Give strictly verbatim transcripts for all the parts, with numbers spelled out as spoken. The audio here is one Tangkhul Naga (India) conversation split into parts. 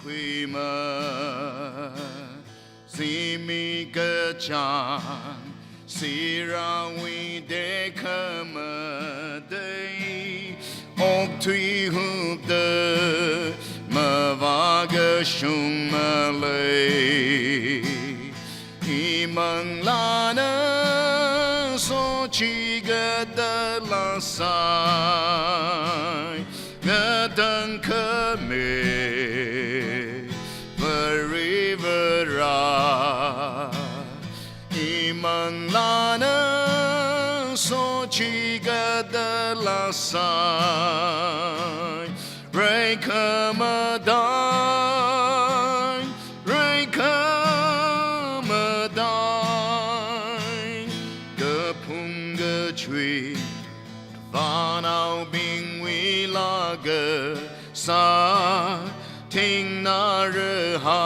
Wui mazimi kachāng, sirāwui tekhamatei, okthui hupda mavākashung malei. Imanglāna sochikatala sai, ngatangkhami Varivara. Imanglāna sochikatala sai, reikhamatei, reikhamatei, kaphung kachui vānaobingwui laka sāthingnaraha,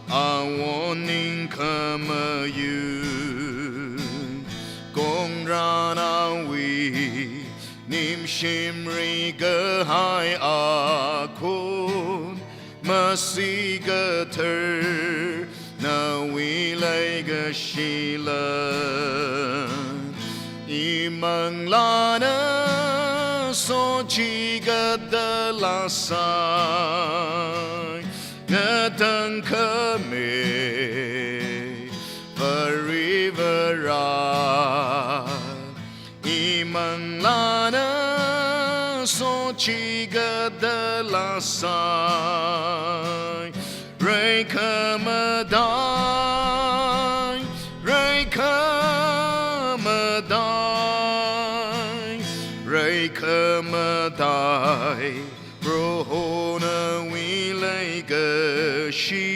awon ningkhamayu, kongrānaowui nimshimri kahai akhon, masi kathar nawui leikashila. Imanglāna sochikatala sai, ngatangkhami Varivara. Imanglāna sochikatala sai, reikhamatei, reikhamatei, reikhamatei, Proho nawui leikashi,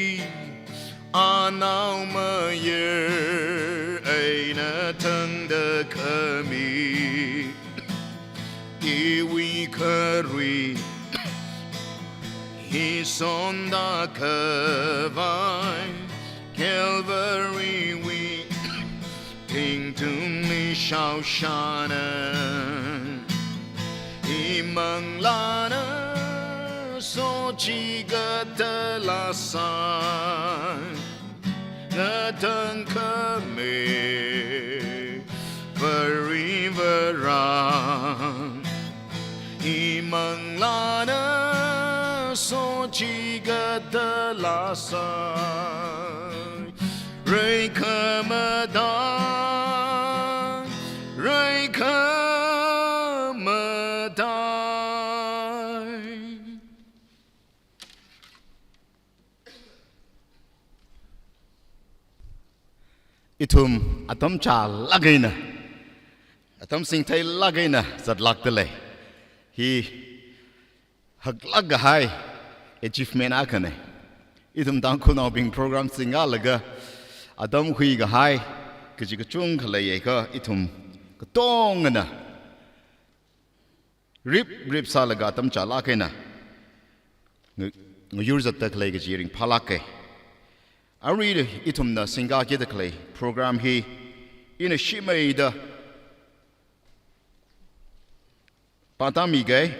anaomayara eina thangda khami, iwui kharui hi sonda khavai, Calvary wui thingtungli shaoshāna. Imanglāna sochikatala sai, ngatangkhami Varivara. Imanglāna sochikatala sai, reikhamatei, reikhamatei. Ithum atam chālāk eina, atam singtheilāk eina zatlākda lei. Hi haklāk kahai achievement akhana. Ithum Tangkhulnaobing program singlaga atam huikahai kaji kachungkha leiakha, ithum katongana rip rip sālaga atam chālāk eina nga-, ngayur zatda khalei kaji ringphālāka. Arui ithumna singkakida khalei program hi ina shimeida pātāmiga.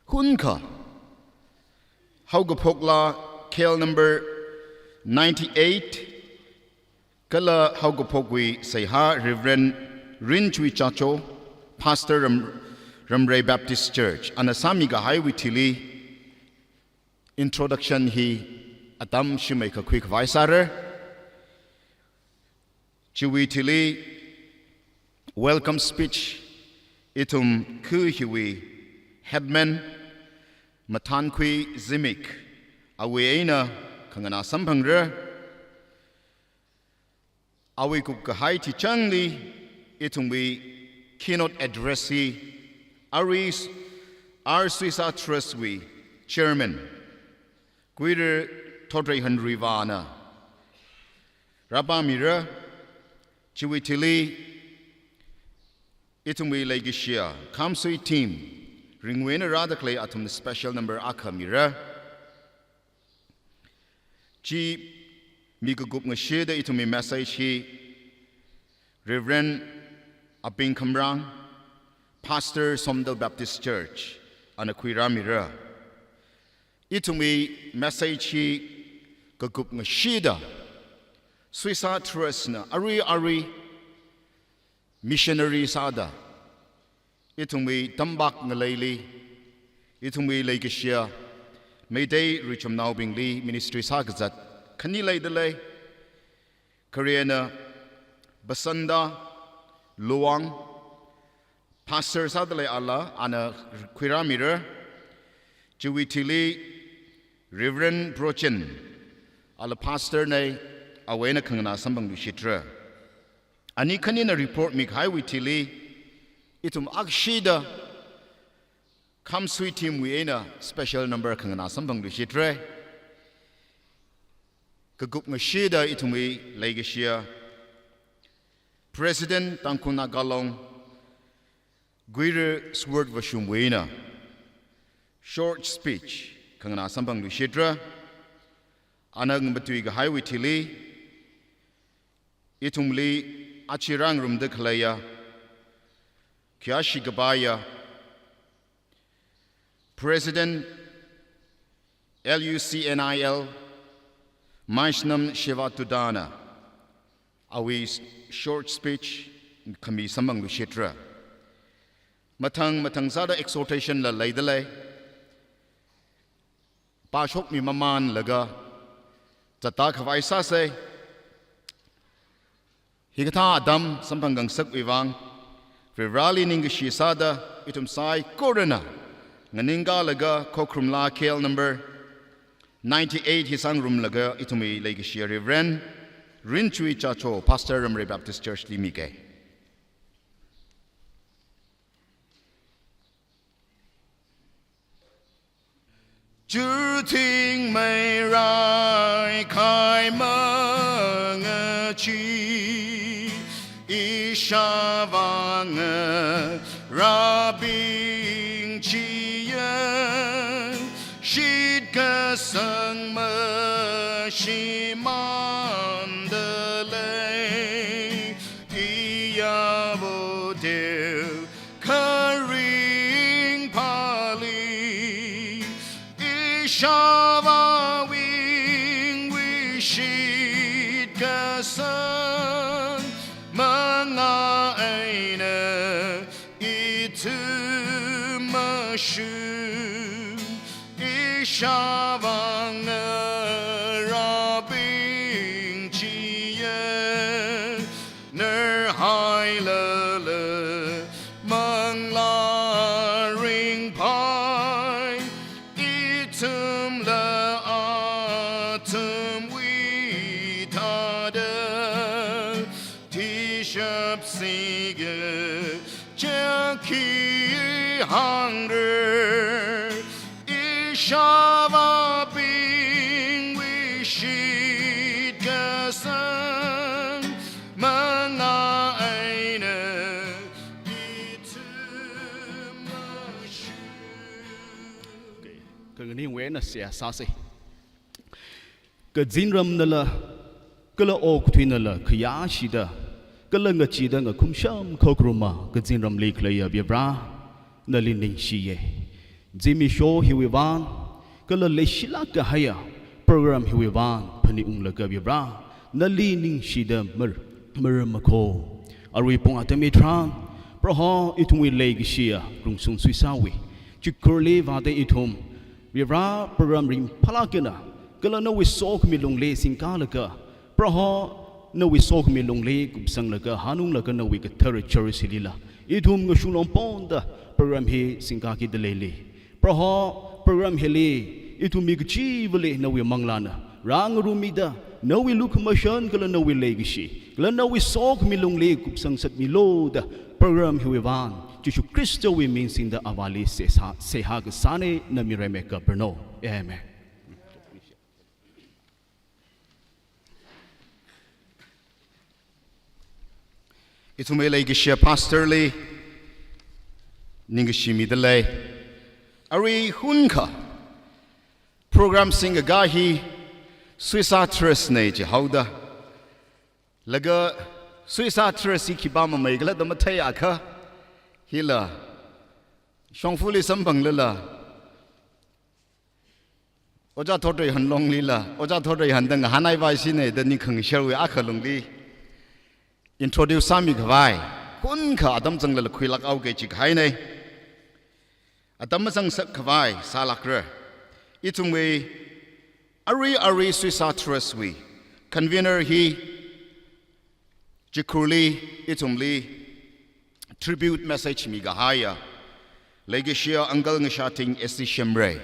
Hunkha haokaphokla K L number ninety-eight, kala haokaphokwui seihā Reverend Rinchwui Chacho, Pastor Ram-, Ramrei Baptist Church, ana sāmikahaiwui thili introduction hi atam shimeikha khuikhavai sāra. Chiwui thili welcome speech ithum khu hiwui headman Mathānkhui Zimik, awui eina khanganā samphangra. Awui kupkahai tichangli ithumwui keynote address hi arui R Suisa Trust wui Chairman Kuirar Thotrei Hanruivāna rāpāmira. Chiwui thili ithumwui leikashiya Khamsui team ringwui eina rāda khalei athumna special number akha mira. Chi mikup ngashida ithumwui message hi Reverend Aping Khamrang, Pastor Somdal Baptist Church, ana khuirāmira. Ithumwui message hi kakup ngashida, Suisa Trust na arui arui missionary sāda, ithumwui tampak ngaleili, ithumwui leikashiya Meitei ruichumnaobingli ministry sākazat khani leidalei. Khare eina Basanta Luwang, pastor sādalei ala, ana khuirāmira. Chiwui thili Reverend Brochen, ala pastor nei, awui eina khanganā samphangluishitra. Ani khanina report mikahaiwui thili, ithum akshida Khamsui team wui eina special number khanganā samphangluishitra. Kakup ngashida ithumwui leikashiya President Tangkhul Naga Long, Guire Sword Vashum wui eina short speech khanganā samphangluishitra. Ana ngamatui kahaiwui thili, ithumli achi rāngarumda khaleiya, khayāshi kapaiya President L U C N I L, Maishnam Shiva Tudana, awui short speech khami samphangluishitra. Mathang mathang sāda exhortation la leidalei. Pāshokmi mamanlaga zatta khavai sāsei. Hikathā atam samphang khangasakwui vang, Varivarāli ningkashi sāda, ithum saikorana nganingkalaga, Khokharum Laa K L number ninety-eight hi sāngarumlaga, ithumwui leikashiya Reverend Rinchui Chacho, Pastor Ramrei Baptist Church li mike. Churthingmei raikhai mangachi, ishāvā ngarābing chiya, shitkasang mashimāndalei, iyavo teo kharing pāli, ishāvāwui shitkasang mangā eina ithum mashung, ishāvā ngarābing chiya, narhailala manglā ringphai, ithumla athumwui thāda thishapsi kachaki hāngra, ishāvābingwui shitkasang mangā eina ithum mashung. Okay. Khanganing wena seihā sāsei. Kazinramnala, kala okathuinala khayāshida, kala ngachida ngakhumsham khokharuma kazinramli khaleiya Varivarā, nali ningshiya. Zimiksho hiwui vang, kala leishilāk kahaiya program hiwui vang phaningunglaga Varivarā, nali ningshida mar-, maram makho. Arui pung atam hitharan, Proho ithumwui leikashiya Rungsung Suisāwui chikhurli vāda ithum Varivarā program ringphālāk eina, kala nawui sokhami lungli singkalaga, Proho nawui sokhami lungli kupsanglaga, hanunglaga nawui kathara church hilila ithum ngashunglong ponda program hi singkakida leili. Proho program hili ithum mi kachivali nawui manglāna rāngarumida, nawui lukhamashan kala nawui leikashi, kala nawui sokhami lungli kupsang sāmilu da program hiwui vang Jishu Khristawui ming singda Avāli seihā, seihā kasāna, na mirai meka parno. Amen. Ithumwui leikashiya pastor li ningkashi midalei. Arui hunkha program singkakā hi Suisa Trust na jihaoda, laga Suisa Trust hi khipā mamei khala da matheiakha, hila shongfali samphanglala, Ojā Thotreihan longlila, Ojā Thotreihan da ngahānhaipaishina da ning khangasharwui akha lungli introduce sāmikhavai, hunkha atam zanglala khuilāk haoki kaji kahaina. Atam mazangsakkhavai sālākra. Ithumwui arui arui Suisa Trust wui convener hi chikhurli ithumli tribute message mikahaiya leikashiya Uncle Ngashathing S C Shimray,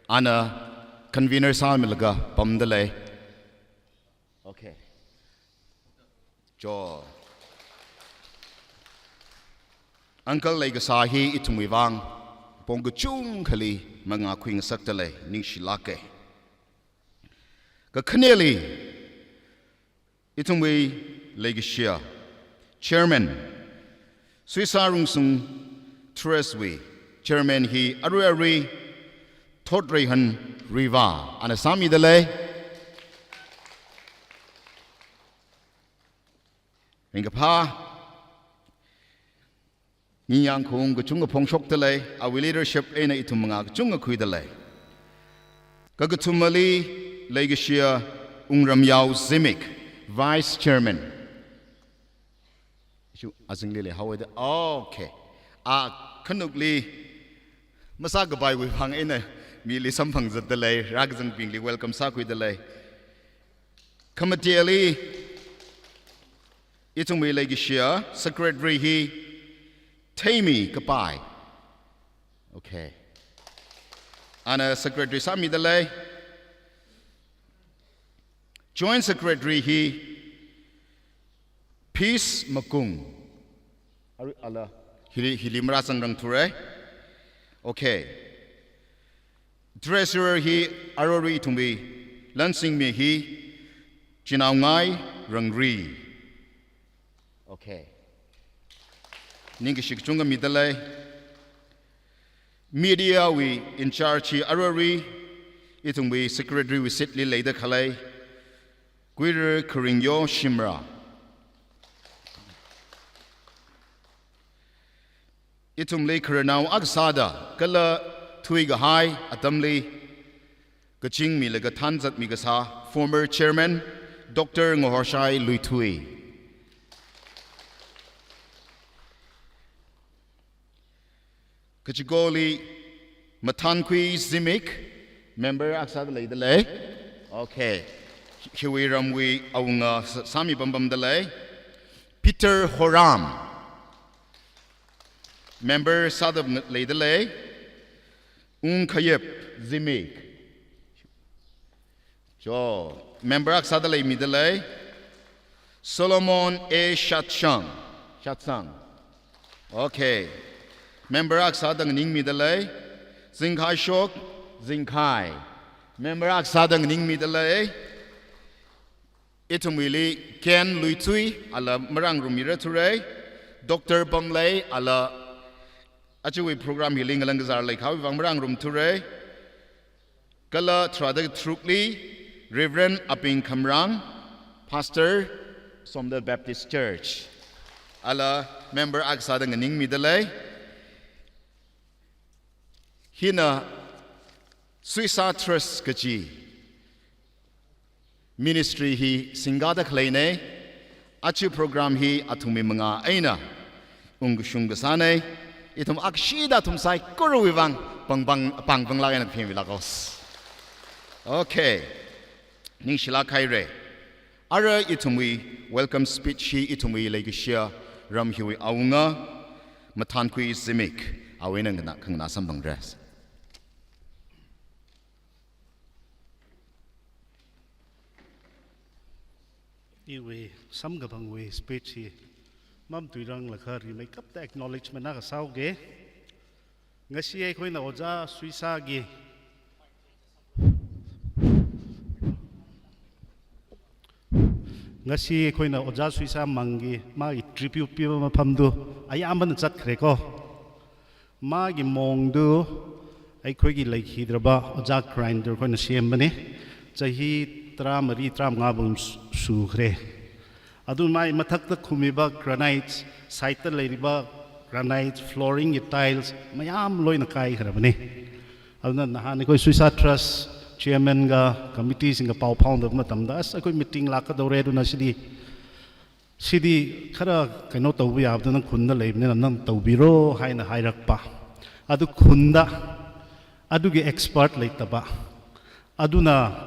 ana convener sāmilaga pamdalei. Okay. Jo. Uncle leikasā hi ithumwui vang pong kachungkhali mangā khuingasakdalei, ningshilāka. Kakhaneli, ithumwui leikashiya Chairman, Suisa Rungsung Trust wui Chairman hi arui arui Thotreihan Riva, ana sāmidalei. Ringkaphā, ningyāng khaung kachungkha phongshokdalei, awui leadership eina ithum mangā kachungkha khuidalei. Kakathumali leikashiya Wungramyao Zimik, Vice Chairman. Ishu azingli leihaowa da. Okay. Akhanukli masākapaiwui vang eina mili samphang zatdalei, rākazangbingli welcome sākhuidalei. Khamateli, ithumwui leikashiya Secretary hi Theimi Kapai. Okay. Ana Secretary sāmidalei. Joint Secretary hi Peace Makung. Arui ala, hili, hili marāzangrangthura. Okay. Treasurer hi arui arui ithumwui lansingmi hi Chinaongai Rangri. Okay. Ningkashi kachungkha midalei. Media wui in charge hi arui arui ithumwui Secretary wui seat li leida khalei Kuirar Kharingyo Shimrah. Ithumli khararnao akha sāda kala thuikahai atamli kachingmilaga thanzatmi kasā former chairman Doctor Ngahorshai Luithui. Kachikoli Mathankhui Zimik, member akha sāda leidalei. Okay. Hiwui ramwui awunga sā-, sāmi pampamdalei. Peter Horam, member sāda leidalei. Ungkhayep Zimik. Jo, member akha sāda leimidalei. Solomon A Shatshang. Shatsang. Okay. Member akha sāda nganingmidalei. Zingkhaishok Zingkhai. Member akha sāda nganingmidalei. Ithumwuili Ken Luithui, ala marāngarummirarthura. Doctor Pamlei, ala ajawui program hili ngalang kazār leikhavai vang marāngarumthura. Kala tharāda tharukli Reverend Aping Khamrang, Pastor, Somdal Baptist Church. Ala member akha sāda nganingmidalei. Hina Suisa Trust kaji ministry hi singkāda khaleina. Aja program hi athumwui mangā eina ungkashung kasāna. Ithum akshida athum saikorawui vang pāng pāng, pāng pānglāk eina phimilāka. Okay. Ningshilāk haira. Ara ithumwui welcome speech hi ithumwui leikashiya ram hiwui awunga Mathankhui Zimik, awui eina nganā, khanganā samphangra. Iwui samkaphangwui speech hi mamatuiranglakha rimeikapta acknowledgement akha sāuga. Ngasi ꯑꯩꯈꯣꯏꯅ ꯑꯣꯖꯥ ꯁꯨꯏꯁꯥꯒꯤ, ꯉꯁꯤ ꯑꯩꯈꯣꯏꯅ ꯑꯣꯖꯥ ꯁꯨꯏꯁꯥ ꯃꯪꯒꯤ ꯃꯥꯒꯤ tribute ꯄꯤꯕ ꯃꯐꯝꯗꯨ ꯑꯌꯥꯝꯕꯅ ꯆꯠꯈ꯭ꯔꯦꯀꯣ꯫ ꯃꯥꯒꯤ ꯃꯣꯡꯗꯨ ꯑꯩꯈꯣꯏꯒꯤ ꯂꯩꯈꯤꯗ꯭ꯔꯕ ꯑꯣꯖꯥ ꯒ꯭ꯔꯥꯏꯟꯗꯔ ꯈꯣꯏꯅ ꯁꯦꯝꯕꯅꯦ꯫ ꯆꯍꯤ ꯇꯔꯥꯃꯔꯤ, ꯇꯔꯥꯃꯉꯥ ꯁꯨꯈ꯭ꯔꯦ꯫ ꯑꯗꯨ ꯃꯥꯒꯤ ꯃꯊꯛꯇ ꯈꯨꯝꯃꯤꯕ granite, side ꯇ ꯂꯩꯔꯤꯕ granite, flooring ꯒꯤ tiles ꯃꯌꯥꯝ ꯂꯣꯏꯅ ꯀꯥꯏꯈ꯭ꯔꯕꯅꯦ꯫ ꯑꯗꯨꯅ ꯅꯍꯥꯟ ꯑꯩꯈꯣꯏ ꯁꯨꯏꯁꯥ Trust chairman ga committee singga pao phaoda matamda, as, ꯑꯩꯈꯣꯏ meeting ꯂꯥꯛꯀꯗꯧꯔꯦ, ꯑꯗꯨꯅ ꯁꯤꯗꯤ, ꯁꯤꯗꯤ ꯈꯔ ꯀꯩꯅꯣ ꯇꯧꯕ ꯌꯥꯕꯗꯣ ꯅꯪ ꯈꯨꯟꯗ ꯂꯩꯕꯅꯤꯅ ꯅꯪ ꯇꯧꯕꯤꯔꯣ ꯍꯥꯏꯅ ꯍꯥꯏꯔꯛꯄ꯫ ꯑꯗꯨ ꯈꯨꯟꯗ ꯑꯗꯨꯒꯤ expert ꯂꯩꯇꯕ꯫ ꯑꯗꯨꯅ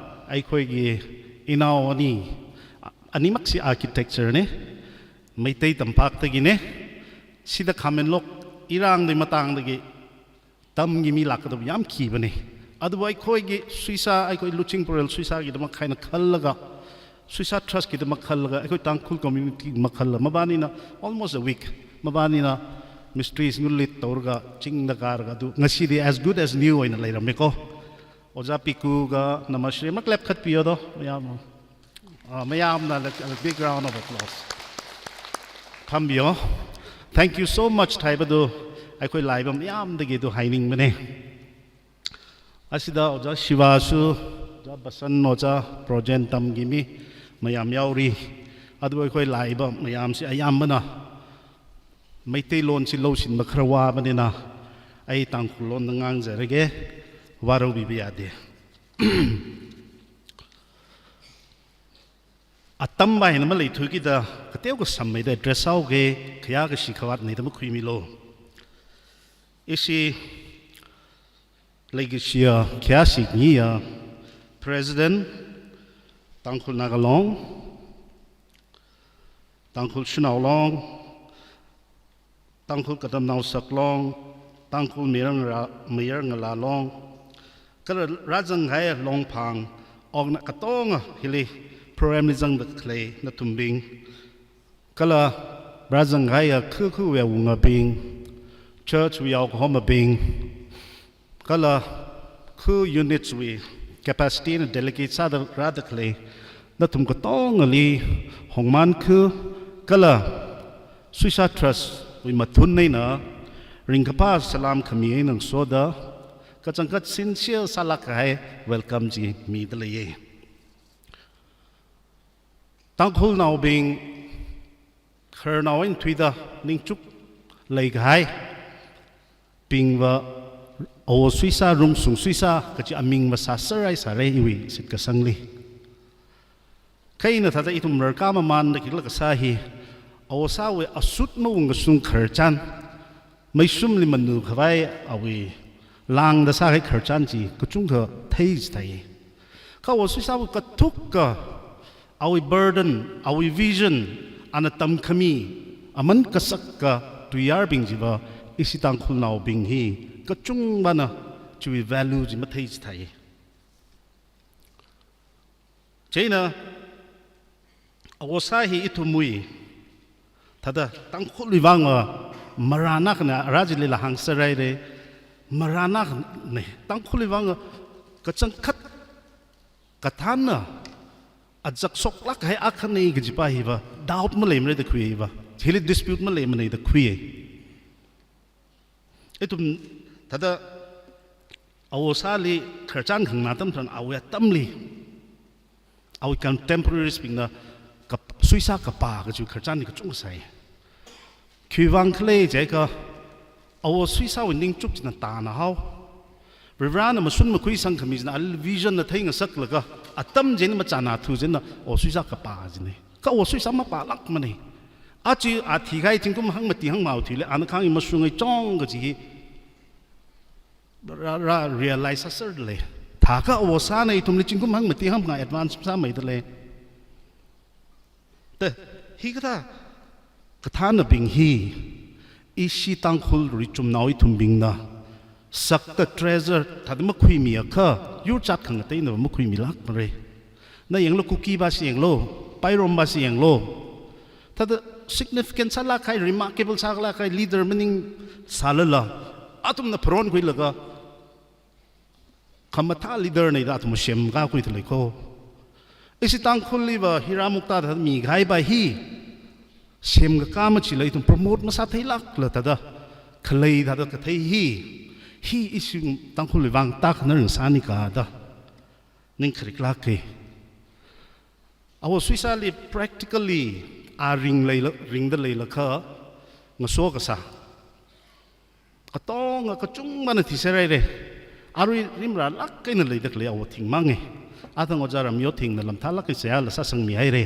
ꯑꯩꯈꯣꯏꯒꯤ ꯏꯅꯥꯎ ꯑꯅꯤ, ꯑꯅꯤꯃꯛꯁꯤ architecture ꯅꯦ, ꯃꯩꯇꯩ ꯇꯝꯄꯥꯛꯇꯒꯤꯅꯦ꯫ ꯁꯤꯗ ꯈꯥꯃꯦꯟꯂꯣꯛ ꯏꯔꯥꯡꯒꯤ ꯃꯇꯥꯡꯗꯒꯤ ꯇꯝꯒꯤ ꯃꯤ ꯂꯥꯛꯀꯗꯕ ꯌꯥꯝ ꯀꯤꯕꯅꯦ꯫ ꯑꯗꯨꯕꯨ ꯑꯩꯈꯣꯏꯒꯤ ꯁꯨꯏꯁꯥ, ꯑꯩꯈꯣꯏ ꯂꯨꯆꯤꯡꯄꯨꯔꯦꯜ ꯁꯨꯏꯁꯥꯒꯤꯗꯃꯛ ꯍꯥꯏꯅ ꯈꯜꯂꯒ, ꯁꯨꯏꯁꯥ trust ꯀꯤꯗꯃꯛ ꯈꯜꯂꯒ, ꯑꯩꯈꯣꯏ ꯇꯥꯡꯈꯨꯜ community ꯃꯈꯜ ꯃꯕꯥꯅꯤꯅ almost a week ꯃꯕꯥꯅꯤꯅ ministries ꯅ lead ꯇꯧꯔꯒ ꯆꯤꯡꯗ ꯀꯥꯔꯒ, ꯑꯗꯨ ꯉꯁꯤꯗꯤ as good as new ꯑꯣꯏꯅ ꯂꯩꯔꯝꯃꯦꯀꯣ꯫ ꯑꯣꯖꯥ ꯄꯤꯀꯨꯒ ꯅꯃꯁ꯭ꯔꯤ ꯑꯃ clap ꯈꯠꯄꯤꯌꯣꯗꯣ, ꯃꯌꯥꯝ꯫ ꯑ, ꯃꯌꯥꯝꯅ a big round of applause ꯐꯝꯕꯤꯌꯣ꯫ Thank you so much ꯍꯥꯏꯕꯗꯨ ꯑꯩꯈꯣꯏ ꯂꯥꯛꯏꯕ ꯃꯌꯥꯝꯗꯒꯤ ꯑꯗꯨ ꯍꯥꯏꯅꯤꯡꯕꯅꯦ꯫ ꯑꯁꯤꯗ ꯑꯣꯖꯥ ꯁꯤꯕꯥꯁꯨ, ꯑꯣꯖꯥ ꯕꯁꯟ, ꯑꯣꯖꯥ ꯄ꯭ꯔꯣꯖꯦꯟ ꯇꯝꯒꯤ ꯃꯤ ꯃꯌꯥꯝ ꯌꯥꯎꯔꯤ꯫ ꯑꯗꯨꯕꯨ ꯑꯩꯈꯣꯏ ꯂꯥꯛꯏꯕ ꯃꯌꯥꯝꯁꯤ ꯑꯌꯥꯝꯕꯅ ꯃꯩꯇꯩꯂꯣꯟꯁꯤ ꯂꯧꯁꯤꯟꯕ ꯈꯔ ꯋꯥꯕꯅꯤꯅ ꯑꯩ ꯇꯥꯡꯈꯨꯜ ꯂꯣꯟꯗ ꯉꯥꯡꯖꯔꯒꯦ, ꯋꯥꯔꯧꯕꯤꯕ ꯌꯥꯗꯦ꯫ ꯑꯇꯝꯕ ꯍꯥꯏꯅ ꯑꯃ ꯂꯩꯊꯣꯛꯈꯤꯗ, ꯀꯇꯦꯎ ꯀꯁꯝꯃꯩꯗ address ꯁꯥꯎꯒꯦ, ꯈꯌꯥ ꯀꯁꯤ ꯈꯋꯥꯠ ꯅꯩꯗ ꯃꯈꯨꯏ ꯃꯤꯂꯣ꯫ ꯏꯁꯤ ꯂꯩꯒꯁꯤꯌꯥ, ꯈꯌꯥ ꯁꯤꯛꯅꯤꯌꯥ, President, ꯇꯥꯡꯈꯨꯜ ꯅꯥꯒꯥ ꯂꯣꯡ, ꯇꯥꯡꯈꯨꯜ ꯁꯨꯅꯥꯎ ꯂꯣꯡ, ꯇꯥꯡꯈꯨꯜ ꯀꯗꯝꯅꯥꯎ ꯁꯛꯂꯣꯡ, ꯇꯥꯡꯈꯨꯜ ꯃꯌꯔ ꯉꯔꯥ-, ꯃꯌꯔ ꯉꯂꯥꯂꯣꯡ, ꯀꯂ ꯔꯥꯖꯪ ꯍꯥꯏ ꯂꯣꯡꯐꯥꯡ, ꯑꯣꯛꯅ ꯀꯇꯣꯡꯉ ꯍꯤꯂꯤ program ꯂꯤ ꯖꯪꯗ ꯈꯂꯩ ꯅꯊꯨꯝꯕꯤꯡ, ꯀꯂ ꯔꯥꯖꯪ ꯍꯥꯏ ꯈꯨ ꯈꯨ ꯋꯦ ꯋꯨꯉꯕꯤꯡ, church ꯋꯤ ꯌꯥꯎ ꯀꯍꯣꯃꯕꯤꯡ, ꯀꯂ ꯈꯨ units ꯋꯤ capacity ꯅ delegate ꯁꯥꯗ ꯔꯥꯗ ꯈꯂꯩ ꯅꯊꯨꯝ ꯀꯇꯣꯡꯉꯂꯤ ꯍꯣꯡꯃꯥꯟ ꯈꯨ, ꯀꯂ ꯁꯨꯏꯁꯥ trust ꯋꯤ ꯃꯊꯨꯟ ꯅꯩꯅ ꯔꯤꯡꯀꯄꯥ ꯁꯂꯥꯝ ꯈꯃꯤ ꯑꯩꯅ ꯁꯣꯗ ꯀꯆꯪꯀꯠ sincere ꯁꯥꯂꯥꯛ ꯍꯥꯏ welcome ꯆꯤ ꯃꯤꯗ ꯂꯩꯌꯦ꯫ ꯇꯥꯡꯈꯨꯜꯅꯥꯎꯕꯤꯡ ꯈꯔꯅꯥꯎ ꯑꯩꯅ ꯊꯨꯏꯗ ꯅꯤꯡꯆꯨꯞ ꯂꯩꯒꯍꯥꯏ ꯄꯤꯡꯕ ꯑꯋꯣ ꯁꯨꯏꯁꯥ, ꯔꯨꯝꯁꯨꯡ ꯁꯨꯏꯁꯥ ꯀꯆꯤ ꯑꯃꯤꯡꯕ ꯁꯥꯁꯔꯥꯏ ꯁꯥꯔꯦ ꯏꯋꯤ ꯁꯤꯠꯀꯁꯪꯂꯤ꯫ ꯈꯩꯅ ꯊꯥꯗ ꯏꯊꯨꯝ ꯔꯔꯀꯥ ꯃꯃꯥꯟꯗ ꯀꯤꯛꯂꯒ ꯁꯥ ꯍꯤ, ꯑꯋꯣ ꯁꯥꯋꯦ ꯑꯁꯨꯠ ꯃꯋꯨꯡꯒ ꯁꯨꯡ ꯈꯔꯆꯥꯟ, ꯃꯩꯁꯨꯝꯂꯤ ꯃꯅꯨ ꯈꯕꯥꯏ ꯑꯋꯤ ꯂꯥꯡꯗ ꯁꯥꯈꯩ ꯈꯔꯆꯥꯟ ꯆꯤ ꯀꯆꯨꯡ ꯈ ꯊꯩ ꯆꯤ ꯊꯩ꯫ ꯀꯋꯣ ꯁꯨꯏꯁꯥꯕꯨ ꯀꯊꯨꯛꯀ ꯑꯋꯤ burden, ꯑꯋꯤ vision, ꯑꯅ ꯇꯝꯈꯃꯤ, ꯑꯃꯟ ꯀꯁꯛꯀ ꯇꯨꯌꯥꯔꯕꯤꯡ ꯖꯤꯕ, ꯏꯁꯤ ꯇꯥꯡꯈꯨꯜꯅꯥꯎꯕꯤꯡ ꯍꯤ, ꯀꯆꯨꯡꯕꯅ ꯆꯨꯏ value ꯖꯤ ꯃꯊꯩ ꯆꯤ ꯊꯩ꯫ ꯆꯩꯅ ꯑꯋꯣꯁꯥ ꯍꯤ ꯏꯊꯨꯝꯃꯨꯏ, ꯊꯥꯗ ꯇꯥꯡꯈꯨꯜ ꯏꯕꯥꯡ ꯃꯔꯥꯅꯥꯛꯅ ꯔꯥꯖꯤꯂꯤ ꯂꯍꯥꯡ ꯁꯔꯥꯏꯔꯦ, ꯃꯔꯥꯅꯥꯛꯅꯦ, ꯇꯥꯡꯈꯨꯜ ꯏꯕꯥꯡ ꯀꯆꯪꯈꯠ ꯀꯊꯥꯟꯅ ꯑꯖꯛ ꯁꯣꯛꯂꯥꯛ ꯍꯥꯏ ꯑꯈꯟꯅꯩ ꯀꯖꯤꯄꯥ ꯍꯤꯕ, doubt ꯃ ꯂꯩꯃꯔꯦ ꯗ ꯈꯨꯏ ꯍꯤꯕ, ꯍꯤꯂꯤ dispute ꯃ ꯂꯩꯃꯅꯩ ꯗ ꯈꯨꯏ꯫ ꯏꯊꯨꯝ ꯊꯥꯗ ꯑꯋꯣꯁꯥꯂꯤ ꯈꯔꯆꯥꯟ ꯈꯪꯅ ꯇꯝ ꯊ꯭ꯔꯟ ꯑꯋꯦ ꯇꯝꯂꯤ꯫ ꯑꯋꯤ contemporaries ꯕꯤꯡꯅ ꯀꯞ-, ꯁꯨꯏꯁꯥ ꯀꯄꯥ ꯀꯆꯨ ꯈꯔꯆꯥꯟꯅꯤ ꯀꯆꯨꯡ ꯁꯥꯏ꯫ ꯈꯨꯏꯋꯥꯡ ꯈꯂꯦ ꯖꯦꯀ ꯑꯋꯣ ꯁꯨꯏꯁꯥ ꯋꯤ ꯅꯤꯡꯆꯨꯞ ꯆꯤꯅ ꯇꯥꯅ ꯍꯥꯎ꯫ ꯔꯤꯕ꯭ꯔꯥꯅ ꯃꯁꯨꯟ ꯃꯈꯨꯏ ꯁꯪ ꯈꯃꯤꯖꯤꯅ ꯑꯜ vision ꯅ ꯊꯩ ꯉꯁꯛꯂꯒ ꯑꯇꯝ ꯖꯦꯅ ꯃꯆꯥꯅ ꯊꯨꯖꯤꯅ ꯑꯣ ꯁꯨꯏꯁꯥ ꯀꯄꯥ ꯖꯤꯅꯦ꯫ ꯀ ꯑꯣ ꯁꯨꯏꯁꯥ ꯃꯄꯥ ꯂꯥꯛꯃꯅꯦ꯫ ꯑꯆꯤ ꯑꯊꯤꯒꯥꯏ ꯆꯤꯡꯀꯨꯝ ꯍꯪ ꯃꯇꯤ ꯍꯪ ꯃꯥꯎ ꯊꯤꯂꯦ ꯑꯅ ꯈꯥꯡꯉꯤ ꯃꯁꯨꯡꯉꯩ ꯆꯣꯡꯒ ꯖꯤ ꯔꯥ, ꯔꯥ, realize ꯁꯥꯁꯔ ꯂꯩ꯫ ꯊꯥꯀ ꯑꯣꯁꯥꯅ ꯏꯊꯨꯝꯂꯤ ꯆꯤꯡꯒꯨꯝ ꯍꯪ ꯃꯇꯤ ꯍꯪ ꯉꯥ advance ꯁꯥ ꯃꯩꯗ ꯂꯩ꯫ ꯇ, ꯍꯤ ꯀꯊꯥ, ꯀꯊꯥꯅꯕꯤꯡ ꯍꯤ, ꯏꯁꯤ ꯇꯥꯡꯈꯨꯜ ꯔꯤ ꯆꯨꯝꯅꯥꯎ ꯏꯊꯨꯝꯕꯤꯡꯅ, ꯁꯛꯇ treasure ꯊꯥꯗ ꯃꯈꯨꯏ ꯃꯤ ꯑꯈ, ꯌꯨꯔ ꯆꯥꯠ ꯈꯪ ꯑꯇꯩꯅꯕ ꯃꯈꯨꯏ ꯃꯤ ꯂꯥꯛ ꯃꯔꯦ꯫ ꯅ ꯌꯦꯡꯂꯣ, ꯀꯨꯀꯤ ꯕꯥꯁꯤ ꯌꯦꯡꯂꯣ, ꯄꯥꯏꯔꯣꯝ ꯕꯥꯁꯤ ꯌꯦꯡꯂꯣ꯫ ꯊꯥꯗ significant ꯁꯥ ꯂꯥꯛꯈꯥꯏ, remarkable ꯁꯥ ꯂꯥꯛꯈꯥꯏ, leader ꯃꯅꯤꯡ ꯁꯥꯂꯂ, ꯑꯇꯨꯝꯅ ꯐꯔꯣꯟ ꯈꯨꯏꯂꯒ, ꯈꯃꯊꯥ leader ꯅꯩꯗ ꯑꯇꯨꯝ ꯁꯦꯝ ꯀꯥ ꯈꯨꯏ ꯊꯂꯩꯈꯣ꯫ ꯏꯁꯤ ꯇꯥꯡꯈꯨꯜ ꯂꯤꯕ ꯍꯤꯔꯥ ꯃꯨꯛꯇꯥ ꯊꯥꯗ ꯃꯤ ꯈꯥꯏꯕ ꯍꯤ, ꯁꯦꯝ ꯀꯥ ꯃꯆꯤ ꯂꯩ ꯑꯗꯨꯝ promote ꯃꯁꯥ ꯊꯩꯂꯥꯛꯂ ꯊꯥꯗ, ꯈꯂꯩ ꯊꯥꯗ ꯀꯊꯩ ꯍꯤ, ꯍꯤ ꯏꯁꯤ ꯇꯥꯡꯈꯨꯜ ꯂꯤꯕꯥꯡ ꯇꯥꯛꯅ ꯔꯤꯡ ꯁꯥꯅꯤ ꯀꯥꯗ꯫ ꯅꯤꯡ ꯈꯔꯤꯛ ꯂꯥꯛꯀꯦ꯫ ꯑꯋꯣ ꯁꯨꯏꯁꯥꯂꯤ practically ꯑꯥ ꯔꯤꯡ ꯂꯩꯂ-, ꯔꯤꯡꯗ ꯂꯩꯂꯈ ꯉꯁꯣ ꯀꯁꯥ꯫ ꯑꯇꯣꯡ ꯑꯀꯆꯨꯡ ꯃꯥꯅ ꯊꯤꯁꯦꯔꯥꯏꯔꯦ꯫ Arui rimrālāk eina leida khalei awo thing mangna. Athang ojā Ramyo Thingna lamthālāk eina seihāla sāsangmihaira.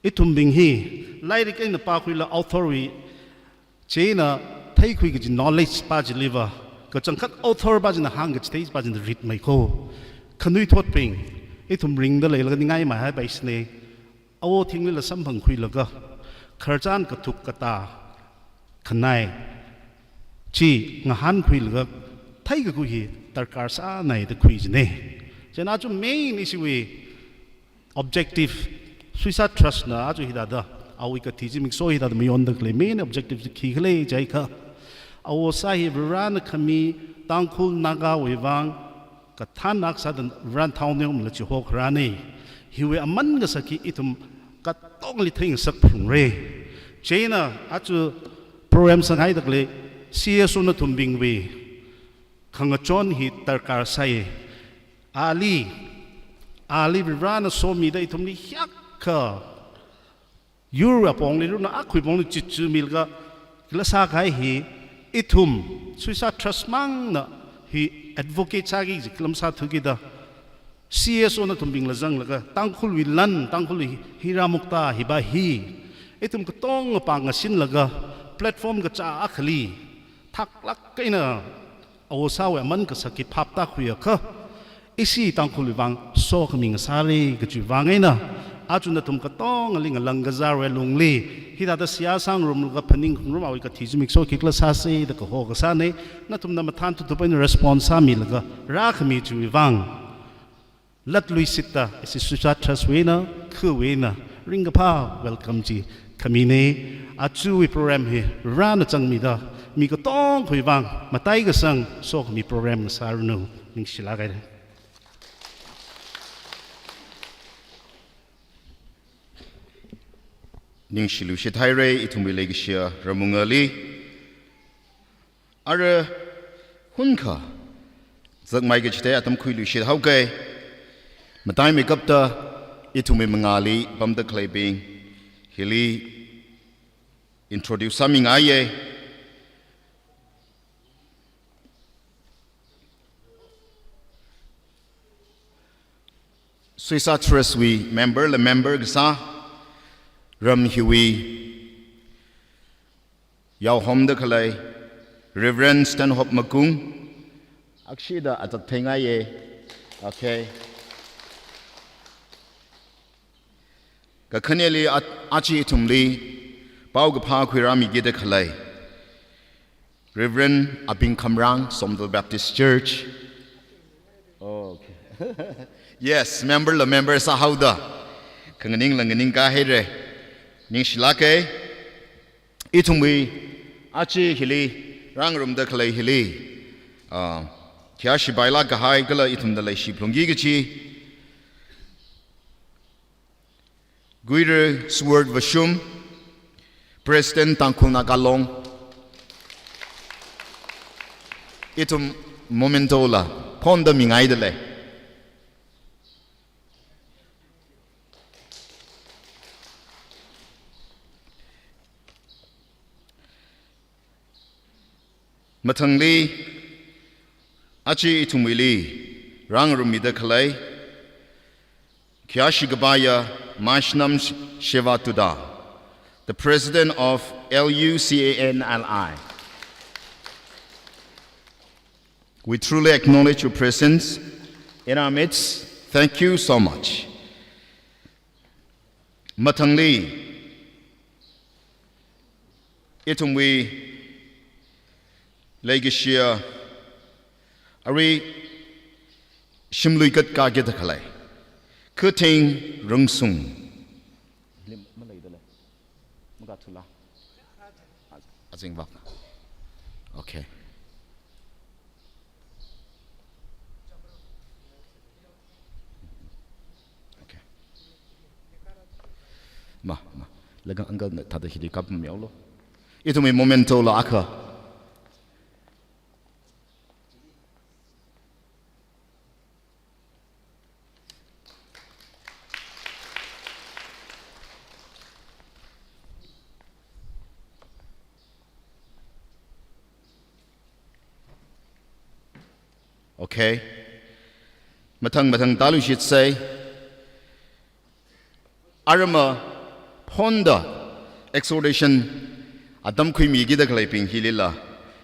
Ithumbing hi lairik eina pākhuilaga author wui china theikhui kaji knowledge pa chiliva, kachangkhat author pa china hāngkachithei pa china ritmei kho. Khanuithotbing, ithum ringda leilaga ningai maihaipai sine. Awo Thinglila samphangkhuilaga, khararchan kathuk katā, khanai chi ngahānkhuilaga, theikakhui hi darkar sānai da khui jine. Chieina chu main ishiwui objective, Suicide Trust na aja hithāda, awui kathi zimiksho hithāda mayonda khalei main objective chi khikhala jiakha, awo sā hi Varena khami Tangkhul Nagawui vang kathānna sāda Varena thaoneomala chihokharāna. Hiwui aman kasak hi ithum katongali theingasakphungra. Chieina aja program sanghaida khalei C S O nathumbingwui khangachon hi darkar sāi. Ali, ali Varena somida ithumli hiyākha yur apongli, runa akhui pongli chichumilaga kala sākahai hi, ithum Suicide Trust mangna hi advocate sāki kaji kala masāthukida, C S O nathumbingla zanglaga, Tangkhulwui lan, Tangkhulwui hira mukta hi pa hi ithum katonga pāngashinlaga, platform kachā akhali thaklāk eina awo sāwui aman kasak hi phaptākhuiakha, ishi Tangkhulwui vang sokhami ngasāra kajiwui vang eina, aja nathum katongali ngalang kazārwui lungli, hithāda seihā sāngarumlaga phaningkhangarum awui kathi zimiksho khikhala sāsa da kaho kasāna. Nathumna mathān thup thup eina response sāmilaga rākhami chiwui vang latluishitta, ishi Suicide Trust wui eina, khawui eina, ringkaphā welcome chi khamina. Ajawui program hi Varena zangmida, mi katongawui vang mataikasang sokhami program ngasāranu. Ningshilāk haira. Ningshiluishit haira, ithumwui leikashiya Ramungali. Ara hunkha zakmai kachithei atam khuiluishit haoga, mataimeikapta ithumwui mangāli pamda khaleibing hili introduce sāmingaiya. Suicide Trust wui member la member kasā, ram hiwui yaohomda khalei Reverend Stanhope Makung, akshida atak theingaiya. Okay. Kakhaneli a-, aja ithumli paokaphā khuirāmikida khalei Reverend Abing Khamrang, Somdal Baptist Church. Oh, okay. Yes, member la member sāhaoda khanganing la nganingkā haira. Ningshilāka. Ithumwui aja hili rāngarumda khalei hili, ah, khayāshi pailāk kahai kala ithumda leishiphalungki kachi Guira Sword Vashum, President Tangkhul Naga Long, ithum memento la phonda mingaida lei. Mathangli, aja ithumwuili rāngarummida khalei khayāshi kapaiya Maishnam Sh-, Shivatuda, the president of L U C A N L I. We truly acknowledge your presence in our midst. Thank you so much. Mathangli, ithumwui leikashiya, arui shimlui katkā kida khalei Khathing Rungsung. Lim, maleida lei. Makathula. Azingvak. Okay. Okay. Ma, ma. Laga uncle na thāda hili kapmihaolu. Ithumwui memento la akha. Okay. Mathang mathang tāluishitsei. Arama phonda exhortation atam khuimikida khaleibing hilila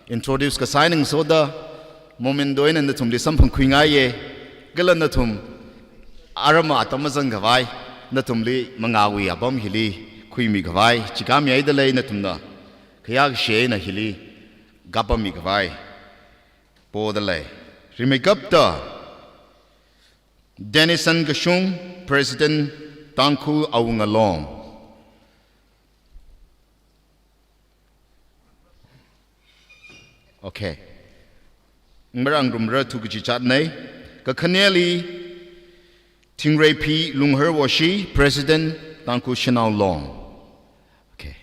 introduce kasā eina ngasoda, Momento eina nathumli samphangkhuingaiye. Kala nathum arama atam mazangkhavai, nathumli mangāwui apam hili khuimikhavai chikāmihaida lei. Nathumna khayākashi eina hili kapammikhavai podalei. Rimeikapta Denison Kashung, President, Tangkhul Awunga Long. Okay. Ngarāngarumra thu kachichatnei. Kakhaneli Thingreiphi Lungharwoshi, President, Tangkhul Shanao Long. Okay.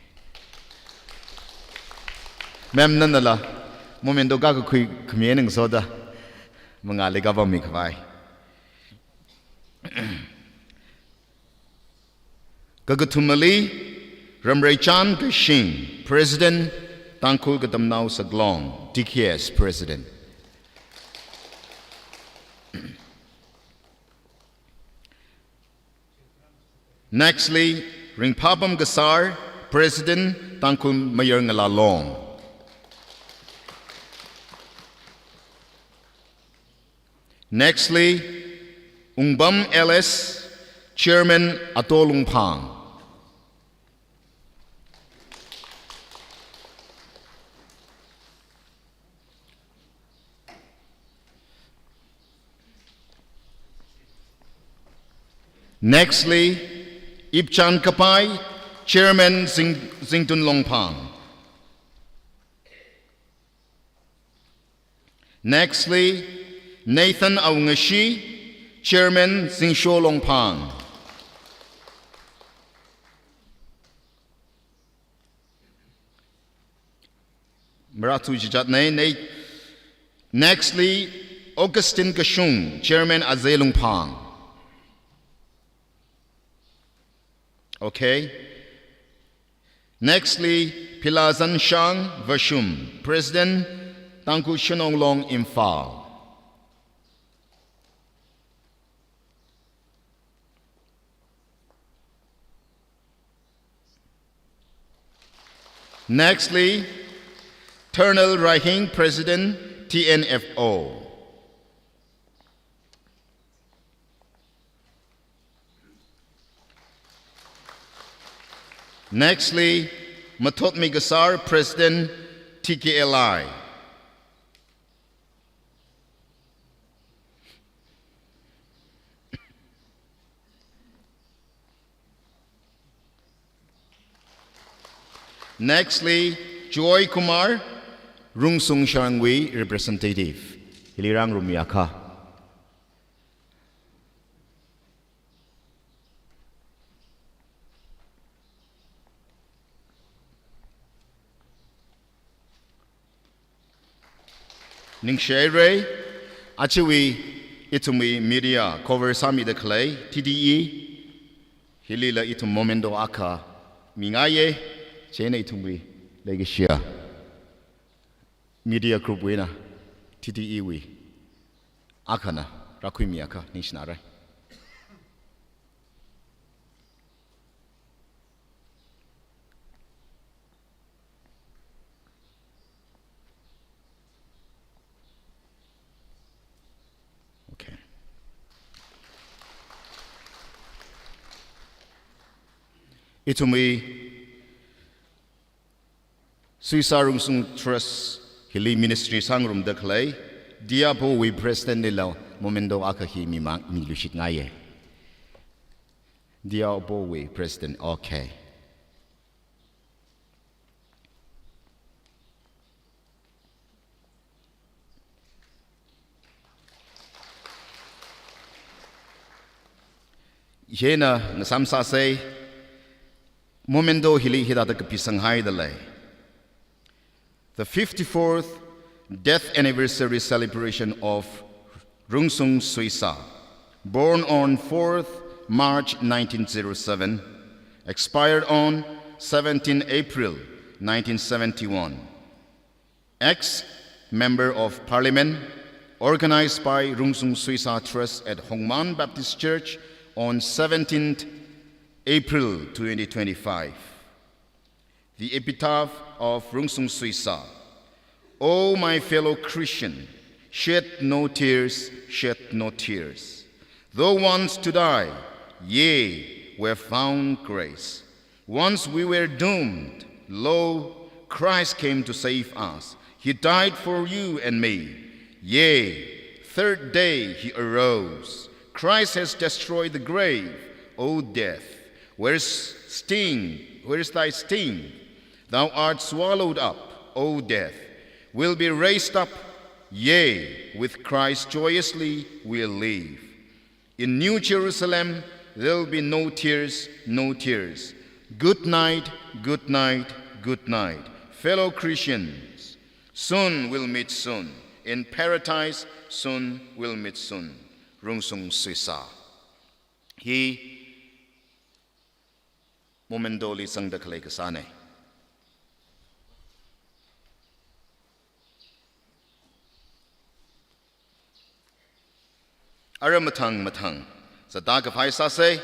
Ma'am, nanala Momento kakakhui khami eina ngasoda mangāli kapammikhavai. Kakathumali Ramreichan Kashing, President, Tangkhul Katamnao Saklong, T K S President. Nextly, Ringphapam Kasar, President, Tangkhul Mayar Ngala Long. Nextly, Wungpam L S, Chairman, Ato Lungphang. Nextly, Ipchan Kapai, Chairman, Zing-, Zingtun Longphang. Nextly, Nathan Awungashi, Chairman, Zingsho Longphang. Marathu chichatnei, nei. Nextly, Augustine Kashung, Chairman, Azei Lungphang. Okay. Nextly, Philazan Shang Vashum, President, Tangkhul Shanao Long, Imphal. Nextly, Ternal Raihing, President, T N F O. Nextly, Mathotmi Kasar, President, T K L I. Nextly, Joy Kumar, Rungsung Sharangwui representative. Hili rāngarummiakha. Ningshihairei, ajawui ithumwui media cover sāmida khalei T T E, hilila ithum memento akha mingaiye, chieina ithumwui leikashiya media group wui eina T T E wui akhana rākhuimiakha ningshinārei. Okay. Ithumwui Suisa Rungsung Trust hili ministry sāngarumda khalei, Diapowui President lila memento akha hi mimang, miluishitngaiye. Diapowui President, okay. Hieina ngasam sāsei, memento hili hithāda kapisanghaida lei. The fifty-fourth death anniversary celebration of Rungsung Suisa, born on fourth March nineteen zero seven, expired on seventeenth April nineteen seventy-one. Ex-Member of Parliament, Organized by Rungsung Suisa Trust at Hongman Baptist Church on seventeenth April twenty twenty-five. The epitaph of Rungsung Suisa. O my fellow Christian, shed no tears, shed no tears. Though once to die, ye were found grace. Once we were doomed, lo, Christ came to save us. He died for you and me. Yea, third day he arose. Christ has destroyed the grave. O death, where is sting? Where is thy sting? Thou art swallowed up, O death, will be raised up. Yea, with Christ joyously we'll live. In New Jerusalem, there'll be no tears, no tears. Good night, good night, good night. Fellow Christians, soon we'll meet soon. In paradise, soon we'll meet soon. Rungsung Suisa. Hi memento li sangda khalei kasāna. Ara mathang mathang zata khavai sāsa,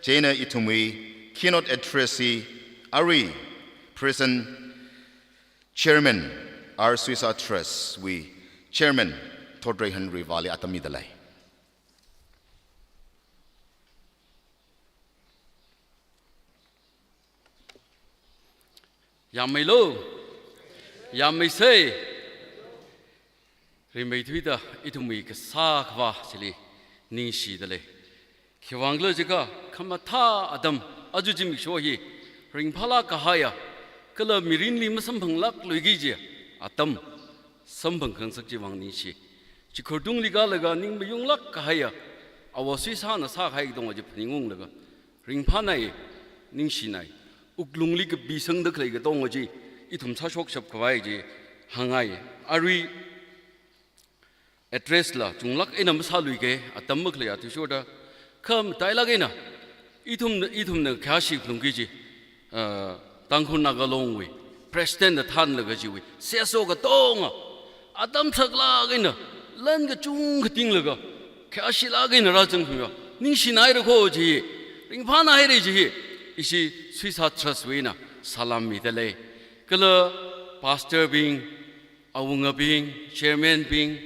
chieina ithumwui keynote address hi arui present chairman, R Suisa Trust wui chairman Thotrei Henry vali atam mida lei. Yāmmeilo, yāmmeisei. Rimeithuida ithumwui kasā khavā chili ningshida lei. Khiwuivang khala jiakha, khamathā atam, aja zimiksho hi ringphālāk kahaiya, kala mirinli masamphanglākluiki kaji atam samphang khangasak chiwui vang ningshi. Chikhurtungli kālaga ning mayunglāk kahaiya, Āwo Suisana sākahai katonga chi phaningunglaga, ringphānai, ningshinai, wuklungli kapisangda khalei katonga chi ithum sāshokshap khavai chi hāngngai. Arui address la chunglāk eina masāluike, atam makhaleiya athishurda, kha matailāk eina ithum, ithumna khayāshi phalungki kaji, ah, Tangkhul Naga Long wui President na thānlaga chiwui C S O katonga atam saklāk eina, lan kachungkha tinglaga, khayāshilāk eina rāzangkhuiya, ningshinaira kho kaji, ringphānaira kaji hi ishi Suisa Trust wui eina salam mida lei. Kala pastor bing, awungabing, chairman bing,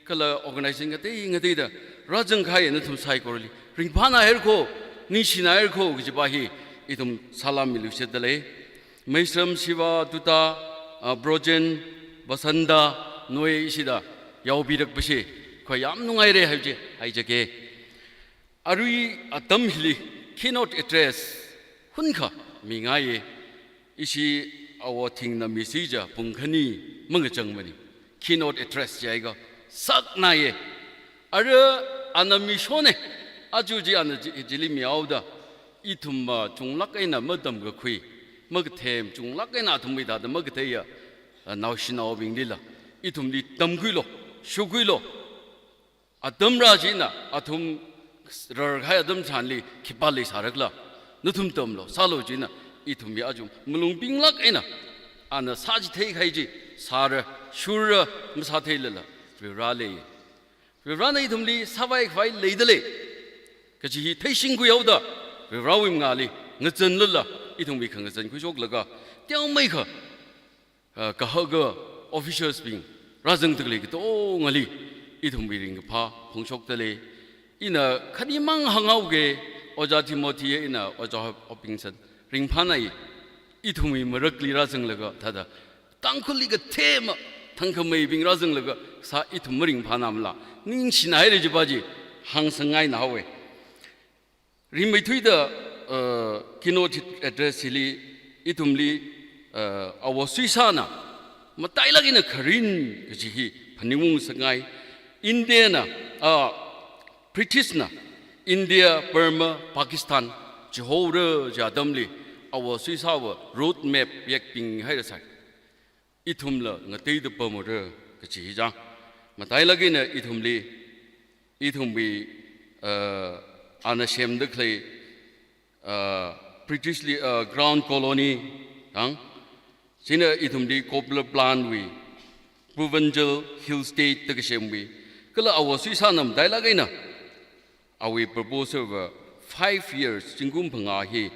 kala organization ngatei ngateida rāzangkahai nathum saikorali ringphānaira kho, ningshinaira kho kajipa hi ithum salam miluishitda lei. Meisharam Shiva, Tuta, ah, Brojen, Basanta, noi ishida yaopirakpashi, kha yāmnungaira haichi haijake. Arui atam hili keynote address hunkha mingaiye. Ishi Āwo Thingna misi chiya pung khani mangachangmana. Keynote address chiakha saknaiye. Ara ana mishona, aja chi ana chi, chili mihaoda, ithumva chunglāk eina matamkakhui, makathem, chunglāk eina athumwui thāda makatheiya, ah, naoshinaobinglila ithumli tamkhuilu, shukhuilu. Atam rā china, athum rarkahai atam tharanli khipā leisārakhala, nathum tamlu, sālu china, ithumwui aja malung pinglāk eina, ana sāchitheikahai chi sāra, shurra, masātheilala, Varivara lei. Varivarana ithumli sāvai khavai leida lei kaji hi theishingkhuihaoda, Varivarawui mangāli ngazanlala, ithumwui khangazan khuishoklaga, teomeikha, ah, kahaka officials bing rāzangda khalei katongali ithumwui ringkaphā phongshokda lei. Ina khanimang hānghaoke, Ojā Timothy eina Ojā Hopkinson, ringphānai, ithumwui marakli rāzanglaga thāda Tangkhulli kathema thangkhameibing rāzanglaga sā, ithum maringphānamala, ningshinaira kajipa chi hāngsangngaina haowe. Rimeithuida, uh, keynote address hili, ithumli, uh, Āwo Suisana matailāk eina kharing kaji hi phaningungsakngai. Indiana, uh, Britishna India, Burma, Pakistan chihaora kaji atamli, Āwo Suisava road map yekpinghairasai. Ithumla ngateida pamra kaji hi chang. Matailāk eina ithumli, ithumwui, uh, ana semda khalei, uh, Britishli, uh, Crown Colony, tang. China ithumli Copley Plain wui, Provincial Hill State da kasemwui, Kala awo suisāna matailāk eina awui proposal va five years, zingkum phangā hi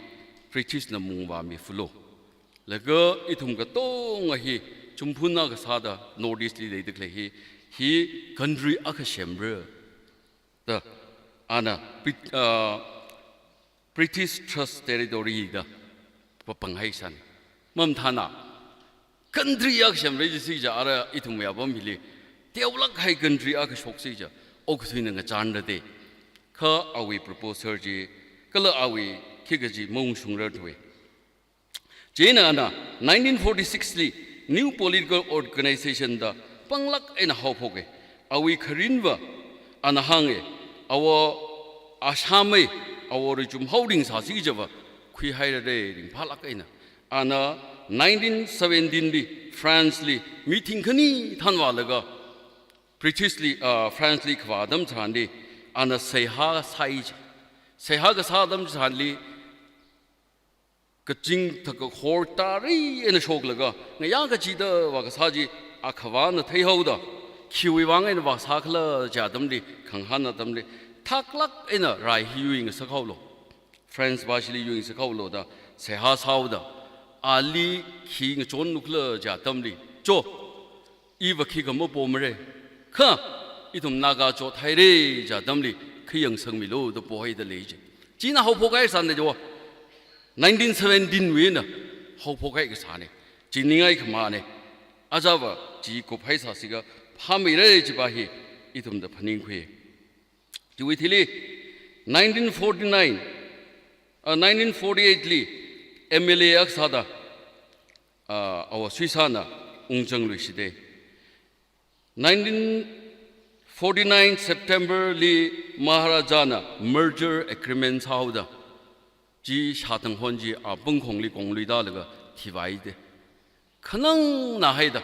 Britishna mungvāmi fulu. Laga ithum katonga hi chumphun akha sāda North East li leida khalei hi, hi country akha semra da ana Brit-, ah, British Trust Territory da papanghaisāna. Mamathāna, country akha semra jisi ja ara ithumwui apam hili teolāk kahai country akha shoksi ja, okathuina ngachānra de. Kha awui proposal chi, kala awui khikha chi maungshungra thuwa. Chieina ana nineteen forty-six li new political organization da panglāk eina haophoka. Awui kharinva ana hānga, awo Assam-wui, awo rachum haoring sāsi java khuihaira de ringphālāk eina. Ana nineteen seventeen li France li meeting khani thanvālaga, British li, ah, France li kavā atam chitharanli, ana seihā sāi ji. Seihā kasā atam chitharanli, kaching thak kahor tari eina shoklaga, ngayā kachida vākasā chi akhavāna theihaoda, khiwui vang eina vāsākhala chi atamli, khangahān atamli, thaklāk eina rai hi yuingasak haolo. France vāshili yuingasak haolo da, seihā sāhaoda, ali khi ngachonlukhala chi atamli, cho, iva khikha mapomara. Kha, ithum Naga chothaira chi atamli, khi yangsangmilu da pohaida lei ji. China haophokhai sāna jo. Nineteen seventeen wui eina haophokhai kasāna. Chi ningai khamāna. Ajava chi kuphaisāsi kaphā mira chiva hi ithumda phaningkhui. Chiwui thili nineteen forty-nine, ah, nineteen forty-eight li M L A akha sāda, ah, awo suisāna ungzangluishita. Nineteen forty-nine September li Maharajana merger agreement sāhaoda, chi Shātanghon chi apungkhongli kongluida laga thivāida. Khanangna haida,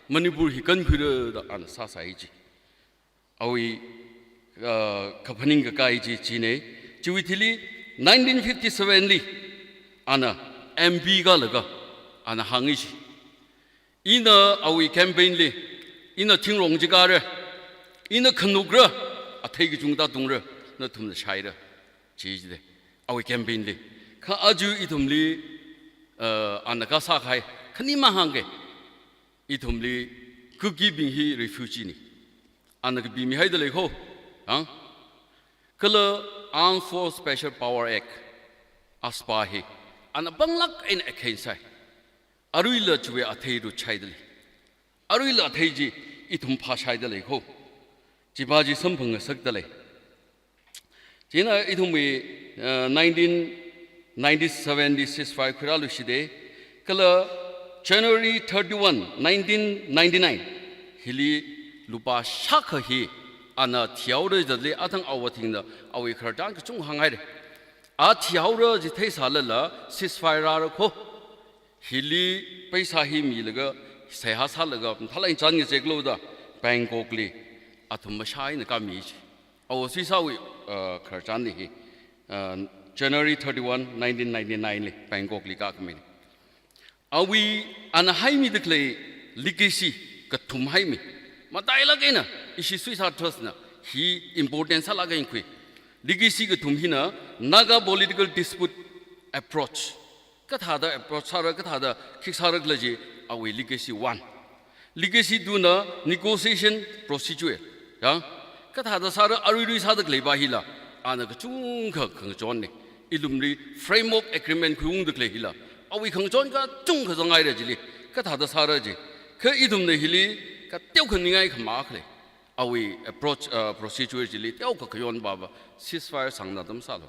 Manipur hi kankhuira da ana sāsai ji. Awui, ah, kaphaning kakai chi china. Chiwui thili nineteen fifty-seven li ana M P kālaga ana hāngi ji. Ina awui campaign li, ina thingrong chi kāra, ina khanukra, athei kachungkha tātungra, nathumna shaira, chi jida, awui campaign li. Kha aja ithumli, eh, ana kasā kahai, khani mahāngka, ithumli Kukibing hi refugee na. Ana kapimihaida lei kho, ha? Kala Armed Force Special Power Act, AFSPA hi, ana panglāk eina against sāi. Aruila chiwui athei ruthaida lei. Aruila athei chi ithum phāshaida lei kho. Chiva chi samphangngasakda lei. China ithumwui, uh, nineteen ninety-seven li ceasefire khuirāluishita. Kala January thirty-one, nineteen ninety-nine, hili lupā shākha hi ana thihaora jida lei, athang awo thingda awui khararchan kachungkha hānghaira. A thihaora chi theisālala ceasefire rāra kho. Hili paisa hi milaga, seihā sālaga, mathālāk eina chān ngazeklu da, Bangkok li athum mashā eina kāmi ji. Awo suisāwui, uh, khararchan hi, uh, January thirty-one, nineteen ninety-nine li, Bangkok li kākhami. Awui ana haimida khalei legacy kathum haimi. Matailāk eina, ishi Suisa Trust na, hi important sālāk eina khui. Legacy kathum hina, Naga political dispute approach. Kathāda approach sāra, kathāda khik sāra khala chi, awui legacy one. Legacy two na negotiation procedure. Ya? Kathāda sāra, aruirui sāda khaleiva hila, ana kachungkha khangachonna. Ilumli framework agreement khuiungda khalei hila, awui khangachon kachungkha zanghaira chili. Kathāda sāra chi. Kha ithumna hili, kateokha ningai khamā khalei. Awui approach, uh, procedure chili, teokha khayon vava, ceasefire sangna atam sālu.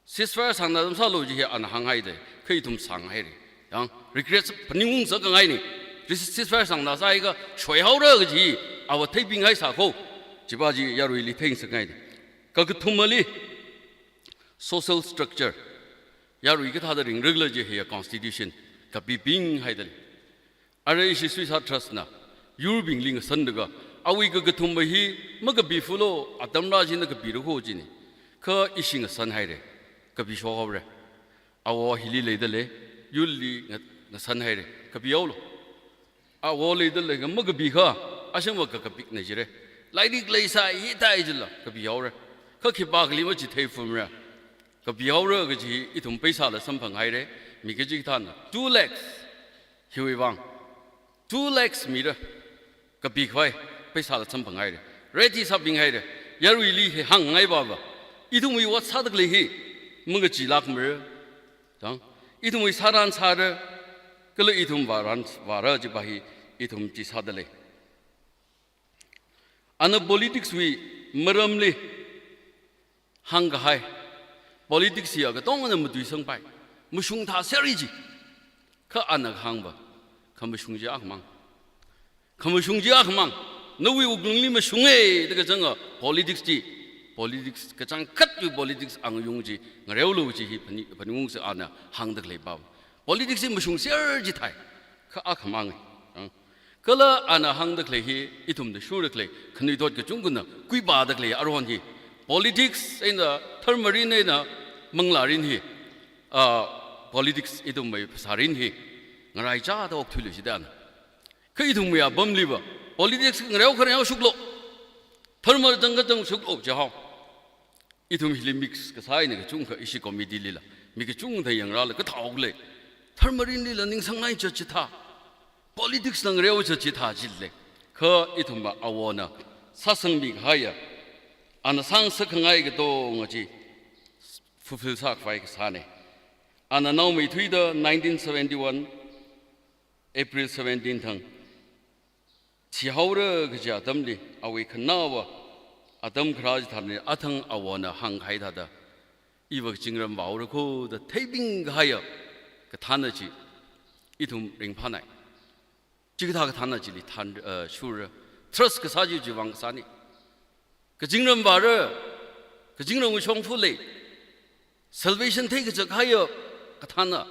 Ceasefire sangna atam sālu chi hi ana hānghaida, kha ithum sanghaira. Yang, regret phaningungsa kangaina. Ceas-, ceasefire sangna sāhaiakha shoihaora kaji, awo theipinghaisa kho. Chiva chi yaruili theingasakngaina. Kakathumali, social structure. Yarui kathāda ringra khala chi hiya constitution. Kapipinghaida lei. Ara ishi Suisa Trust na, yurbingli ngasanlaga, awui kakathumva hi, makapi fulu, atam rā china kapira kho china. Kha ishi ngasanhaira, kapi shokhaora. Awo hili leida lei, yurli nga-, ngasanhaira, kapihaolu. Awo leida lei, nga makapi kha, ashangva kakapikna jira. Lairik leisai hithai jila kapihaora. Kha khipākhali machitheifumra. Kapihaora kaji ithum paisāla samphanghaira. Mi kachikathāna two lakhs hiwui vang. Two lakhs mira. Kapikhavai paisāla samphanghaira. Ready sābinghaira. Yaruili hi hāngngai baba. Ithumwui ot sāda khalei hi mangachilākmara. Chang. Ithumwui sāran sāra. Kala ithum vāran vāra jiva hi ithum chi sāda lei. Ana politics wui maramli hāngkahai. Politics hiya katongana matuisangpai. Mashungthāserra ji. Kha ana kahāngva. Khamashung chi akhamang. Khamashung chi akhamang. Nawui wuklungli mashunga da kachanga politics chi. Politics kachangkhatwui politics angayung chi. Ngareolu chi hi phani, phaningungsa ana hāngda khalei pao. Politics hi mashungserra jithai. Kha akhamang. Ang. Kala ana hāngda khalei hi, ithumna shurda khalei, khanuithot kachungkhana, kuipāda khalei aruihon hi. Politics eina, dharmarin eina, manglārin hi. Ah, politics ithumwui phasārin hi. Ngaraichāda okthuilu shida ana. Kha ithumwui apamliva. Politics ngareo khareo shuklo. Dharma chang kachang shuklo jihao. Ithum hili mix kasā eina kachungkha ishi committee lila. Mi kachungkha yangrala kathao lei. Dharmarinlila ningsangngai chachithā. Politics la ngareo chachithā jilei. Kha ithumva awona sāsangmi kahaiya. Ana sāngasakkhangai katonga chi fulfill sākhavai kasāna. Ana naomeithuida nineteen seventy-one, April seventeen thang. Thihaora kaji atamli, awui khanaowa, atam kharā chithāna athang awona hāngkahai thāda, iva kachingram vāhaora kho da theibing kahaiya, kathāna chi, ithum ringphānai. Chikathā kathāna chili thān, eh, shurra, trust kasā chi chiwui vang kasāna. Kachingram vāra, kachingram shongfa lei. Salvation theikachak kahaiya kathāna,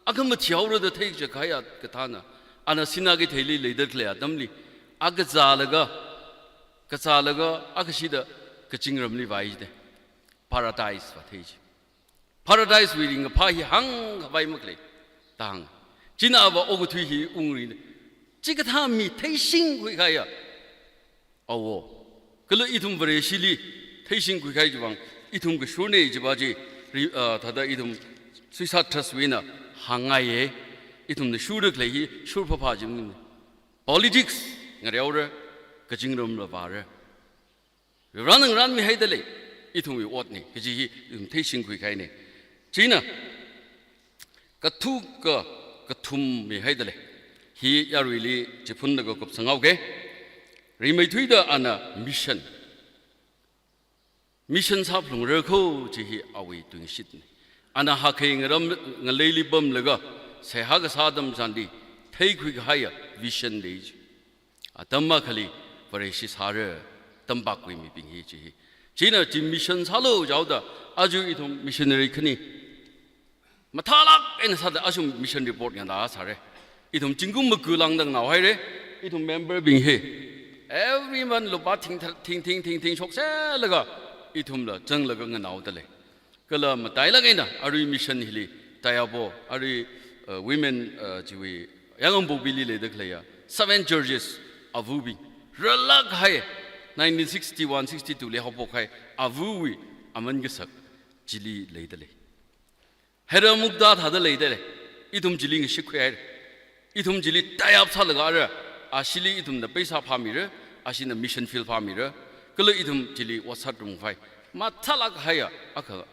akha mathihaora da theikachak kahaiya kathāna, ana sinā kaitheili leida khalei atamli, akha zālaga, kazālaga, akha shida kachingramli vāi jide. Paradise vāthei ji. Paradise wui ringkaphā hi hāngkhavai makhalei. Tang. China ava okathui hi ungri ne. Chikathā mi theishingkhui kahaiya. Awo. Kala ithum Vareshili theishingkhui kahai chiwui vang, ithum kashurna jiva chi, ri-, ah, thāda ithum Suicide Trust wui eina hāngngaiya, ithumna shurda khalei hi shurphāphā jim. Politics ngareora, kachingramla vāra. Ran ngarānmihaida lei, ithumwui otna, kaji hi ithum theishingkhui kahaina. China, kathuka, kathum mihaida lei. Hi yaruili chiphunlaga kupsanghaoke. Rimeithuida ana mission. Mission sāphalungra kho chi hi awui tuingashitna. Ana hakhei ngaram ngaleili pamlaga, seihā kasā atam chānli, theikhui kahaiya vision lei ji. Atam akhali Vareshi sāra, tampakwui mibing hi chi hi. China chi mission sālu jihaoda, aja ithum missionary khani. Mathālāk eina sāda aja mission report nganāsāra. Ithum zingkum maga lāngda nganāhaira, ithum member bing hi. Every month lupā thing thing, thing, thing, thing shokselaga, ithumla zanglaga nganāhaoda lei. Kala matailāk eina, arui mission hili, tie up ho, arui, uh, women, uh, chiwui, Yaingangpokpili leida khaleiya, seven churches, avabing, rālāk kahai, nineteen sixty-one, sixty-two li haophok kahai, avawui, aman kasak, chili leida lei. Hera Mukta thāda leida lei, ithum chili ngashikkhui haira. Ithum chili tie up sālaga ara, ashili ithumna paisa phāmira, ashina mission field phāmira, kala ithum chili ot sātrum phai. Mathālāk kahaiya, akha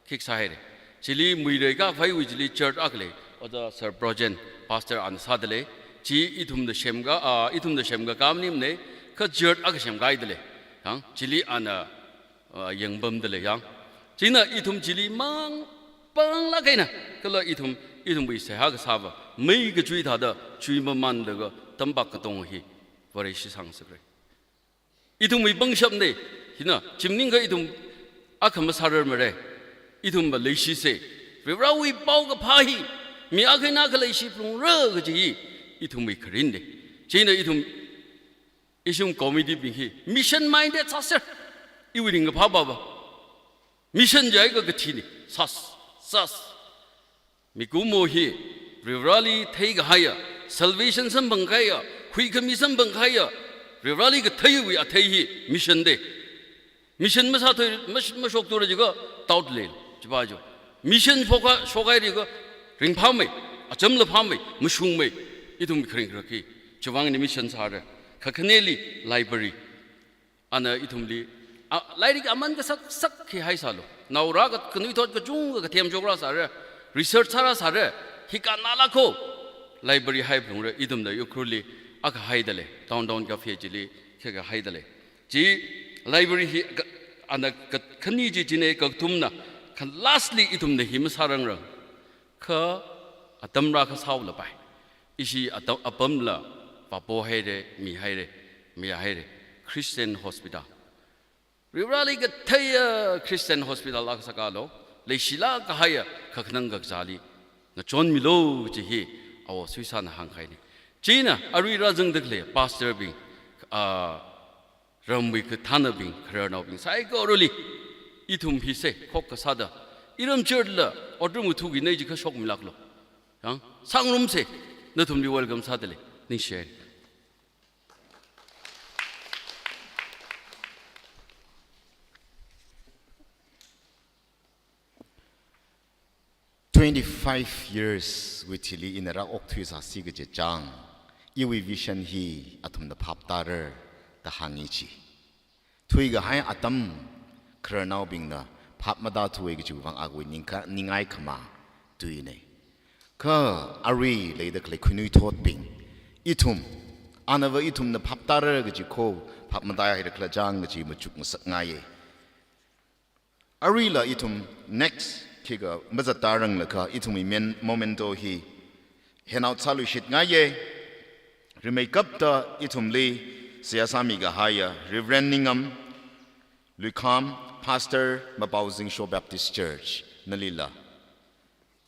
khikha sāhaira. Chili Muirei kaphaiwui chili church akha lei, Oja Sir Projen, pastor ana sāda lei. Chi ithumna semka, ah, ithumna semkakā maningmana, kha church akha semkahaida lei. Yang, chili ana ah, yangpamda lei yang. China ithum chili mang, panglāk eina, kala ithum, ithumwui seihā kasāva, mei kachui thāda, chui mamānlaga, tampak katonga hi, Vareshi sāngasakra. Ithumwui pangshapna, hina, chi maningakha ithum, akha masārarmara, ithumva leishisa, Varivarawui paokaphā hi, mi akha eina akha leishiphalungra kaji hi, ithumwui kharinna. China ithum, ishum committee bing hi, mission minded sāser. Iwui ringkaphā baba. Mission jiakha kathina, sas, sas. Mikumo hi, Varivarali theikahaiya, salvation samphangkahaiya, huikhami samphangkahaiya, Varivarali katheiwui athei hi mission de. Mission masāthui, mas-, mashokthura jiakha doubt lei, chiva jo. Mission shoka, shokhaira jiakha ringphāmei, achamla phāmei, mashungmei, ithum kharing kharak hi. Chivang ina mission sāra. Kakhaneli library. Ana ithumli, a, lairik aman kasak sak khi haisālu. Naora ka, kanuithot kachungkha kathem chokra sāra, research sāra sāra, hi kannala kho. Library haiphalungra, ithumna Ukhrulli akha haida lei, downtown cafe chili khikha haida lei. Chi library hi ka, ana kakhane chi chine, kathumna, kha lastly ithumna hi masārangrang. Kha atam rākha sāhaolapai. Ishi atam, apamla vāpohaira, mihaira, mihaira. Christian Hospital. Varivarali katheiya Christian Hospital akha sākalo, leishilāk kahaiya kakhanang kakazāli ngachonmilu kaji hi awo Suisana hāngkahaina. China arui rāzangda khalei pastor bing, ah, ramwui kathānabing, khararnaobing saikorali, ithum hi se, khokkha sāda, iram church la, otram ngathukina jiakha shokmilāklu. Yang, sangrumsa, nathumli welcome sāda lei, ningshiya. Twenty-five years wui thili ina rāokthuisāsi kaji chang, iwui vision hi athumna phaptāra da hāngi chi. Thuikahai atam khararnaobingna phap matāthuwa kajiwui vang awui ningkha-, ningai khamā tuina. Kha arui leida khalei khanuithotbing, ithum, anava ithumna phaptāra kaji kho phap matāhaira khala chang kaji machukngasakngaiya. Aruila ithum next khikha mazattāranglakha ithumwui men-, memento hi hand out sāluishitngaiya. Rimeikapta ithumli seihā sāmikahaiya Reverend Ningam Luikham, Pastor Mapao Zingsho Baptist Church, nalila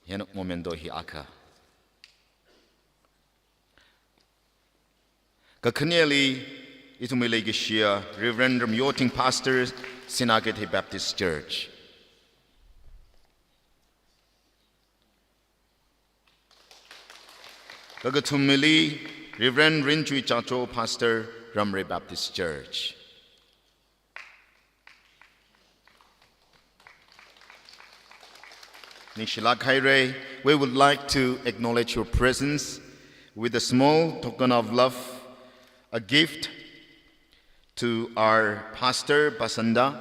hand out memento hi akha. Kakhaneli, ithumwui leikashiya Reverend Ramyoting, Pastor, Sinakeithei Baptist Church. Kakathumeli, Reverend Rinchui Chacho, Pastor, Ramrei Baptist Church. Ningshilāk haira, we would like to acknowledge your presence with a small token of love, a gift to our pastor, Basanta.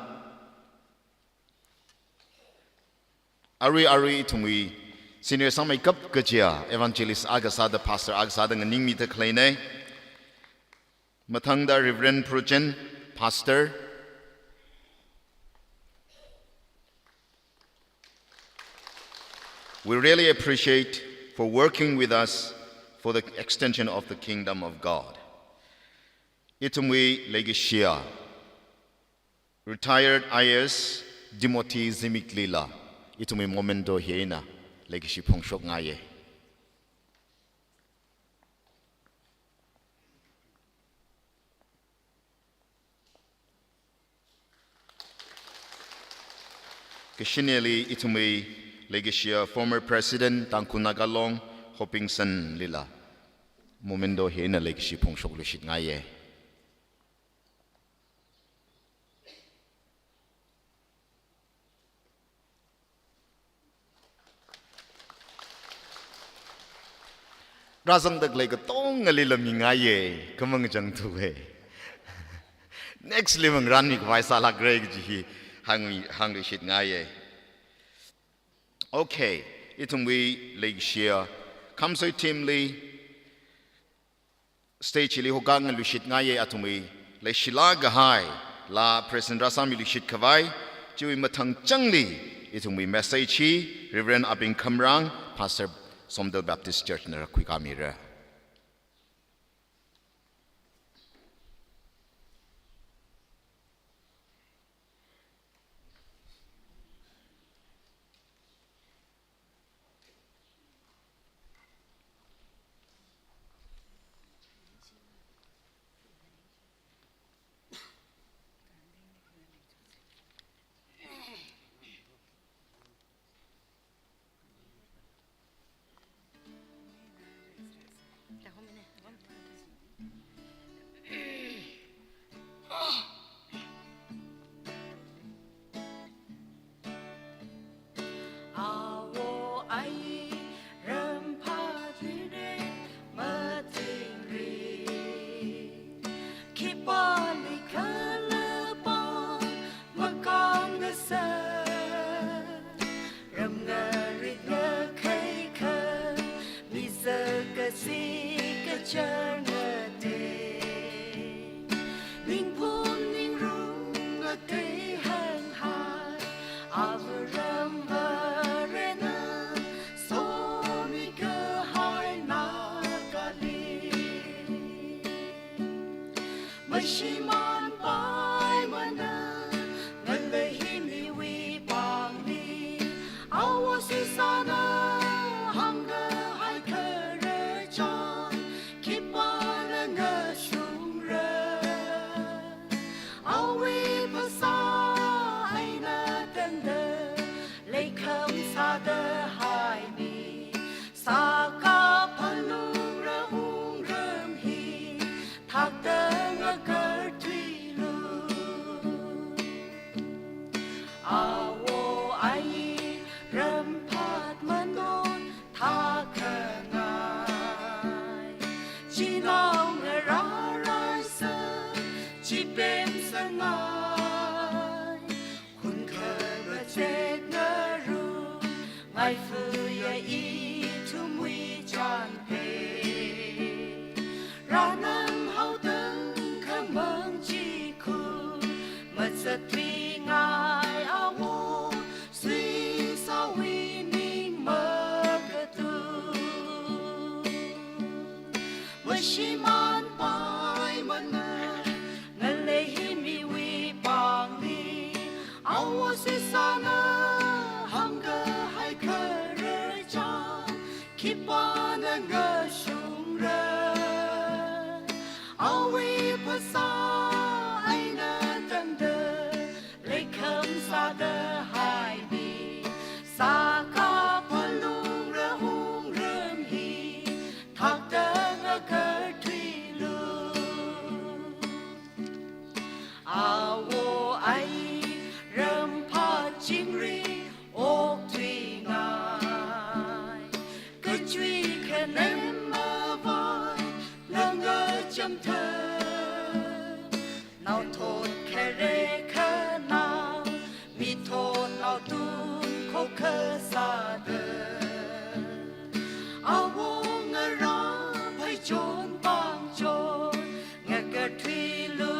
Arui arui ithumwui senior sāmeikap kajiya evangelist akha sāda, pastor akha sāda nganingmida khaleina. Mathangda Reverend Prochen, Pastor. We really appreciate for working with us for the extension of the kingdom of God. Ithumwui leikashiya retired I A S Timothy Zimiklila ithumwui memento hi eina leikashi phongshokngaiya. Kashineli ithumwui leikashiya former President Tangkhul Naga Long Hopingson lila memento hi eina leikashi phongshokluishitngaiya. Rāzangda khalei katongalila mingaiya, khamang changthuwa. Next li mang ranmi khavai sālākra kaji hi hāngmi, hāngluishitngaiya. Okay, ithumwui leikashiya Khamsoi team li stage li hokak ngaluishitngaiya athumwui leishilāk kahai, la present rāsāmiluishit khavai. Chiwui mathang changli ithumwui message hi Reverend Abing Khamrang, Pastor Somdal Baptist Church na rākhuikāmira. Ai fuya ithumwui chānphei, rānang haotang khamang chi khu, mazatthuingai awo, suisāwui ning makatu. Mashimānpaimana, ngalei hi miwui pāngli, awo suisāna hāngkahai khararchān, khipāna ngashungra. Awui phasā eina tangda, leikham sāda haimi, sākaphalungra wungram hi, thakta ngakarthuilu. Awo ai ramphā chingri okthuingai, kachui khanem mavai langa chamtha, naothot khare khanao, mithot naotun khokha sāda, awo ngarā phaichon pāngchon, ngakarthuilu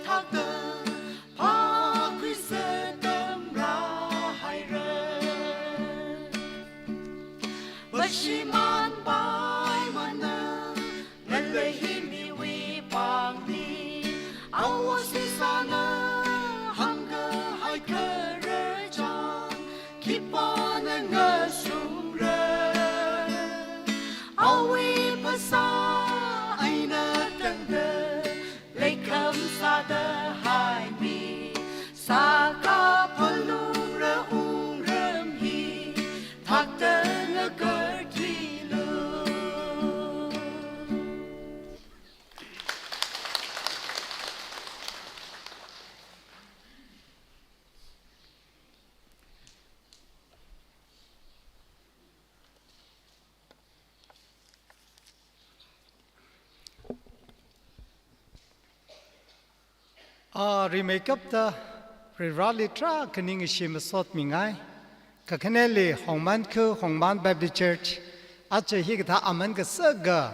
thakta, phākhuisa tamrāhaira. Mashimānpaimana, ngalei hi miwui pāngli, awo suisāna hāngkahai khararchān, khipāna ngashungra. Awui phasā eina tangda, leikham sāda haimi, sākaphalungra wungram hi, thakta ngakarthuilu. A, rimeikapta Varivarāli tarākha ningshi masotmingai. Kakhaneli Hongman khu, Hongman Baptist Church, aja hikathā aman kasaka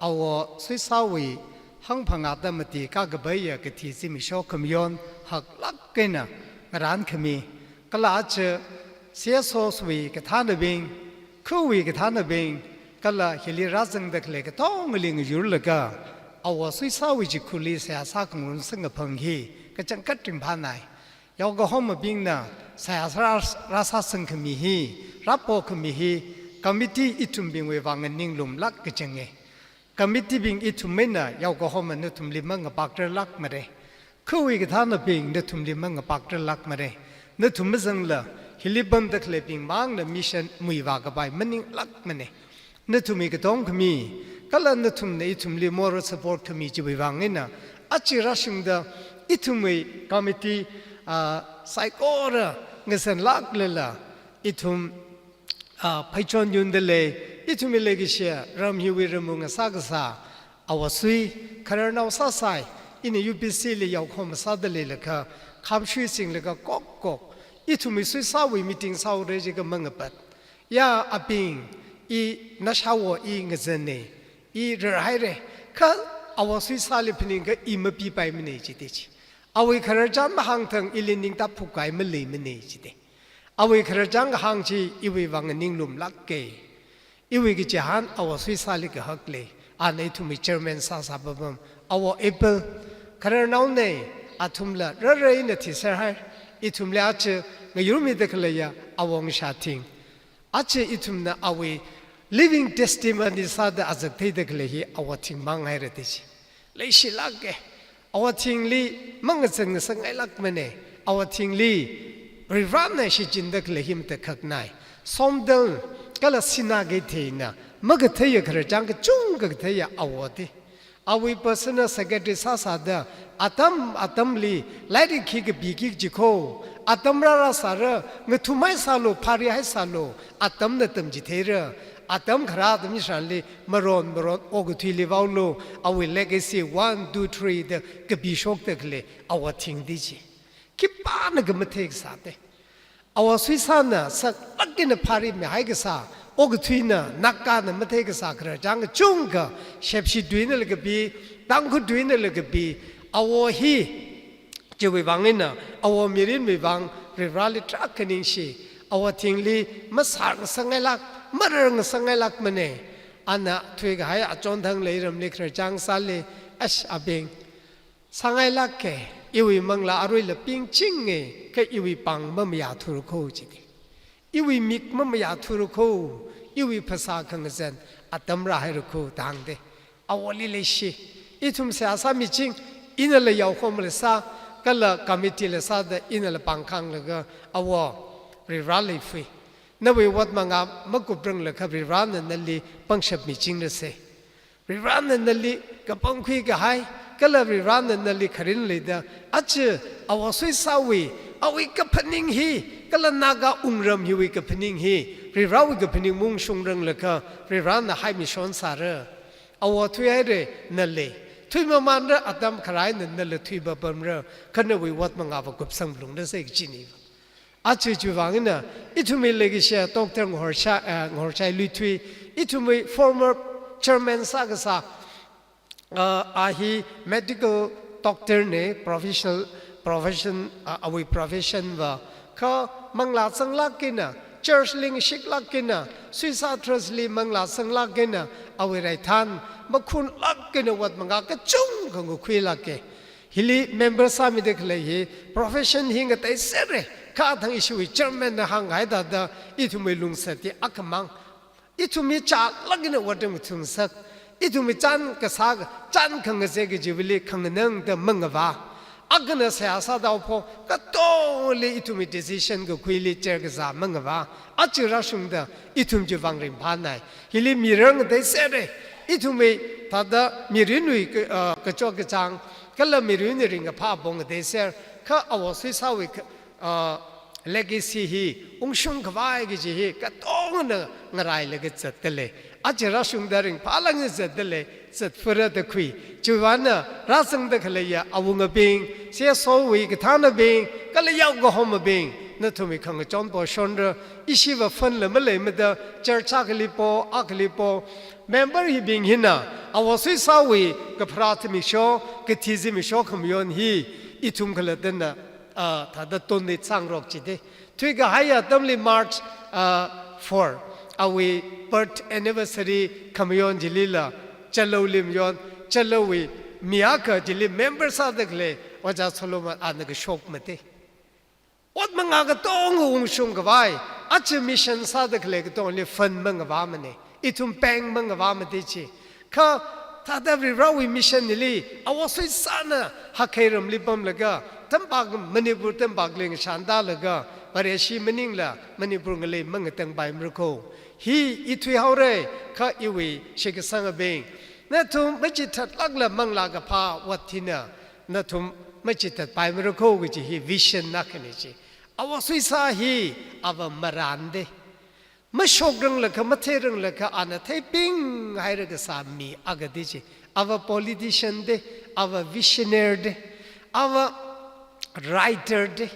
awo suisāwui hangphangāda mati kakapaiya kathi zimiksho khamayon haklāk eina ngarānkhami, kala aja C S Os wui kathānabing, khawui kathānabing, kala hili rāzangda khalei katongali ngayurlaga, awo suisāwui chikhurli seihā sākhangarum samkaphang hi kachangkhat ringphānai. Yaokahomabingna seihā sā rā, rāsāsangkhami hi, rāpokhami hi, committee ithumbingwui vang nganinglumlāk kachanga. Committee bing ithum eina yaokahoma nathumli mangapak rarlākmara. Khawui kathānabing nathumli mangapak rarlākmara. Nathum mazangla, hili pamda khaleibing mangna mission muivā kapai maninglākmana. Nathumwui katongkhami, kala nathumna ithumli moral support khami chiwui vang eina, aja rāshungda ithumwui committee, ah, saikora ngazanlāklala, ithum, ah, phaichon yunda lei, ithumwui leikashiya ram hiwui ramung ngasā kasā, awo sui, khararnao sāsai, ina U B C li yaokahoma sāda leilakha, khamshui singlaga kokkok, ithumwui suisāwui meeting sāhaora jiakha mangapat. Ya abing, i nashāwo, i ngazana, i rarhaira, kha awo suisāli phaningakha i mapipaimana jida chi. Awui khararchān mahāngthang ili ningtap phukkahai maleimana jida. Awui khararchān kahāng chi iwui vang nganinglumlāka. Iwui kachihān awo suisāli kahak lei. Ana ithumwui chairman sāsā papam, awo Abel, khararnaona, athumla rarrai eina thiserhai. Ithumli aja ngayurmida khaleiya awo Ngashathing. Aja ithumna awui living testimony sāda azak theida khalei hi awo Thing manghaira da chi. Leishilāka. Awo Thingli mangazan ngasakngailākmana. Awo Thingli Varivarāna shichinda khalei hi matakhaknai. Somdal kala Sinā Keithei na makatheiya khararchān kachungkha katheiya awo da. Awui personal secretary sāsāda atam atamli lairik hi kapiki kaji kho, atam rārāsāra, ngathumhaisālu, phārihaisālu, atamna tamchitheira, atam kharā atam tharanli maron maron okathuili vaolu, awui legacy one, two, three da kapishokda khalei awo Thing da chi. Khipānakha mathei kasā da. Awo Suisāna saklāk eina phāri mihai kasā, okathuina Nagana mathei kasā khararchān kachungkha, Shepshi tuina lakapi, Tangkhul tuina lakapi, awo hi, chiwui vang eina, awo mirinwui vang, Varivarāli tarākha ningshi, awo thingli masār ngasangngailāk, marar ngasangngailākmana. Ana thuikahai achon thang leiramli khararchān sāli, ash abing, sāngailāka, iwui manglā aruila pingchinga, kha iwui pāng mamayāthura kho jida. Iwui mik mamayāthura kho, iwui phasā khangazan atam rāhaira kho da hāngda. Awoli leishi. Ithum seihā sāmiching, inala yaokahomla sā, kala committee la sāda, inala pāng khānglaga, awo, Varivarā leifui. Nawui ot mangā makupranglakha Varivarāna nali pangshap michingrasa. Varivarāna nali kapangkhui kahai, kala Varivarāna nali kharin leida, aja awo Suisāwui, awui kaphaning hi, kala Naga wungram hiwui kaphaning hi, Varivarāwui kaphaning maungshungranglakha, Varivarāna haimishon sāra. Awo thuihaira nali. Thuimamānra atam kharā eina nala thuipapamra, kha nawui ot mangāva kupsang phalungrasa kachina. Aja chiwui vang eina, ithumwui leikashiya Doctor Ngahorshai, eh, Ngahorshai Luithui, ithumwui former chairman sākasā, uh, a hi medical doctor na, professional, profession, uh, awui profession va, kha manglā zanglāk eina, church li ngashiklāk eina, Suisā Trust li manglā zanglāk eina, awui raithan, makhunlāk eina ot mangā kachungkha ngakhuilāka. Hili member sāmida khalei hi, profession hi ngateisera, kha thang ishiwui chairman na hānghai thāda, ithumwui lungset hi akhamang. Ithum hi chālāk eina ot ngathumsak, ithum hi chān kasā, chān khangazek kajivali khanganangda mangavā. Akhana seihā sāda pho, katongli ithumwui decision kakhuili cher kazā mangavā. Aja rāshungda, ithum chiwui vang ringphānai. Hili mirar ngateisera, ithumwui thāda mirinwui ka, ah, kachot kachāng, kala mirinwui ringkaphā apong ngateiser, kha awo Suisāwui ka, ah, legacy hi, ungshung khavai kaji hi, katongna ngarailaga zatdalei. Aja rāshungda ringphālāk eina zatdalei, zatfura da khui. Chiwuivangna rāzangda khaleiya awungabing, C S O wui kathānabing, kala yaokahomabing, nathumwui khangachon poshonra, ishiva fund la maleimada, church akhali po, akhali po. Member hibing hina, awo Suisāwui kapharā zimiksho, kathi zimiksho khamayon hi, ithum khalattana, ah, thāda tun ni changrok jida. Thuikahaiya atamli March, ah, four, awui birth anniversary khamayon chilila, Chalou li mayon, Chalouwui mi akha chili member sāda khalei, Ojā Solomon ana kashokmada. Ot mangā katonga ungshung khavai, aja mission sāda khalei katongli fund mangavāmana, ithum bank mangavāmada chi. Kha thāda Varivarāwui mission hili, awo Suisāna hakhairamli pamlaga, tampak Manipur tampakli ngashan tālaga, Vareshi maningla Manipur ngalei mangatangpaimara kho. Hi i thuihaora, kha iwui shitkasangabing, nathum machithatlākla manglā kaphā ot hina, nathum machithatpaimara kho kaji hi vision akhana chi. Awo Suisā hi ava marānda. Mashokranglakha, matheiranglakha, ana theipinghaira kasā mi akhada chi. Ava politician da, ava visionary da, ava writer da,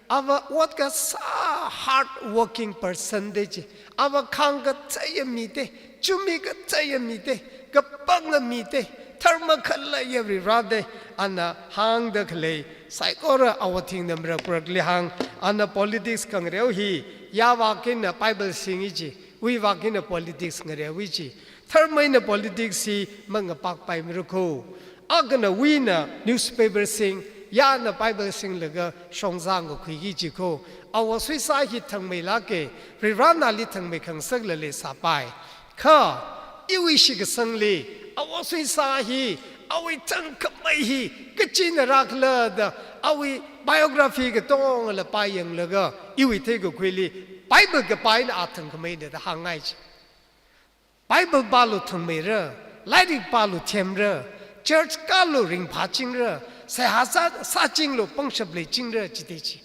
ava ot kasā hard working person da chi. Ava khāng kachāya mida, chumi kachāya mida, kapangla mida, dharma khaleiya Varivarā da, ana hāngda khalei, saikora awo thingna marak marakli hāng, ana politics khangareo hi, yāvak eina Bible singi chi, wuivak eina politics ngareowi chi. Dharma eina politics hi mangapakpaimara kho. Akhana wuina newspaper sing, yāna Bible singlaga shongza ngakhuiki chi kho. Awo Suisā hi thangmeilāka, Varivarāna ali thangmei khangasakla leisāpai. Kha, iwui shitkasangli, awo Suisā hi, awui thangkhamei hi, kachina rākhala da, awui biography katongala pāyanglaga, iwui theikakhuili, Bible kapā eina a thangkhameina da hāngngai chi. Bible pālu thangmeira, lairik pālu themra, church kālu ringphāchingra, seihā sā, sāchinglu pangshap leichingra jida chi.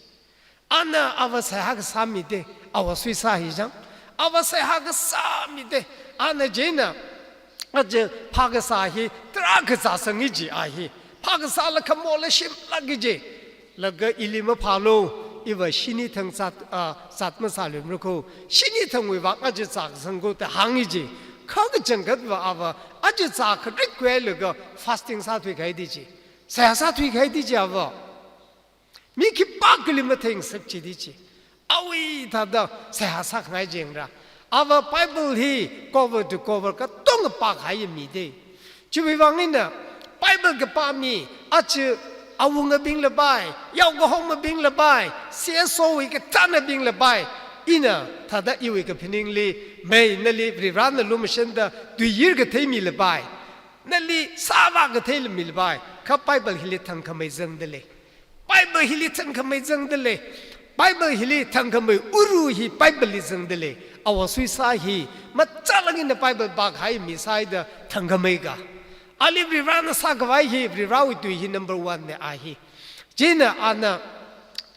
Ana ava seihā kasā mida, awo Suisā hi jang. Ava seihā kasā mida, ana china, aja phākasā hi, tarākha zāsangi chi a hi. Phākasāla khamola shimlāki chi. Laga ili maphālu, iva shini thang zat, ah, zat masāluimara ko, shini thangwui vang aja zākazang ko da hāngi ji. Kha kachangkhatva ava aja zākharik khuilaga fasting sāthuikahai di ji. Seihā sāthuikahai di ji ava. Mi khipākhali matheingasak ji di ji. Awui thāda seihā sākhangai jing ra. Ava Bible hi cover to cover katonga pākahai mi de. Chiwui vang eina Bible kapā mi, aja awungabing lapai, yaokahomabing lapai, C S O wui kathānabing lapai, ina thāda iwui kaphaningli, mei nali Varivarana lumashanda tuiyir kathei mi lapai, nali sāvā kathei mi lapai, kha Bible hili thangkhamei zangda lei. Bible hili thangkhamei zangda lei. Bible hili thangkhamei uru hi Bible li zangda lei. Awasui sā hi, machālāk eina Bible pākahai mi sāida thangkhamei ka. Ali Varivarana sākhavai hi, Varivarawui tui hi number one ne a hi. Chieina ana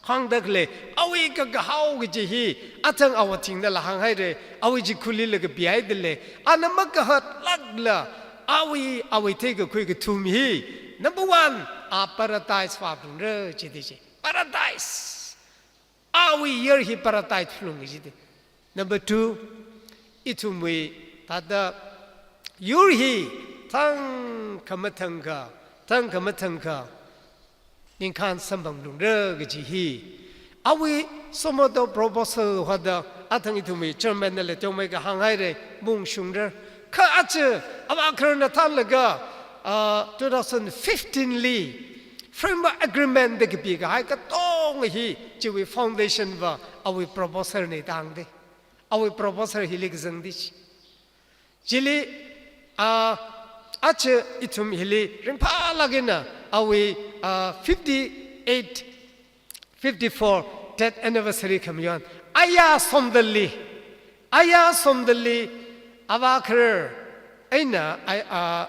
hāngda khalei, awui kakahao kaji hi, athang awa thingnala hānghaira, awui chikhurlila kapihaida lei, ana makahatlākla, awui, awui theikakhui kathum hi, number one, a paradise vāphalungra ji di ji. Paradise! Awui yur hi paradise phalunga ji di. Number two, ithumwui thāda yur hi thangkha mathangkha, thangkha mathangkha ningkhān samphanglungra kaji hi. Awui sum of the proposal hoda athang ithumwui chairman nala teomeikha hānghaira, maungshungra. Kha aja avākhararna thānlaga, ah, two thousand fifteen li Framework Agreement da kapikahai katonga hi chiwui foundation va awui proposal ne da hāng de. Awui proposal hili kazang di ji. Chili, ah, aja ithum hili ringphālāk eina awui, ah, fifty-eight, fifty-four death anniversary khamayon. Aya somdalli, aya somdalli avākharar eina, ai, ah,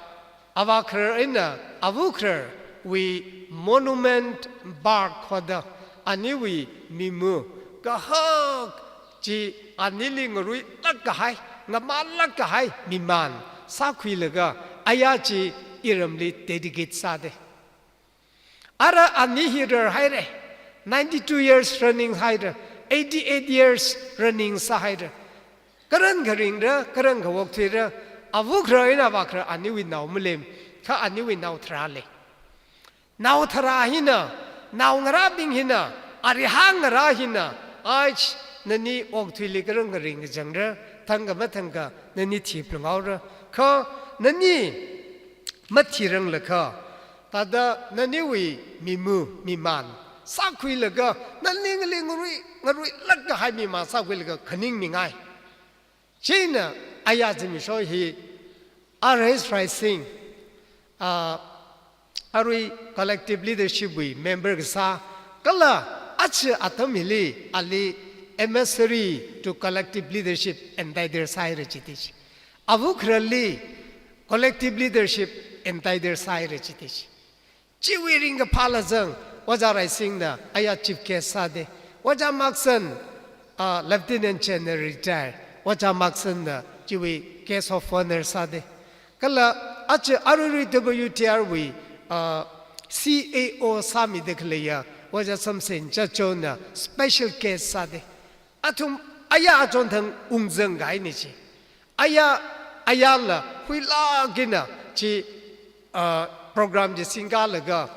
avākharar eina avukhararwui monument bark hoda aniwui mimu kahak chi anili ngaruilāk kahai, ngamānlāk kahai miman sākhuilaga aya chi iramli dedicate sā de. Ara ani hi rarhaira, ninety-two years running haira, eighty-eight years running sāhaira. Karan kharingra, karan khaokthuira, avukharar eina avākharar aniwui nao malei, kha aniwui nao tharā lei. Nao tharā hina, naongarābing hina, arihā ngarā hina, aja nani okthuili karan kharing kazangra, thangkha mathangkha nani thiphalunghaora. Kha nani mathiranglakha, thāda naniwui mimu, miman sākhuilaga, nali ngarui, ngaruilāk kahai miman sākhuilaga khaningmingai. Chieina aya zimiksho hi R S Raising, ah, arui collective leadership wui member kasā, kala aja atam hili ali emissary to collective leadership entitle sāhaira ji di ji. Avukhararli collective leadership entitle sāhaira ji di ji. Chiwui ringkaphāla zang, Ojā Raisingna aya chief guest sā de. Ojā Maksan, ah, Lieutenant General retire, Ojā Maksanna chiwui guest of honour sā de. Kala aja aruirui W T R wui, ah, C A O sāmida khaleiya Ojā Samsen Jatjona special guest sā de. Athum aya achonthang ungzang kahai ni chi. Aya, ayala huilāk eina chi, ah, program chi singkalaga,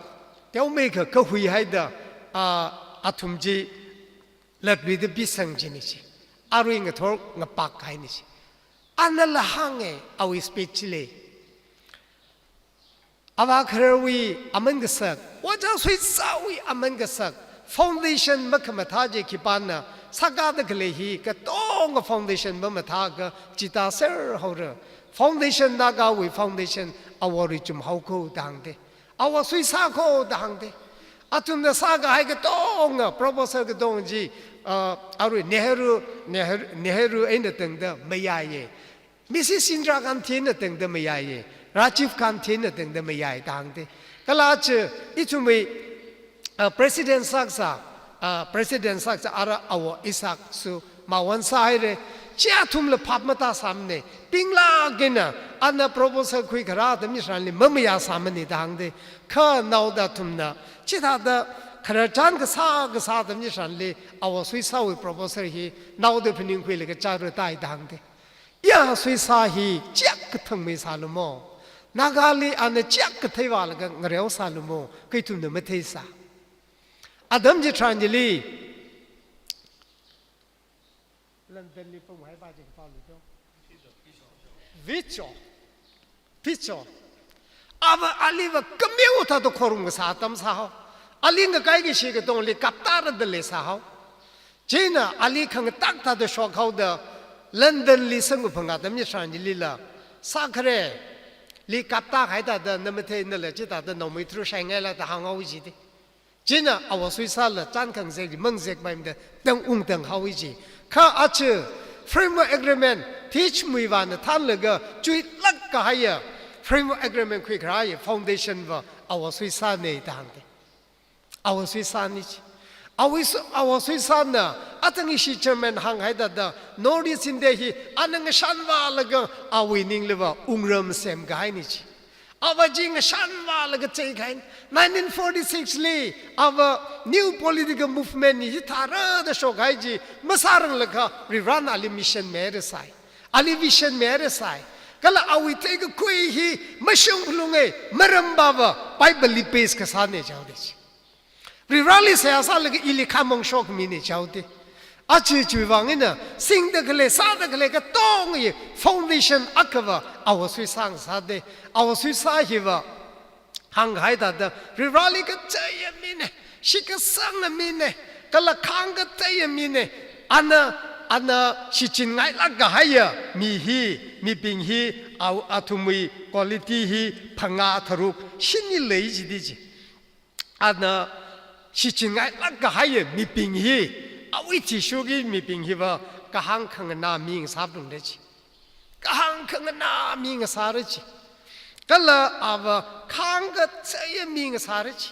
teomeikha kahui haida, ah, athum chi latluida pisang chi ni chi. Arui ngathor ngapak kahai ni chi. Anala hānga awui speech chili. Avākhararwui aman kasak, Ojā Suisāwui aman kasak, foundation makhamathā chi khipāna sākada khalei hi katonga foundation mamathāakha chithāser haora. Foundation Nagawui foundation Awo Richum hao ko da hāng de. Awo Suisā ko da hāng de. Athumna sākahai katonga proposal katonga chi, ah, arui Nehru, Nehru, Nehru eina tangda mayāya. Missus Indira Gandhi eina tangda mayāya, Rajiv Gandhi eina tangda mayāya da hāng de. Kala chi, ithumwui, ah, president sākasā, ah, president sākasā ara Awo Isaac Sumawon sāhaira. Chi athumla phap matāsāmana, pinglāk eina, ana proposal khuikharā atam tharanli mamayāsāmana da hāng de. Kha naoda athumna chithāda Khararchan kasā kasā atam chitharanli, Awo Suisāwui proposal hi naoda phaningkhuilaga chara tai da hāngda. Ya Suisā hi chiak kathang mi sālumo. Nagali ana chiak kathei vālaga ngareo sālumo. Kha ithumna matheisā. Atam chitharan chili, London li pamhai pa jing pa lu jo. Vicho. Vicho. Ava aliva kamiu thāda khorum kasā atam sāhao. Ali ngakai kashi katongli kaptara da leisāhao. Chieina ali khangatak thāda shokhaoda London li sanggu phangā atam chitharan chilila. Sākhareli kapta haida da namathei nala chithāda naomei thru shaingaila da hānghao jida. Chieina Awo Suisāla chān khangazek chi mangazekpaimada tang ungtang haowa ji. Kha aja Framework Agreement, Teach Mui vāna thānlaga chuilāk kahaiya Framework Agreement khuikharāya foundation va Awo Suisāna da hāngda. Awo Suisāna ji. Awo Sui-, Awo Suisāna atang ishi chairman hānghaida da North East India hi ana ngashan vālaga awui ningliva wungram semkahaina ji. Ava chi ngashan vālaga cheikahaina. Nineteen forty-six li ava new political movement hi thāra da shokhai chi masāranglakha Varivarana ali mission mira sai. Ali vision mira sai. Kala awui theikakhui hi mashung phalunga, maram vava Bible li base kasāna jaoda ji. Varivarali seihā sālaga ili khamong shokmina jaoda. Aja chiwui vang eina singda khalei, sāda khalei katonga foundation akhava Awo Suisāna sāda. Awo Suisā hiva hānghaida da, Varivarali kacheiya mina, shitkasanga mina, kala khāngkatheiya mina, ana, ana shichin ngailāk kahaiya mi hi, mibing hi, aw-, athumwui quality hi phangā tharuk shini lei jida ji. Ana shichin ngailāk kahaiya mibing hi, awui athishurki mibing hiva kahāng khanganā mi ngasāphalungra ji. Kahāng khanganā mi ngasāra ji. Kala ava khāngkacheiya mi ngasāra ji.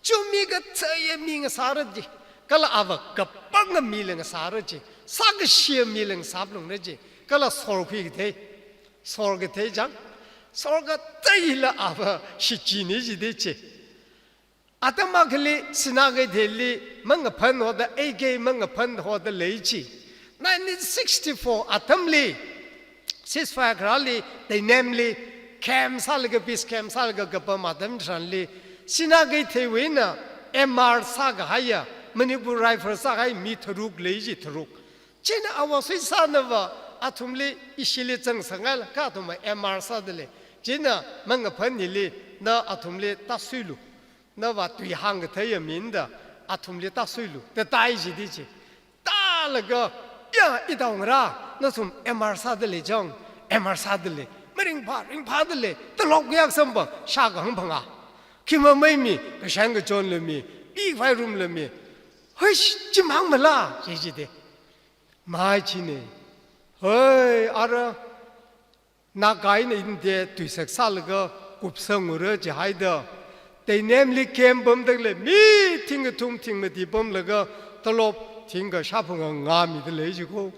Chumi kacheiya mi ngasāra ji. Kala ava kapanga mila ngasāra ji. Sākashiya mila ngasāphalungra ji. Kala sorkhui kathei. Sorkathei chang. Sorkatheila ava shichina jida ji. Atam akhali Sinakeithei li mangaphan hoda, A K mangaphan hoda lei ji. Nineteen sixty-four atamli, ceasefire kharāli, Teinemli, camp sālaga, peace camp sālaga kapam atam chitharanli, Sinakeitheiwui eina M R sākahaiya, Manipur Rifle sākahai mi tharuk lei ji, tharuk. Chieina Awo Suisānava athumli ishili zangsāngaila, kha athumva M R sāda lei. Chieina mangaphan hili na athumli tāsuilu. Nava tui hāngkatheiya mina da athumli tāsuilu. Da tai jida ji. Tālaga, ya, itaongarā, nathum M R sāda lei chang, M R sāda lei. Maringphā, ringphāda lei. Talop kayākha samphang, shākahāng phangā. Khi mamei mi, kashan kachonla mi, pi phai rumla mi. Huish, chimang mala, ji jida. Mai china. Hoi, ara, Naga eina India tuisak sālaga kupsangura jihaida. Teinemli camp pamda khalei mi thingkathum thingmati pamlaga talop thingkha shāphangā ngā mida lei ji ko.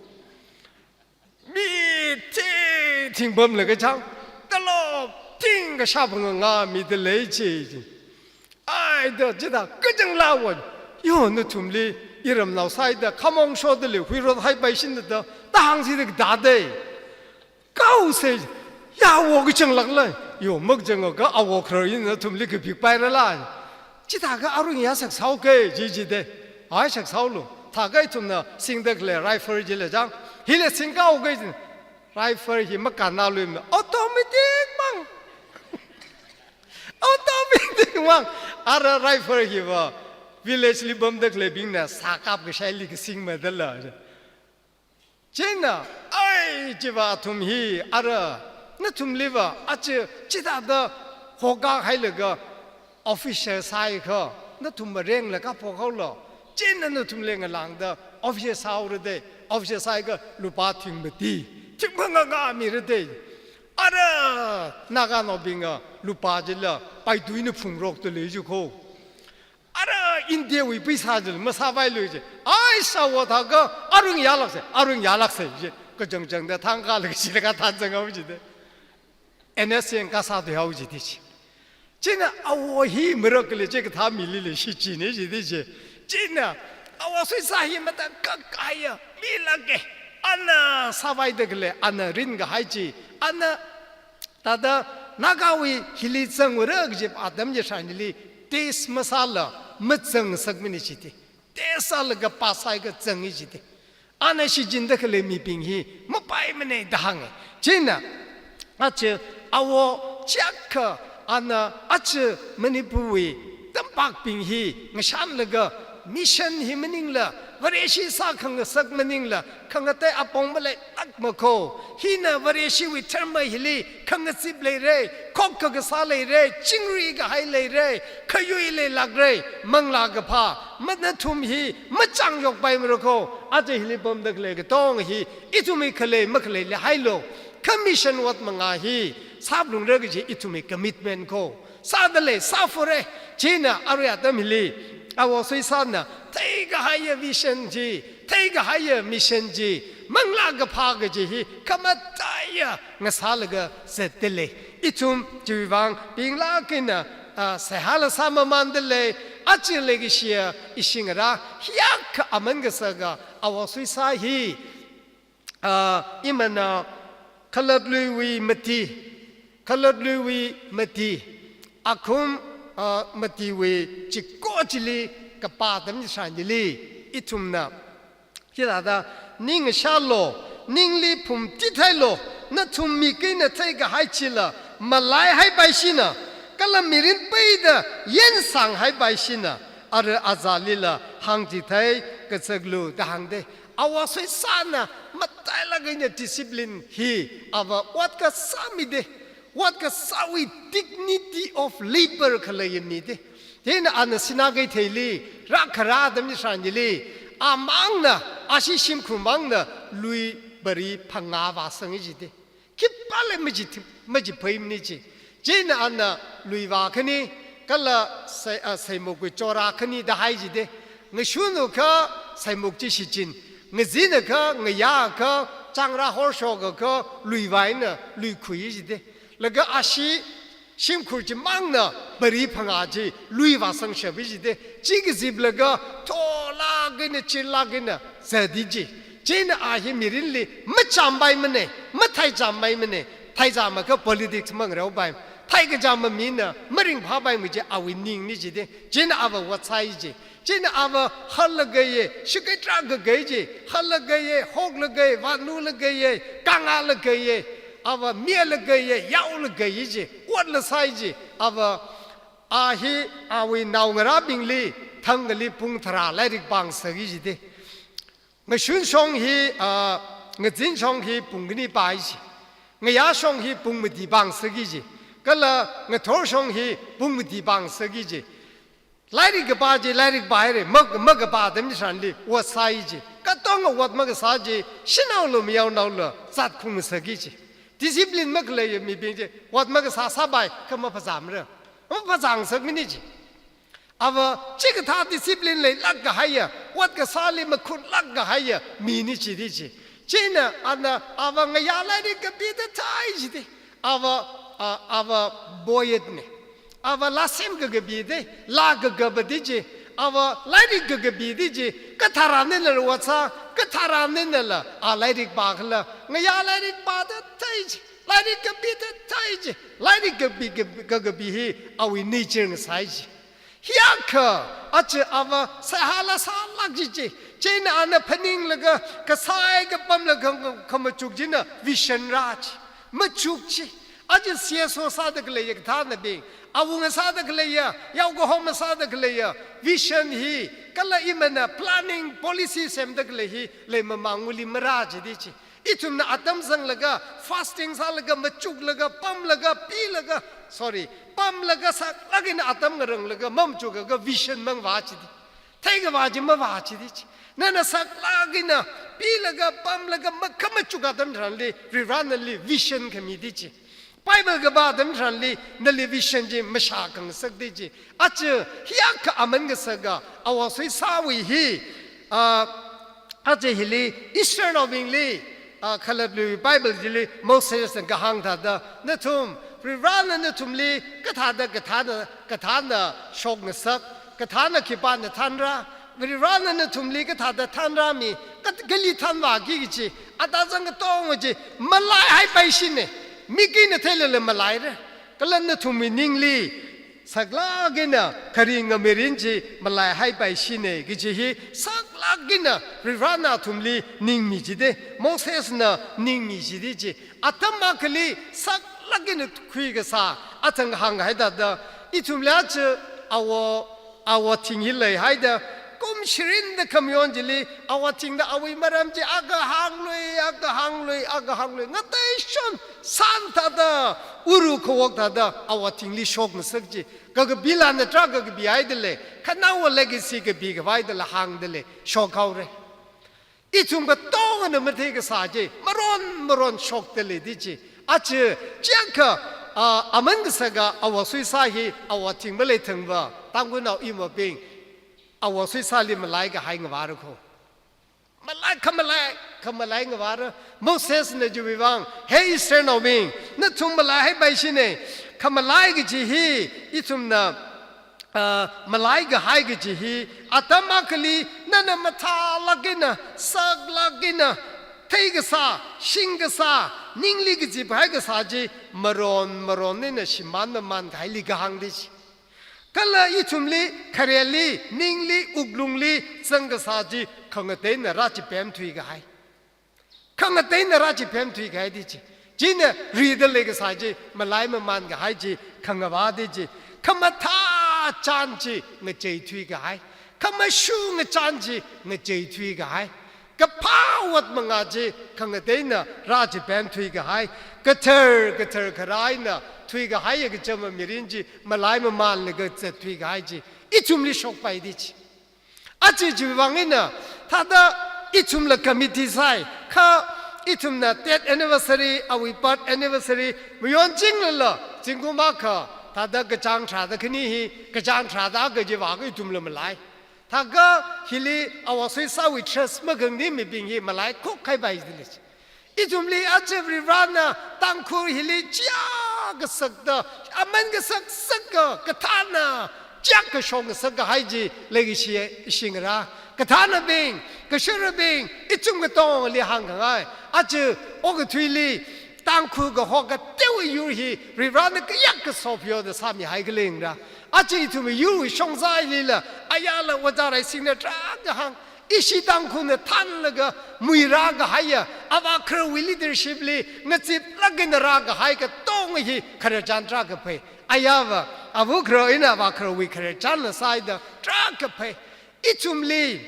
Mi thing thing pamlaga chang talop thingkha shāphangā ngā mida lei ji. Ai da, chithā kachāng lāwo. Yo, nathumli iramnao sāida khamong shoda lei, huirot haipai shinda da, da hāngsida kadade. Kao se, yawo kachāng lāklei. Yo, makachāng ka awo kharar eina nathumli kapikpaira la. Chithākha arui yāsak sao ke, ji jida. Ai sak saolu. Thākha ithumna singda khalei rifle chila chang. Hila singkao ke ji. Rifle hi makānna lui mi. Automatic mang. Automatic mang. Ara rifle hiva village li pamda khaleibingna sākap kashaili kasing madala. Chieina, ai, chiva athum hi, ara, nathumliva, aja, chithāda, hoka hailaga, officer sāikha, nathum marenglaga phokhaolu. Chieina nathumli ngalāngda, officer sāhaora de, officer sāikha, lupā thingmati, thingphangā ngā mira de. Ara, Naganaobinga, lupā chila, paitui eina phungrokta lei ji ko. Ara Indiawui paisa chila masāpailui ji. Ai, sāwo thākha, arui yālāksa, arui yālāksa ji. Kachāngchāngda thangkha laga shilaga thanzanghao jida. N S C N kasā tuihao jida ji. China awo hi mirak kale chikathā mili le shichinei jidi chi. China awo suisā hi matakhak kahaiya mi lāke. Ana sāvaida kale, ana rin kahai chi. Ana thāda Nagawui hili zangura kaji atam chitharanli test masāla mazangngasakmanei jidi. Test sālaga pass sāhaiakha zangi jidi. Ana shichinda khalei mibing hi mapaimanei da hānga. China, aja awo chiyākha ana aja Manipurwui tampakbing hi ngashanlaga mission hi maningla, Vareshi sākhangasak maningla, khangatei apong maleilākmako. Hina Vareshiwui dharma hili khangazip leira, khokkha kasā leira, chingri kahai leira, khayui leilākra, manglā kaphā, ma nathum hi machāngyokpaimarako, aja hili pamda khalei katonga hi, ithumwui khalei makhalei leihailu, kha mission ot mangā hi sāphalungra kaji ithumwui commitment ko. Sāda lei, sāphura, china arui atam hili, awo suisāna theikahaiya vision chi, theikahaiya mission chi, manglā kaphā kaji hi khamataiya ngasālaga zatda lei. Ithum chiwui vang pinglāk eina, ah, seihāla sāmamānda lei, aja leikashiya ishi ngarā, hiyākha aman kasaka awo suisā hi, ah, imana khalatluiwui mati, khalatluiwui mati, akhum, ah, matiwui chiko chili kapā atam chitharanli, ithumna hithāda, ningshālu, ningli phumtithailu, nathum mik eina theikahai chila malaihaipaishina, kala mirin peida yānsanghaipāishina, ara azālila hāngchithei kazaklu da hāngdei. Awo suisāna matailāk eina discipline hi ava ot kasā midei. Ot kasāwui dignity of labor khaleiya midei. China ana Sinakeitheili rākharā atam chitharanli, amangna, ashi shimkhur mangna lui pari phangā vāsangi jidi. Khipāla maji, majiphaimanei chi. China ana lui vā khani, kala sei, ah, seimukwui chora khani da hai jidi. Ngashunakha seimuk chi shichin, ngazinakha, ngayāakha, changra horshokaakha, lui vā eina lui khui jidi. Laga ashi shimkhur chimangna pari phangā chi lui vāsangshap jidi. Chi kaziplaga tholāk eina chirlāk eina zadi chi. China a hi mirinli machāmpaimanei, mathaichāmpaimanei, thaichāmakha politics mangareopai, thaikachāma mina maringphāpaimei chi awui ningnei jidi. China ava ot sāi chi. China ava hālakeiya, shakatra kakei chi, hālakeiya, hoklakei, vānulakeiya, kangālakeiya, ava mialakeiya, yaolakei chi, otla sāi chi, ava a hi awui naongarābingli thangkhali pung tharā lairik pāngasaki jidi. Ngashun shong hi, ah, ngazin shong hi pung khani pāi chi. Ngayā shong hi pung mati pāngasaki chi. Kala ngathor shong hi pung mati pāngasaki chi. Lairik kapā chi lairik pāhaira, ma, makapā atam chitharanli ot sāi chi. Katonga ot makasā chi, shanaolu mayaonaolu zat khuingasaki chi. Discipline makhaleiya mibing chi ot makasā sāpai, kha maphazāmara. Maphazāngasakmanei chi. Ava chikathā discipline leilāk kahaiya, ot kasāli makhutlāk kahaiya minei jidi chi. China ana ava ngayā lairik kapida thei jidi. Ava, a, ava boyet nei. Ava lāsem kakapi dei, laa kakapa dei chi. Ava lairik kakapi dei chi. Katharan einala ot sā, katharan einala a lairik pākhala, ngayā lairik pāda thei chi. Lairik kapida thei chi. Lairik kapi, kapi, kakapi hi awui nature ngasai chi. Hiyākha, aja ava seihāla sālāk chi chi. China ana phaninglaga, kasai kapamlaga, kha, khamachuk china vision rā chi. Machuk chi. Aja C S O sāda khaleiya kathānabing, awunga sāda khaleiya, yaokahoma sāda khaleiya, vision hi, kala imana planning policy semda khalei hi, leimamānguli marā jidi chi. Ithumna atam zanglaga, fasting sālaga, machuklaga, pamlaga, pilaga, sorry, pamlaga saklāk eina atam ngaranglaga, mamachukaga vision mangavā jidi. Theikavā chi mavā jidi chi. Nana saklāk eina pilaga, pamlaga, makhamachuk atam tharanli, Varivarana nali vision khami dei chi. Bible kapā atam tharanli, nali vision chi mashākhangasak dei chi. Aja hiyākha aman kasaka, awasui sāwui hi, ah, aja hili Israelnaobingli, ah, khalatlui Bible chili Mosesna kahāng thāda, nathum Varivarana nathumli kathāda, kathāna, kathāna shokngasak, kathāna khipāna thanra, Varivarana nathumli kathāda thanrami, kat-, kali thanvāki kaji, atazang katonga chi malaihaipaishina, mik eina theilala malaira. Kala nathumwui ningli saklāk eina kharinga mirin chi malaihaipaishina kaji hi saklāk eina Varivarana athumli ningmi jida, Mosesna ningmi jida chi. Atam akhali saklāk eina khuikasā, athang hānghaida da, ithumla chi awo, awo thing hi leihaida, kum shirinda khamayon chili, awo thingda awui maram chi akha hānglui, akha hānglui, akha hānglui, ngateishon san thāda, uru khawok thāda, awo thingli shokngasak chi. Kakapila natra kakapihaida lei, khanaowa legacy kapi khavai dala hāngda lei, shokhaora. Ithum katongana matheikasā chi, maron maron shokda leida chi. Aja, chiyākha, ah, aman kasaka awo suisā hi, awo thing maleithangva, Tangkhulnao imabing, awo suisāli malaikahai ngavāra kho. Malai, khamalai, khamalai ngavāra. Mosesna chiwui vang, he Israelnaobing, nathum malaihaipaishina, khamalai kaji hi, ithumna, ah, malaikahai kaji hi, atam akhali nana mathālāk eina, saklāk eina, theikasā, shingkasā, ningli kaziphaikasā chi, maron maron eina shimān mamānkahaili kahāngda chi. Kala ithumli, khareli, ningli, wuklungli, zangkasā chi, khangateina rāchipem thuikahai. Khangateina rāchipem thuikahai da chi. China rida leikasā chi, malai mamānkahai chi, khangavāda chi. Khamathā chān chi, ngachei thuikahai. Khamashunga chān chi, ngachei thuikahai. Kaphā ot manga chi, khangateina rāchipem thuikahai. Kathar, kathar kharā eina thuikahaiya kachama mirin chi, malai mamānlaga zat thuikahai chi, ithumli shokpaida chi. Aja chiwui vang eina, thāda ithumla committee sāi, kha ithumna death anniversary, awui birth anniversary, mayonching lala, zingkum akha, thāda kachāng tharāda khani hi, kachāng tharāda kaji vākha ithumla malai. Thākha hili awo suisāwui trust makhanganei mibing hi malai khokhaipaida lei. Ithumli aja Varivarana Tangkhul hili chiyākha sakda, aman kasak sakka, kathāna chiyākha shokngasakkahai chi leikashi shingra. Kathānabing, kashurabing, ithum katongli hāngkhangai. Aja okathuili, Tangkhul kaho kateowui yur hi, Varivarana kayākha sophaoda sāmihai khalengra. Aja ithumwui yurwui shongzalila, ayala Ojā Raisingna tarākha hāng, ishi Tangkhulna thanlaga muirākahaiya, avākhararwui leadership li, ngaziplāk eina rākahai katonga hi khararchan tarākha phei. Ayava, avākhara eina avākhararwui khararchanla sāhaida tarākha phei. Ithumli,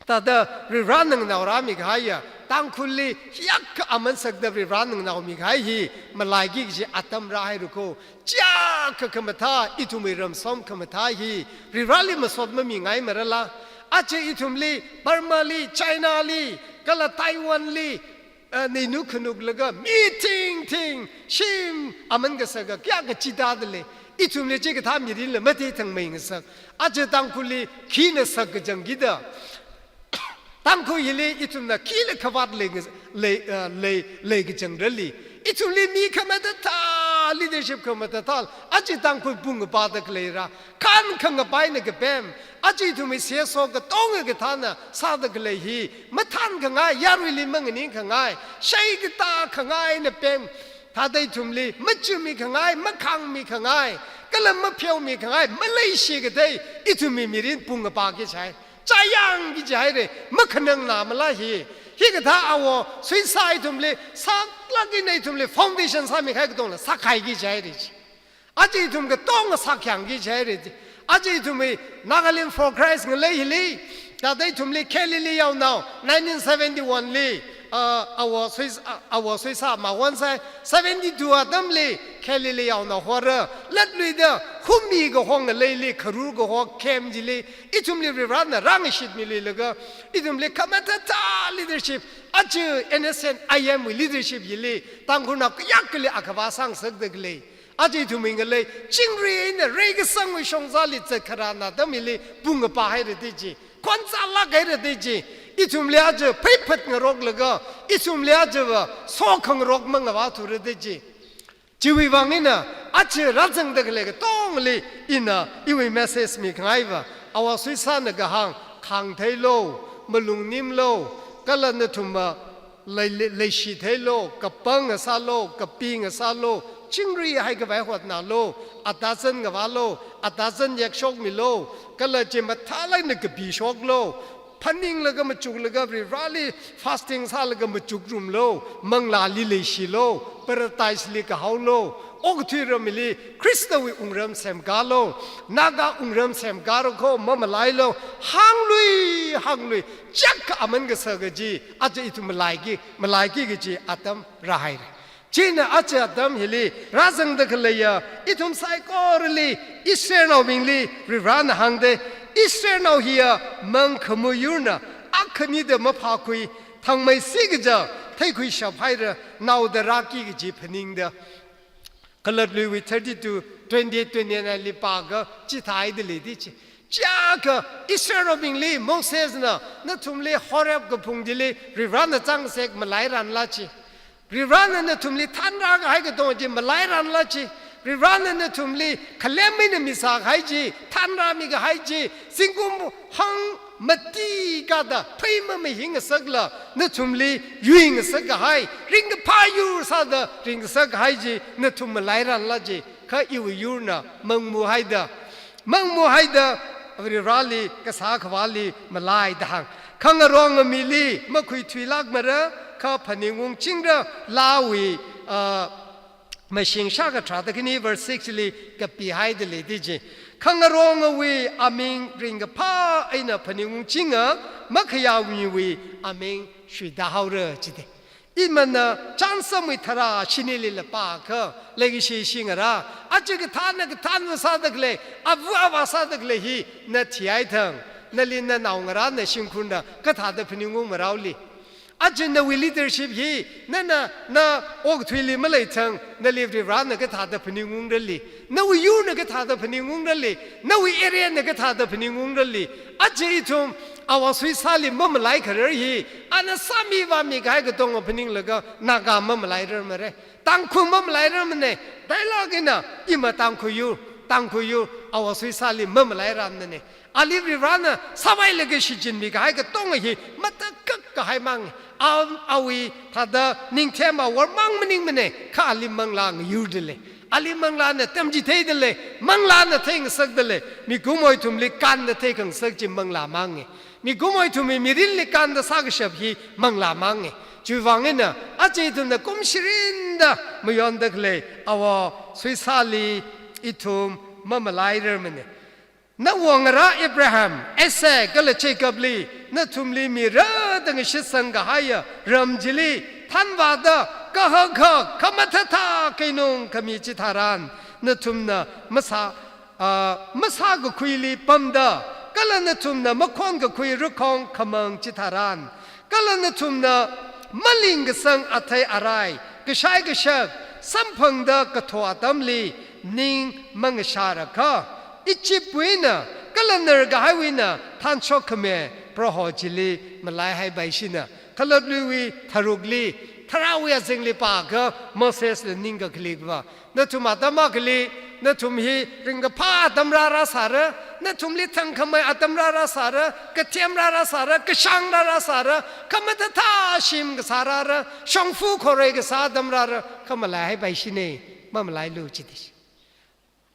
thāda Varivarana nganao rāmikahaiya, Tangkhulli hiyākha aman sakda Varivarana nganaomikahai hi, malaiki kaji atam rāhaira kho. Chiyākha khamathā, ithumwui ramsom khamathā hi, Varivarali masot mamingai marala. Aja ithumli, Burma li, China li, kala Taiwan li, ah, neinu khanuklaga, mi thingthing, shim, aman kasaka, kayākha chithāda lei. Ithumli chikathā mirinla matheithangmei ngasak. Aja Tangkhulli, khina sak kachangkida. Tangkhul hili ithumna khila khavāt lei, lei, ah, lei, leikachangrali. Ithumli mi khamathāthā, leadership khamathāthā, aja Tangkhul pung kapāda khaleira. Khān khangapai eina kapem, aja ithumwui C S O katonga kathāna sāda khalei hi, mathānkhangai, yaruili manganingkhangai, shaikatā khangai eina pem, thāda ithumli machumikhangai, makhāngmikhangai, kala mapheomikhangai, maleishikathei, ithumwui mirin pung kapāki chai. Chayangki jihaira, makhanangna mala hi. Hikathā awo suisā ithumli, saklāk eina ithumli foundation sāmikahai katongla sākhaiki jihaira chi. Aja ithum katonga sākhayangki jihaira chi. Aja ithumwui Nagaland for Christ ngalei hili, thāda ithumli Galilee yaonao, nineteen seventy-one li, ah, awo suis-, ah, awo suisā mawon sai, seventy-two atamli Galilee yaonao hora, latluida, humi kahong ngaleili, kharur kaho camp chili, ithumli Varivarana rāngashitmiluilaga, ithumli khamathāthā leadership, aja N S C N I M wui leadership hili, Tangkhulnao kayākhali akhavā sāngasakda khalei. Aja ithumwui ngalei, chingri eina reikasangwui shongzali zatkharā atam hili, pung kapāhaira da chi. Khon sālākhaira da chi. Ithumli aja pheiphat ngaroklaga, ithumli ajava sokhangarok mangavāthura da chi. Chiwui vang eina, aja rāzangda khalei katongli ina iwui message mikhangai va, Avā Suisāna kahāng, khāngtheilu, malungnimlu, kala nathumva lei-, lei-, leishitheilu, kapang ngasālu, kapi ngasālu, chingri haikhavai hotnalu, atazan ngavālu, atazan yakshokmilu, kala chi mathālāk eina kapishoklu, phaninglaga machuklaga Varivarāli fasting sālaga machukrumlu, manglāli leishilu, paradise li kahaolu, okathui ramli Khristawui wungram semkālu, Naga wungram semkāra kho mamalailu, hānglui, hānglui, chak aman kasā kaji, aja ithum malaiki, malaiki kaji atam rāhaira. Chieina aja atam hili rāzangda khaleiya ithum saikorali, Israelnaobingli Varivarāna hāngda, Israelnao hiya mangkhamui yurna, akha nida maphākhui, thangmeisi kaja theikhuishap haira, naoda rāki kaji phaningda. Kalatluiwui thirty-two, twenty-eight, twenty-nine li pāakha chithāhaida lei di chi. Chiakha Israelnaobingli Mosesna nathumli Horeb kaphung chili Varivarāna chāngasak malairanla chi. Varivarāna nathumli thanrākahai katonga chi malairanla chi. Varivarāna nathumli khalem eina misākahai chi, thanrāmikahai chi, zingkum hangmati kada phei mamahingngasakla nathumli yuingasakkahai, ringkaphā yur sāda ringngasakkahai chi nathum malairanla chi, kha iwui yurna mangmuhaida, mangmuhaida Varivarāli kasā khavāli malai da hāng. Khangaronga mili makhuithuilākmara, kha phaningungchingra, Laawui, ah, Mashing shākha tharāda khani verse six li kapihaida lei di chi. Khangarongawui aming ringkaphā eina phaningungchinga, makhayā miwui aming shuitāhaora chi de. Imana Chānjamwui tharā shinilila pāakha, leikashi shingarā, aja kathāna kathānva sāda khalei, ava avā sāda khalei hi na thihaithang, nali na naongarāna shimkhurna kathāda phaningungmara li. Aja nawui leadership hi, nana, na okathuili maleithang, nali Varivarāna kathāda phaningungra li, nawui yurna kathāda phaningungra li, nawui area na kathāda phaningungra li. Aja ithum Avā Suisāli mamalaikharar hi, ana sāmi vāmikahai katonga phaninglaga Naga mamalairarmara, Tangkhul mamalairarmana, thālāk eina ima Tangkhul yur, Tangkhul yur, Avā Suisāli mamalairanna ne. Ali Varivarāna sāvailaga shichinmikahai katonga hi matakhak kahai mang. A, awui thāda ningthem awor mang maningmana, kha ali manglā ngayurda lei. Ali manglāna tamchitheida lei, manglāna theingasakda lei, mikumowui ithumli kānda theikhangasak chi manglā mang e. Mikumowui ithumwui mirinli kānda sākashap hi manglā mang e. Chiwui vang eina, aja ithumna kumshirinda mayonda khalei Avā Suisāli ithum mamalairarmana. Nawui ngarā Abraham, Isaac kala Jacob li nathumli mira da ngashitsang kahaiya ram chili thanvāda kahak hak khamathāthā keinung khami chitharan, nathumna masā, ah, masākakhuili pamda, kala nathumna makhon kakhui rakhong khamang chitharan, kala nathumna malingkasang athei arai, kashai kashak, samphangda katho atamli ning mangashārakha, Egyptwui eina, kala narkahaiwui eina thanshok khami Proho chili malaihaipaishina. Kalatluiwui tharukli, tharāwui azingli pāakha Mosesna ningkakhali va, nathum atam akhali, nathum hi ringkaphā atam rāra sāra, nathumli thangkhamei atam rāra sāra, kathem rāra sāra, kashāng rāra sāra, khamathāthā shim kasā rāra, shongfa khorei kasā atam rāra, kha malaihaipaishina, mamalailu chi di.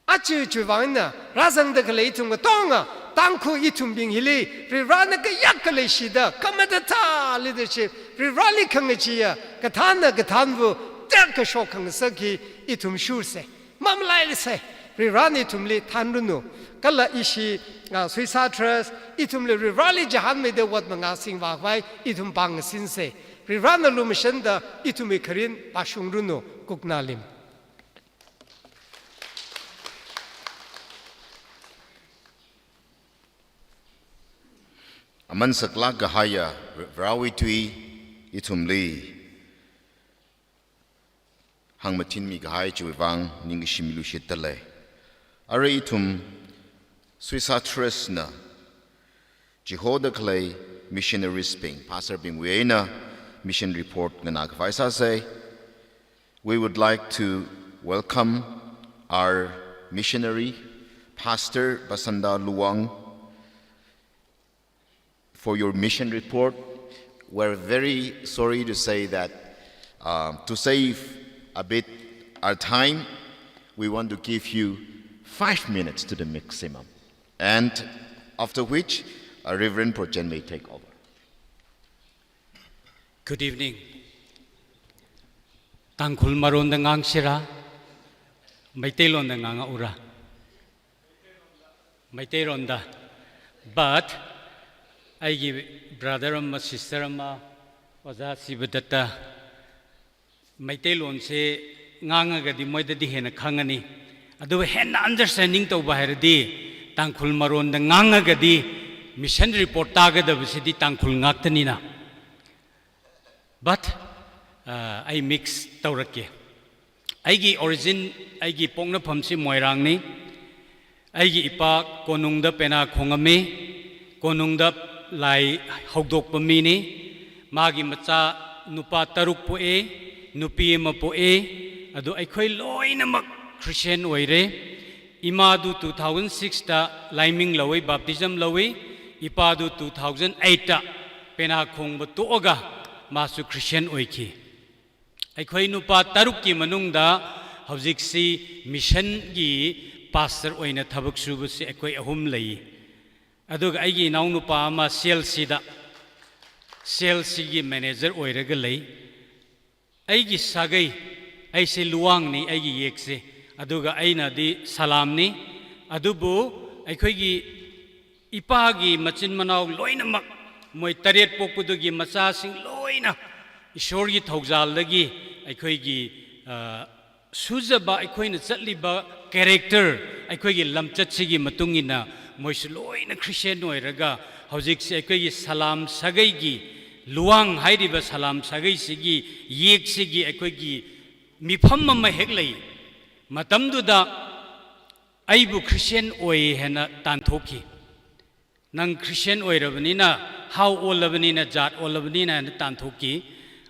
Aja chiwui vang eina rāzangda khalei ithum katonga, Tangkhul ithumbing hili, Varivarāna kayākha leishida, khamathāthā leadership, Varivarāli khangacheeya, kathānna kathānva, tarākha shokkhangasak hi ithum shursa. Mamalailusa, Varivarāna ithumli thanranu. Kala ishi, ah, Suisā Trust, ithumli Varivarāli chihānmeida ot mangā singvākhavai ithum pāngsinsa. Varivarāna lumashanda ithumwui kharin vāshungranu, kuknalim. Aman saklāk kahaiya Varewui tui ithumli hāngmathinmi kahai chiwui vang ningkashi milushitda lei. Arui ithum Suisā Trust na chihoda khalei missionaries bing, pastor bingwui eina mission report nganākhavai sāsa. We would like to Welcome our missionary, Pastor Basanta Luwang, for your mission report. We're very sorry to say that, uh, to save a bit our time, we want to give you five minutes to the maximum, and after which, uh, Reverend Prochen may take over. Good evening. Tangkhul maronda ngangsira, Meiteilonda ngangaura? Meiteironda. But aigi brother ama, sister ama, Oja Sibadatta, Meiteilonse ngangagadi moidadi hena khangani. Adubu hena understanding tauba hairadi, Tangkhul maronda ngangagadi, mission report tagadabu sidi Tangkhul ngaktanina. But, uh, I mix taurake. Aigi origin, aigi poknaphamsi Moirangni. Aigi ipa Konungda pena khongami, Konungda lai haudokpa mini. Magi macha nupa taruk poe, nupi ama poe. Adu aikhoi loinamak Christian oire. Imadu two thousand six da laiming lawi, baptism lawi, ipadu two thousand eight da pena khongba toga masu Christian oiki. Aikhoi nupa tarukki manungda haujiksi mission gi pastor oina thabak subasi aikhoi ahum lei. Aduga aigi inaunupa ama C L C da, C L C gi manager oiraga lei. Aigi sagai, aise Luwangni, aigi yekse. Aduga ainadi Salamni. Adubu aikhoi ipagi machin manao loinamak, moi taret pokpadugi machasing loina, Ishorgi thaujaldagi, aikhoi, uh, suzaba, aikhoina zatliba character, aikhoi lamchatsigi matung eina, moisu loina Christian oiraga, haujiksi aikhoi Salam sagaigi, Luwang hairiba Salam sagaisigi, yeksigi, aikhoi mipham ama heklei. Matamduda aibu Christian oi hena tanthokki. Nang Christian oirabanina, hao olabanina, jat olabanina hena tanthokki.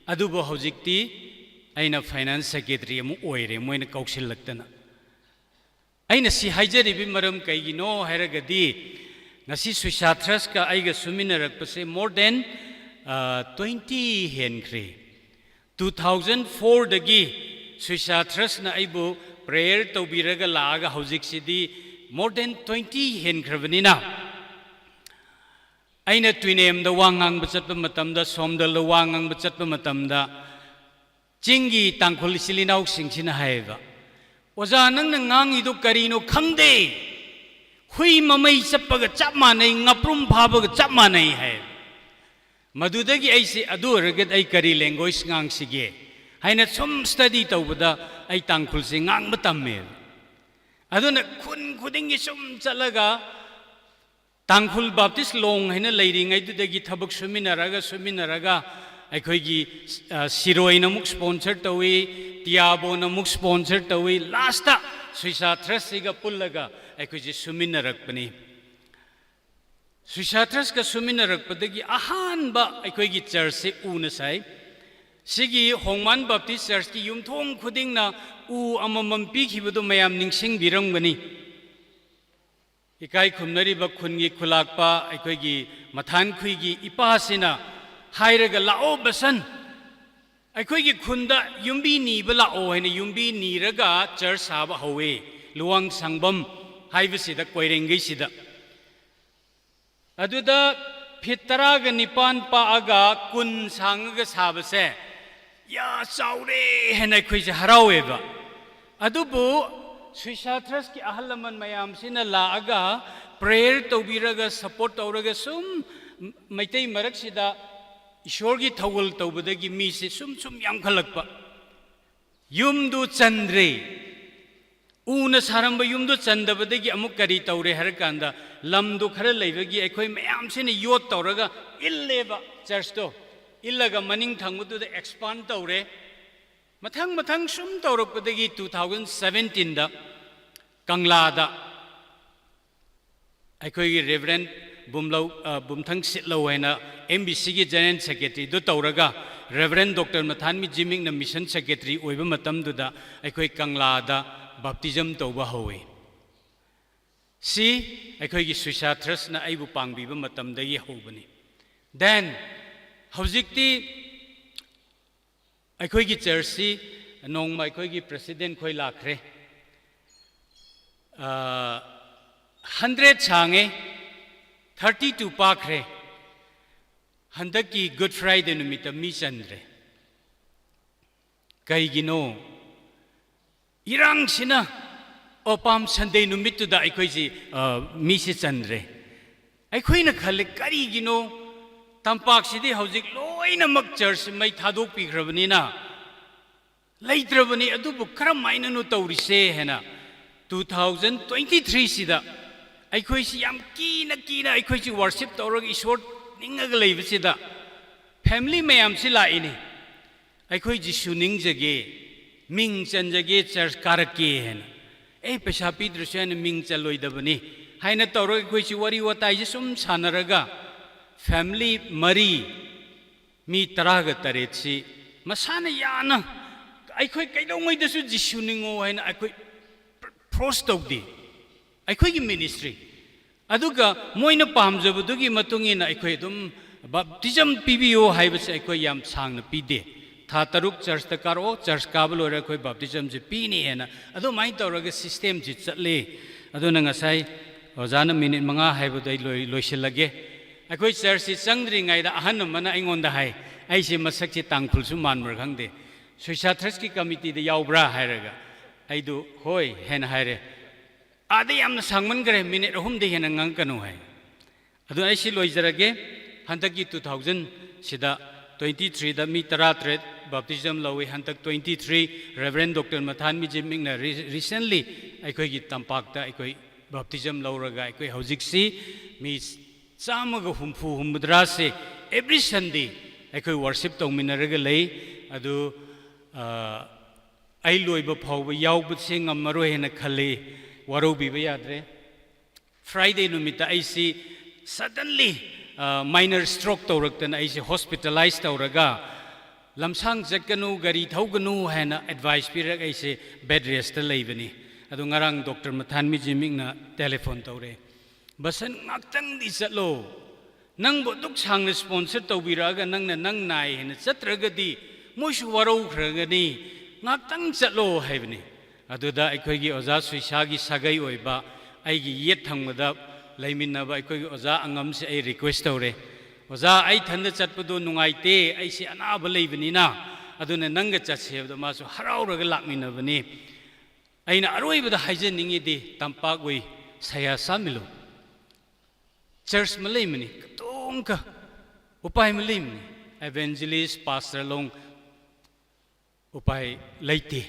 Adubu haujikti aina finance secretary ama oire, moina kaushil laktana. Aina si haijaribi maram kaigino hairagadi, ngasi Suisa Trust ka aiga suminarakpase more than, uh, twenty henkre. Two thousand four dagi Suisa Trust na aibu prayer taubiraga laga haujiksidi more than twenty henkrabanina. Aina Tuinemda wangangba zatpa matamda, Somdalda wangangba zatpa matamda, chinggi Tangkhul ichilinaosing sina haiba, "Oja, nangna ngangidu karino khangde. Hui mamei chappaga chap manei, ngaprum phabaga chap manei," hai. Madudagi aisi adu ragat ai kari language ngangsige haina sum study taubada ai Tangkhulse ngang matamme. Aduna khun khudinggi sum zatlaga Tangkhul Baptist Long haina leiringaidudagi thabak suminaraga, suminaraga, aikhoi, ah, Siroina muk sponsor tawi, Tiabona muk sponsor tawi, last a Suisa Trust siga pullaga, aikhoi chi suminarakpani. Suisa Trust ka suminarakpadagi ahanba aikhoi church si una sai. Sigi Hongman Baptist Church ki yumthong khudingna u amamam pikhibadu mayam ningsingbiramgani. Ikai khumnariba khungi khulakpa, aikhoi mathankhuigi ipasina hairaga lao basan. Aikhoi khunda yumbi niba lao haina yumbi niraga church saba haowe. Luwang Sangbam haibasida Koirengei sida. Aduda phit taraga nipan paaga kun sangaga sabase, ya chaure haina aikhoi chi harauweba. Adubu Suisa Trust ki ahalaman mayam sina laaga prayer taubiraga support tauraga sum Meitei marak sida Ishorgi thawul taubadagi misi sum sum yamkhalakpa. Yumdu chandre. Una saramba yumdu chandabadagi amuk kari taure harakanda lamdu khara leibagi aikhoi mayam sina yot tauraga illeba church to. Illaga maning thangmaduda expand taure. Mathang mathang sum taurakpadagi two thousand seventeen da Kanglada aikhoi Reverend Bumlou, ah, Bumthang Sitlou haina M B C ki General Secretary du tauraga Reverend Doctor Mathanmi Zimikna Mission Secretary ꯑꯣꯏꯕ ꯃꯇꯝꯗꯨꯗ ꯑꯩꯈꯣꯏ ꯀꯪꯂꯥꯗ baptism ꯇꯧꯕ ꯍꯧꯋꯤ꯫ ꯁꯤ ꯑꯩꯈꯣꯏꯒꯤ ꯁꯨꯏꯁꯥ Trustꯅ ꯑꯩꯕꯨ ꯄꯥꯡꯕꯤꯕ ꯃꯇꯝꯗꯒꯤ ꯍꯧꯕꯅꯤ꯫ Then ꯍꯧꯖꯤꯛꯇꯤ ꯑꯩꯈꯣꯏꯒꯤ churchꯁꯤ ꯅꯣꯡꯃ ꯑꯩꯈꯣꯏꯒꯤ president ꯈꯣꯏ ꯂꯥꯛꯈ꯭ꯔꯦ꯫ ꯑꯥ, hundred ꯁꯥꯡꯉꯦ, thirty-two ꯄꯥꯈ꯭ꯔꯦ꯫ ꯍꯟꯗꯛꯀꯤ Good Friday ꯅꯨꯃꯤꯠꯇ ꯃꯤ ꯆꯟꯗ꯭ꯔꯦ꯫ ꯀꯩꯒꯤꯅꯣ? ꯏꯔꯥꯡꯁꯤꯅ, ꯑꯣ, Palm Sunday ꯅꯨꯃꯤꯠꯇꯨꯗ ꯑꯩꯈꯣꯏꯁꯤ, ꯑ, ꯃꯤꯁꯤ ꯆꯟꯗ꯭ꯔꯦ꯫ ꯑꯩꯈꯣꯏꯅ ꯈꯜꯂꯦ, "ꯀꯔꯤꯒꯤꯅꯣ? ꯇꯝꯄꯥꯛꯁꯤꯗꯤ ꯍꯧꯖꯤꯛ ꯂꯣꯏꯅꯃꯛ church ꯃꯩ ꯊꯥꯗꯣꯛꯄꯤꯈ꯭ꯔꯕꯅꯤꯅ ꯂꯩꯇ꯭ꯔꯕꯅꯤ, ꯑꯗꯨꯕꯨ ꯀꯔꯝ ꯍꯥꯏꯅꯅꯣ ꯇꯧꯔꯤꯁꯦ?" ꯍꯥꯏꯅ two thousand twenty-threeꯁꯤꯗ ꯑꯩꯈꯣꯏꯁꯤ ꯌꯥꯝ ꯀꯤꯅ ꯀꯤꯅ ꯑꯩꯈꯣꯏꯁꯤ worship ꯇꯧꯔꯒ ꯏꯁꯣꯔ ꯅꯤꯡꯉꯒ ꯂꯩꯕꯁꯤꯗ family ꯃꯌꯥꯝꯁꯤ ꯂꯥꯛꯏꯅꯦ꯫ "ꯑꯩꯈꯣꯏ ꯖꯤꯁꯨ ꯅꯤꯡꯖꯒꯦ, ꯃꯤꯡ ꯆꯟꯖꯒꯦ, church ꯀꯥꯔꯛꯀꯦ" ꯍꯥꯏꯅ꯫ "ꯑꯦ, ꯄꯩꯁꯥ ꯄꯤꯗ꯭ꯔꯁꯨ ꯌꯥꯏꯅ, ꯃꯤꯡ ꯆꯜꯂꯣꯏꯗꯕꯅꯤ" ꯍꯥꯏꯅ ꯇꯧꯔꯒ ꯑꯩꯈꯣꯏꯁꯤ ꯋꯥꯔꯤ ꯋꯥꯇꯥꯏꯁꯤ ꯁꯨꯝ ꯁꯥꯟꯅꯔꯒ family ꯃꯔꯤ, ꯃꯤ ꯇꯔꯥꯒ ꯇꯔꯦꯠꯁꯤ ꯃꯁꯥꯅ ꯌꯥꯅ, "ꯑꯩꯈꯣꯏ ꯀꯩꯗꯧꯉꯩꯗꯁꯨ ꯖꯤꯁꯨ ꯅꯤꯡꯉꯣ" ꯍꯥꯏꯅ ꯑꯩꯈꯣꯏ force ꯇꯧꯗꯦ꯫ ꯑꯩꯈꯣꯏꯒꯤ ministry꯫ ꯑꯗꯨꯒ ꯃꯣꯏꯅ ꯄꯥꯝꯖꯕꯗꯨꯒꯤ ꯃꯇꯨꯡ ꯏꯟꯅ ꯑꯩꯈꯣꯏ ꯑꯗꯨꯝ baptism ꯄꯤꯕꯤꯌꯨ ꯍꯥꯏꯕꯁꯦ ꯑꯩꯈꯣꯏ ꯌꯥꯝ ꯁꯥꯡꯅ ꯄꯤꯗꯦ꯫ ꯊꯥ ꯇꯔꯨꯛ churchꯇ ꯀꯥꯔꯛꯑꯣ, church ꯀꯥꯕ ꯂꯣꯏꯔ ꯑꯩꯈꯣꯏ baptismꯁꯦ ꯄꯤꯅꯤ ꯍꯥꯏꯅ ꯑꯗꯨꯃꯥꯏꯅ ꯇꯧꯔꯒ systemꯁꯤ ꯆꯠꯂꯤ꯫ ꯑꯗꯨꯅ ꯉꯁꯥꯏ ꯑꯣꯖꯥꯅ minute ꯃꯉꯥ ꯍꯥꯏꯕꯗꯣ ꯑꯩ ꯂꯣꯏ-, ꯂꯣꯏꯁꯤꯜꯂꯒꯦ꯫ ꯑꯩꯈꯣꯏ churchꯁꯤ ꯆꯪꯗ꯭ꯔꯤꯉꯩꯗ ꯑꯍꯟ ꯑꯃꯅ ꯑꯩꯉꯣꯟꯗ ꯍꯥꯏ, ꯑꯩꯁꯦ ꯃꯁꯛꯁꯦ ꯇꯥꯡꯈꯨꯜꯁꯨ ꯃꯥꯟꯕ꯭ꯔꯥ ꯈꯪꯗꯦ, "ꯁꯨꯏꯁꯥ Trustꯀꯤ committeeꯗ ꯌꯥꯎꯕ꯭ꯔꯥ?" ꯍꯥꯏꯔꯒ, ꯑꯩꯗꯨ "ꯍꯣꯏ" ꯍꯥꯏꯅ ꯍꯥꯏꯔꯦ꯫ "ꯑꯥꯗ ꯌꯥꯝꯅ ꯁꯥꯡꯃꯟꯈ꯭ꯔꯦ, minute ꯑꯍꯨꯝꯗꯒꯤ ꯍꯦꯟꯅ ꯉꯥꯡꯉꯛꯀꯅꯨ" ꯍꯥꯏ꯫ ꯑꯗꯨꯅ ꯑꯩ ꯁꯤ ꯂꯣꯏꯖꯔꯒꯦ꯫ ꯍꯟꯗꯛꯀꯤ two thousand ꯁꯤꯗ twenty-threeꯗ ꯃꯤ ꯇꯔꯥꯇꯔꯦꯠ baptism ꯂꯧꯏ꯫ ꯍꯟꯗꯛ twenty-three Reverend Doctor ꯃꯊꯥꯟꯃꯤ ꯖꯤꯝꯃꯤꯡꯅ re-, recently ꯑꯩꯈꯣꯏꯒꯤ ꯇꯝꯄꯥꯛꯇ ꯑꯩꯈꯣꯏ baptism ꯂꯧꯔꯒ ꯑꯩꯈꯣꯏ ꯍꯧꯖꯤꯛꯁꯤ ꯃꯤ ꯆꯥꯝꯃꯒ ꯍꯨꯝꯐꯨ ꯍꯨꯝꯐꯨꯇꯔꯥꯁꯦ every Sunday ꯑꯩꯈꯣꯏ worship ꯇꯧꯃꯤꯟꯅꯔꯒ ꯂꯩ꯫ ꯑꯗꯨ, ꯑ, ꯑꯩ ꯂꯣꯏꯕ ꯐꯥꯎꯕ ꯌꯥꯎꯕꯁꯦ ꯉꯝꯃꯔꯣꯏ ꯍꯥꯏꯅ ꯈꯜꯂꯤ꯫ ꯋꯥꯔꯧꯕꯤꯕ ꯌꯥꯗ꯭ꯔꯦ꯫ Friday ꯅꯨꯃꯤꯠꯇ ꯑꯩꯁꯤ suddenly, ꯑ, minor stroke ꯇꯧꯔꯛꯇꯅ ꯑꯩꯁꯦ hospitalize ꯇꯧꯔꯒ ꯂꯝꯁꯥꯡ ꯆꯠꯀꯅꯨ, ꯒꯥꯔꯤ ꯊꯧꯒꯅꯨ ꯍꯥꯏꯅ advice ꯄꯤꯔꯒ ꯑꯩꯁꯦ bed restꯇ ꯂꯩꯕꯅꯤ꯫ ꯑꯗꯨ ꯉꯔꯥꯡ Doctor ꯃꯊꯥꯟꯃꯤ ꯖꯤꯝꯃꯤꯡꯅ telephone ꯇꯧꯔꯦ꯫ "ꯕꯁꯟ, ꯉꯥꯛꯇꯪꯗꯤ ꯆꯠꯂꯣ꯫ ꯅꯪꯕꯨ ꯑꯗꯨꯛ ꯁꯥꯡꯅ sponsor ꯇꯧꯕꯤꯔꯛꯑꯒ ꯅꯪꯅ ꯅꯪ ꯅꯥꯏ ꯍꯥꯏꯅ ꯆꯠꯇ꯭ꯔꯒꯗꯤ ꯃꯣꯏꯁꯨ ꯋꯥꯔꯧꯈ꯭ꯔꯒꯅꯤ꯫ ꯉꯥꯛꯇꯪ ꯆꯠꯂꯣ" ꯍꯥꯏꯕꯅꯤ꯫ ꯑꯗꯨꯗ ꯑꯩꯈꯣꯏꯒꯤ ꯑꯣꯖꯥ ꯁꯨꯏꯁꯥꯒꯤ ꯁꯥꯒꯩ ꯑꯣꯏꯕ ꯑꯩꯒꯤ ꯌꯦꯠ ꯊꯪꯕꯗ ꯂꯩꯃꯤꯟꯅꯕ ꯑꯩꯈꯣꯏꯒꯤ ꯑꯣꯖꯥ ꯑꯉꯝꯁꯦ ꯑꯩ request ꯇꯧꯔꯦ, "ꯑꯣꯖꯥ, ꯑꯩ ꯏꯊꯟꯗ ꯆꯠꯄꯗꯣ ꯅꯨꯡꯉꯥꯏꯇꯦ, ꯑꯩꯁꯦ ꯑꯅꯥꯕ ꯂꯩꯕꯅꯤꯅ, ꯑꯗꯨꯅ ꯅꯪꯒ ꯆꯠꯁꯦ" ꯍꯥꯏꯕꯗ ꯃꯥꯁꯨ ꯍꯔꯥꯎꯔꯒ ꯂꯥꯛꯃꯤꯟꯅꯕꯅꯤ꯫ ꯑꯩꯅ ꯑꯔꯣꯏꯕꯗ ꯍꯥꯏꯖꯅꯤꯡꯉꯤꯗꯤ, ꯇꯝꯄꯥꯛꯋꯨꯏ ꯁꯌꯥ ꯁꯥꯃꯤꯂꯨ꯫ Church ꯃꯂꯩ ꯃꯅꯤ, ꯀꯇꯣꯡꯀ ꯎꯄꯥꯏ ꯃꯂꯩ ꯃꯅꯤ, evangelist, pastor ꯂꯣꯡ ꯎꯄꯥꯏ ꯂꯩꯇꯦ꯫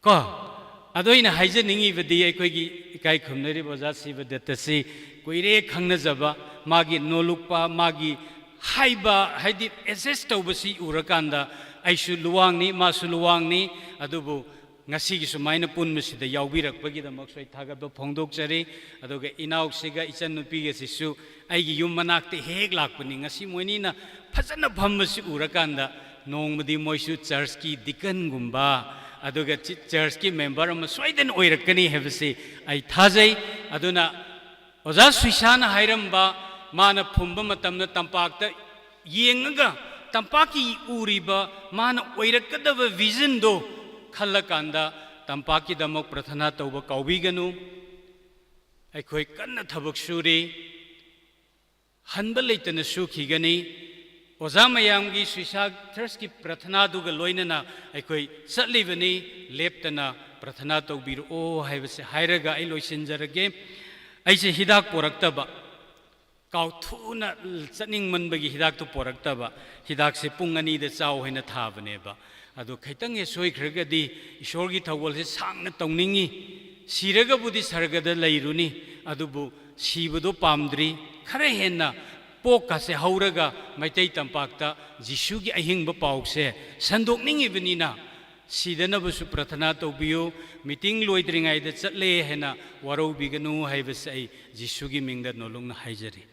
ꯀꯣ, ꯑꯗꯣ ꯑꯩꯅ ꯍꯥꯏꯖꯅꯤꯡꯉꯤꯕꯗꯤ, ꯑꯩꯈꯣꯏꯒꯤ ꯏꯀꯥꯏ ꯈꯨꯝꯅꯔꯤꯕ ꯑꯣꯖꯥ ꯁꯤꯕꯗꯠꯇꯁꯤ ꯀꯨꯏꯔꯦ ꯈꯪꯅꯖꯕ, ꯃꯥꯒꯤ ꯅꯣꯂꯨꯛꯄ, ꯃꯥꯒꯤ ꯍꯥꯏꯕ, ꯍꯥꯏꯗꯤ adjust ꯇꯧꯕꯁꯤ ꯎꯔꯀꯥꯟꯗ, ꯑꯩꯁꯨ ꯂꯨꯋꯥꯡꯅꯤ, ꯃꯥꯁꯨ ꯂꯨꯋꯥꯡꯅꯤ, ꯑꯗꯨꯕꯨ ꯉꯁꯤꯒꯤ ꯁꯨꯃꯥꯏꯅ ꯄꯨꯟꯕꯁꯤꯗ ꯌꯥꯎꯕꯤꯔꯛꯄꯒꯤꯗꯃꯛꯁꯨ ꯑꯩ ꯊꯥꯒꯠꯄ ꯐꯣꯡꯗꯣꯛꯆꯔꯤ꯫ ꯑꯗꯨꯒ ꯏꯅꯥꯎꯁꯤꯒ ꯏꯆꯟꯅꯨꯄꯤꯒꯁꯤꯁꯨ ꯑꯩꯒꯤ ꯌꯨꯝ ꯃꯅꯥꯛꯇ ꯍꯦꯛ ꯂꯥꯛꯄꯅꯤ꯫ ꯉꯁꯤ ꯃꯣꯏꯅꯤꯅ ꯐꯖꯅ ꯐꯝꯕꯁꯤ ꯎꯔꯀꯥꯟꯗ, ꯅꯣꯡꯃꯗꯤ ꯃꯣꯏꯁꯨ churchꯀꯤ deaconꯒꯨꯝꯕ, ꯑꯗꯨꯒ ꯆꯤ-, churchꯀꯤ member ꯑꯃ ꯁꯣꯏꯗꯅ ꯑꯣꯏꯔꯛꯀꯅꯤ ꯍꯥꯏꯕꯁꯤ ꯑꯩ ꯊꯥꯖꯩ꯫ ꯑꯗꯨꯅ ꯑꯣꯖꯥ ꯁꯨꯏꯁꯥꯅ ꯍꯥꯏꯔꯝꯕ, ꯃꯥꯅ ꯐꯨꯝꯕ ꯃꯇꯝꯗ ꯇꯝꯄꯥꯛꯇ ꯌꯦꯡꯉꯒ, ꯇꯝꯄꯥꯛꯀꯤ ꯎꯔꯤꯕ ꯃꯥꯅ ꯑꯣꯏꯔꯛꯀꯗꯕ visionꯗꯣ ꯈꯜꯂꯀꯥꯟꯗ, ꯇꯝꯄꯥꯛꯀꯤꯗꯃꯛ ꯄ꯭ꯔꯊꯅꯥ ꯇꯧꯕ ꯀꯥꯎꯕꯤꯒꯅꯨ꯫ ꯑꯩꯈꯣꯏ ꯀꯟꯅ ꯊꯕꯛ ꯁꯨꯔꯤ, ꯍꯟꯕ ꯂꯩꯇꯅ ꯁꯨꯈꯤꯒꯅꯤ꯫ ꯑꯣꯖꯥ ꯃꯌꯥꯝꯒꯤ ꯁꯨꯏꯁꯥ Trustꯀꯤ ꯄ꯭ꯔꯊꯅꯥꯗꯨꯒ ꯂꯣꯏꯅꯅ ꯑꯩꯈꯣꯏ ꯆꯠꯂꯤꯕꯅꯤ, ꯂꯦꯞꯇꯅ ꯄ꯭ꯔꯊꯅꯥ ꯇꯧꯕꯤꯔꯛꯑꯣ ꯍꯥꯏꯕꯁꯦ ꯍꯥꯏꯔꯒ ꯑꯩ ꯂꯣꯏꯁꯤꯟꯖꯔꯒꯦ꯫ ꯑꯩꯁꯦ ꯍꯤꯗꯥꯛ ꯄꯣꯔꯛꯇꯕ, ꯀꯥꯎꯊꯨꯅ ꯆꯠꯅꯤꯡꯃꯟꯕꯒꯤ ꯍꯤꯗꯥꯛꯇꯨ ꯄꯣꯔꯛꯇꯕ, ꯍꯤꯗꯥꯛꯁꯦ ꯄꯨꯡ ꯑꯅꯤꯗ ꯆꯥꯎ ꯍꯥꯏꯅ ꯊꯥꯕꯅꯦꯕ꯫ ꯑꯗꯣ ꯈꯤꯇꯪ ꯍꯦꯛ ꯁꯣꯏꯈ꯭ꯔꯒꯗꯤ ꯏꯁꯣꯔꯒꯤ ꯊꯧꯒꯜꯁꯦ ꯁꯥꯡꯅ ꯇꯧꯅꯤꯡꯉꯤ, ꯁꯤꯔꯒꯕꯨꯗꯤ ꯁꯔꯒꯗ ꯂꯩꯔꯨꯅꯤ, ꯑꯗꯨꯕꯨ ꯁꯤꯕꯗꯣ ꯄꯥꯝꯗ꯭ꯔꯤ꯫ ꯈꯔ ꯍꯦꯟꯅ ꯄꯣꯛꯀꯁꯦ ꯍꯧꯔꯒ ꯃꯩꯇꯩ ꯇꯝꯄꯥꯛꯇ ꯖꯤꯁꯨꯒꯤ ꯑꯍꯤꯡꯕ ꯄꯥꯎꯁꯦ ꯁꯟꯗꯣꯛꯅꯤꯡꯉꯤꯕꯅꯤꯅ, ꯁꯤꯗꯅꯕꯁꯨ ꯄ꯭ꯔꯊꯅꯥ ꯇꯧꯕꯤꯌꯨ꯫ Meeting ꯂꯣꯏꯗ꯭ꯔꯤꯉꯩꯗ ꯆꯠꯂꯦ ꯍꯥꯏꯅ ꯋꯥꯔꯧꯕꯤꯒꯅꯨ ꯍꯥꯏꯕꯁꯦ ꯑꯩ ꯖꯤꯁꯨꯒꯤ ꯃꯤꯡꯗ ꯅꯣꯂꯨꯛꯅ ꯍꯥꯏꯖꯔꯤ꯫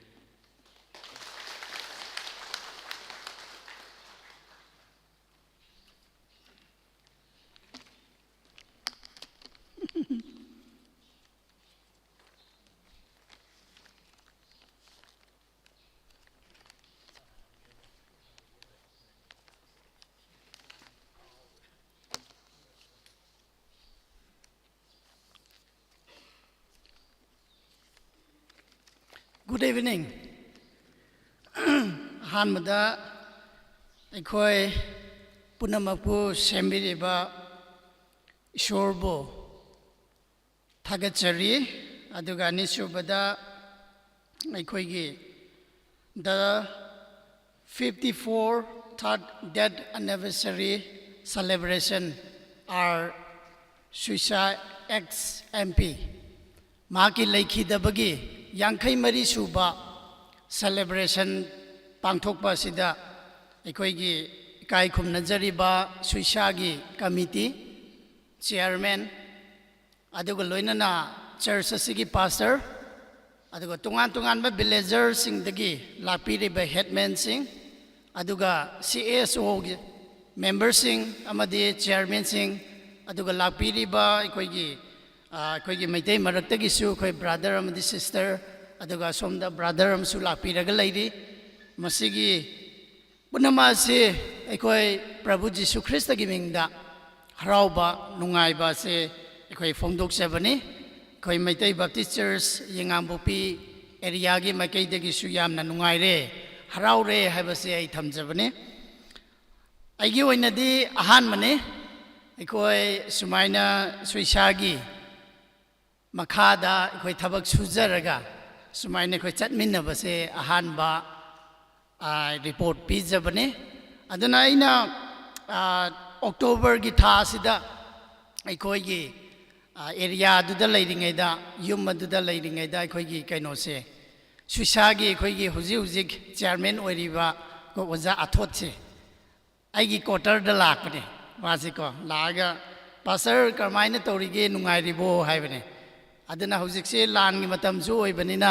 Good evening. ꯑꯍꯥꯟꯕꯗ ꯑꯩꯈꯣꯏ ꯄꯨꯝꯅꯃꯛꯄꯨ ꯁꯦꯝꯕꯤꯔꯤꯕ ꯏꯁꯣꯔꯕꯨ ꯊꯥꯒꯠꯆꯔꯤ꯫ ꯑꯗꯨꯒ ꯑꯅꯤꯁꯨꯕꯗ ꯑꯩꯈꯣꯏꯒꯤ the fifty-four third death anniversary celebration R Suisa ex M P, ꯃꯍꯥꯛꯀꯤ ꯂꯩꯈꯤꯗꯕꯒꯤ ꯌꯥꯡꯈꯩ ꯃꯔꯤ ꯁꯨꯕ celebration ꯄꯥꯡꯊꯣꯛꯄ ꯑꯁꯤꯗ ꯑꯩꯈꯣꯏꯒꯤ ꯏꯀꯥꯏ ꯈꯨꯝꯅꯖꯔꯤꯕ ꯁꯨꯏꯁꯥꯒꯤ committee chairman, ꯑꯗꯨꯒ ꯂꯣꯏꯅꯅ church ꯑꯁꯤꯒꯤ pastor, ꯑꯗꯨꯒ ꯇꯣꯉꯥꯟ ꯇꯣꯉꯥꯟꯕ villagerꯁꯤꯡꯗꯒꯤ ꯂꯥꯛꯄꯤꯔꯤꯕ headmanꯁꯤꯡ, ꯑꯗꯨꯒ C S O ꯒꯤ memberꯁꯤꯡ ꯑꯃꯗꯤ chairmanꯁꯤꯡ, ꯑꯗꯨꯒ ꯂꯥꯛꯄꯤꯔꯤꯕ ꯑꯩꯈꯣꯏꯒꯤ, ꯑ, ꯑꯩꯈꯣꯏꯒꯤ ꯃꯩꯇꯩ ꯃꯔꯛꯇꯒꯤꯁꯨ ꯑꯩꯈꯣꯏ brother ꯑꯃꯗꯤ sister, ꯑꯗꯨꯒ ꯑꯁꯣꯝꯗ brother ꯑꯃꯁꯨ ꯂꯥꯛꯄꯤꯔꯒ ꯂꯩꯔꯤ꯫ ꯃꯁꯤꯒꯤ ꯄꯨꯝꯅꯃꯛ ꯑꯁꯤ ꯑꯩꯈꯣꯏ ꯄ꯭ꯔꯚꯨ ꯖꯤꯁꯨ ꯈ꯭ꯔꯤꯁꯇꯒꯤ ꯃꯤꯡꯗ ꯍꯔꯥꯎꯕ, ꯅꯨꯡꯉꯥꯏꯕ ꯑꯁꯤ ꯑꯩꯈꯣꯏ ꯐꯣꯡꯗꯣꯛꯆꯕꯅꯤ꯫ ꯑꯩꯈꯣꯏ ꯃꯩꯇꯩ Baptist Church ꯌꯦꯉꯥꯡꯄꯣꯛꯄꯤ areaꯒꯤ ꯃꯥꯏꯀꯩꯗꯒꯤꯁꯨ ꯌꯥꯝꯅ ꯅꯨꯡꯉꯥꯏꯔꯦ, ꯍꯔꯥꯎꯔꯦ ꯍꯥꯏꯕꯁꯤ ꯑꯩ ꯊꯝꯖꯕꯅꯤ꯫ ꯑꯩꯒꯤ ꯑꯣꯏꯅꯗꯤ ꯑꯍꯥꯟꯕꯅꯤ ꯑꯩꯈꯣꯏ ꯁꯨꯃꯥꯏꯅ ꯁꯨꯏꯁꯥꯒꯤ ꯃꯈꯥꯗ ꯑꯩꯈꯣꯏ ꯊꯕꯛ ꯁꯨꯖꯔꯒ ꯁꯨꯃꯥꯏꯅ ꯑꯩꯈꯣꯏ ꯆꯠꯃꯤꯟꯅꯕꯁꯦ ꯑꯍꯥꯟꯕ, ꯑ, report ꯄꯤꯖꯕꯅꯦ꯫ ꯑꯗꯨꯅ ꯑꯩꯅ, ꯑ, Octoberꯒꯤ ꯊꯥ ꯑꯁꯤꯗ ꯑꯩꯈꯣꯏꯒꯤ, ꯑ, areaꯗꯨꯗ ꯂꯩꯔꯤꯉꯩꯗ, ꯌꯨꯝ ꯑꯗꯨꯗ ꯂꯩꯔꯤꯉꯩꯗ ꯑꯩꯈꯣꯏꯒꯤ ꯀꯩꯅꯣꯁꯦ, ꯁꯨꯏꯁꯥꯒꯤ ꯑꯩꯈꯣꯏꯒꯤ ꯍꯧꯖꯤꯛ ꯍꯧꯖꯤꯛ chairman ꯑꯣꯏꯔꯤꯕ ꯑꯩꯈꯣꯏ ꯑꯣꯖꯥ ꯑꯊꯣꯠꯁꯦ, ꯑꯩꯒꯤ quarterꯗ ꯂꯥꯛꯄꯅꯦ꯫ ꯃꯥꯁꯦꯀꯣ, ꯂꯥꯛꯑꯒ, "Pastor, ꯀꯔꯝꯍꯥꯏꯅ ꯇꯧꯔꯤꯒꯦ, ꯅꯨꯡꯉꯥꯏꯔꯤꯕꯣ?" ꯍꯥꯏꯕꯅꯦ꯫ ꯑꯗꯨꯅ ꯍꯧꯖꯤꯛꯁꯦ ꯂꯥꯟꯒꯤ ꯃꯇꯝꯁꯨ ꯑꯣꯏꯕꯅꯤꯅ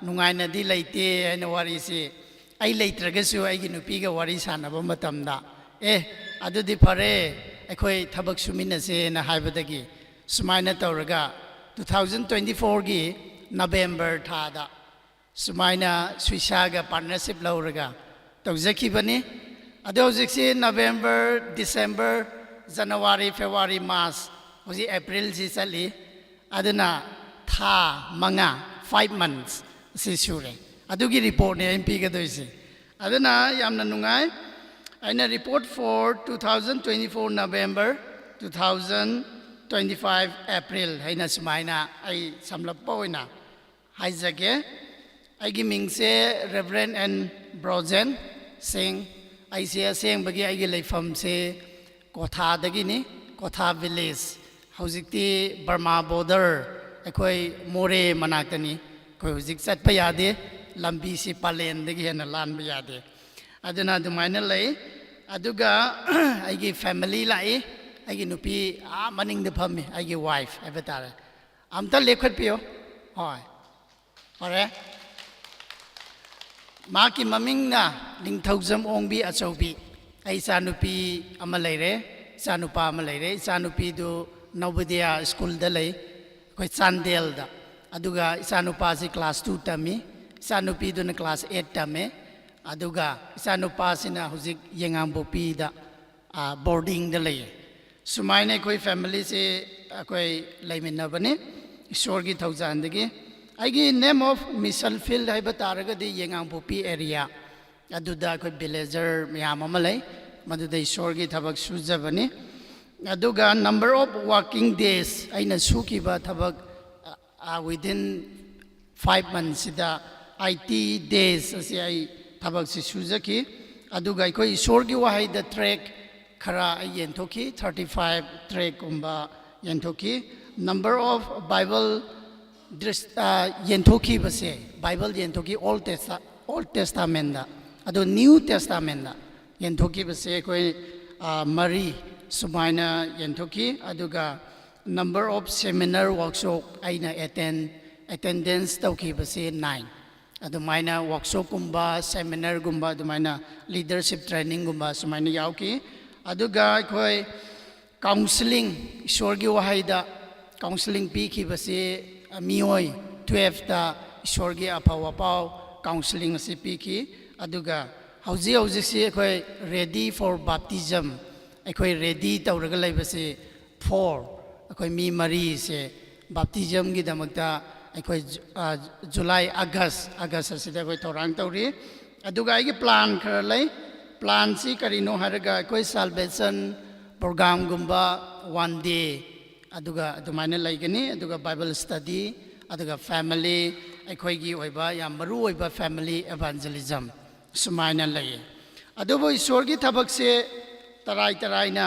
ꯅꯨꯡꯉꯥꯏꯅꯗꯤ ꯂꯩꯇꯦ ꯍꯥꯏꯅ ꯋꯥꯔꯤꯁꯤ ꯑꯩ ꯂꯩꯇ꯭ꯔꯒꯁꯨ ꯑꯩꯒꯤ ꯅꯨꯄꯤꯒ ꯋꯥꯔꯤ ꯁꯥꯟꯅꯕ ꯃꯇꯝꯗ, "ꯑꯦ, ꯑꯗꯨꯗꯤ ꯐꯔꯦ, ꯑꯩꯈꯣꯏ ꯊꯕꯛ ꯁꯨꯃꯤꯟꯅꯁꯦꯅ" ꯍꯥꯏꯕꯗꯒꯤ ꯁꯨꯃꯥꯏꯅ ꯇꯧꯔꯒ two thousand twenty-fourꯒꯤ November ꯊꯥꯗ ꯁꯨꯃꯥꯏꯅ ꯁꯨꯏꯁꯥꯒ partnership ꯂꯧꯔꯒ ꯇꯧꯖꯈꯤꯕꯅꯤ꯫ ꯑꯗꯣ ꯍꯧꯖꯤꯛꯁꯤ November, December, January, February, March, ꯍꯧꯖꯤꯛ Aprilꯁꯤ ꯆꯠꯂꯤ꯫ ꯑꯗꯨꯅ ꯊꯥ ꯃꯉꯥ, five months ꯁꯤ ꯁꯨꯔꯦ꯫ ꯑꯗꯨꯒꯤ reportꯅꯦ ꯑꯩꯅ ꯄꯤꯒꯗꯣꯏꯁꯦ꯫ ꯑꯗꯨꯅ ꯌꯥꯝꯅ ꯅꯨꯡꯉꯥꯏ꯫ ꯑꯩꯅ report for two thousand twenty-four November, two thousand twenty-five April ꯍꯥꯏꯅ ꯁꯨꯃꯥꯏꯅ ꯑꯩ ꯁꯝꯂꯞꯄ ꯑꯣꯏꯅ ꯍꯥꯏꯖꯒꯦ꯫ ꯑꯩꯒꯤ ꯃꯤꯡꯁꯦ Reverend N Brojen Singh꯫ ꯑꯩꯁꯦ ꯑꯁꯦꯡꯕꯒꯤ ꯑꯩꯒꯤ ꯂꯩꯐꯝꯁꯦ ꯀꯣꯊꯥꯗꯒꯤꯅꯤ, ꯀꯣꯊꯥ village꯫ ꯍꯧꯖꯤꯛꯇꯤ ꯕꯔꯃꯥ border, ꯑꯩꯈꯣꯏ ꯃꯣꯔꯦ ꯃꯅꯥꯛꯇꯅꯤ꯫ ꯑꯩꯈꯣꯏ ꯍꯧꯖꯤꯛ ꯆꯠꯄ ꯌꯥꯗꯦ, ꯂꯝꯕꯤꯁꯤ ꯄꯂꯦꯟꯗꯒꯤ ꯍꯦꯟꯅ ꯂꯥꯟꯕ ꯌꯥꯗꯦ꯫ ꯑꯗꯨꯅ ꯑꯗꯨꯃꯥꯏꯅ ꯂꯩ꯫ ꯑꯗꯨꯒ ꯑꯩꯒꯤ family ꯂꯥꯛꯏ, ꯑꯩꯒꯤ ꯅꯨꯄꯤ ꯑꯥ ꯃꯅꯤꯡꯗ ꯐꯝꯃꯤ, ꯑꯩꯒꯤ wife ꯍꯥꯏꯕ ꯇꯥꯔꯦ꯫ ꯑꯝꯇ ꯂꯦꯞꯈꯠꯄꯤꯌꯣ꯫ ꯍꯣꯏ꯫ ꯐꯔꯦ꯫ ꯃꯍꯥꯛꯀꯤ ꯃꯃꯤꯡꯅ ꯅꯤꯡꯊꯧꯖꯝ ꯑꯣꯡꯕꯤ ꯑꯆꯧꯕꯤ꯫ ꯑꯩ ꯏꯆꯥꯅꯨꯄꯤ ꯑꯃ ꯂꯩꯔꯦ, ꯏꯆꯥꯅꯨꯄꯥ ꯑꯃ ꯂꯩꯔꯦ꯫ ꯏꯆꯥꯅꯨꯄꯤꯗꯨ ꯅꯕꯣꯗꯤꯌꯥ ꯁ꯭ꯀꯨꯜꯗ ꯂꯩ, ꯑꯩꯈꯣꯏ ꯆꯥꯟꯗꯦꯜꯗ꯫ ꯑꯗꯨꯒ ꯏꯆꯥꯅꯨꯄꯥꯁꯤ class two ꯇꯝꯃꯤ, ꯏꯆꯥꯅꯨꯄꯤꯗꯨꯅ class eight ꯇꯝꯃꯦ꯫ ꯑꯗꯨꯒ ꯏꯆꯥꯅꯨꯄꯥꯁꯤꯅ ꯍꯧꯖꯤꯛ ꯌꯦꯉꯥꯡꯄꯣꯛꯄꯤꯗ ꯑꯥ, boardingꯗ ꯂꯩꯌꯦ꯫ ꯁꯨꯃꯥꯏꯅ ꯑꯩꯈꯣꯏ familyꯁꯦ ꯑꯩꯈꯣꯏ ꯂꯩꯃꯤꯟꯅꯕꯅꯤ, ꯏꯁꯣꯔꯒꯤ ꯊꯧꯖꯥꯜꯗꯒꯤ꯫ ꯑꯩꯒꯤ name of mission field ꯍꯥꯏꯕ ꯇꯥꯔꯒꯗꯤ ꯌꯦꯉꯥꯡꯄꯣꯛꯄꯤ area, ꯑꯗꯨꯗ ꯑꯩꯈꯣꯏ villager ꯃꯌꯥꯝ ꯑꯃ ꯂꯩ, ꯃꯗꯨꯗ ꯏꯁꯣꯔꯒꯤ ꯊꯕꯛ ꯁꯨꯖꯕꯅꯤ꯫ ꯑꯗꯨꯒ number of working days ꯑꯩꯅ ꯁꯨꯈꯤꯕ ꯊꯕꯛ, ꯑ, ꯑ, within five monthsꯁꯤꯗ eighty days ꯑꯁꯤ ꯑꯩ ꯊꯕꯛꯁꯤ ꯁꯨꯖꯈꯤ꯫ ꯑꯗꯨꯒ ꯑꯩꯈꯣꯏ ꯏꯁꯣꯔꯒꯤ ꯋꯥꯍꯩꯗ tract ꯈꯔ ꯑꯩ ꯌꯦꯟꯊꯣꯛꯈꯤ, thirty-five tractꯀꯨꯝꯕ ꯌꯦꯟꯊꯣꯛꯈꯤ꯫ Number of Bible ꯗ꯭ꯔꯤꯁ-, ꯑ, ꯌꯦꯟꯊꯣꯛꯈꯤꯕꯁꯦ, Bible ꯌꯦꯟꯊꯣꯛꯈꯤ Old Testa-, Old Testamentꯗ, ꯑꯗꯣ New Testamentꯗ ꯌꯦꯟꯊꯣꯛꯈꯤꯕꯁꯦ ꯑꯩꯈꯣꯏ, ꯑ, ꯃꯔꯤ ꯁꯨꯃꯥꯏꯅ ꯌꯦꯟꯊꯣꯛꯈꯤ꯫ ꯑꯗꯨꯒ number of seminar workshop ꯑꯩꯅ attend, attendance ꯇꯧꯈꯤꯕꯁꯦ nine꯫ ꯑꯗꯨꯃꯥꯏꯅ workshopꯀꯨꯝꯕ, seminarꯒꯨꯝꯕ, ꯑꯗꯨꯃꯥꯏꯅ leadership trainingꯒꯨꯝꯕ ꯁꯨꯃꯥꯏꯅ ꯌꯥꯎꯈꯤ꯫ ꯑꯗꯨꯒ ꯑꯩꯈꯣꯏ counselling, ꯏꯁꯣꯔꯒꯤ ꯋꯥꯍꯩꯗ counselling ꯄꯤꯈꯤꯕꯁꯤ, ꯑ, ꯃꯤꯑꯣꯏ twelveꯇ ꯏꯁꯣꯔꯒꯤ ꯑꯐꯕ ꯄꯥꯎ counselling ꯑꯁꯤ ꯄꯤꯈꯤ꯫ ꯑꯗꯨꯒ ꯍꯧꯖꯤꯛ ꯍꯧꯖꯤꯛꯁꯤ ꯑꯩꯈꯣꯏ ready for baptism, ꯑꯩꯈꯣꯏ ready ꯇꯧꯔꯒ ꯂꯩꯕꯁꯤ four, ꯑꯩꯈꯣꯏ ꯃꯤ ꯃꯔꯤꯁꯦ baptismꯒꯤꯗꯃꯛꯇ ꯑꯩꯈꯣꯏ ꯖꯨ-, ꯑ, July, August, August ꯑꯁꯤꯗ ꯑꯩꯈꯣꯏ ꯊꯧꯔꯥꯡ ꯇꯧꯔꯤ꯫ ꯑꯗꯨꯒ ꯑꯩꯒꯤ plan ꯈꯔ ꯂꯩ꯫ Plan ꯁꯤ ꯀꯔꯤꯅꯣ ꯍꯥꯏꯔꯒ ꯑꯩꯈꯣꯏ salvation program ꯒꯨꯝꯕ one day, ꯑꯗꯨꯒ ꯑꯗꯨꯃꯥꯏꯅ ꯂꯩꯒꯅꯤ, ꯑꯗꯨꯒ Bible study, ꯑꯗꯨꯒ family, ꯑꯩꯈꯣꯏꯒꯤ ꯑꯣꯏꯕ ꯌꯥꯝ ꯃꯔꯨ ꯑꯣꯏꯕ family evangelism ꯁꯨꯃꯥꯏꯅ ꯂꯩꯌꯦ꯫ ꯑꯗꯨꯕꯨ ꯏꯁꯣꯔꯒꯤ ꯊꯕꯛꯁꯦ ꯇꯔꯥꯏ ꯇꯔꯥꯏꯅ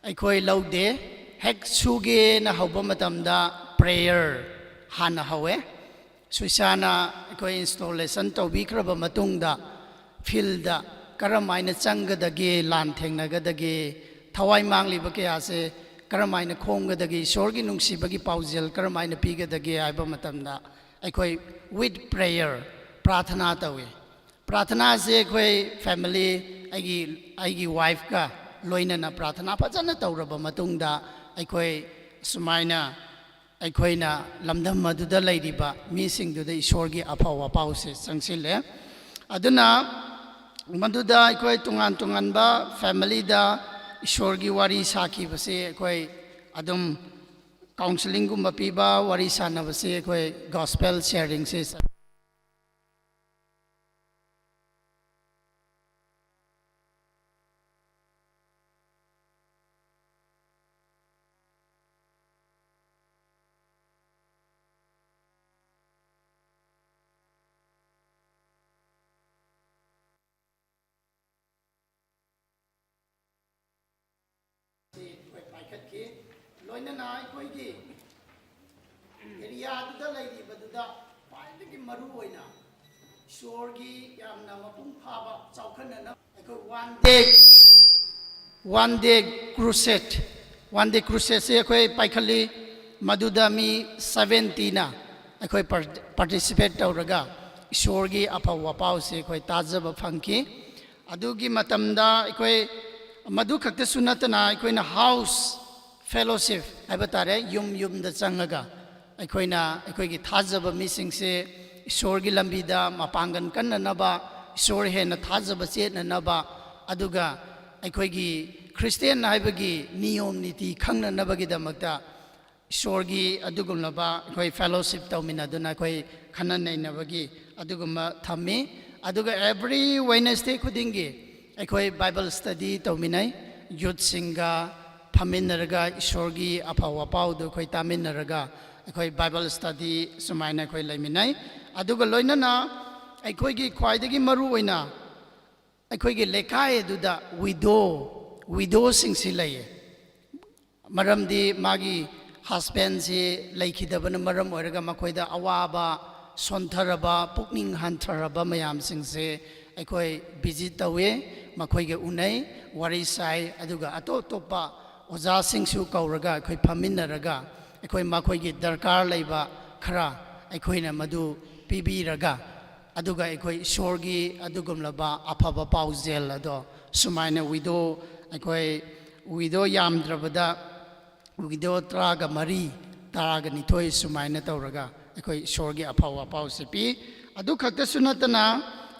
ꯑꯩꯈꯣꯏ ꯂꯧꯗꯦ꯫ ꯍꯦꯛ ꯁꯨꯒꯦꯅ ꯍꯧꯕ ꯃꯇꯝꯗ prayer ꯍꯥꯟꯅ ꯍꯧꯋꯦ꯫ ꯁꯨꯏꯁꯥꯅ ꯑꯩꯈꯣꯏ installation ꯇꯧꯕꯤꯈ꯭ꯔꯕ ꯃꯇꯨꯡꯗ, field ꯗ ꯀꯔꯝ ꯍꯥꯏꯅ ꯆꯪꯒꯗꯒꯦ, ꯂꯥꯟ ꯊꯦꯡꯅꯒꯗꯒꯦ, ꯊꯋꯥꯏ ꯃꯥꯡꯂꯤꯕ ꯀꯌꯥꯁꯦ ꯀꯔꯝ ꯍꯥꯏꯅ ꯈꯣꯝꯒꯗꯒꯦ, ꯏꯁꯣꯔꯒꯤ ꯅꯨꯡꯁꯤꯕꯒꯤ ꯄꯥꯎꯖꯦꯜ ꯀꯔꯝ ꯍꯥꯏꯅ ꯄꯤꯒꯗꯒꯦ ꯍꯥꯏꯕ ꯃꯇꯝꯗ, ꯑꯩꯈꯣꯏ with prayer, ꯄ꯭ꯔꯥꯊꯅꯥ ꯇꯧꯏ꯫ ꯄ꯭ꯔꯥꯊꯅꯥꯁꯦ ꯑꯩꯈꯣꯏ family, ꯑꯩꯒꯤ, ꯑꯩꯒꯤ wife ꯀ ꯂꯣꯏꯅꯅ ꯄ꯭ꯔꯥꯊꯅꯥ ꯐꯖꯅ ꯇꯧꯔꯕ ꯃꯇꯨꯡꯗ, ꯑꯩꯈꯣꯏ ꯁꯨꯃꯥꯏꯅ ꯑꯩꯈꯣꯏꯅ ꯂꯝꯗꯝ ꯑꯗꯨꯗ ꯂꯩꯔꯤꯕ ꯃꯤꯁꯤꯡꯗꯨꯗ ꯏꯁꯣꯔꯒꯤ ꯑꯐꯕ ꯄꯥꯎꯁꯦ ꯆꯪꯁꯤꯜꯂꯦ꯫ ꯑꯗꯨꯅ ꯃꯗꯨꯗ ꯑꯩꯈꯣꯏ ꯇꯣꯉꯥꯟ ꯇꯣꯉꯥꯟꯕ family ꯗ ꯏꯁꯣꯔꯒꯤ ꯋꯥꯔꯤ ꯁꯥꯈꯤꯕꯁꯦ ꯑꯩꯈꯣꯏ ꯑꯗꯨꯝ counselling ꯒꯨꯝꯕ ꯄꯤꯕ, ꯋꯥꯔꯤ ꯁꯥꯟꯅꯕꯁꯦ ꯑꯩꯈꯣꯏ gospel sharing ꯁꯦ ꯑꯩꯈꯣꯏ ꯄꯥꯏꯈꯠꯈꯤ꯫ ꯂꯣꯏꯅꯅ ꯑꯩꯈꯣꯏꯒꯤ area ꯗꯨꯗ ꯂꯩꯔꯤꯕꯗꯨꯗ ꯈ꯭ꯋꯥꯏꯗꯒꯤ ꯃꯔꯨ ꯑꯣꯏꯅ ꯏꯁꯣꯔꯒꯤ ꯌꯥꯝꯅ ꯃꯄꯨꯡ ꯐꯥꯕ ꯆꯥꯎꯈꯠꯅꯅꯕ ꯑꯩꯈꯣꯏ one day, one day crusade, one day crusade ꯁꯦ ꯑꯩꯈꯣꯏ ꯄꯥꯏꯈꯠꯂꯤ꯫ ꯃꯗꯨꯗ ꯃꯤ seventy ꯅ ꯑꯩꯈꯣꯏ par-, participate ꯇꯧꯔꯒ ꯏꯁꯣꯔꯒꯤ ꯑꯐꯕ ꯄꯥꯎꯁꯦ ꯑꯩꯈꯣꯏ ꯇꯥꯖꯕ ꯐꯪꯈꯤ꯫ ꯑꯗꯨꯒꯤ ꯃꯇꯝꯗ ꯑꯩꯈꯣꯏ ꯃꯗꯨ ꯈꯛꯇꯁꯨ ꯅꯠꯇꯅ ꯑꯩꯈꯣꯏꯅ house fellowship ꯍꯥꯏꯕ ꯇꯥꯔꯦ, ꯌꯨꯝ ꯌꯨꯝꯗ ꯆꯪꯉꯒ ꯑꯩꯈꯣꯏꯅ ꯑꯩꯈꯣꯏꯒꯤ ꯊꯥꯖꯕ ꯃꯤꯁꯤꯡꯁꯦ ꯏꯁꯣꯔꯒꯤ ꯂꯝꯕꯤꯗ ꯃꯄꯥꯡꯒꯜ ꯀꯟꯅꯅꯕ, ꯏꯁꯣꯔ ꯍꯦꯟꯅ ꯊꯥꯖꯕ ꯆꯦꯠꯅꯅꯕ, ꯑꯗꯨꯒ ꯑꯩꯈꯣꯏꯒꯤ Christian ꯍꯥꯏꯕꯒꯤ ꯅꯤꯌꯣꯝ ꯅꯤꯇꯤ ꯈꯪꯅꯅꯕꯒꯤꯗꯃꯛꯇ ꯏꯁꯣꯔꯒꯤ ꯑꯗꯨꯒꯨꯝꯂꯕ ꯑꯩꯈꯣꯏ fellowship ꯇꯧꯃꯤꯟꯅꯗꯨꯅ ꯑꯩꯈꯣꯏ ꯈꯟꯅ ꯅꯩꯅꯕꯒꯤ ꯑꯗꯨꯒꯨꯝꯕ ꯊꯝꯃꯤ꯫ ꯑꯗꯨꯒ every Wednesday ꯈꯨꯗꯤꯡꯒꯤ ꯑꯩꯈꯣꯏ Bible study ꯇꯧꯃꯤꯟꯅꯩ꯫ Youth ꯁꯤꯡꯒ ꯐꯝꯃꯤꯟꯅꯔꯒ ꯏꯁꯣꯔꯒꯤ ꯑꯐꯕ ꯄꯥꯎꯗꯨ ꯑꯩꯈꯣꯏ ꯇꯥꯃꯤꯟꯅꯔꯒ ꯑꯩꯈꯣꯏ Bible study ꯁꯨꯃꯥꯏꯅ ꯑꯩꯈꯣꯏ ꯂꯩꯃꯤꯟꯅꯩ꯫ ꯑꯗꯨꯒ ꯂꯣꯏꯅꯅ ꯑꯩꯈꯣꯏꯒꯤ ꯈ꯭ꯋꯥꯏꯗꯒꯤ ꯃꯔꯨꯑꯣꯏꯅ ꯑꯩꯈꯣꯏꯒꯤ ꯂꯩꯀꯥꯏ ꯑꯗꯨꯗ widow, widow ꯁꯤꯡꯁꯤ ꯂꯩꯌꯦ꯫ ꯃꯔꯝꯗꯤ ꯃꯥꯒꯤ husband ꯁꯤ ꯂꯩꯈꯤꯗꯕꯅ ꯃꯔꯝ ꯑꯣꯏꯔꯒ ꯃꯈꯣꯏꯗ ꯑꯋꯥꯕ, ꯁꯣꯟꯊꯔꯕ, ꯄꯨꯛꯅꯤꯡ ꯍꯟꯊꯔꯕ ꯃꯌꯥꯝꯁꯤꯡꯁꯦ ꯑꯩꯈꯣꯏ visit ꯇꯧꯋꯦ, ꯃꯈꯣꯏꯒ ꯎꯅꯩ, ꯋꯥꯔꯤ ꯁꯥꯏ, ꯑꯗꯨꯒ ꯑꯇꯣꯞ ꯑꯇꯣꯞꯄ ꯑꯣꯖꯥꯁꯤꯡꯁꯨ ꯀꯧꯔꯒ ꯑꯩꯈꯣꯏ ꯐꯝꯃꯤꯟꯅꯔꯒ ꯑꯩꯈꯣꯏ ꯃꯈꯣꯏꯒꯤ ꯗꯔꯀꯥꯔ ꯂꯩꯕ ꯈꯔ ꯑꯩꯈꯣꯏꯅ ꯃꯗꯨ ꯄꯤꯕꯤꯔꯒ ꯑꯗꯨꯒ ꯑꯩꯈꯣꯏ ꯏꯁꯣꯔꯒꯤ ꯑꯗꯨꯒꯨꯝꯂꯕ ꯑꯐꯕ ꯄꯥꯎꯖꯦꯜ ꯑꯗꯣ ꯁꯨꯃꯥꯏꯅ widow, ꯑꯩꯈꯣꯏ widow ꯌꯥꯝꯗ꯭ꯔꯕꯗ widow ꯇꯔꯥꯒ ꯃꯔꯤ, ꯇꯔꯥꯒ ꯅꯤꯊꯣꯏ ꯁꯨꯃꯥꯏꯅ ꯇꯧꯔꯒ ꯑꯩꯈꯣꯏ ꯏꯁꯣꯔꯒꯤ ꯑꯐꯕ ꯄꯥꯎꯁꯦ ꯄꯤ꯫ ꯑꯗꯨ ꯈꯛꯇꯁꯨ ꯅꯠꯇꯅ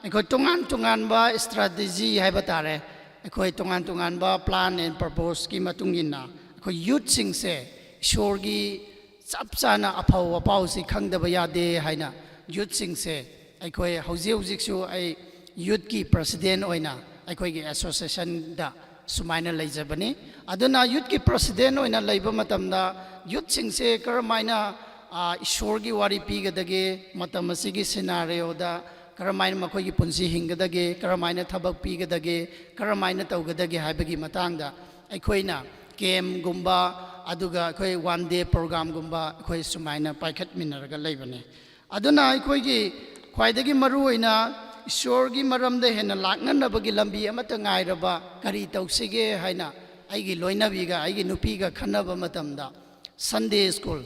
ꯑꯩꯈꯣꯏ ꯇꯣꯉꯥꯟ ꯇꯣꯉꯥꯟꯕ strategy ꯍꯥꯏꯕ ꯇꯥꯔꯦ, ꯑꯩꯈꯣꯏ ꯇꯣꯉꯥꯟ ꯇꯣꯉꯥꯟꯕ plan and purpose ꯀꯤ ꯃꯇꯨꯡ ꯏꯟꯅ ꯑꯩꯈꯣꯏ youth ꯁꯤꯡꯁꯦ ꯏꯁꯣꯔꯒꯤ ꯆꯞ ꯆꯥꯅ ꯑꯐꯕ ꯄꯥꯎꯁꯤ ꯈꯪꯗꯕ ꯌꯥꯗꯦ ꯍꯥꯏꯅ youth ꯁꯤꯡꯁꯦ ꯑꯩꯈꯣꯏ ꯍꯧꯖꯤꯛ ꯍꯧꯖꯤꯛꯁꯨ ꯑꯩ youth ꯀꯤ president ꯑꯣꯏꯅ ꯑꯩꯈꯣꯏꯒꯤ association ꯗ ꯁꯨꯃꯥꯏꯅ ꯂꯩꯖꯕꯅꯤ꯫ ꯑꯗꯨꯅ youth ꯀꯤ president ꯑꯣꯏꯅ ꯂꯩꯕ ꯃꯇꯝꯗ youth ꯁꯤꯡꯁꯦ ꯀꯔꯝꯍꯥꯏꯅ, ꯑ, ꯏꯁꯣꯔꯒꯤ ꯋꯥꯔꯤ ꯄꯤꯒꯗꯒꯦ, ꯃꯇꯝ ꯑꯁꯤꯒꯤ scenario ꯗ ꯀꯔꯝꯍꯥꯏꯅ ꯃꯈꯣꯏꯒꯤ ꯄꯨꯟꯁꯤ ꯍꯤꯡꯒꯗꯒꯦ, ꯀꯔꯝꯍꯥꯏꯅ ꯊꯕꯛ ꯄꯤꯒꯗꯒꯦ, ꯀꯔꯝꯍꯥꯏꯅ ꯇꯧꯒꯗꯒꯦ ꯍꯥꯏꯕꯒꯤ ꯃꯇꯥꯡꯗ ꯑꯩꯈꯣꯏꯅ camp ꯒꯨꯝꯕ, ꯑꯗꯨꯒ ꯑꯩꯈꯣꯏ one day program ꯒꯨꯝꯕ ꯑꯩꯈꯣꯏ ꯁꯨꯃꯥꯏꯅ ꯄꯥꯏꯈꯠꯃꯤꯟꯅꯔꯒ ꯂꯩꯕꯅꯦ꯫ ꯑꯗꯨꯅ ꯑꯩꯈꯣꯏꯒꯤ ꯈ꯭ꯋꯥꯏꯗꯒꯤ ꯃꯔꯨꯑꯣꯏꯅ ꯏꯁꯣꯔꯒꯤ ꯃꯔꯝꯗ ꯍꯦꯟꯅ ꯂꯥꯛꯅꯅꯕꯒꯤ ꯂꯝꯕꯤ ꯑꯃꯠꯇ ꯉꯥꯏꯔꯕ ꯀꯔꯤ ꯇꯧꯁꯤꯒꯦ ꯍꯥꯏꯅ ꯑꯩꯒꯤ ꯂꯣꯏꯅꯕꯤꯒ ꯑꯩꯒꯤ ꯅꯨꯄꯤꯒ ꯈꯟꯅꯕ ꯃꯇꯝꯗ, Sunday school,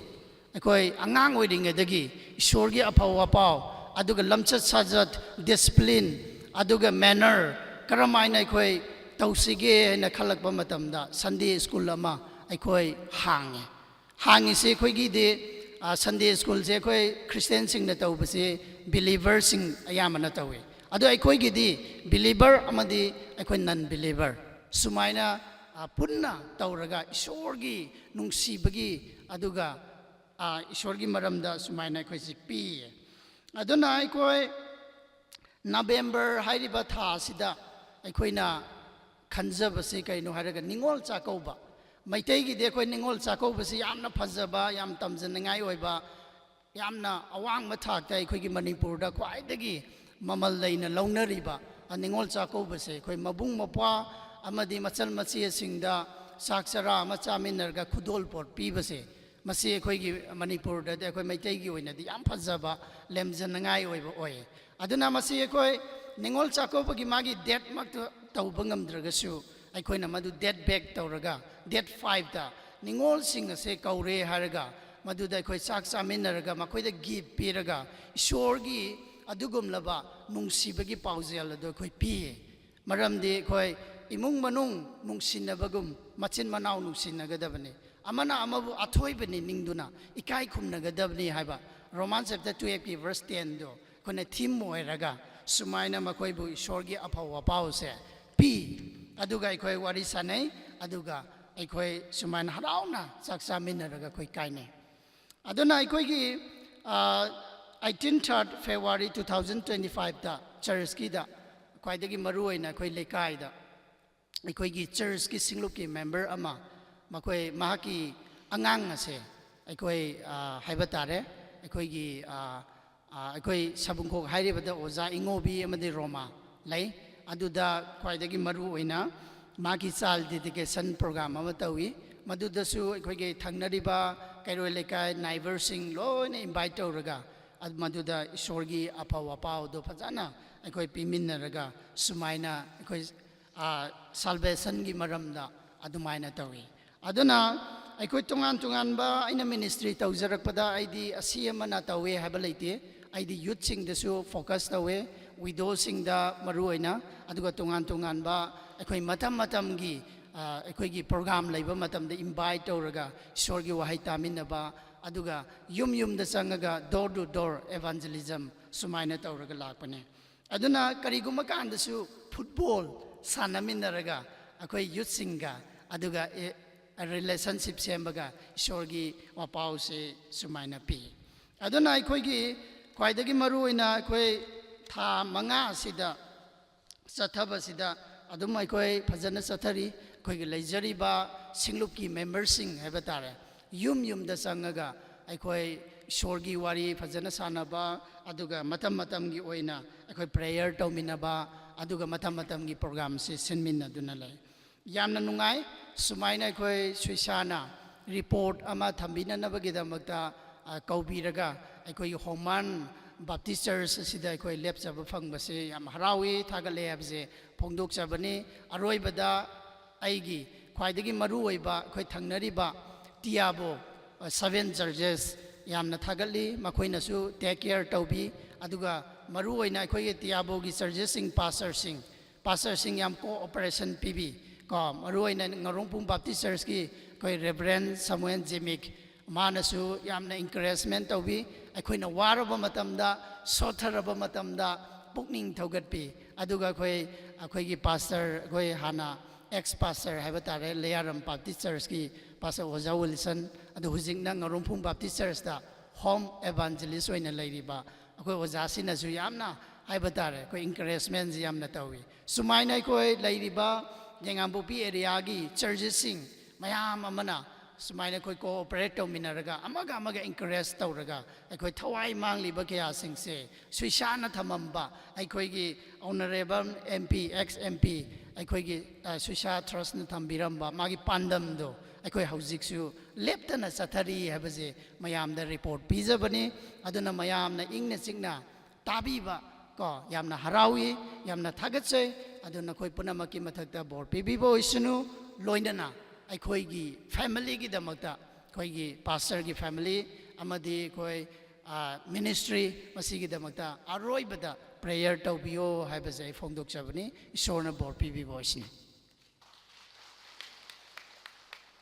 ꯑꯩꯈꯣꯏ ꯑꯉꯥꯡ ꯑꯣꯏꯔꯤꯉꯩꯗꯒꯤ ꯏꯁꯣꯔꯒꯤ ꯑꯐꯕ ꯄꯥꯎ, ꯑꯗꯨꯒ ꯂꯝꯆꯠ ꯁꯥꯖꯠ, discipline, ꯑꯗꯨꯒ manner ꯀꯔꯝꯍꯥꯏꯅ ꯑꯩꯈꯣꯏ ꯇꯧꯁꯤꯒꯦ ꯍꯥꯏꯅ ꯈꯜꯂꯛꯄ ꯃꯇꯝꯗ Sunday school ꯑꯃ ꯑꯩꯈꯣꯏ ꯍꯥꯡꯉꯦ꯫ ꯍꯥꯡꯉꯤꯁꯦ ꯑꯩꯈꯣꯏꯒꯤꯗꯤ, ꯑ, Sunday school ꯁꯦ ꯑꯩꯈꯣꯏ Christian ꯁꯤꯡꯅ ꯇꯧꯕꯁꯦ believer ꯁꯤꯡ ꯑꯌꯥꯝꯕꯅ ꯇꯧꯋꯦ꯫ ꯑꯗꯣ ꯑꯩꯈꯣꯏꯒꯤꯗꯤ believer ꯑꯃꯗꯤ ꯑꯩꯈꯣꯏ non believer ꯁꯨꯃꯥꯏꯅ, ꯑ, ꯄꯨꯟꯅ ꯇꯧꯔꯒ ꯏꯁꯣꯔꯒꯤ ꯅꯨꯡꯁꯤꯕꯒꯤ ꯑꯗꯨꯒ ꯑꯥ, ꯏꯁꯣꯔꯒꯤ ꯃꯔꯝꯗ ꯁꯨꯃꯥꯏꯅ ꯑꯩꯈꯣꯏꯁꯤ ꯄꯤ꯫ ꯑꯗꯨꯅ ꯑꯩꯈꯣꯏ November ꯍꯥꯏꯔꯤꯕ ꯊꯥ ꯑꯁꯤꯗ ꯑꯩꯈꯣꯏꯅ ꯈꯟꯖꯕꯁꯤ ꯀꯩꯅꯣ ꯍꯥꯏꯔꯒ ꯅꯤꯉꯣꯜ ꯆꯥꯛꯀꯧꯕ꯫ ꯃꯩꯇꯩꯒꯤꯗꯤ ꯑꯩꯈꯣꯏ ꯅꯤꯉꯣꯜ ꯆꯥꯛꯀꯧꯕꯁꯤ ꯌꯥꯝꯅ ꯐꯖꯕ, ꯌꯥꯝ ꯇꯝꯖꯅꯤꯡꯉꯥꯏ ꯑꯣꯏꯕ, ꯌꯥꯝꯅ ꯑꯋꯥꯡꯕ ꯊꯥꯛꯇ ꯑꯩꯈꯣꯏꯒꯤ ꯃꯅꯤꯄꯨꯔꯗ ꯈ꯭ꯋꯥꯏꯗꯒꯤ ꯃꯃꯜ ꯂꯩꯅ ꯂꯧꯅꯔꯤꯕ, ꯑ, ꯅꯤꯉꯣꯜ ꯆꯥꯛꯀꯧꯕꯁꯦ ꯑꯩꯈꯣꯏ ꯃꯕꯨꯡ ꯃꯧꯄ꯭ꯋꯥ ꯑꯃꯗꯤ ꯃꯆꯜ ꯃꯆꯦꯁꯤꯡꯗ ꯆꯥꯛ ꯆꯔꯥ ꯑꯃ ꯆꯥꯃꯤꯟꯅꯔꯒ ꯈꯨꯗꯣꯜꯄꯣꯠ ꯄꯤꯕꯁꯦ, ꯃꯁꯤ ꯑꯩꯈꯣꯏꯒꯤ ꯃꯅꯤꯄꯨꯔꯗꯗꯤ, ꯑꯩꯈꯣꯏ ꯃꯩꯇꯩꯒꯤ ꯑꯣꯏꯅꯗꯤ ꯌꯥꯝ ꯐꯖꯕ, ꯂꯦꯝꯖꯅꯤꯡꯉꯥꯏ ꯑꯣꯏꯕ ꯑꯣꯏ꯫ ꯑꯗꯨꯅ ꯃꯁꯤ ꯑꯩꯈꯣꯏ ꯅꯤꯉꯣꯜ ꯆꯥꯛꯀꯧꯕꯒꯤ ꯃꯥꯒꯤ date ꯃꯛꯇ ꯇꯧꯕ ꯉꯝꯗ꯭ꯔꯒꯁꯨ, ꯑꯩꯈꯣꯏꯅ ꯃꯗꯨ date back ꯇꯧꯔꯒ, date five ꯇ ꯅꯤꯉꯣꯜꯁꯤꯡ ꯑꯁꯦ ꯀꯧꯔꯦ ꯍꯥꯏꯔꯒ, ꯃꯗꯨꯗ ꯑꯩꯈꯣꯏ ꯆꯥꯛ ꯆꯥꯃꯤꯟꯅꯔꯒ, ꯃꯈꯣꯏꯗ gift ꯄꯤꯔꯒ, ꯏꯁꯣꯔꯒꯤ ꯑꯗꯨꯒꯨꯝꯂꯕ ꯅꯨꯡꯁꯤꯕꯒꯤ ꯄꯥꯎꯖꯦꯜ ꯑꯗꯨ ꯑꯩꯈꯣꯏ ꯄꯤꯌꯦ꯫ ꯃꯔꯝꯗꯤ ꯑꯩꯈꯣꯏ ꯏꯃꯨꯡ ꯃꯅꯨꯡ ꯅꯨꯡꯁꯤꯅꯕꯒꯨꯝ ꯃꯆꯤꯟ ꯃꯅꯥꯎ ꯅꯨꯡꯁꯤꯅꯒꯗꯕꯅꯤ꯫ ꯑꯃꯅ ꯑꯃꯕꯨ ꯑꯊꯣꯏꯕꯅꯤ ꯅꯤꯡꯗꯨꯅ ꯏꯀꯥꯏ ꯈꯨꯝꯅꯒꯗꯕꯅꯤ ꯍꯥꯏꯕ Roman chapter twelve ꯀꯤ verse ten ꯗꯣ ꯑꯩꯈꯣꯏꯅ theme ꯑꯣꯏꯔꯒ ꯁꯨꯃꯥꯏꯅ ꯃꯈꯣꯏꯕꯨ ꯏꯁꯣꯔꯒꯤ ꯑꯐꯧ ꯑꯄꯥꯎꯁꯦ ꯄꯤ꯫ ꯑꯗꯨꯒ ꯑꯩꯈꯣꯏ ꯋꯥꯔꯤ ꯁꯥꯟꯅꯩ, ꯑꯗꯨꯒ ꯑꯩꯈꯣꯏ ꯁꯨꯃꯥꯏꯅ ꯍꯔꯥꯎꯅ ꯆꯥꯛ ꯆꯥꯃꯤꯟꯅꯔꯒ ꯑꯩꯈꯣꯏ ꯀꯥꯏꯅꯩ꯫ ꯑꯗꯨꯅ ꯑꯩꯈꯣꯏꯒꯤ, ꯑ, eighteen third February two thousand twenty-five ꯗ church ꯀꯤꯗ ꯈ꯭ꯋꯥꯏꯗꯒꯤ ꯃꯔꯨ ꯑꯣꯏꯅ ꯑꯩꯈꯣꯏ ꯂꯩꯀꯥꯏꯗ ꯑꯩꯈꯣꯏꯒꯤ church ꯀꯤ ꯁꯤꯡꯂꯨꯞꯀꯤ member ꯑꯃ, ꯃꯈꯣꯏ, ꯃꯍꯥꯛꯀꯤ ꯑꯉꯥꯡ ꯑꯁꯦ ꯑꯩꯈꯣꯏ, ꯑ, ꯍꯥꯏꯕ ꯇꯥꯔꯦ, ꯑꯩꯈꯣꯏꯒꯤ, ꯑ, ꯑ, ꯑꯩꯈꯣꯏ ꯁꯥꯕꯨꯡꯈꯣꯛ ꯍꯥꯏꯔꯤꯕꯗ ꯑꯣꯖꯥ ꯏꯉꯣꯕꯤ ꯑꯃꯗꯤ ꯔꯣꯃꯥ ꯂꯩ꯫ ꯑꯗꯨꯗ ꯈ꯭ꯋꯥꯏꯗꯒꯤ ꯃꯔꯨ ꯑꯣꯏꯅ ꯃꯥꯒꯤ child dedication program ꯑꯃ ꯇꯧꯏ꯫ ꯃꯗꯨꯗꯁꯨ ꯑꯩꯈꯣꯏꯒꯤ ꯊꯪꯅꯔꯤꯕ ꯀꯩꯔꯣꯏ ꯂꯩꯀꯥꯏ neighbour ꯁꯤꯡ ꯂꯣꯏꯅ invite ꯇꯧꯔꯒ, ꯑꯗꯨ ꯃꯗꯨꯗ ꯏꯁꯣꯔꯒꯤ ꯑꯐꯧ ꯑꯄꯥꯎꯗꯣ ꯐꯖꯅ ꯑꯩꯈꯣꯏ ꯄꯤꯃꯤꯟꯅꯔꯒ ꯁꯨꯃꯥꯏꯅ ꯑꯩꯈꯣꯏ, ꯑ, salvation ꯒꯤ ꯃꯔꯝꯗ ꯑꯗꯨꯃꯥꯏꯅ ꯇꯧꯏ꯫ ꯑꯗꯨꯅ ꯑꯩꯈꯣꯏ ꯇꯣꯉꯥꯟ ꯇꯣꯉꯥꯟꯕ ꯑꯩꯅ ministry ꯇꯧꯖꯔꯛꯄꯗ ꯑꯩꯗꯤ ꯑꯁꯤ ꯑꯃꯅ ꯇꯧꯋꯦ ꯍꯥꯏꯕ ꯂꯩꯇꯦ꯫ ꯑꯩꯗꯤ youth ꯁꯤꯡꯗꯁꯨ focus ꯇꯧꯋꯦ, widow ꯁꯤꯡꯗ ꯃꯔꯨ ꯑꯣꯏꯅ, ꯑꯗꯨꯒ ꯇꯣꯉꯥꯟ ꯇꯣꯉꯥꯟꯕ ꯑꯩꯈꯣꯏ ꯃꯇꯝ ꯃꯇꯝꯒꯤ, ꯑ, ꯑꯩꯈꯣꯏꯒꯤ program ꯂꯩꯕ ꯃꯇꯝꯗ invite ꯇꯧꯔꯒ ꯏꯁꯣꯔꯒꯤ ꯋꯥꯍꯩ ꯇꯥꯃꯤꯟꯅꯕ, ꯑꯗꯨꯒ ꯌꯨꯝ ꯌꯨꯝꯗ ꯆꯪꯉꯒ door to door evangelism ꯁꯨꯃꯥꯏꯅ ꯇꯧꯔꯒ ꯂꯥꯛꯄꯅꯦ꯫ ꯑꯗꯨꯅ ꯀꯔꯤꯒꯨꯝꯕ ꯀꯥꯟꯗꯁꯨ football ꯁꯥꯟꯅꯃꯤꯟꯅꯔꯒ ꯑꯩꯈꯣꯏ youth ꯁꯤꯡꯒ ꯑꯗꯨꯒ, ꯑꯦ, relationship ꯁꯦꯝꯕꯒ ꯏꯁꯣꯔꯒꯤ ꯋꯥꯄꯥꯎꯁꯦ ꯁꯨꯃꯥꯏꯅ ꯄꯤ꯫ ꯑꯗꯨꯅ ꯑꯩꯈꯣꯏꯒꯤ ꯈ꯭ꯋꯥꯏꯗꯒꯤ ꯃꯔꯨ ꯑꯣꯏꯅ ꯑꯩꯈꯣꯏ ꯊꯥ ꯃꯉꯥ ꯑꯁꯤꯗ ꯆꯠꯊꯕꯁꯤꯗ ꯑꯗꯨꯝ ꯑꯩꯈꯣꯏ ꯐꯖꯅ ꯆꯠꯊꯔꯤ꯫ ꯑꯩꯈꯣꯏꯒꯤ ꯂꯩꯖꯔꯤꯕ ꯁꯤꯡꯂꯨꯞꯀꯤ member ꯁꯤꯡ ꯍꯥꯏꯕ ꯇꯥꯔꯦ, ꯌꯨꯝ ꯌꯨꯝꯗ ꯆꯪꯉꯒ ꯑꯩꯈꯣꯏ ꯏꯁꯣꯔꯒꯤ ꯋꯥꯔꯤ ꯐꯖꯅ ꯁꯥꯟꯅꯕ, ꯑꯗꯨꯒ ꯃꯇꯝ ꯃꯇꯝꯒꯤ ꯑꯣꯏꯅ ꯑꯩꯈꯣꯏ prayer ꯇꯧꯃꯤꯟꯅꯕ, ꯑꯗꯨꯒ ꯃꯇꯝ ꯃꯇꯝꯒꯤ program ꯁꯤ ꯁꯤꯟꯃꯤꯟꯅꯗꯨꯅ ꯂꯩ꯫ ꯌꯥꯝꯅ ꯅꯨꯡꯉꯥꯏ꯫ ꯁꯨꯃꯥꯏꯅ ꯑꯩꯈꯣꯏ ꯁꯨꯏꯁꯥꯅ report ꯑꯃ ꯊꯝꯕꯤꯅꯅꯕꯒꯤꯗꯃꯛꯇ, ꯑ, ꯀꯧꯕꯤꯔꯒ ꯑꯩꯈꯣꯏꯒꯤ ꯍꯣꯃꯥꯟ Baptist Church ꯑꯁꯤꯗ ꯑꯩꯈꯣꯏ ꯂꯦꯞꯆꯕ ꯐꯪꯕꯁꯦ ꯌꯥꯝ ꯍꯔꯥꯎꯏ, ꯊꯥꯒꯠꯂꯦ ꯍꯥꯏꯕꯁꯦ ꯐꯣꯡꯗꯣꯛꯆꯕꯅꯤ꯫ ꯑꯔꯣꯏꯕꯗ ꯑꯩꯒꯤ ꯈ꯭ꯋꯥꯏꯗꯒꯤ ꯃꯔꯨꯑꯣꯏꯕ ꯑꯩꯈꯣꯏ ꯊꯪꯅꯔꯤꯕ ꯇꯤꯌꯥꯕꯣ, ꯑ, seven churches ꯌꯥꯝꯅ ꯊꯥꯒꯠꯂꯤ, ꯃꯈꯣꯏꯅꯁꯨ take care ꯇꯧꯕꯤ꯫ ꯑꯗꯨꯒ ꯃꯔꯨꯑꯣꯏꯅ ꯑꯩꯈꯣꯏꯒꯤ ꯇꯤꯌꯥꯕꯣꯒꯤ churches ꯁꯤꯡ pastor ꯁꯤꯡ, pastor ꯁꯤꯡ ꯌꯥꯝ cooperation ꯄꯤꯕꯤ꯫ ꯀꯣ, ꯃꯔꯨꯑꯣꯏꯅ ꯉꯥꯔꯣꯡꯄꯨꯡ Baptist Church ꯀꯤ ꯑꯩꯈꯣꯏ Reverend Samuel Jimik, ꯃꯥꯅꯁꯨ ꯌꯥꯝꯅ encouragement ꯇꯧꯕꯤ꯫ ꯑꯩꯈꯣꯏꯅ ꯋꯥꯔꯕ ꯃꯇꯝꯗ, ꯁꯣꯠꯊꯔꯕ ꯃꯇꯝꯗ ꯄꯨꯛꯅꯤꯡ ꯊꯧꯒꯠꯄꯤ꯫ ꯑꯗꯨꯒ ꯑꯩꯈꯣꯏ, ꯑꯩꯈꯣꯏꯒꯤ pastor, ꯑꯩꯈꯣꯏ ꯍꯥꯟꯅ ex pastor ꯍꯥꯏꯕ ꯇꯥꯔꯦ, ꯂꯩꯌꯥꯔꯝ Baptist Church ꯀꯤ pastor ꯑꯣꯖꯥ Wilson, ꯑꯗꯨ ꯍꯧꯖꯤꯛꯅ ꯉꯥꯔꯣꯡꯄꯨꯡ Baptist Church ꯇ home evangelist ꯑꯣꯏꯅ ꯂꯩꯔꯤꯕ ꯑꯩꯈꯣꯏ ꯑꯣꯖꯥꯁꯤꯅꯁꯨ ꯌꯥꯝꯅ ꯍꯥꯏꯕ ꯇꯥꯔꯦ, ꯑꯩꯈꯣꯏ encouragement ꯁꯤ ꯌꯥꯝꯅ ꯇꯧꯏ꯫ ꯁꯨꯃꯥꯏꯅ ꯑꯩꯈꯣꯏ ꯂꯩꯔꯤꯕ ꯌꯥꯏꯉꯪꯄꯣꯛꯄꯤ area ꯒꯤ churches ꯁꯤꯡ ꯃꯌꯥꯝ ꯑꯃꯅ ꯁꯨꯃꯥꯏꯅ ꯑꯩꯈꯣꯏ cooperate ꯇꯧꯃꯤꯟꯅꯔꯒ ꯑꯃꯒ ꯑꯃꯒ encourage ꯇꯧꯔꯒ ꯑꯩꯈꯣꯏ ꯊꯋꯥꯏ ꯃꯥꯡꯂꯤꯕ ꯀꯌꯥꯁꯤꯡꯁꯦ ꯁꯨꯏꯁꯥꯅ ꯊꯝꯃꯝꯕ ꯑꯩꯈꯣꯏꯒꯤ Honourable M P, ex M P, ꯑꯩꯈꯣꯏꯒꯤ, ꯑ, ꯁꯨꯏꯁꯥ Trust ꯅ ꯊꯝꯕꯤꯔꯝꯕ ꯃꯥꯒꯤ ꯄꯥꯟꯗꯝꯗꯣ ꯑꯩꯈꯣꯏ ꯍꯧꯖꯤꯛꯁꯨ ꯂꯦꯞꯇꯅ ꯆꯠꯊꯔꯤ ꯍꯥꯏꯕꯁꯦ ꯃꯌꯥꯝꯗ report ꯄꯤꯖꯕꯅꯤ꯫ ꯑꯗꯨꯅ ꯃꯌꯥꯝꯅ ꯏꯪꯅ ꯆꯤꯛꯅ ꯇꯥꯕꯤꯕ ꯀꯣ, ꯌꯥꯝꯅ ꯍꯔꯥꯎꯏ, ꯌꯥꯝꯅ ꯊꯥꯒꯠꯆꯩ꯫ ꯑꯗꯨ ꯅꯈꯣꯏ ꯄꯨꯝꯅꯃꯛꯀꯤ ꯃꯊꯛꯇ ꯕꯣꯔ ꯄꯤꯕꯤꯕ ꯑꯣꯏꯁꯅꯨ꯫ ꯂꯣꯏꯅꯅ ꯑꯩꯈꯣꯏꯒꯤ family ꯒꯤꯗꯃꯛꯇ, ꯑꯩꯈꯣꯏꯒꯤ pastor ꯒꯤ family ꯑꯃꯗꯤ ꯑꯩꯈꯣꯏ, ꯑ, ministry ꯃꯁꯤꯒꯤꯗꯃꯛꯇ ꯑꯔꯣꯏꯕꯗ prayer ꯇꯧꯕꯤꯌꯣ ꯍꯥꯏꯕꯁꯦ ꯑꯩ ꯐꯣꯡꯗꯣꯛꯆꯕꯅꯤ꯫ ꯏꯁꯣꯔꯅ ꯕꯣꯔ ꯄꯤꯕꯤꯕ ꯑꯣꯏꯁꯅꯨ꯫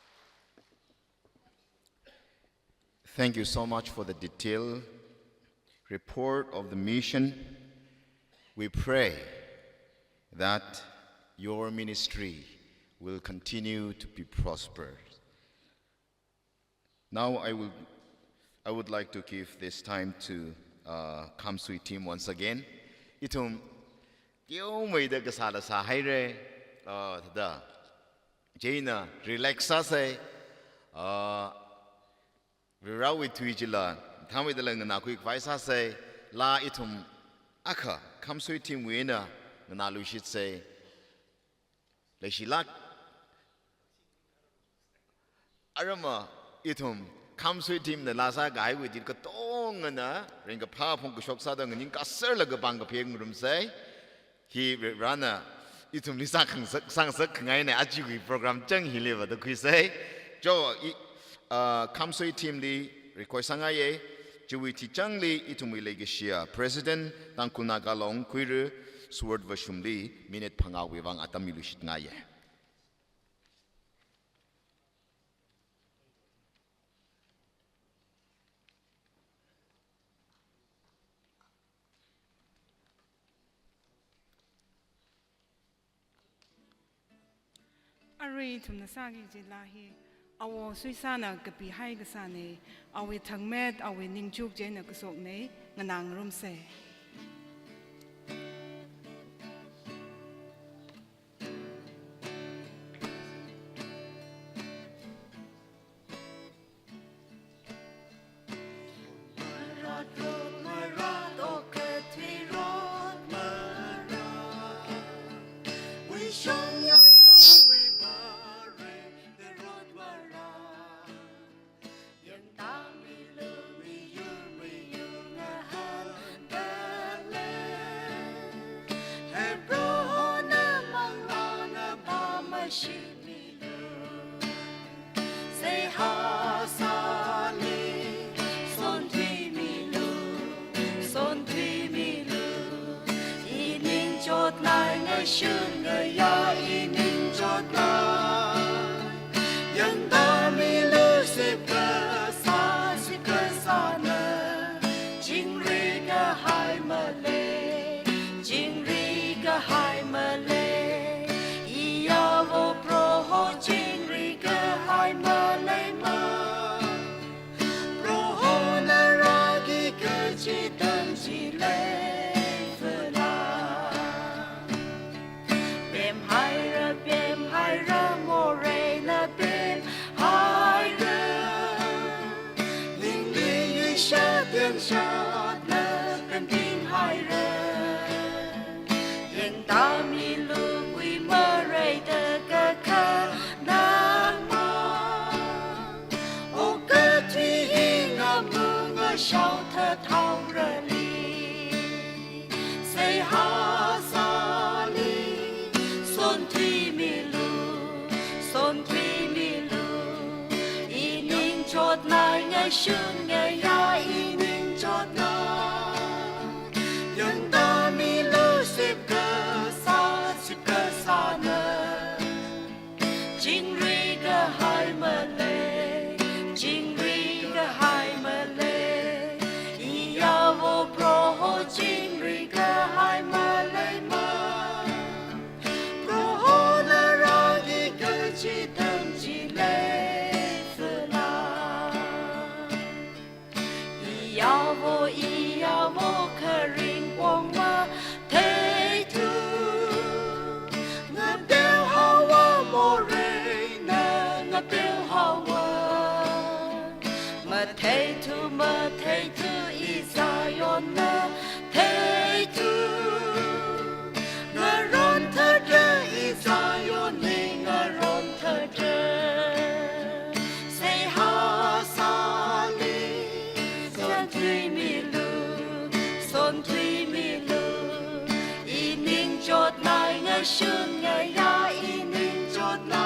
Thank you so much for the detailed report of the mission. We pray that your ministry will continue to be prospered. Now I will I would like to give this time to, uh, Khamsui team once again. Ithum teomeida kasāla sāhaira, uh, thāda. Chieina relax sāsa, uh, Varivarāwui tui chila thāmeidala nganākhui khavai sāsa, laa ithum akha Khamsui team wui eina nganāluishitsa. Leishilāk. Arama ithum Khamsui team nala sākahaiwui thili katongana ringkaphā phongkashok sāda nganingkā sārlaga pāng kapheng ngarumsa. Hi Varivarāna ithumli sākhangasak, sāngasak khangaina, ajawui program chang hiliva da khuisa. Cho, i, ah, Khamsui team li request sāngaiya. Chiwui thichanli ithumwui leikashiya President Tangkhul Naga Long Khuira Sword Vashumli minute phangāwui vang atam miluishitngaiya. Arui ithumna sāki kaji laa hi, Awo Suisāna kapihai kasāna, awui thangmet, awui ningchuk chieina kashokna, nganā ngarumsa. Seihā sāli, sonthuimilu, sonthuimilu. I ningchotnai, ngashun ngayā i ningchotnai. Yangtāmilu, sipkasā, sipkasāna. Chingri kahai malei, chingri kahai malei. Iyavo Proho chingri kahai maleima. Prohona rāki kaji tamchilei phala. Pemhaira, pemhaira, moreina pemhaira. Ningli yuishat yangshatna pemtinghaira. Yangtāmilu, kui mareida kakhanangma. Okathui hi ngamung ashao thathaorali. Seihā sāli, sonthuimilu, sonthuimilu. I ningchotnai, ngashun ngayā i ningchotnai. Yangtāmilu, sipkasā, sipkasāna. Chingri kahai malei, chingri kahai malei. Iyavo Proho chingri kahai maleima. Prohona rāki kaji tamchilei phala. Iyavo, iyavo kharing pong matheithu. Ngapeo haowa, moreina ngapeo haowa. Matheithu, matheithu, i Zion matheithu. Ngaron thada, i Zion li ngaron thada. Seihā sāli, sonthuimilu, sonthuimilu. I ningchotnai, ngashun ngayā i ningchotnai.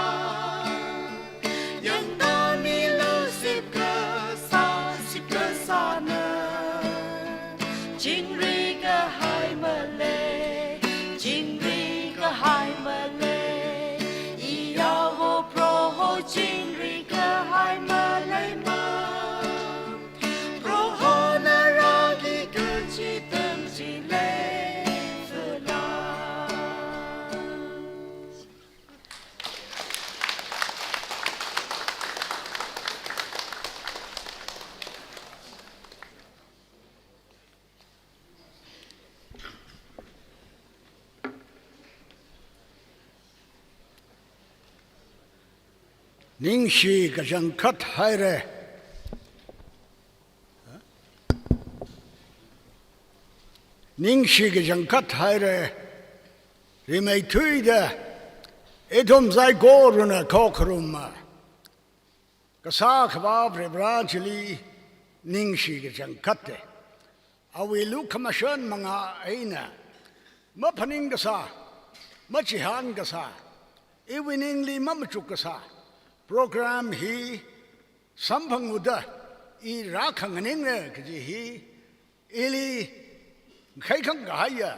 Yangtāmilu, sipkasā, sipkasāna. Chingri kahai malei, chingri kahai malei. Iyavo Proho chingri kahai maleima. Prohona rāki kaji tamchilei phala. Ningshi kachangkhat haira. Ningshi kachangkhat haira. Rimeithuida, ithum saikorana khokharuma kasā akhava Varivarā chili ningshi kachangkhatta. Awui lukhamashan manga eina maphaning kasā, machihān kasā, iwui ningli mamachuk kasā program hi samphangda, i rākhanganingna kaji hi ili khaikhang kahaiya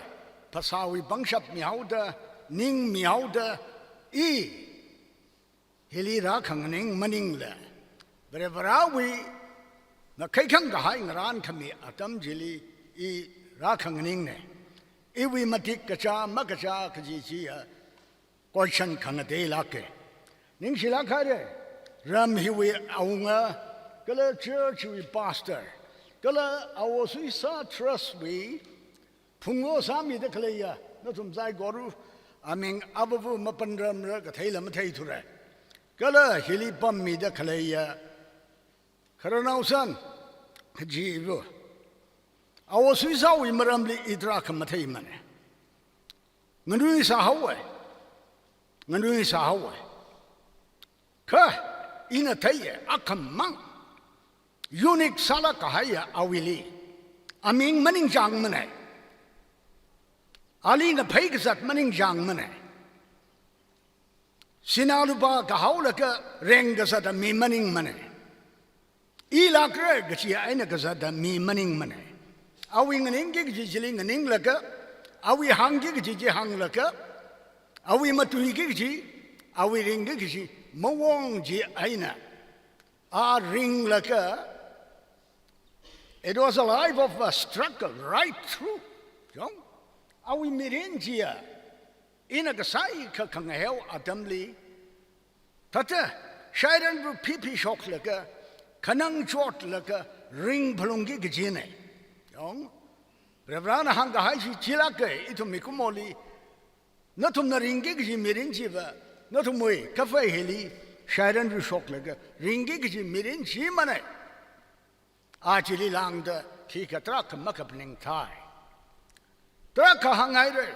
phasāwui pangshap mihaoda, ning mihaoda, i hili rākhanganing maningla, Varivarāwui ngakhaikhang kahai ngarān khami atam chili i rākhanganingna. Iwui matik kachā makachā kaji chiya question khangateilāka. Ningshilāk haira, ram hiwui awunga, kala church wui pastor, kala Awo Suisa Trust wui phunglo sāmida khaleiya nathum saikora, aming avāva mapanramra, katheila matheithura. Kala hili pammida khaleiya khararnaosan kajiva, Awo Suisawui maramli i tarākha matheimana. Nganui sāhaowa, nganui sāhaowa. Kha ina theiya, akhamang unique sālāk kahaiya awuili aming maningchāngmana. Ali ngaphei kazat maningchāngmana. Sinā lupā kahaolaga reng kazata mi maningmana. I lākra kachi eina kazata mi maningmana. Awui nganingki kaji chili nganinglaga, awui hāngki kaji chi hānglaga, awui matuiki kaji, awui ringki kaji mawong chi eina a ringlaga, it was a life of a struggle right through. Yong, awui mirin chiya, ina kasāi kha khangaheo atamli, thāda shairanru phiphishoklaga, khanang chotlaga, ring phalungki kajina. Yong, Varivarāna hāngkahai chi chilāka, ithum mikumoli nathumna ringki kaji mirin chiva, nathumwui khavai hili shairanru shoklaga ringki kaji mirin chimana. A chili lāngda khikha tarākha makaphaning thai. Tarākha hānghaira,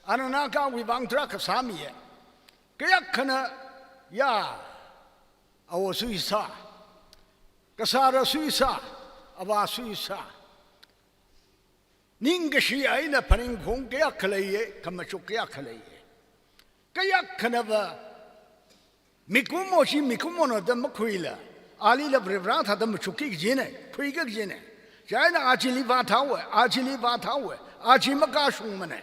ana Nagawui vang tarākha sāmiya. Kayākhana, ya, Awo Suisa, kasāra Suisa, avā Suisa. Ningkashi eina phaningkhaung kayākha leiya, khamachuk kayākha leiya. Kayākhanava mikumo chi mikumona da makhuila, alila Varivarā thāda machukki kajina, khuiki kajina. Chieina a chili vāthaowa, a chili vāthaowa, a chi makashungmana.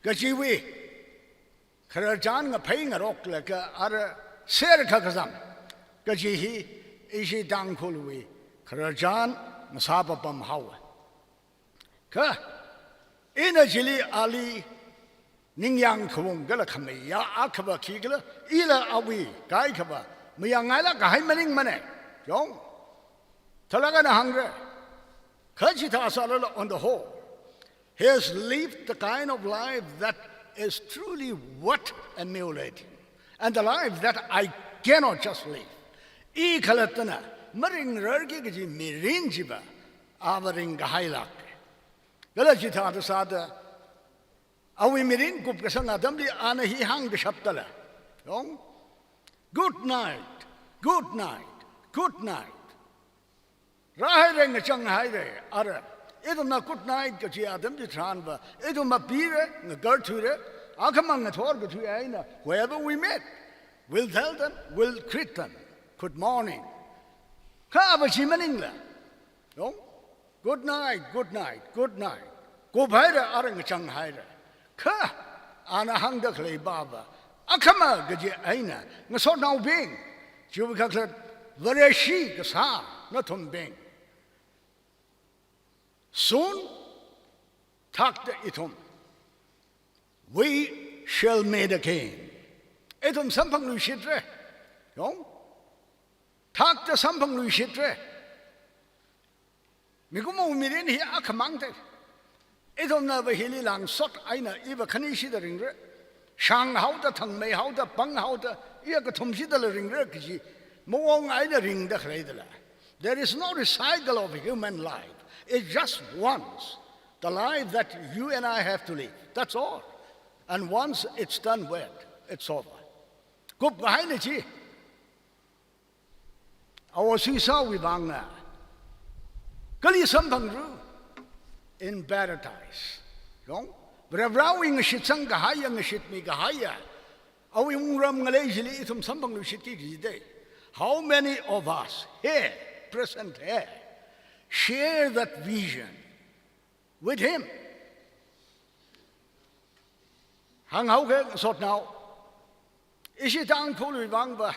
Kachiwui khararchan ngaphei ngaroklaga ara serkha kazang kaji hi ishi Tangkhulwui khararchan ngasāpapam haowa. Kha ina chili ali ningyāng khavung kala khamayā akhava khikhala, ila awui kaikhava mayāngailāk kahai maningmana. Yong, thālāk eina hāngra. Kha chithā sālala, on the whole, he has lived the kind of life that is truly worth emulating, and the life that I cannot just live. I khalattana maringrarki kaji mirin chiva ava ringkahailāka. Kala chithāda sāda, awui mirin kupkasang atamli ana hi hāngkashaptala, yong, "Good night, good night, good night." Rāhaira, ngachanghaira, ara. Ithumna good night kachi atam chitharanva, ithumva pira, ngakarthuira, akhamang ngathor kathui eina, whoever we meet, we'll tell them, we'll greet them, "Good morning." Kha ava chi maningla, yong, "Good night, good night, good night." Kuphaira, ara ngachanghaira. Kha ana hāngda khalei pava, akhama kaji eina, ngasotnaobing, chiwui kakhalat Vareshi kasā nathumbing, soon, thakta ithum, we shall meet again. Ithum samphangluishitra. Yong, thakta samphangluishitra. Mikumo mirin hi akhamangta. Ithumnava hili langsot eina iva khanishida ringra. Shānghaoda, thangmeihaoda, panghaoda, Iya kathum shidala ringra kaji, mawong eina ringda khaleidala. There is no recycle of human life. It's just once, the life that you and I have to live. That's all. And once it's done with, it's over. Kupkahaina chi. Awo Sisawui vangna. Kali samphangru in paradise. Yong? Varivarawui ngashitsang kahaiya, ngashitmi kahaiya. Awui wungram ngalei chili ithum samphangluishitki kajidei. How many of us here, present here, share that vision with him? Hānghaoke sotnao. Ishi Tangkhulwui vangva,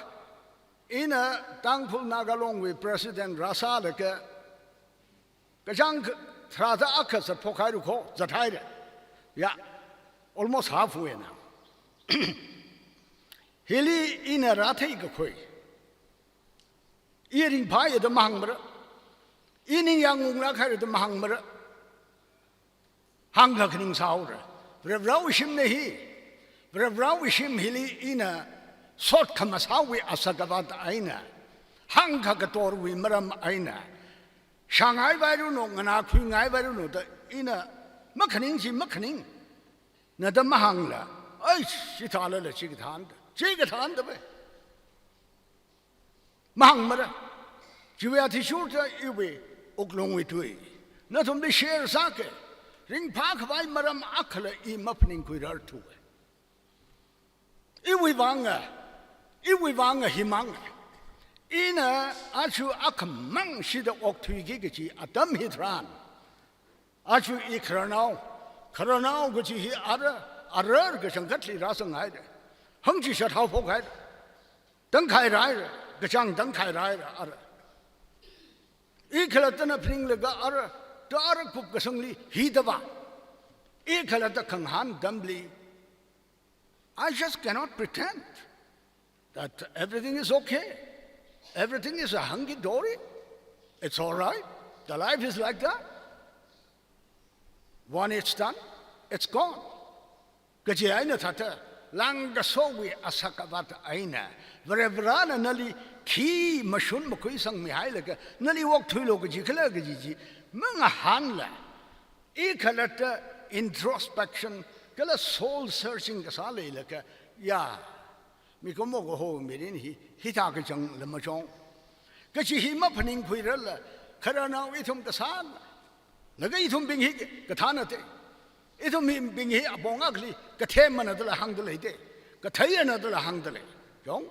ina Tangkhul Naga Longwui president rāsālaga, kachāng kha-, tharāda akha zatphok hairu kho, zathaira. Ya, almost halfway now. Hili ina rāthei kakhui. I ringphāya da mahāngmara. I ningyāng unglāk haira da mahāngmara. Hāngkha khaning sāhaora. Varivarawui shimna hi. Varivarawui shim hili ina sot khamasāwui asak avat eina, hāngkha katorwui maram eina, shāngai vairuno, nganākhui ngai vairuno da ina makhaning chi makhaning na da mahāngla, ai, chithālala chikathānda, chikathānda bai. Mahāngmara. Chiwui athishurda iwui wuklungwui tui nathumli share sāke. Ringphākhavai maram akhala i maphaningkhuirarthuwe. Iwui vanga, iwui vanga himang. Ina aja akhamang shida okthuiki kaji atam hitharan, aja i khararnao, khararnao kaji hi ara, arar kachangkhatli rāsanghaida. Hāngchishat haophok haida. Tangkhai rāhaira, kachāng tangkhai rāhaira, ara. I khalattana phaninglaga ara, da ara kupkasangli hidava. I khalatta khangahān atamli, I just cannot pretend that everything is okay. Everything is a hunky-dory. It's all right. The life is like that. When it's done, it's gone. Kaji eina thāda, langkasowui asak avat eina, Varivarana nali khi mashun makhuisangmihailaga, nali okthuilu kaji khala kaji chi mangahānla, i khalatta introspection kala soul searching kasā leilaga, ya, mikumo kaho mirin hi, hithā kachāng lamachong. Kaji hi maphaningkhuirarla, khararnao ithum kasā, laga ithumbing hi kathānate. Ithumbing hi apong akhali kathemmana dala hāngda leite. Katheiyana dala hāngda lei. Yong?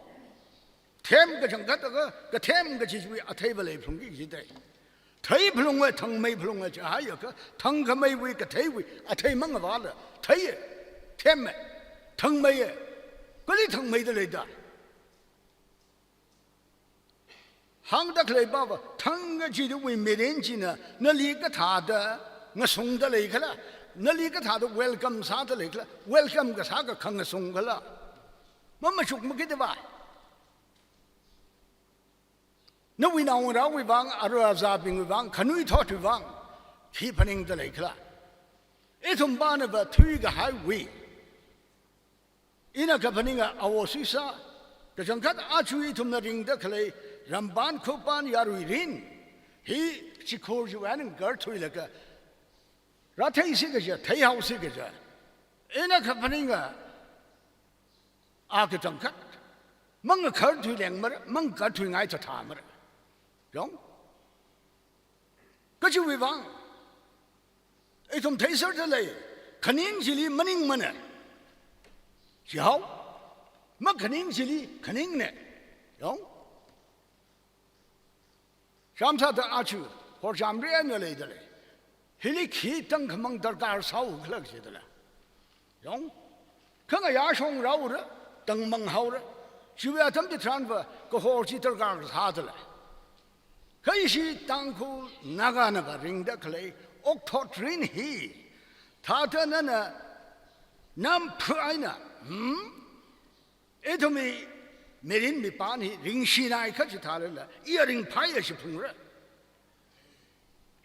Them kachangkhat akha, kathem kachiwui atheiva leiphalungki kajite. Theiphalunga, thangmeiphalunga chihaiakha, thangkhameiwui katheiwui athei mangavala, theiya, themma, thangmeiya, kali thangmeida leida. Hāngda khalei pava, thangkachiwui mirin china, nali kathāda ngasungda leikhala, nali kathāda welcome sāda leikhala, welcome kasā akha khangasung khala. Mamachuk makida va. Nawui naongarāwui vang, aruiazābingwui vang, khanuithotwui vang, khi phaningda leikhala. Ithum pānava thuikahaiwui. Ina kaphaninga awo Sisa, kachangkhat aja ithumna ringda khalei, rampan khupan yarui rin, hi chikhur chiwui eina ngarthuilaga, rātheisi kaja, theihaosi kaja. Ina kaphaninga, a kachangkhat, mangakharthui lengmara, mangarthuingai thathamara. Yong? Kachiwui vang, ithum theiserda lei, khaning chili maningmana. Chihao, makhaning chili khaningna. Yong? Shamsāda aja, horchamri eina leida lei. Hili khi tangkhamang darkar sāu khala kajida lei. Yong? Khangayā shongrāura, tangmang haora. Chiwui atam chitharanva, kahor chi darkar sāda lei. Kha ishi Tangkhul Naganava ringda khalei, okthot rin hi. Thāda nana, namphu eina, hmm? Ithumwui mirin mipān hi ringshinaikha chithālala, iya ringphāya jiphalungra.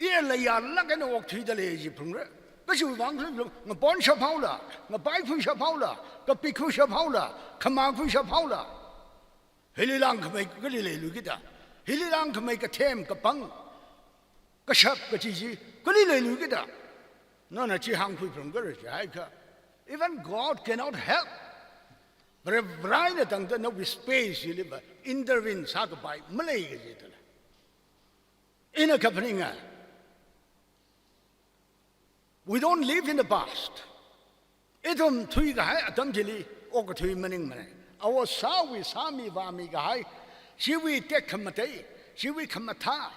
Iya leiyālāk eina okthuida lei jiphalungra. Kachiwui vang khala, ngapon shaphaola, ngapai khui shaphaola, kapik khui shaphaola, khamā khui shaphaola. Hili langkhamei kali leiluikida. Hili langkhamei kathem kapang, kashap kachi chi kali leiluikida. Nana chi hāngkhui phalungra jiakha, even God cannot help. Vare-, Varena tangda nawui space chiliva intervene sākapai malei kaji tala. Ina kaphaninga, we don't live in the past. Ithum thuikahai atam chili okkathui maningmana. Awosāwui sāmi vāmi kahai, chiwui tekhamatei, chiwui khamathā,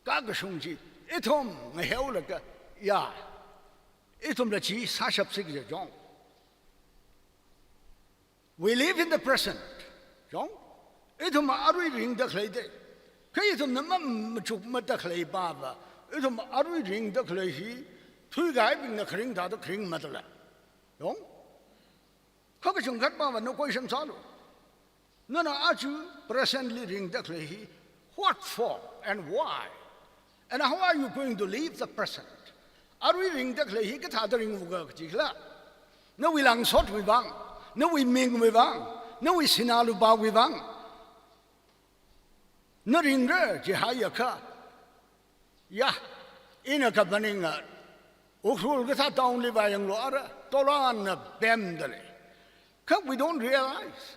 kakashung chi ithum ngaheolaga, ya, ithumla chi sāshapsi kaja chong. We live in the present. Chong? Ithum arui ringda khalei de. Kha ithumna ma-, machukmada khalei pava, ithum arui ringda khalei hi thuikahaibingna kharing thāda kharing matala. Chong? Kha kachungkhat pava na question sālu. Nana aja presently ringda khalei hi what for and why? And how are you going to live the present? Arui ringda khalei hi kathāda ringra kaji khala? Nawui langsotwui vang, nawui mingwui vang, nawui sinā lupāwui vang na ringra jihaiakha, ya, ina kaphaninga, Ukhrul kathā town li vāyanglu ara, tolanna pemda lei. Kha we don't realize.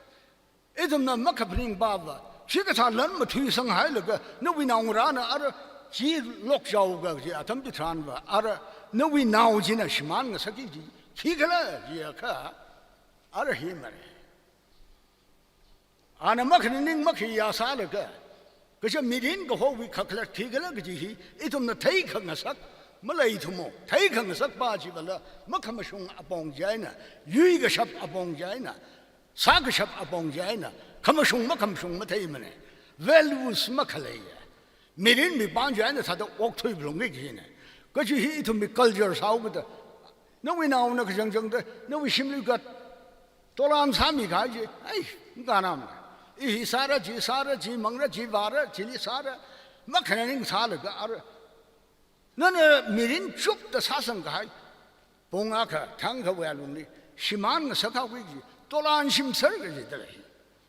Ithumna makaphaning pava, chikathā lan mathuisanghailaga, nawui naongarāna ara chi lokchao kaji atam chitharanva, ara nawui nao china shimān ngasakki kaji, khikhala jiakha, ara himana. Ana makhananing makhayā sālaga, kaja mirin kahowui khakhalat khikhala kaji hi, ithumna theikhangasak maleithumo, theikhangasak pa chivala, makhamashung apong chieina, yuikashap apong chieina, sākashap apong chieina, khamashung makhamashung matheimana, values makhaleiya. Mirin mipān chieina thāda okthui phalungki kajina. Kaji hi ithumwui culture sāhaokida. Nawui naona kachangchangda, nawui shimli kat, tolan sāmi kaji, ai, nganam. I hi sāra, chi sāra, chi mangra, chi vāra, chili sāra, makhananing sālaga ara. Nana mirin chupda sāsangkahai pung akha thang kha wui alungli shimān ngasakhaoki kaji, tolan shimser kajida lei.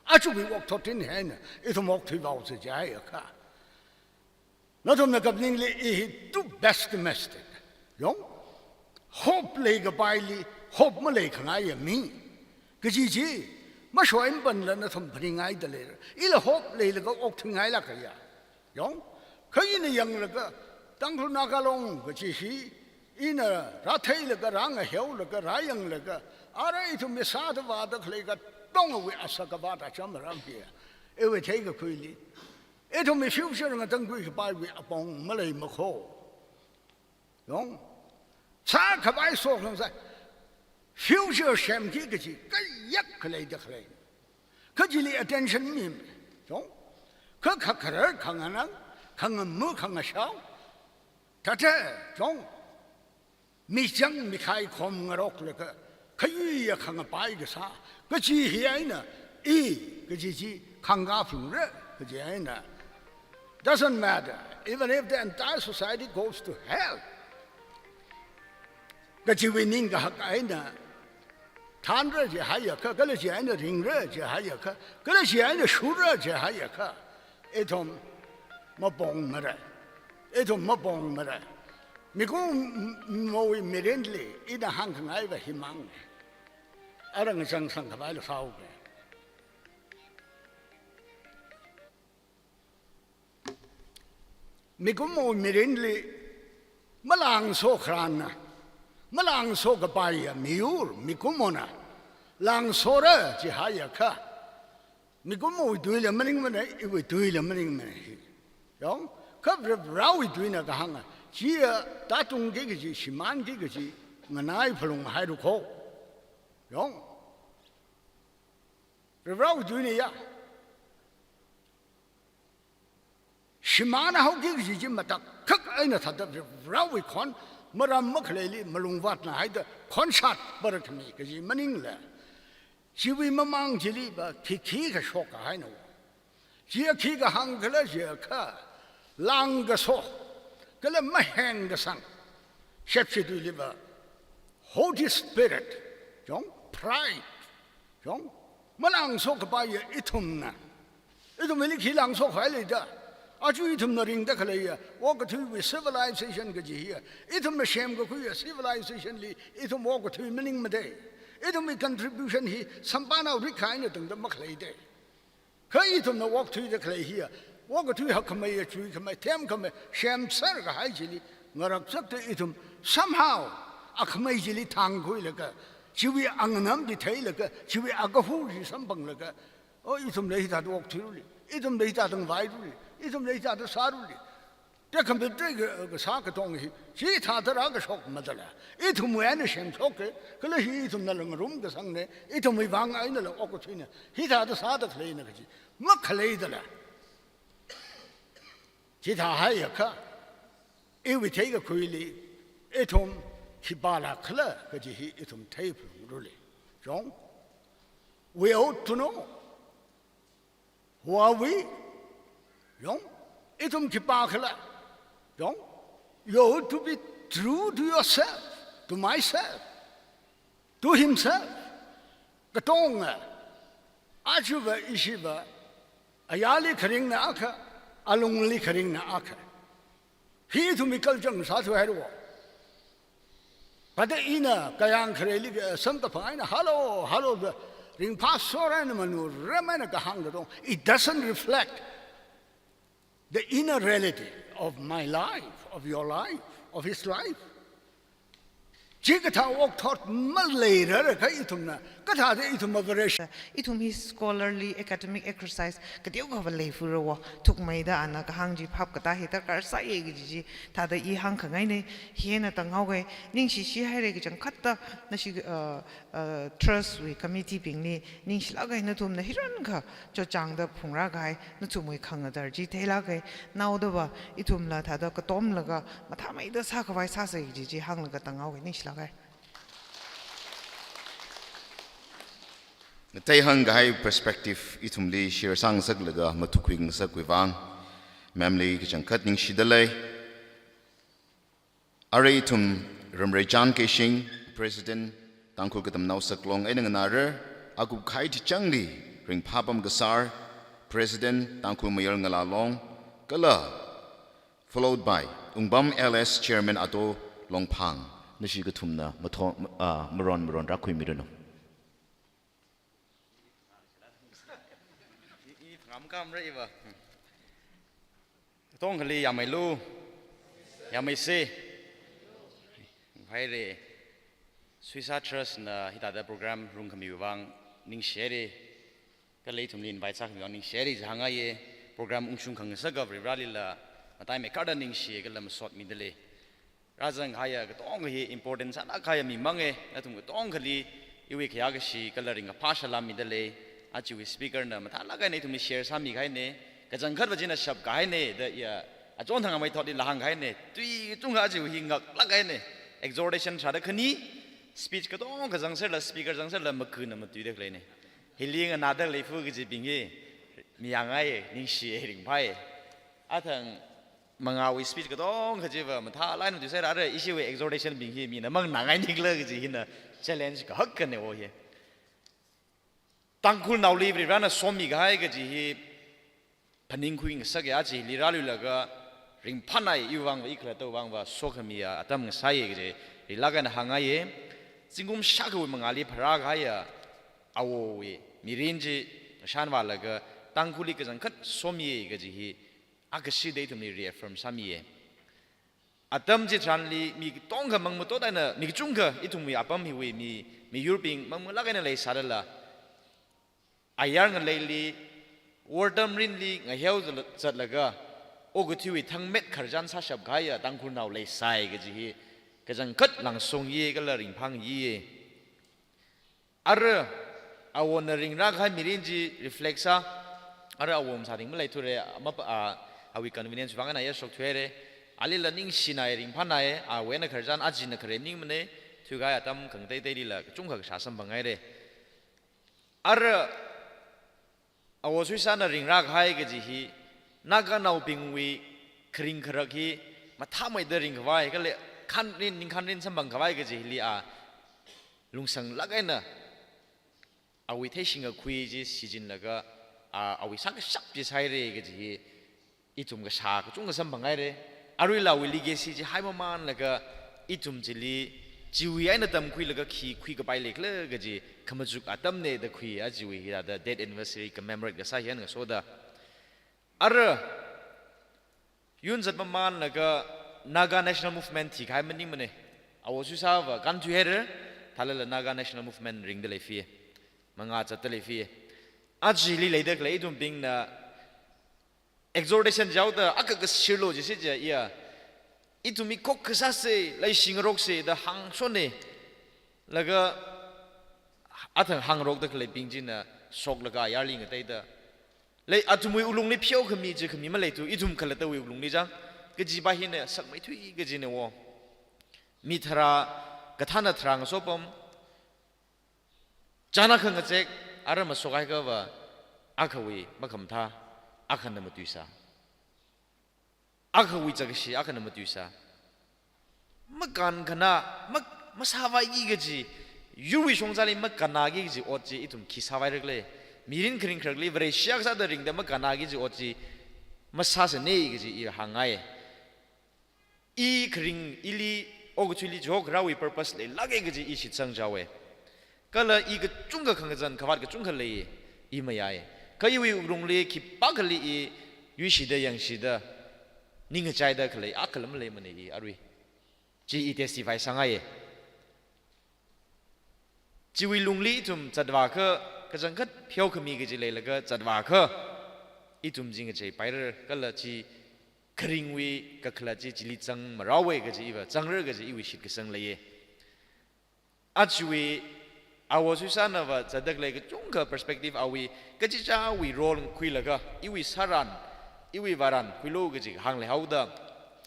Achukwui okthot eina hina, ithum okthui vaosa jihaiakha, nathumna kaphaningli i hi too pessimistic. Yong? Hope leikapaili hope maleikhangai ya mi. Kaji chi, mashoimapanla nathum phaningngaida leira. Ila hope leilaga okthuingailāka ya. Yong? Kha ina yanglaga, Tangkhul Naga Long kaji hi, ina rātheilaga, rāngaheolaga, rāyanglaga, ara ithumwui sāda vāda khalei katongawui asak kavāt achamram hi, iwui theikakhuili, ithumwui future ngatangkhui kapaiwui apong maleimakho. Yong? Sākhavai sokhangsai, future semki kaji, kayak khaleida khalei. Kha chili attention mi, chong. Kha khakharar, khanganang, khangamu, khangashao. Thāda, chong. Michang mikhai khom ngaroklaga, khayuiya khangapai kasā, kaji hi eina, i, kaji chi, khangka phungra, kaji eina. Doesn't matter, even if the entire society goes to hell. Kajiwui ningkahak eina, thanra jihaiakha, kala chi eina ringra jihaiakha, kala chi eina shurra jihaiakha, ithum mapongmara. Ithum mapongmara. Mikumowui mirinli ina hāngkhangaiva himang. Ara ngachangsang khavaila sāoke. Mikumo mirinli malangso kharāna, malangso kapaiya miyur, mikumona langsora jihaiakha, mikumowui tuila maningmana, iwui tuila maningmana hi. Yong, kha Vare-, Varewui tuina kahānga, chiya tātungki kaji, shimānki kaji, nganai phalunghairakho. Yong, Vare-, Varewui tuina ya. Shimānhaoki kaji chi matakhak eina thāda Varewui khon, maram makhaleili malungvātnahaida khonshat parakhami kaji maningla. Chiwui mamang chiliva khikhi kashok kahaina. Chiya khikha hāngkhala jiakha, langkaso, kala maheng kasang, Shepshi tuiliva, haughty spirit, yong, pride, yong, malangso kapaiya ithumna Ithumli khi langshok hailei da. Aja ithumna ringda khaleiya okathuiwui civilization kaji hiya, ithumna semkakhuiya civilization li ithum okathui maningmade. Ithumwui contribution hi samphangnaorikha eina tangda makhalei de. Kha ithumna okthuida khalei hiya, okathui hakkhameiya, chuikhamei, themkhamei, semser kahai chili ngarakchakta ithum somehow akhamei chili thangkhuilaga, chiwui anganambi theilaga, chiwui akahur chi samphanglaga, o, ithumla hithāda okthuiruli, ithumla hithāda ngavairuli, ithumla hithāda sāruli. Tekhameikha, eh, kasā katong hi, chithāda rākashok madala, ithumwui eina semshoka, kala hi ithumnala ngarumkasangna, ithumwui vang einala okathuina, hithāda sāda khaleina kaji makhalei dala. Chithāhaiakha, iwui theikakhuili, ithum khipālāk khala kaji hi ithum theiphalungruli. Chong, we ought to know. Who are we? Yong, ithum khipā khala. Yong, you have to be true to yourself, to myself, to himself. Katonga, ajava ishiva, ayarli kharingna akha, alungli kharingna akha. Hi ithumwui culture sāthuihaira. Kha da ina kayāng khareli, eh, samkaphang eina, "Hello, hello," da ringphāsor eina manurem eina kahāng katong, it doesn't reflect the inner reality of my life, of your life, of his life. Chikathā okthot maleirarkha ithumna, kathāda ithum average. Ithum hi scholarly academic exercise kateokha va leifura wo, thukmeida ana kahāng chi phap katā hi darkar sāya kaji chi thāda i hāngkhangaina. Hieina tānghaoga, ningshishihaira kachangkhatta nashi, uh, uh, trust wui committee bingli ningshilāk eina nathumna hirankha chotchāngda phungrākahai nathumwui khangatar chi theilāka. Naodava ithumla thāda katomlaga mathāmeida sākhavai sāsa kaji chi hānglaga tānghaoga, ningshilāka. Ngatei hāngkahai perspective ithumli share sāngasaklaga mathukhuingasakwui vang, ma'am li kachangkhat ningshida lei. Arui ithum Ramreichan Keishing, President, Tangkhul Katamnao Saklong eina nganāra, akup kahai tichangli ringphāpam kasār, President, Tangkhul Mayar Ngala Long, kala followed by Wungbam L S Chairman Ato Longphang, nashi kathumna mathong, ah, maron maron rākhuimiranu. I, i, ngam kam re iva. Katongkhali yāmeilu, yāmeisa. Phaira. Suisa Trust na hithāda program rungkhamiwui vang ningshihaira. Kala ithumli invite sākhamiwui vang ningshihaira jihāngngaiya. Program ungshung khangasaka Varivarālila mataimeikharda ningshi kala masotmida lei. Rāzangkahaiya katonga hi important sālākkahaiya mimanga, nathum katongkhali iwui khayākashi kala ringkaphā salam mida lei. Ajawui speaker na mathālāk eina ithumli share sāmikahaina, kachangkhatva china shapkahaina da iya achon thang amei thotli la hāngkahaina, tui kachungkha ajawui hi ngaklāk eina, exhortation sāda khani, speech katongkha zangserla, speaker zangserla, makuna matuida khaleina. Hili nganāda leifu kajibing hi mayāngai, ningshi, ringphai. Athang mangāwui speech katongkha chiva mathālāk eina tui sāra, arui ishiwui exhortation bing hi mina manganāngai nikhala kaji hina challenge kahakkana o hi. Tangkhulnaoli Varivarāna somikahai kaji hi phaningkhuingasaka, aja hili rāluilaga ringphānai, iwui vangva, i khalattawui vangva sokhamiya atam ngasāya kaji rilāk eina hāngngaiya. Zingkum shākhawui mangāli pharākahaiya awowui mirin chi shānvālaga Tangkhulli kachangkhat somiya kaji hi akashida ithumli reaffirm sāmiya. Atam chitharanli mi katongkha mangmatot eina, mi kachungkha ithumwui apam hiwui mi, miyurbing mangmalāk eina leisādala, ayar ngaleili, wortam rinli ngaheo zatlaga, okathuiwui thangmet khararchan sāshapkahaiya Tangkhulnao leisai kaji hi kachangkhat langsongya kala ringphāngaiya. Ara awona ringrākahai mirin chi reflect sā, ara awo masāting maleithura, mapa, a, awui convenience vang eina ya shokthuira, alila ningshinai, ringphānai, awui eina khararchan ajina khare maningmana, thuikahai atam khangateiteilila kachungkha kashā samphanghaira. Ara awo Suisana ringrākahai kaji hi, Naganaobingwui kharing kharak hi mathāmeida ringkhavai, kala khanrin, ningkhanrin samphangkhavai kaji hili a lungsanglāk eina awui theishingkakhui chi shichinlaga, a, awui sākashap chi sāhaira kaji hi ithum kashā kachungkha samphanghaira. Aruila awui legacy chi haimamanlaga ithum chili chiwui eina tamkhuilaga khi khuikapai leikhala kaji khamachuk atamna da khui, aja chiwui hithāda death anniversary commemorate kasā hi eina ngasoda. Ara yun zatmamanlaga Naga National Movement thikahai maningmana. Awo Suisāva kānthuihaira, thālala Naga National Movement ringda leifai, mangā zatda leifai. Aja chili leida khalei ithumbingna exhortation jaoda, akha kashirlo jisi ja iya, ithum hi khokkha sāsa, leishi ngaroksa da hāngshona. Laga athang hāngrokda khaleibing china shoklaga ayarli ngateida lei, athumwui wuklungli pheokhami jikhami maleithu, ithum khalattawui wuklungli chang, kajiva hina sakmeithui kajina wo. Mi tharā, kathāna tharā ngasopam, chāna khangachek, ara mashokhaiakhava, akhawui makhamathā, akhana matuisā. Akhawui zakkashi, akhana matuisā. Makānkhanā, ma-, masāvaiki kaji, yurwui shongzali makānnāki kaji ot chi ithum khi sāvairakhala. Mirin kharing kharakli Vareshi akha sāda ringda makānnāki kaji ot chi masāsana kaji i hāngngai. I kharing ili, okathuili chihokharāwui purpose leilāka kaji i shitsang jaowa. Kala i kachungkha khangazan khavāt kachungkha lei, i mayai. Kha iwui wuklungli khipākhali i yuishida yangshida, ning ngachaida khalei akhala maleimana i arui. Chi i testify sāngaiya. Chiwui lungli ithum zatvākha, kachangkhat pheokhami kaji leilaga zatvākha, ithum chi ngacheipaira kala chi kharingwui kakhalat chi chili zangmarāowa kaji iva, zangra kaji iwui shitkasang leiya. Aja chiwui Awo Suisānava zatda khalei kachungkha perspective awui, kachichāwui role khuilaga, iwui sāran, iwui vāran khuilu kaji hāngleihaoda,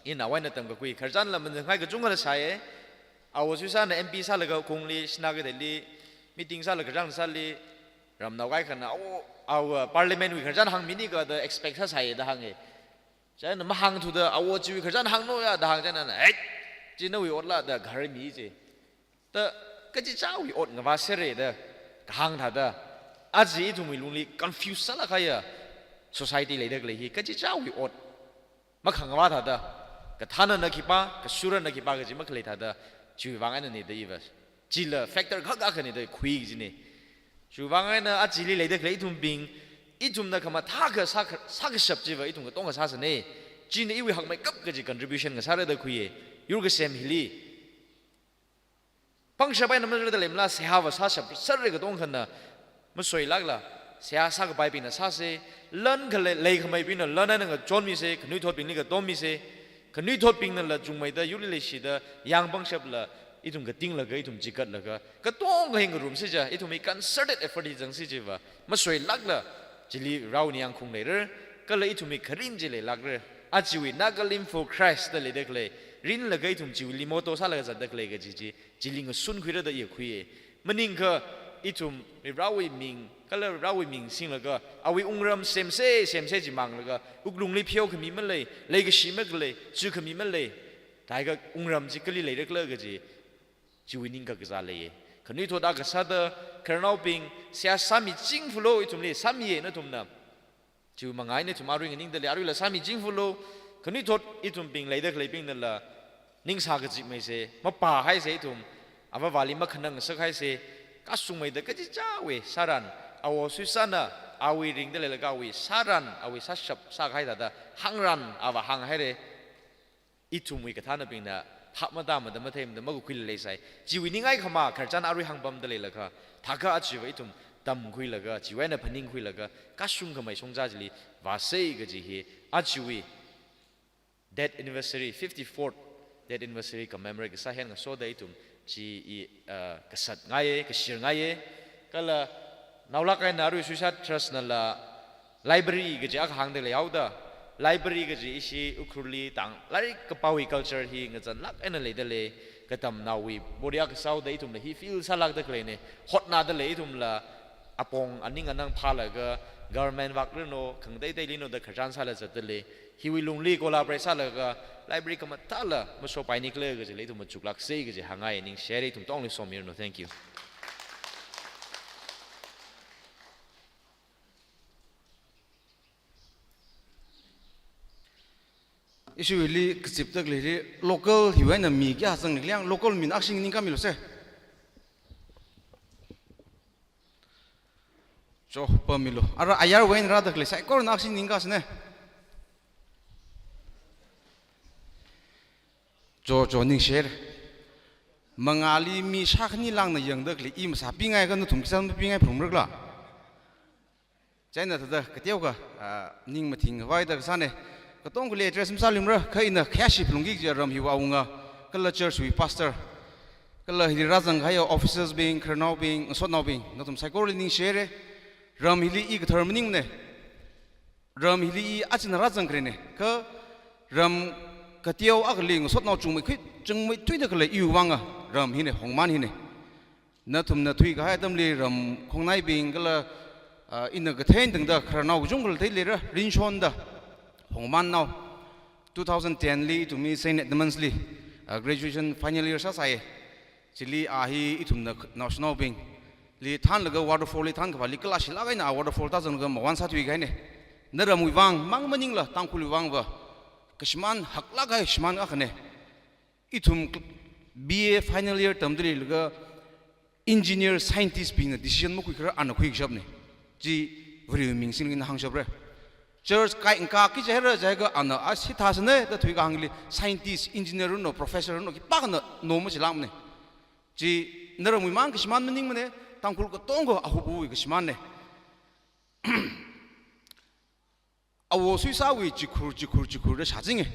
ina awui eina tamkakhui, khararchanla manzanghai kachungkhala sāya. Awo Suisāna M P sālaga khongli, Sinakeitheli meeting sālaga khararchan sāli, ramnao kaikhana, awo, awo, parliament wui khararchan hāngminika da expect sāsāya da hānga. Chieina mahāngthuda, awo chiwui khararchan hāngnoya da hāng chieina, "Hei, chi nawui otla," da gharmi chi. Da kachichāwui ot ngavāsera da kahāng thāda, aja ithumwui lungli confuse sālāk kahaiya society leida khalei hi, kachichāwui ot makhangavā thāda, kathānana khipā, kasurana khipā kaji makhalei thāda, chiwui vang einana da iva. Chila factor khak akhana da khui kajina. Chiwui vang eina aja chili leida khalei ithumbing, ithumna khamathā akha sā, sākashap chiva ithum katonga sāsana. China iwui hakmeikap kaji contribution ngasāra da khuiya. Yur kasem hili pangshap eina marada leimala, seihāva sāshap sāra katongkhana masoilākla, seihā sākapaibingna sāsa, lan khalei, leikhameibingna lan eina ngachonmisa, khanuithotbingli katomisa, khanuithotbingnala chungmeida yurli leishida, yang pangshapla ithum katinglaga, ithum chikatlaga, katongkha hi ngarumsa ja, ithumwui concerted effort hi zangsa chiva masoilākla, chili Varewui ningyāng khung leira, kala ithumwui kharing chi leilākra. Aja chiwui Nagalim for Christ da leida khalei, rinlaga ithum chiwuili motto sālaga zatda khalei kaji chi, chili ngasunkhuira da i khuiya. Maningakha ithum Varewui ming, kala Varewui ming singlaga, awui wungram semsa, semsa chi manglaga, wuklungli pheokhami malei, leikashi makhalei, chukhami malei, thākha wungram chi kali leirakhala kaji, chiwui ningkakazā leiya. Khanuithot akha sāda, khararnaobing, seihā sāmichingfalo ithumli, sāmiya nathumna. Chiwui manga eina ithum arui nganingda lei, aruila sāmichingfalo, khanuithot ithumbing leida khaleibingnala ning sākazipmeisa, mapāhaisa ithum, avāvali makhanang ngasakhaisa, kashungmeida kachichāwui sāran, Awo Suisāna awui ringda leilaga awui sāran, awui sāshap sākahai thāda, hāngran ava hānghaira. Ithumwui kathānabingna phap matāmada matheimada makakhuila leisai. Chiwui ningai khama khararchan arui hāngpamda leilakha, thākha aja chiva ithum tamkhuilaga, chiwui eina phaningkhuilaga, kashung khamei shongza chili vāsa kaji hi, aja chiwui death anniversary, fifty-fourth death anniversary commemorate kasā hi eina ngasoda ithum chi i, ah, kasatngaiya, kashirngaiya. Kala naolāk eina arui Suicide Trust nala library kaji akha hāngda leihaoda, library kaji ishi Ukhrulli tang lairik kapāwui culture hi ngazanlāk eina leida lei, katamnaowui body akha sāhaoda ithumla hi feel sālākda khaleina, hotnada lei ithumla, apong aning anang phālaga, government vak rino, khangatei teili no da khararchan sālaga zatda lei, hiwui lungli collaborate sālaga, library khamathāla masopaini khala kajila ithum machuklāksa kaji hāngngai, ningshire, ithum tongli somiranu. Thank you. Ishiwuili kazipda khaleili local hiwui eina mi kayā zangli khala, local mina akha shingningkāmilu se. Jo, pāmilu. Ara ayarwui eina rāda khalei saikorana akha shingningkāsa ne. Jo, jo, ningshire. Mangāli mi shākhani lāngna yangda khalei i masāpingai kha nathum khisān mapingai pharumrakla. Chieina thāda kateokha, ah, ning mathingkhavai da kasāne. Katongali address masāluimara, kha ina khayāshi phalungki kaji ram hiwui awunga, kala church wui pastor, kala hili rāzangkahai officers bing, khararnaobing, ngasotnaobing, nathum saikorali ningshire. Ram hili i kathar maningmane. Ram hili i achina rāzangkharene. Kha ram kateo akhali ngasotnao chungmeikhui, chungmeithuida khalei iwui vanga ram hine, Hongman hine. Nathumna thuikahai atamli ram khongnaibing kala, ah, ina kathei tangda khararnao kachungkha theileira, rinshonda Hongmannao. Two thousand ten li ithum hi Saint Edmunds li, ah, graduation final year sāsāye. Chili a hi ithumna k-, naoshinaobingli thānlaga waterfall li thānkaphāli kalāshilāk eina a waterfall tāzanglaga mawon sāthuikahaine. Naramwui vang mang maningla Tangkhulwui vangva kashimān haklāk kahai shimān akhane. Ithum kl-, B A final year tamda leilaga engineer, scientist bingna decision makhuikharar ana khuikashapne. Chi Varewui ming singli ina hāngshapra. Church kai ngakā ki jihaira jiakha ana a sithāsane da thuikahāngli scientist, engineer runo, professor runo khipākhana no machilākmane. Chi naramwui mang kashimān maningmane, Tangkhul katonga ahupwui kashimānne. Awo Suisāwui chikhur, chikhur, chikhur da shāchinge.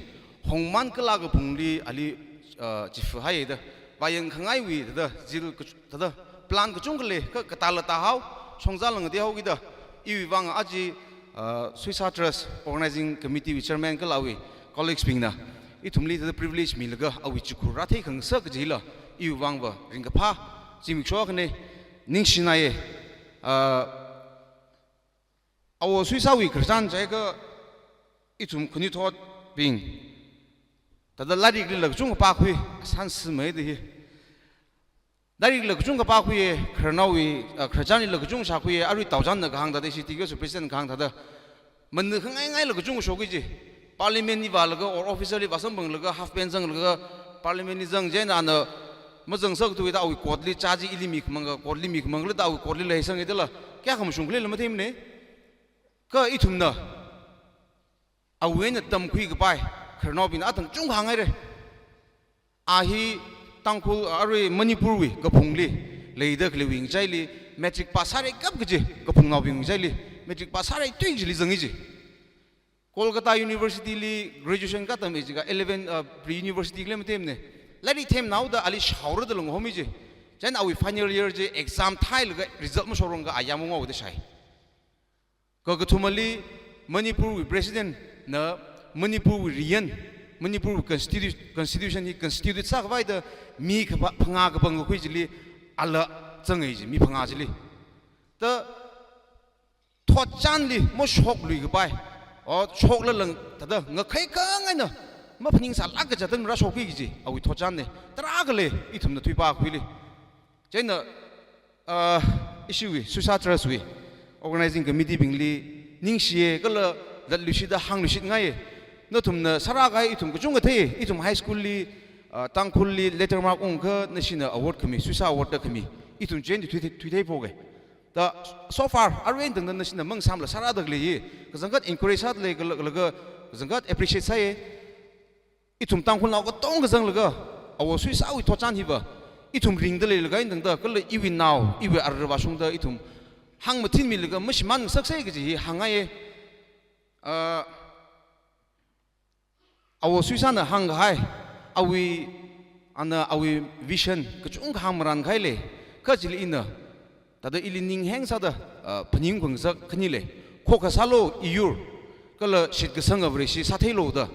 Hongman kala kaphungli ali, ah, chifa haiye da. Vāyang khangaiwui da, zil kach-, da, plan kachungkha lei, kha katāla tāhao, shongzāla ngateihao kida. Iwui vang aja, ah, Suisā Trust Organizing Committee wui chairman kala awui colleagues bingna ithumli da privilege milaga awui chikhur rāthei khangasak kajila iwui vangva ringkaphā zimiksho akhane, ningshinaye. Ah, Awo Suisāwui khararchan jiakha ithum khanuithotbing thāda lairiklila kachungkha pākhui, sānsi mai da hi. Lairiklila kachungkha pākhuiye, khararnaowui, ah, khararchanlila kachungkha shākhuiye, arui Taojanna kahāng thāda, C T K S president kahāng thāda. Mana khangaingaila kachungkha shoki ji. Parliament li vālaga or officer li vāsamphanglaga half pant zanglaga parliament li zang chieina ana mazangsakthuda awui coat li chāji, ili mikhamang ka coat li mikhamang khala da awui coat li leisang idala kayākha mashung khalila matheimane. Kha ithumna awui eina tamkhui kapai khararnaobingna athang chungkha hāngaire. A hi Tangkhul, arui Manipurwui kaphungli leida khaleiwui ngachaili matric pass sāreikap kaji kaphungnaobing ngachaili matric pass sāreithui kajili zangi ji. Kolkata University li graduation katam e jiakha eleven, uh, pre-university khalei matemne. Lairik themnaoda ali shaora da lunghomi ji. Chieina awui final year ji exam thailaga result mashorungkha a yamungao da shai. Kakathumali Manipurwui president na Manipurwui riyan, Manipurwui constitu-, constitution hi constitute sākhavai da mi kapha-, phangā kapangkakhui chili ala zangai ji, mi phangā chili. Da thotchanli mashokluikapai, o, shoklalang thāda ngakhai khangaina maphaningsālāk kaja atam rāshokki kaji awui thotchanne. Tarākha lei ithumna thuipākhuili. Chieina, ah, ishiwui, Suisā Trust wui organizing committee bingli ningshiye kala latluishida hāngluishitngaiye. Nathumna sārākahai ithum kachungkha theiye, ithum high school li, ah, Tangkhulli letter mark ungkha nashina award khami, Suisā award da khami. Ithum chieina thuithei, thuithei phoke. Da so far, arui eina tangda nashina mangasāmla sārāda khalei hi kachangkhat encourage sāda lei kala, kala kachangkhat appreciate sāye. Ithum Tangkhulnao katonga zanglaga, Awo Suisāwui thotchan hiva ithum ringda leilaga eina tangda, kala iwui nao, iwui ara vāshungda ithum hāngmathinmilaga mashimānngasakse kaji hi hāngngaiye. Ah, Awo Suisāna hāngkahai, awui, ana awui vision kachungkha hāngmaran kahai lei, kha chili ina thāda ili ningheng sāda, ah, phaning khangasak khani lei. Khokkha sālu iyur, kala shitkasanga Vareshi sātheilu da.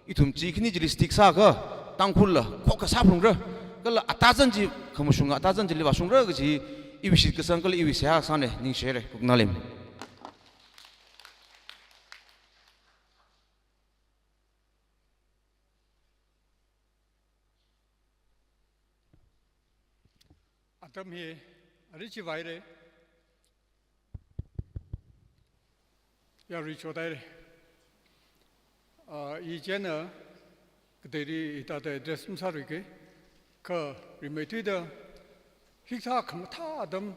Ithum chi khani chili stick sākha, Tangkhulla khokkha sāphalungra, kala atazan chi khamashunga atazan chili vāshungra kaji iwui shitkasang kala iwui seihā sāne, ningshire, Kuknalim. Atam hi ari chivaire. Yarui chotaire. Ah, i chieina Kateili hithāda address masāluike, kha rimeithuida hikathā khamathā atam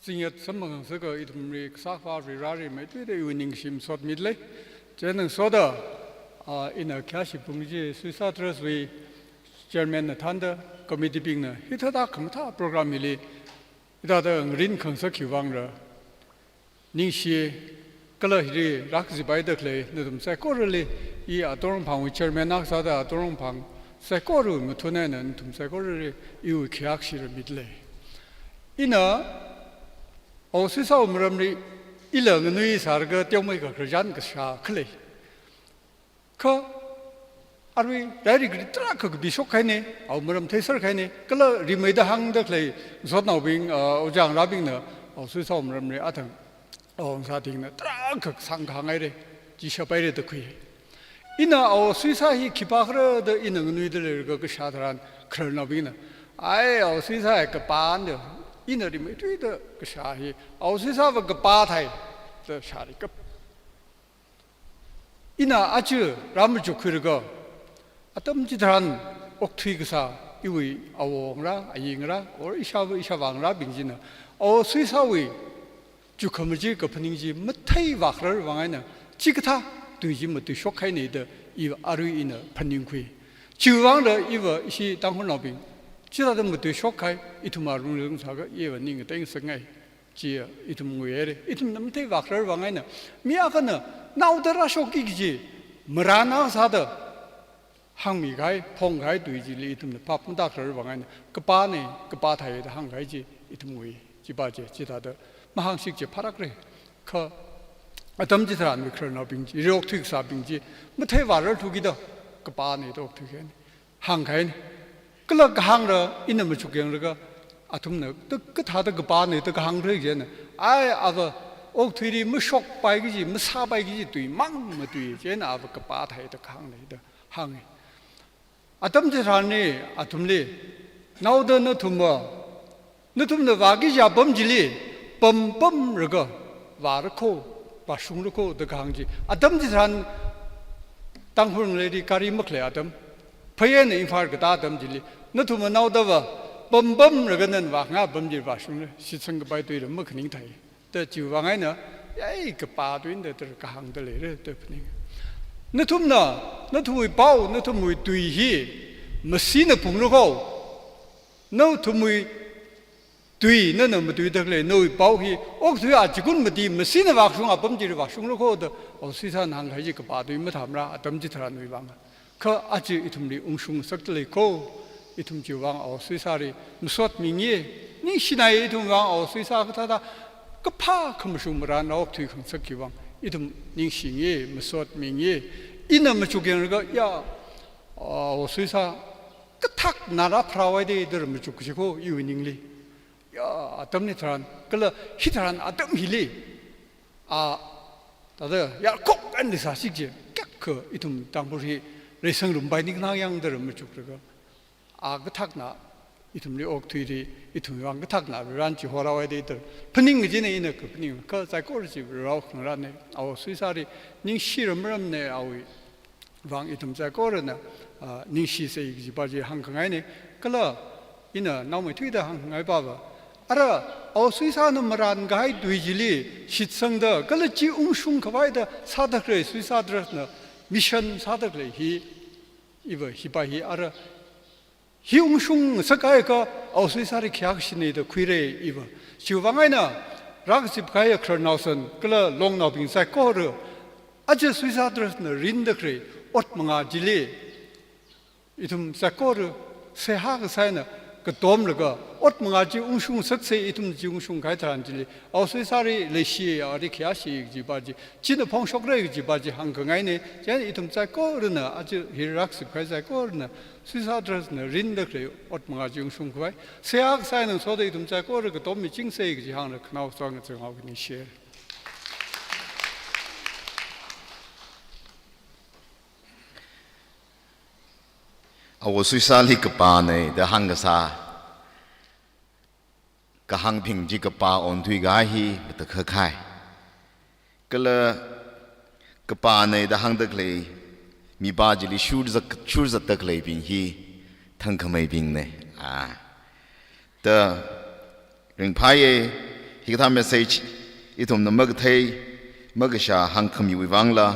zingyat samphang sākha ithumli Kasā Akhava Vareli rimeithuida iwui ningshi masot mida lei. Chieina ngasoda, ah, ina khayāshi phungki kaji Suisa Trust wui chairman na thānda, committee bingna hithāda khamathā program hili hithāda ngarin khangasak hiwui vangla ningshi, kala hili rākazip haida khalei nathum saikorali, i Atongrangphangwui chairman akha sāda Atongrangphang saikorawui mathun eina nathum saikorali iwui khayākshi rāmida lei. Ina Ava Suisawui maramli ila nganui sālaga teomeikha khararchan kashā khalei. Kha arui lairik tarākha kapishok kahaina, awui maram theiser kahaina, kala rimeida hāngda khalei ngasotnaobing, ah, ojā ngarābingna Ava Suisawui maramli athang, ava ngasābingna tarākha kasāng kahāng haira, chi shaphaira da khui. Ina Ava Suisa hi khipākhala da ina nganuida leilaga kashā tharan khararnaobingna, ai, Ava Suisa hi kapāna da, ina rimeithuida kashā hi Ava Suisava kapā thai da shāri kap. Ina aja rāmachukkhuilaga, atam chitharan okthui kasā iwui āwo ngarā, ayi ngarā, or ishāvā, ishāvā ngarābing china Ava Suisawui chukkhamā chi, kaphaning chi matheivākharar vang eina chikathā tui chi matuishok kahaina da iva arui ina phaningkhui. Chiwui vangla iva ishi Tangkhulnaobing chithāda matuishok kahai, ithum alung lung sākha iva ning ngateingasakngai. Chi ithum ngui haira. Ithumna matheivākharar vang eina, mi akhana naoda rāshokki kaji marān akha sāda hāngmi kahai, phongkahai tui chili ithumna phap matākharar vang eina, kapāna, kapā thai da hāngkahai chi ithum ngui. Chiva chi, chithāda mahāngshik chi phālākra. Kha atam chitharanwui khararnaobing chi, ri okthui kasābing chi matheivārarthu kida kapāna da okthui kahaina, hāngkahaina. Kala kahāngla ina machukyanglaga, athumna ta kathāda kapāna da kahāng thei chieina, ai, ava okthuili mashokpai kaji, masāpai kaji tui mang matui chieina ava kapā thai da kahāngna da hānga. Atam chitharanli athumli, naoda nathumva, nathumna vāki kaji apam chili pampamlaga vāra kho, vāshungra kho da kahāng chi. Atam chitharan Tangkhul ngaleili gari makhalei atam, phei eina Imphal katā atam chili, nathumva naodava pampamlaga nana vākhangai apam chili vāshungra, shitsang kapai tuila makhaning thai. Ta chiwui vang eina, ai, kapā tuina da tara kahāngda leira da phaning. Nathumna, nathumwui pao, nathumwui tui hi masina phungra kho. Nathumwui tui nana matuida khalei nawui pao hi okthui achikun mati masina vākashung apam chili vāshungra kho da Ava Suisana hāngkahai chi kapā tui mathāmara atam chitharanwui vang. Kha aja ithumli ungshung ngasakda lei kho, ithum chiwui vang Ava Suisali masot minga, ningshinai ithumwui vang Ava Suisa kathāda kaphā khamashung marān rāokthui khangasak hiwui vang, ithum ningshinga, masot minga, ina machukyanglaga, ya, Ava Suisa kathak nara pharao haida da machuk kaji kho iwui ningli. Ya, atam hitharan, kala hitharan atam hili, a, thāda yarkhok eina leisāsi kaji, kayākha ithum Tangkhul hi reisangrumpaini khanā yangda machuklaga, a kathakna ithumli okthuili, ithumwui vang kathakna ran chi horao haida da phaning kajina ina kaphaning, kha saikora chi rao khangarāna, Ava Suisali ningshi ramramna, awui vang ithum saikorana, ah, ningshisei kajipa chi hāngkhangaina. Kala ina naomeithuida hāngkhangai pava, ara Ava Suisana marān kahai tui chili shitsangda, kala chi ungshung khavai da sāda khalei Suisa Trustna mission sāda khalei hi, iva hipa hi ara hi ungshung ngasakhaiakha Ava Suisali khayākashina da khuira iva. Chiwui vang eina rākazip kahai khararnao san, kala longnaobing saikora, aja Suisa Trustna rinda khalei ot manga chili ithum saikora seihā kasā eina katomlaga, ot manga chi ungshung ngasaksei, ithum chi ungshung kahai tharan chili Ava Suisali leishi, ali khayāshi kajipa chi, china phongshokra kajipa chi hāngkhangaina. Chieina ithum saikorana, aja hi rākazip kahai saikorana, Suisa Trustna rinda khalei ot manga chi ungshung khavai seihā kasā eina ngasoda ithum saikora katommichingsei kaji hānglaga khanao song chang hao kani share. Ava Suisali kapāna da hāngkasā kahāngbing chi kapā onthuikahai hi matakhak kahai. Kala kapāna da hāngda khalei Mipā chili shurzat, shurzatda khaleibing hi thangkhameibingne. Ah. Da ringphāye, hikathā message ithumna makathei, makashā hāngkhamiwui vangla,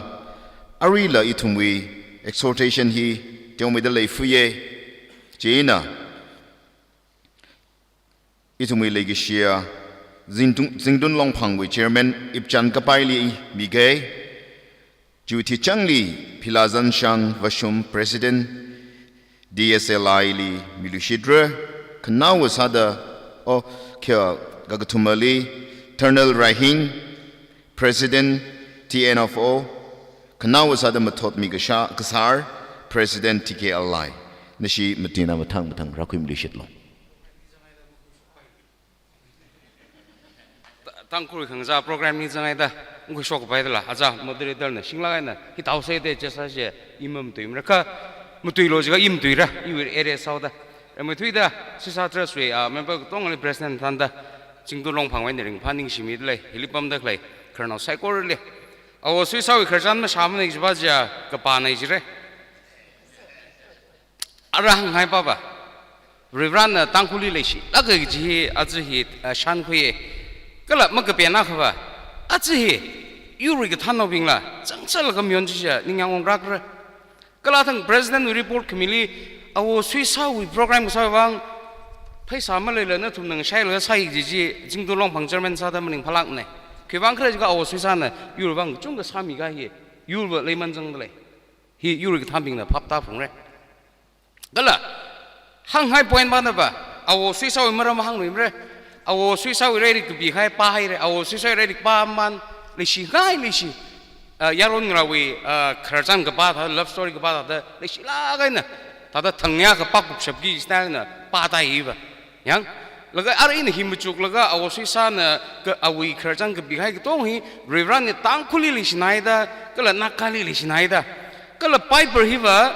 aruila ithumwui exhortation hi teomeida leifuye, chieina ithumwui leikashiya Zingtun, Zingtun Longphangwui Chairman Ipchan Kapaili mige, Chiwui thichangli Philazanshang Vashum President D S L I li miluishitra, khanaowa sāda, oh, kya, kakathumali, Ternal Rahing, President T N F O, khanaowa sāda Mathotmi Kasha, Kasar, President T K L I. Nashi matina mathang mathang rakhuimiluishitlo. Ta-, Tangkhul khangazā program ni zanghaida, ngkhuishokpaidala, aja moderator na, shinglāk eina, hithāhaosa de, chesa she, i mamatuimara kha, matuilo jiakha i matuira, iwui area sāhaoda. Ramthuida, Swisha Trust wui, ah, member katongli president thānda, Zingtun Longphangwui eina ringphā ningshimida lei, hili pamda khalei, khararnao saikorali. Awo Swishawui khararchan mashāmana jiva jiakha, kapāna jira. Ara hānghai papa. Varivarana Tangkhulli leishilāka kaji hi, aja hi, ah, shānkhuiye. Kala makaphena khava. Aja hi, yurwui kathānnaobingla, zangsālaga mayon chiakha, ningyāng ongrākra. Kala thang President wui report khamili, Awo Swishawui program kasāwui vang, pheisā maleila nathumna ngashailaga sāi kaji chi, Zingtun Longphang Chairman sāda maningphālākne. Khiwuivang khala jiakha Awo Swishana, yurwui vang kachungkha sāmikahai, yurva leiman zangda lei. Hi yurwui kathānbingna phap tāphungra. Kala, hānghai point mana pa, Awo Swishawui maram hāngluimara. Awo Swishawui lairik kapikahai pāhaira, Awo Swishawui lairik pāmamān, leishingai leishi. Ah, yaron ngalāwui, ah, khararchan kapā thā, love story kapā thāda, leishilāk eina, thāda thangya kapā kupshapki style na pātāi va. Yang, laga ara ina hi machuklaga Awo Swishana ka, awui khararchan kapikahai katong hi, Varivarana Tangkhulli leishinaida, kala Nagali leishinaida. Kala Bible hiva,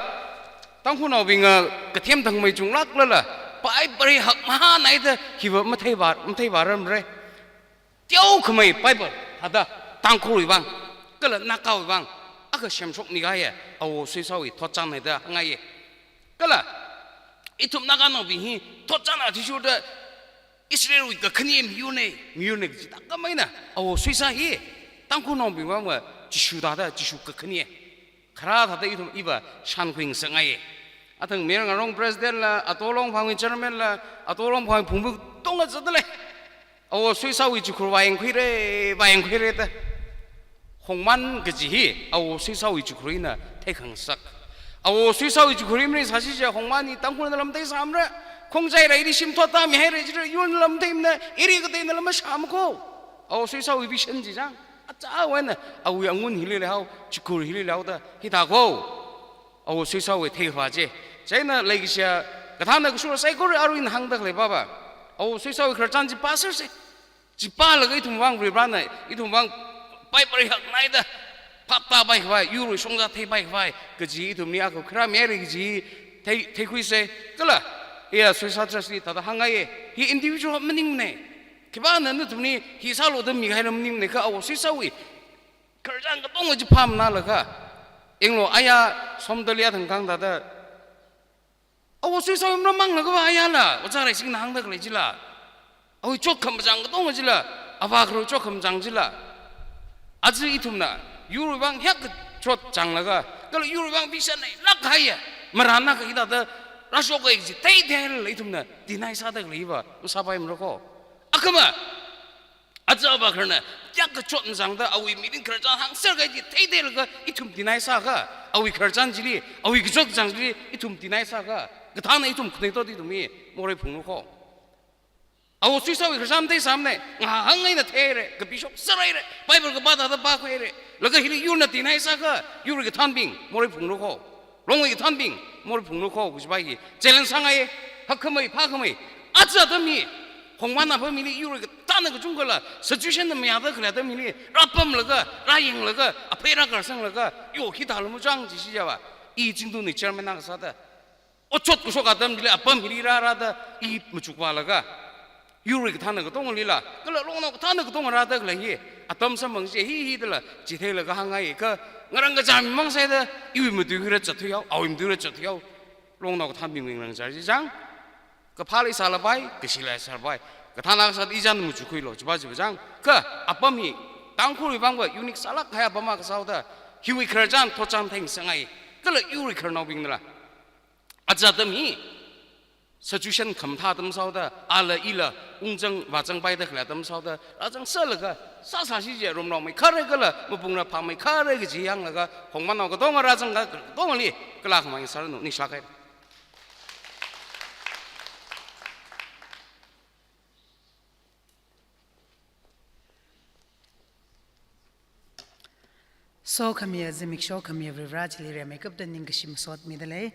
Tangkhulnaobingva kathem thangmei chunglāklala, Bible hi hakmahānaida, hiva matheivā, matheivāramra. Teokhamei Bible, thāda, Tangkhulwui vang, kala Nagawui vang, akha semshokmikahai, Awo Swishawui thotchannaida hāngngaiye. Kala, ithum Naganaobing hi, thotchan athishurda, Israelwui kakhane miyurne, miyurne kaji thākhameina, Awo Swisha hi, Tangkhulnaobing vangva, Jishu thāda, Jishu kakhane. Kharā thāda ithum iva shānkhuingasakngaiye. Athang Mayar Ngarong President la, Ato Longphangwui Chairman la, Ato Longphangwui phungbu tonga zatda lei. Awo Swishawui chikhur vāyangkhuira, vāyangkhuira da. Hongman kaji hi, Awo Swishawui chikhur eina theikhangasak. Awo Swishawui chikhur hi maning sāsi jiakha Hongman hi Tangkhulnala matheisāmara. Khongjaila ili shim thotda mihaira jira, yurnala matheimana, ili kateinalam mashāmakho. Awo Swishawui vision chi chang. Achāwui eina, awui angun hili leihao, chikhur hili leihaoda, hithākho. Awo Swishawui theikhavā chi. Chieina leikashiya, kathāna kashura saikora aruina hāngda khalei papa. Awo Swishawui khararchan chi pāsersa. Chi pālaga ithum vang Varivarana, ithum vang Bible hi haknaida, phap tāpaikhavai, yurwui shongza theipaikhava, kaji ithumli akha kharā mihaira kaji thei, theikhuisa, kala, iya Swisha Trust li thāda hāngngaiye, hi individual maningmana, khipāna nathumli hi sālu da mikahaila maningmana kha Awo Swishawui khararchan katonga chi phāmānālaga, yanglu aya Somdalya thangkang thāda, Awo Swishawui maram hānglaga va ayala, Ojā Reishingna hāngda khalei chila. Awui chotkhamaja katonga chila, avā khararwui chotkhamaja chila. Aja ithumna, yurwui vang hiyākha chotchanglaga, kala yurwui vang vision eina lāk kahaiya, marānakha hithāda rāshokngai kaji theitheilaga ithumna, deny sāda khaleiva, masāpaimarakho. Akhama, aja avā khararna, hiyākha chotmajangda awui mirin khararchan hāngserkahai chi theitheilaga ithum deny sākha, awui khararchan chili, awui kachotchang chili ithum deny sākha, kathāna ithum khanuithot ithum hi morei phungrakho. Awo Swishawui khararchan matheisāmana, ngahāngngaina theihaira, kapishokserhaira, Bible kapā thāda pākhuihaira, laga hili yurna deny sākha, yurwui kathānbing morei phungrakho. Longwui kathānbing, morei phungrakho, kajiva hi challenge sāngaiye, hakkhamei, phākhamei, aja atam hi, Hongman apam hili yurwui kathāna kachungkhala, situation na mayāda khalei atam hili, rāpamlaga, rāyanglaga, aphei rākarsanglaga, yo hithāla machang chi shichava, i Zingtunwui chairman akha sāda, otshot kashok atam chili apam hili rārāda, i machukvālaga, yurwui kathāna katongalila, kala longnao kathāna katonga rāda khalei hi, Atam samphang chi hi hi dala chitheilaga hāngngai kha, ngarāngkachā mi mang saida, iwui matuikhuira zatthuihao, awui matuira zatthuihao. Longnao kathābingwui ngarāngkachā chi chang, kaphā leisālapai, kashi leisālapai. Kathāna kasā ichan machukhuilu, chipa chipa chang. Kha apam hi Tangkhulwui vangva unique sālāk kahai apam akha sāhaoda, hiwui khararchan thotchan theingasangai. Kala iwui khararnaobingnala aja atam hi situation khamathā atam sāhaoda, ala ila ungzang vāzangpaida khalei atam sāhaoda, rāzangserlaga sāsāsi jiakha romraomei khare kala mapungra phāmei khare kaji yanglaga, hongmanao katonga rāzang katongali kala khamang sāranu, ningshilāk kahai. Sokhamiya zimiksho khamiya Varivara chili rimeikapta ningkashi masot midalei.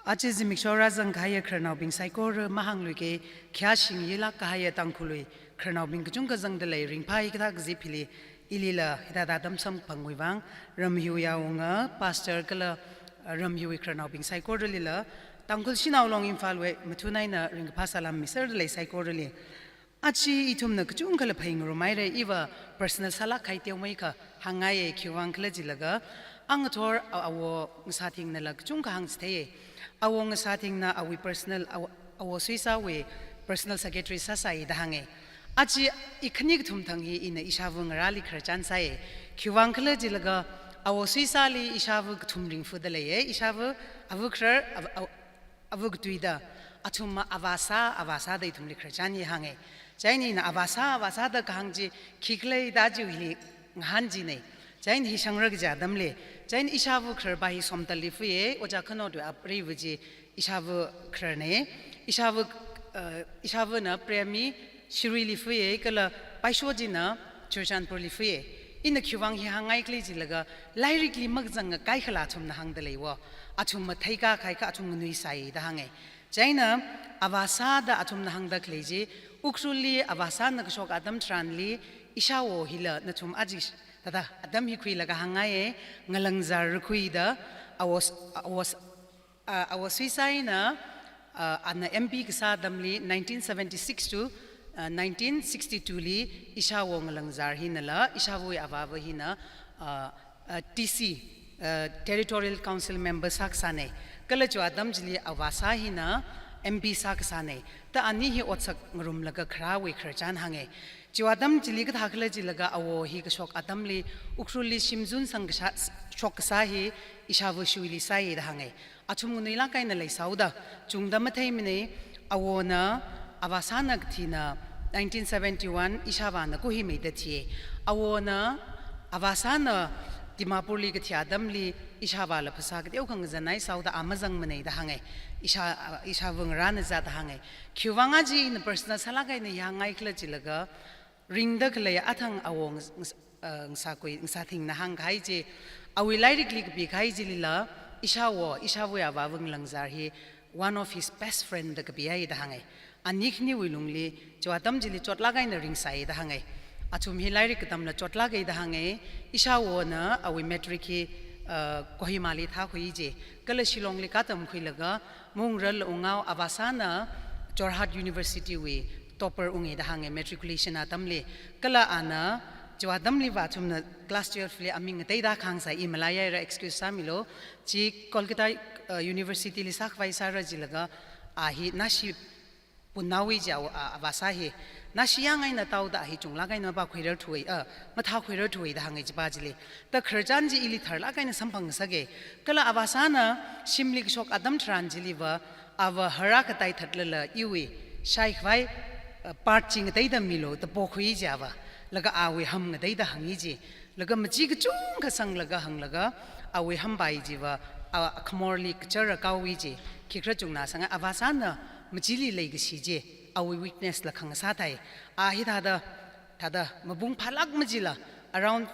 Aja zimiksho rāzang kahaiya khararnaobing saikora mahāngluiki, khayāshing yilāk kahaiya Tangkhulwui khararnaobing kachungkha zangdalei, ringphai kathā kazip hili, ilila hithāda atam samphangwui vang, ram hiwui awunga, pastor kala, uh, ram hiwui khararnaobing saikoralila, Tangkhul Shanao Long Imphalwui mathun eina ringkaphā salam miserdalei saikorali. Aja ithumna kachungkhala phāngarumhaira, iva personal sālāk kahai teomeikha hāngngaiya, khiwuivang khala jilaga, angathor a-, awo Ngasāthingnala kachungkha hāngchitheiya. Awo Ngasāthingna awui personal, awo, awo Suisāwui personal secretary sāsai da hānga. Aja i khani kathum thang hi ina ishāva ngarāli khararchan sāya. Khiwuivang khala jilaga, awo Suisāli ishāva kathum ringphāda leiya. Ishāva, ava kharar, ava, ava, ava katuida, athumva avāsā, avāsāda ithumli khararchan hi hānga. Chieina ina avāsā, avāsāda kahāng chi khikhala da chiwui hili ngahān china. Chieina hi shangra kaja atamli, chieina ishāva khararpa hi Somdalli fuiya, Ojā Khanotwui apreiva chi ishāva khararna. Ishāva, uh, ishāvana Premi Shiruili fuiya, kala Paisho china Churachandpurli fuiya. Ina khiwuivang hi hāngngai khala jilaga, lairikli makazanga kaikhala athumna hāngda leiya. Athumva theikā kahai kha athum nganuisai da hānga. Chieina avāsāda athumna hāngda khalei chi, Ukhrulli avāsāna kashok atam tharanli, ishāwo hila nathum aja thāda atam hi khuilaga hāngngaiya, ngalangzar khuida, awo s-, awo s-, ah, awo Suisā eina, ah, ana M P kasā atamli nineteen seventy-six to, ah, nineteen sixty-two li ishāwo ngalangzar hinala, ishāvawui avāva hina, ah, ah, T C, ah, Territorial Council member sākasāna. Kala chiwui atam chili avāsā hina M P sākasāna. Ta ani hi otsak ngarumlaga kharāwui khararchan hānga. Chiwui atam chili kathā khala jilaga awo hi kashok atamli Ukhrulli shimzun sangkashā, shokkasā hi ishāva Shuili sāya da hānga. Athum nganuilāk eina leisāhaoda, chungda matheimana, awona, avāsāna kathina nineteen seventy-one, ishāvāna kuhimeida thiya. Awona, avāsāna Dimapurli kathi atamli, ishāvāla phasā kateokha ngazanhaisāhaoda a mazangmana da hānga. Ishā, ishāva ngarāna za da hānga. Khiwuivang aja ina personal sālāk eina hi hāngngai khala jilaga, ringda khalei athang awo Ngas-, Ngas-, uh, Ngasākui, Ngasāthingna hāngkahai chi, awui lairikli kapikahai chilila, ishāwo, ishāvawui avāva ngalangzar hi one of his best friend da kapihai da hānga. Ani khaniwui lungli, chiwui atam chili chotlāk eina ringsai da hānga. Athum hi lairik katamla chotlāka da hānga. Ishāwona awui matric hi, uh, Kohimali thākhui ji, kala Shillongli katamkhuilaga, maungrarla unghaowa. Avāsāna Jorhat University wui topper unga da hānga matriculation atamli. Kala ana, chiwui atamliva athumna class twelve li aming ngateida khāngsai, i malaihaira, excuse sāmilu. Chi Kolkata, uh, University li sākhavai sāra jilaga, a hi nashi punnaowui ji a, a, avāsā hi. Nashi yāng eina taoda a hi chunglāk eina mapākhuirarthuwa, uh, mathākhuirarthuwa da hānga chipa chili. Ta khararchan chi ili tharlāk eina samphangsaka. Kala avāsāna shimli kashok atam tharan chiliva, ava hara katai thatlala iwui shaikhavai, uh, part chi ngateida milu da pokhui ji ava. Laga awui ham ngateida hāngi ji. Laga machi kachungkha sanglaga hānglaga, awui hampai chiva, a, akhamorli kachara kaowui ji. Khikhala chungna sanga avāsāna machili leikashi chi, awui weakness la khangasā thai. A hithāda, thāda mapung phālāk machila, around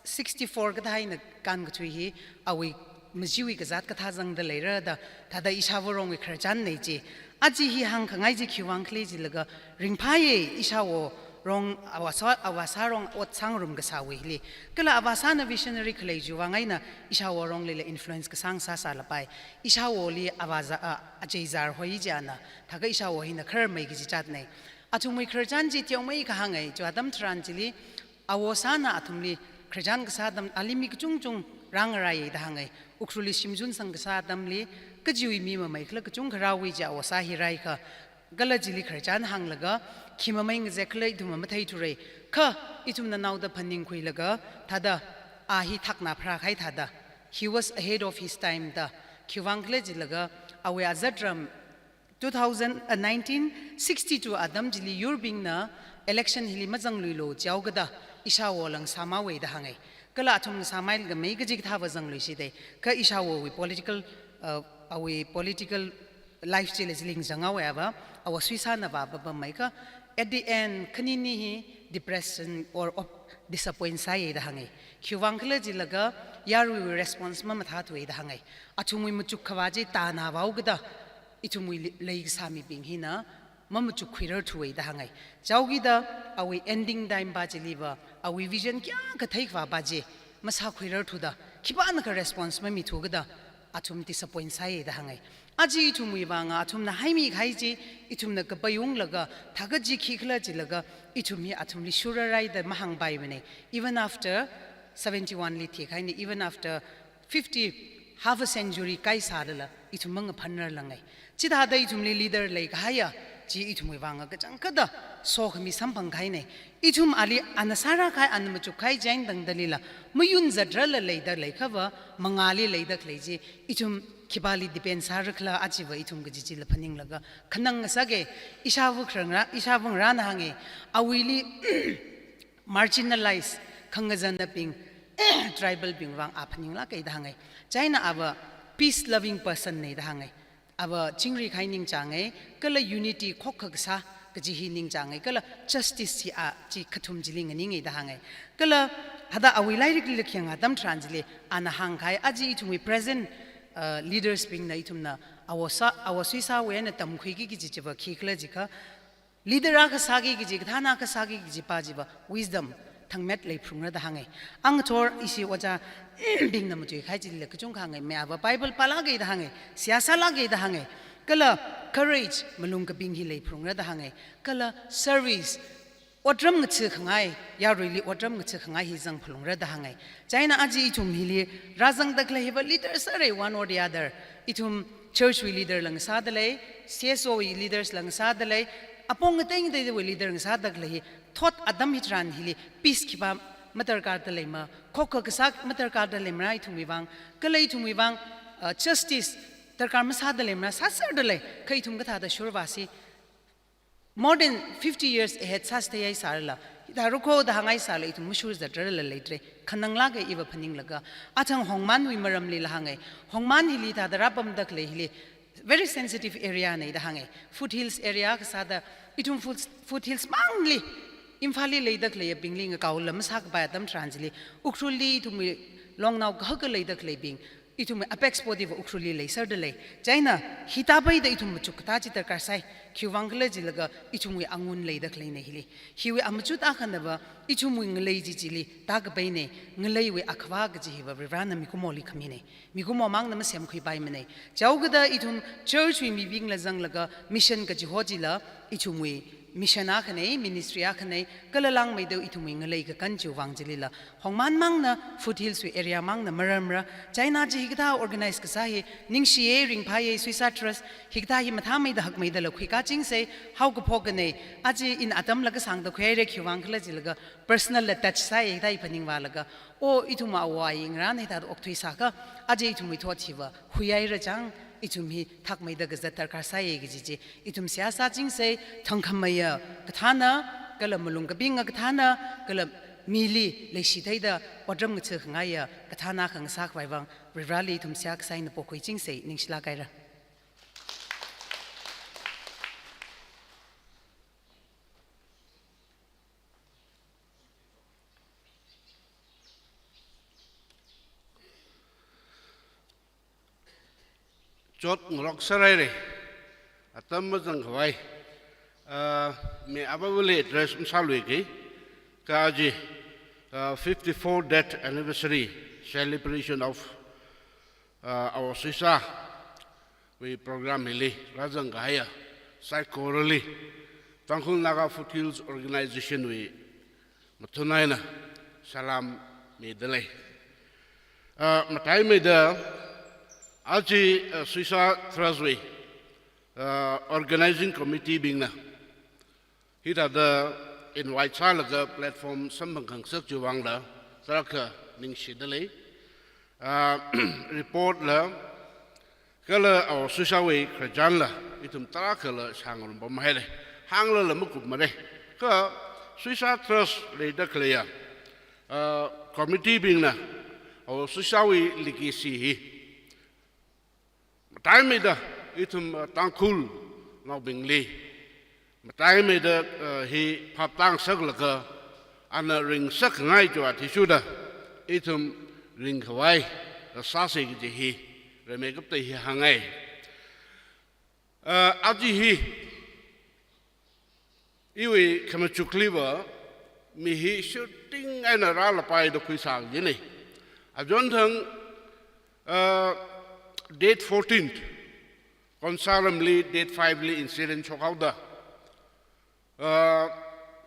sixty-four kathā eina kānkathui hi, awui machiwui kazāt kathā zangda leira da, thāda ishāvarongwui khararchanna chi. Aja hi hāngkhangai chi khiwuivang khala jilaga, ringphāya ishāworong, avāsā, avāsārong ot sāngarum kasāwui hili. Kala avāsāna visionary khalei chiwui vang eina ishāworonglila influence kasāng sāsālapai. Ishāwoli avāzā, a, acheizar hoi ji ana, thākha ishāwo hina khararmei kaji zatna. Athumwui khararchan chi teomeikha hānga, chiwui atam tharan chili, Awo sāna athumli khararchan kasā atam, ali mi kachungchung rāngarāi da hāngai. Ukhrulli shimzun sang kasā atamli, kajiwui mi mamai khala kachungkha rāwui chi awo sā hi rāikha. Kala chili khararchan hānglaga, khi mamai ngazek khala ithumna matheithurei. Kha ithumna naoda phaningkhuilaga, thāda, a hi thakna pharākahai thāda. He was ahead of his time da. Khiwuivang khala jilaga, awui azatram two thousand, uh, nineteen sixty-two atam chili yurbingna election hili mazangluilu jihaokada, ishāwo lang sāmāwei da hāngai. Kala athum sāmāilaga mei kachikathāva zangluishidai. Kha ishāwowui political, uh, awui political life chili zingzanghaowei ava, awo suisāna va ba ba mai kha, at the end, khanini hi depression or op-, disappoint sāi da hāngai. Khiwuivang khala jilaga, yaruiwui response mamathāthuwei da hāngai. Athumwui machuk khavā chi tāna vaokada, ithumwui li-, leikasā mibing hina, mamachuk khuirarthuwei da hāngai. Jihaokida, awui ending time va chiliva, awui vision kayākha theikhavā va chi, masākhuirarthuda, khipānakha response mamithukada, athum disappoint sāi da hāngai. Aja ithumwui vanga, athumna haimikahai chi, ithumna kapaiunglaga, thākha chi khikhala jilaga, ithum hi athumli shurrarai da mahāngpaimanei. Even after seventy-one li thikahainei, even after fifty, half a century kaisālala, ithum mangaphanrarlangai. Chithāda ithumli leader leikahaiya, chi ithumwui vanga kachangkhatta sokhami samphangkahainei. Ithum ali ana sārākahai, ana machukkahai chi eina tangdalila, mayun zatrala leida leikhava, mangāli leida khalei chi, ithum khipāli depend sārakhala achiva ithum kaji chila phaninglaga, khanang ngasake, ishāvā kharangra, ishāvā ngarāna hānge, awuili, marginalized, khangazanabing, tribal bing vang a phaninglākei da hāngai. Chieina ava peace loving person nei da hāngai. Ava chingri kahai ningchāngai, kala unity khokkha kasā kaji hi ningchāngai, kala justice hi a chi kathum chili nganingai da hāngai. Kala hithāda awui lairikli khayang atam tharan chili, ana hāngkahai, aja ithumwui present, uh, leaders bingna ithumna awo sā, awo suisāwui eina tamkhuiki kaji chiva khikhala jiakha, leader akha sāki kaji, kathāna akha sāki kaji pa chiva, wisdom, thangmet leiphalungra da hāngai. Angathor ishi ojā bingna matuikahai chilila kachungkha hāngai, mi ava Bible pālākei da hāngai, seihā sālākei da hāngai. Kala courage, malung kaping hi leiphalungra da hāngai. Kala service, otram ngathakhangai, yaruili otram ngathakhangai hi zangphalungra da hāngai. Chieina aja ithum hili rāzangda khalei hiva leader sārei, one or the other. Ithum church wui leader la ngasāda lei, C S O wui leaders la ngasāda lei, apong ngateingateida wui leader ngasāda khalei hi, thot atam hitharan hili, peace khipā madarkarda leima, khokkha kasā madarkarda leimara ithumwui vang, kala ithumwui vang, uh, justice darkar masāda leimara, sāserda lei, kha ithum kathāda shurvāsi. More than fifty years ahead sāsāthei haisālala, hithā rukho da hānghai sālala ithum mashur zatrala leidalei, khananglākei iva phaninglaga. Athang Hongmanwui maramlila hāngai. Hongman hili thāda rāpamda khalei hili, very sensitive area nei da hāngai. Foothills area kasāda, ithum foot-, foothills mangli, Imphalli leida khaleibingli ngakaola masākapai atam tharan chili, Ukhrulli ithumwui longnao kahaka leida khaleibing, ithumwui apex body va Ukhrulli leiserda lei. Chieina, hithāpaida ithum machuk katā chi darkar sāi, khiwuivang khala jilaga ithumwui angun leida khaleinei hili. Hiwui amachut akhanava, ithumwui ngalei chi chili tākapeinei, ngaleiwui akhavā kaji hiva Varivarana mikumoli khaminei. Mikumo mangna masemkhuipaimanei. Chaokada ithum church wui mibingla zanglaga mission kaji ho chila, ithumwui mission akhanei, ministry akhanei, kala langmeida ithumwui ngalei kakān chiwui vang chilila. Hongman mangna, foothills wui area mangna maramra, China chi hikathā organize kasā hi, ningshiye, ringphāye, Suisa Trust, hikathā hi mathāmeida hakmeidala khuikachingsei, haokaphok kanei, aja ina atamla kasāngda khuihaire khiwuivang khala jilaga, personal la touch sāi, hikathā hi phaningvālaga, o, ithum awai ngarān hithāda okthuisākha, aja ithumwui thot hiva, huihaira chang, ithum hi thakmeida kazat darkar sāi kaji chi, ithum seihā sāchingsei, thangkhameiya kathāna, kala malung kapinga kathāna, kala mili leishitheida otram ngathākhangaiya kathāna khangasā khavai vang, Varivarali ithum seihā kasā eina pokhuichingsei, ningshilāk haira. Chotngarok sāhaire. Atam mazangkhavai. Ah, mi avāvali address masāluiki. Kha aja, ah, fifty-four death anniversary celebration of, ah, our Suisa wui program hili rāzangkahaiya saikorali Tangkhul Naga Foothills Organization wui Mathun eina salam midalei. Ah, mataimeida aja, ah, Suisa Trust wui, ah, Organizing Committee bingna hithāda invite sālaga platform samphang khangasak chiwui vangla tarākha ningshidalei. Ah, report la kala Awo Suisawui khararchanla ithum tarākhala shāngarumpai haira. Hānglala makupmara. Kha Suisa Trust leida khaleiya, ah, committee bingna Awo Suisawui legacy hi mataimeida ithum, ah, Tangkhulnaobingli mataimeida, ah, hi phaptāngasaklaga ana ringshapngai chiwui athishurda ithum ringkhavai sāsa kaji hi rimeikapta hi hāngngai. Ah, aja hi iwui khamachukliva mi hi shooting eina rālapai da khuisā kajina. Achonthang, ah, date fourteenth, Konsaramli date five li incident shokhaoda, ah,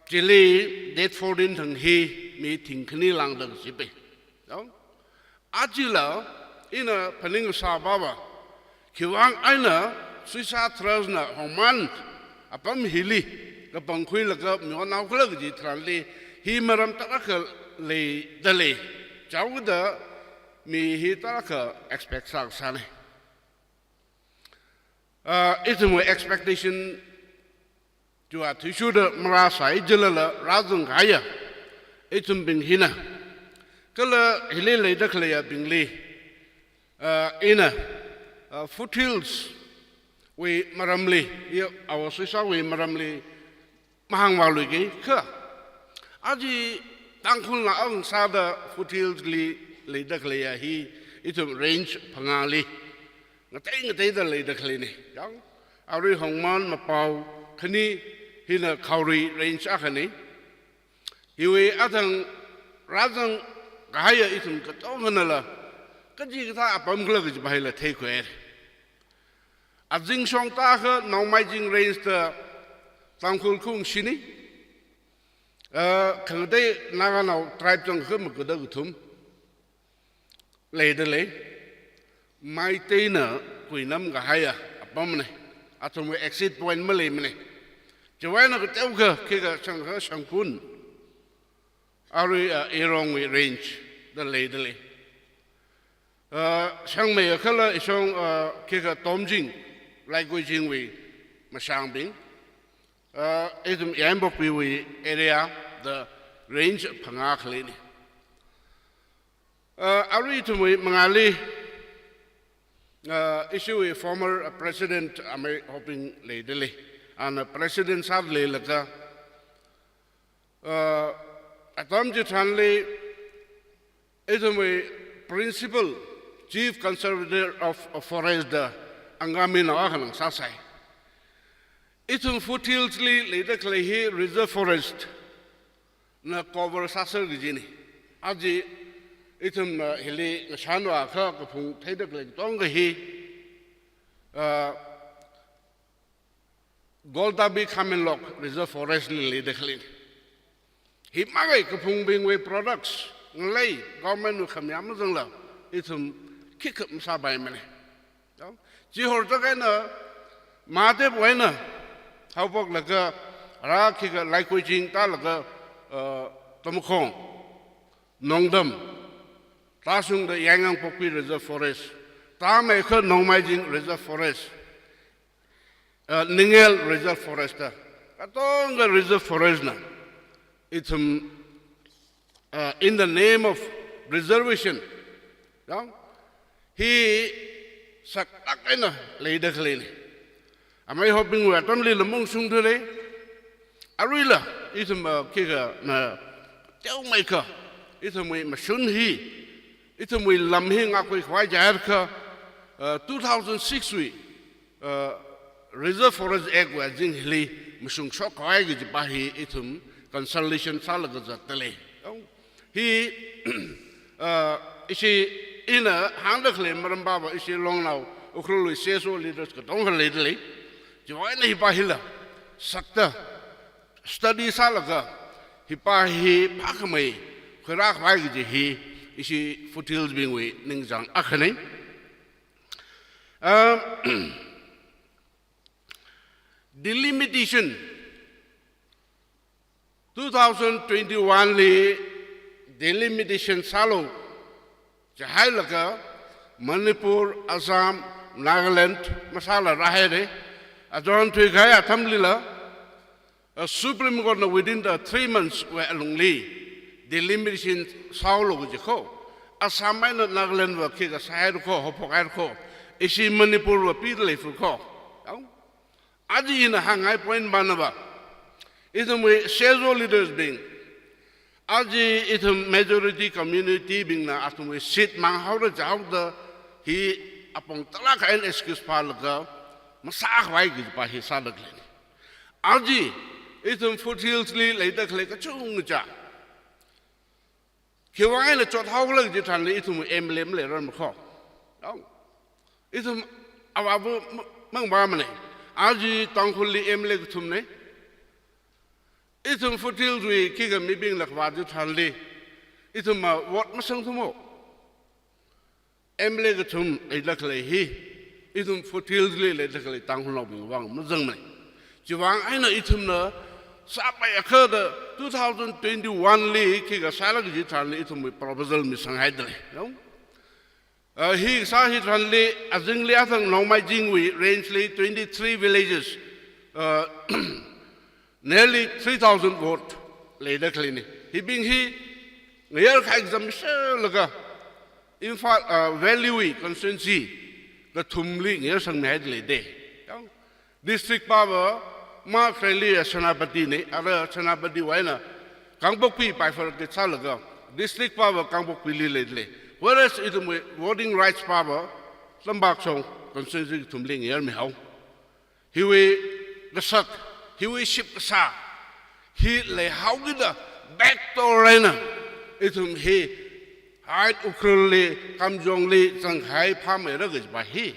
chili date fourteen thang hi mi thingkhani lāngda kajipa. Yao? Ajala ina phaningsāpava, khiwui vang eina Suisa Trust na Hongman apam hili kapangkhuilaga mi onhaokhala kaji tharanli hi maram tarākha leidalei. Chaoda mi hi tarākha expect sākasāna. Ah, ithumwui expectation chiwui athishurda marāsai jilala rāzangkahaiya ithumbing hina. Kala hili leida khaleiyabingli, ah, ina, ah, Foothills wui maramli, i Awo Suisawui maramli mahāngvāluiki kha. Aja Tangkhulna ang sāda Foothills li leida khaleiya hi ithum range phangāli ngatei ngateida leida khaleina. Yao? Arui Hongman, Mapao, khani hina Khaorui range akhana. Hiwui athang rāzangkahaiya ithum katongkhanala kachikathā apam khala kajipa hila theikhuihaira. Azingshong tākha Nongmaijing range da Tangkhul khaung shini. Ah, khangatei Naganao tribe zangkha magada kathum leidalei. Meiteina kuinamkahaiya apamna. Athumwui exit point maleimana. Chiwui eina kateokha khikha Shangkha Shangkhun, arui, ah, Erongwui range da leidalei. Ah, Shangmei akhala ishong, ah, khikha Tomjing, Laikoijingwui mashāngbing, ah, ithum Yainpokpiwui area da range phangā khaleina. Ah, arui ithumwui mangāli, ah, ishiwui former, ah, president Amei Hoping leidalei. Ana president sāda leilaga, ah, atam chitharanli ithumwui principal chief conservator of, of forest da Angaminao akhana sāsai. Ithum Foothills li leida khalei hi reserve forest na cover sāser kajina. Aja ithumna hili ngashanvākha kaphung theida khalei katonga hi, ah, Goldabi Khamenlok Reserve Forest li leida khaleina. Hi mangei kaphungbingwui products ngalei government wui khamayā mazangla ithum khikha masāpaimana. Yao? Chi hortak eina Mahatep wui eina haophoklaga rā khikha Laikoijing tālaga, uh, Tamakhong, Nongdam, tāshungda Yaingangpokpi Reserve Forest, tāmeikha Nongmaijing Reserve Forest, uh, Ningel Reserve Forest da, katonga reserve forest na ithum, uh, in the name of reservation, yao, hi saklāk eina leida khaleina. Amei Hopingwui atamlila maungshungthuda lei. Aruila ithum, uh, khikha na teomeikha ithumwui mashun hi, ithumwui lam hi ngākhuikhavai jiakha, uh, two thousand six wui, uh, Reserve Forest Act wui azing hili mashungshok khavai kajipa hi ithum consultation sālaga zatdalei. Hi, uh, ishi ina hāngda khalei marampava ishi Longnao Ukhrulwui C S O leaders katonga leidalei. Chiwui eina hipa hila sakta study sālaga, Hipa hi phākhamei khuirākhavai kaji hi ishi foothills bingwui ningchāng akhana. Um, delimitation, two thousand twenty-one li delimitation sālu jihailaga Manipur, Assam, Nagaland masāla rāhaira. Achon thuikahai atamlila, uh, Supreme Court na within the three months wui alungli delimitation sālu kaji kho, Assam eina Nagaland va khikha sāhaira kho, haophokhaira kho, ishi Manipur va pida leifur kho. Yāng? Aja ina hāngngai point manava, ithumwui Shesho leaders bing, aja ithum majority community bingna athumwui seat manghaora jihaoda hi apong tarākha eina excuse phālaga masākhavai kajipa hi sāda khaleina. Aja ithum foothills li leida khalei kachungcha khiwui vang eina chothaokhala kaji tharanli ithum M L A maleirarma kho. Yāng. Ithum avāva ma-, mangavāmana. Aja Tangkhulli M L A kathumna. Ithum foothills wui khikha mibingla kavā kaji tharanli ithum ma vote masangthuma. M L A kathum leida khalei hi ithum foothills li leida khalei Tangkhulnaobing vang mazangmana. Chiwui vang eina ithumna sāpai akha da two thousand twenty-one li khikha sāla kaji tharanli ithumwui proposal misanghaida lei. Yāng? Uh, hi sā hi tharanli azingli athang Nongmai Jingwui range li twenty-three villages, uh, nearly three thousand vote leida khaleina. Hibing hi ngayar khai exam shelaga Imphal, uh, Valley wui constituency kathumli ngayarsangmihaida leida. Yāng, district pava makhalili Senapati na, ara Senapati wui eina Kangpokpi bifurcate sālaga district pava Kangpokpili leida lei. Whereas ithumwui voting rights pava Lampakshong constituency kathumli ngayarmihao. Hiwui kasak, hiwui shipkasā hi leihaokida backdoor eina ithum hi hai Ukhrulli, Kamjongli zangkahai phāmeira kajipa hi.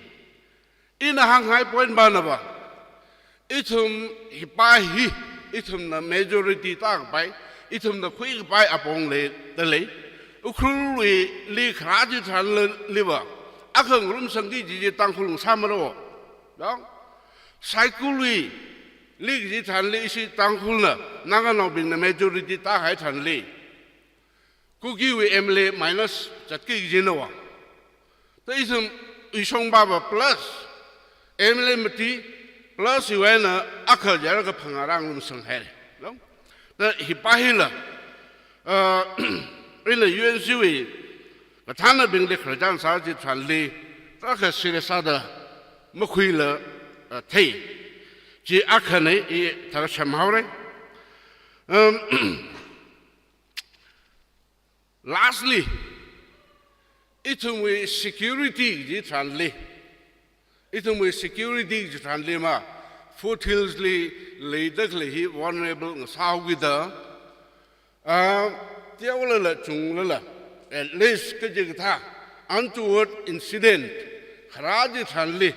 Ina hāngngai point manava, ithum hipa hi, ithumna majority tākapai, ithumna khuikapai apong leida lei. Ukhrulwuili kharā kaji tharanliva akha ngarumsangki kaji chi Tangkhul ngasāmara. Yāng? Saikulwuili kaji tharanli ishi Tangkhulna, Naganaobingna majority tākahai tharanli Kukiwui M L A minus zatki kajinava. Ta ithum Uishong pava plus, M L A mati plus hiwui eina akha jiakha phangā rāngarumsanghaira. Yāng? Ta hipa hila, uh, ina U N C wui kathānabingli khararchan sā kaji tharanli tarākha serious sāda makhuila, uh, thei. Chi akhana, i tharā semhaora. Um, lastly, ithumwui security kaji tharanli, ithumwui security kaji tharanli ma, foothills li leida khalei hi vulnerable ngasāhaokida, ah, teolala chunglala, at least kachikathā untoward incident kharā kaji tharanli,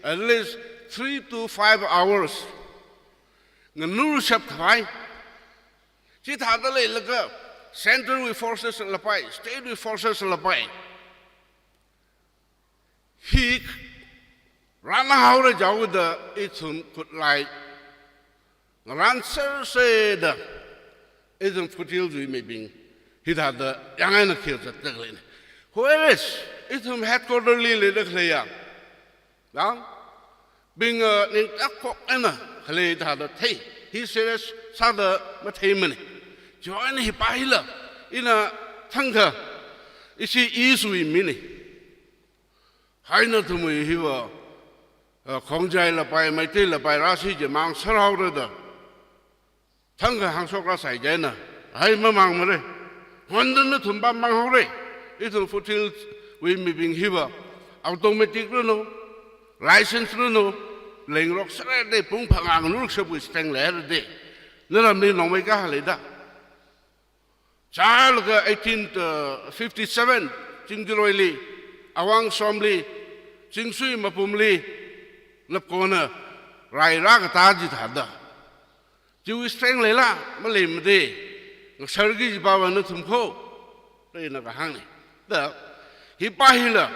at least three to five hours nganurshap khavai. Chithāda leilaga centre wui forces lapai, state wui forces lapai hi rānhaora jihaoda ithum khutlai ngarānserserda ithum foothills wui mibing hithāda yāng eina khil zatda khaleina. Whereas ithum headquarter li leida khaleiya, yāng, bing, uh, ningtakhok eina khalei thāda thei, hi serious sāda matheimana. Chiwui eina hipa hila, ina thangkha ishi East wui mina. Hai nathumwui hiva, uh, Khongjai lapai, Meitei lapai rāsi chi mang sārhaora da. Thangkha hāngshok rāsai chieina, hai mamangmara. Honda nathum pam manghaora. Ithum foothills wui mibing hiva automatic ranu, license ranu, lengrok sāra da pung phangā ngarumshapwui strength leira da. Naramli nongmei kahā leida. Chālaga eighteen fifty-seven Chingjaroili, Awang Somli, Chingsui Mapumli, Napkona rai rākatā chithāda. Chiwui strength leila, maleimada. ngasarki jipava nathum kho, da ina kahāngna. Da, hipa hila,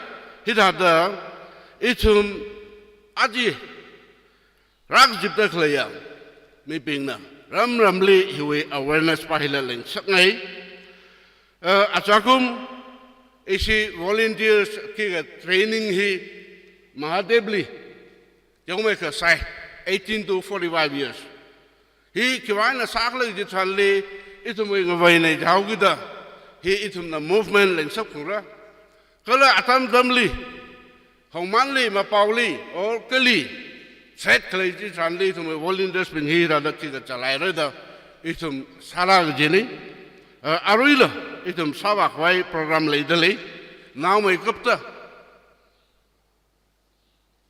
hithāda, ithum aja rākazipda khaleiya mibingna ram ramli hiwui awareness pa hila lengsakngai. Eh, achakum ishi volunteers khikha training hi Mahadevli teomeikha sai, eighteen to forty-five years. Hi khiwui eina sākhala kaji tharanli, ithumwui ngaveinei jihaokida, hi ithumna movement lengsak phungra. Kala atam atamli, Hongmanli, Mapaoli, or kali, threat khalei kaji tharanli, ithumwui volunteers bing hi rāda khikha chalaira da, ithum sāra kajina. Eh, aruila, ithum sāvākhavai program leidalei, naomeikapta.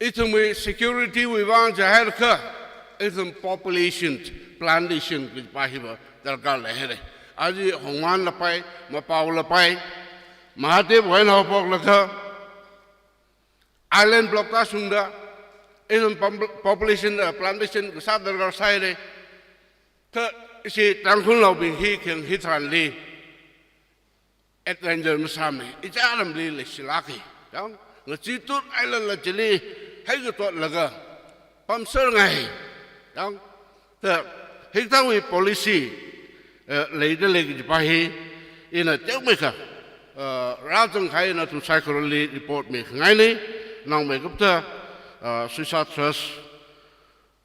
Ithumwui security wui vang jihaikha, ithum population plantation kajipa hiva darkar leihaira. Aja Hongmanla pai, Mapaola pai, Mahadevwui eina haophoklaga, island block tāshungda, ithum pom-, population, eh, plantation kasā darkar sāhaira. Kha ishi Tangkhulnaobing hi kheng hi tharanli, adventure masāmana, ichā ramli leishilāka. Yang, ngachee tut eilala chili, heikatotlaga, pamserngai. Yang, ta, hikathāwui policy, eh, leidalei kajipa hi, ina teomeikha, eh, rāzangkahai nathum saikorali report mikhangaina, naomeikapta, eh, Suicide Trust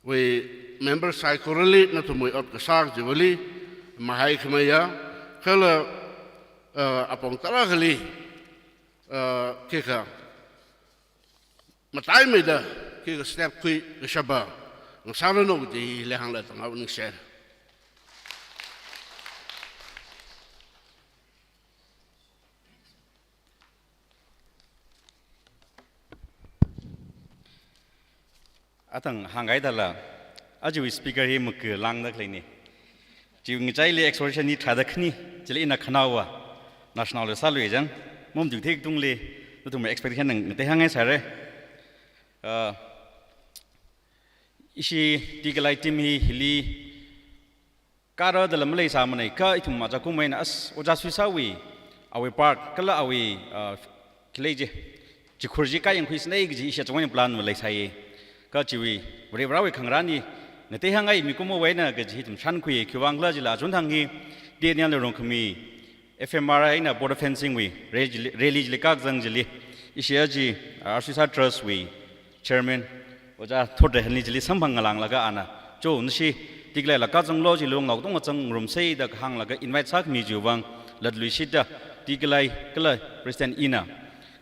wui member saikorali nathumwui ot kasā chiwuili mahaikhameiya, kala, eh, apong tarākhali, eh, khikha mataimeida khikha step khui kashapa ngasāranu kaji hili hānglaga tangau ningshai. Atang hāngkahai thāla, ajawui speaker hi maka langda khaleina. Chi ngachaili exhortation hi tharāda khani, chili ina khanaowa, national sālui jang, mum ju thik tungli, nathum expectation ngatei hāngngai sāra. Ah, ishi Tikalai team hi hili, kara dala maleisāmanei kha ithum achakum eina as Ojā Suisāwui, awui part, kala awui, ah, khalei chi, chikhur chi kayang khuisanei kaji ishi achungwui plan maleisai. Kha chiwui, Varivarāwui khangarān hi, ngatei hāngngai mikumowui eina kaji hi ithum shānkhui khiwuivang khala jila achun thang hi, Daniel Rongkhami, F M R I eina border fencing wui, rally, rally chili kakazang chili, ishi aja, ah, Suicide Trust wui, Chairman, Ojā Thotreihanli chili samphang ngalānglaga ana, cho, nashi, Tikalaila kazanglu chi lungao tong kazang ngarumsei da kahānglaga invite sākhami chiwuivang, latluishitda, Tikalai, kala President ina,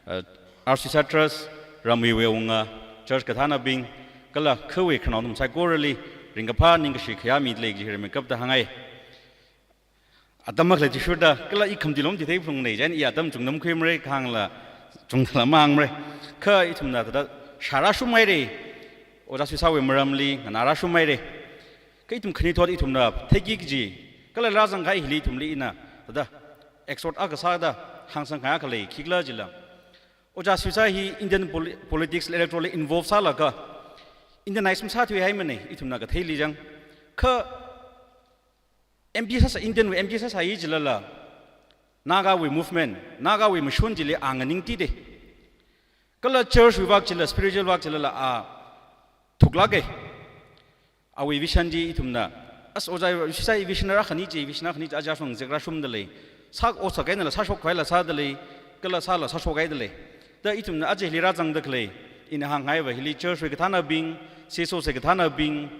eh, R C S A Trust, ramwui wunga, church kathānabing, kala khawui khararnaonathum saikorali, ringkaphā ningkashi khayā midalei kaji hi rimeikapta hāngngai. Atam makhalei chi shurda, kala i khamti lom chi theiphungnei, chieina i atam chungdam khuimara kahāngla, chungdala mangmara. Kha ithumna thāda shārāshunghaira, Ojā Suisāwui maramli nganārāshunghaira. Kha ithum khanuithot ithumna theiki kaji, kala rāzangkahai hili ithumli ina, thāda exhort akha sāda, hāngsangkahai akha lei, khikhala jila. Ojā Suisā hi Indian poli-, politics electoral involve sālaga, Indianize masāthuihaimanei, ithumna katheili jang. Kha M P sāsā, Indian wui M P sāsāi jilala, Nagawui movement, Nagawui mashun chili a nganingtida. Kala church wui vak chila, spiritual vak chilala a thuklāka. Awui vision chi ithumna, as Ojā Suisāwui vision akhani chi, vision akhani chi aja shong zekrāshungdalei. Sā ot sākahainala sāshokkahaila sādalei, kala sāla sāshokkahaidalei. Da ithumna aja hili rāzangda khalei, ina hānghaiva hili church wui kathānabing, C S O wui kathānabing,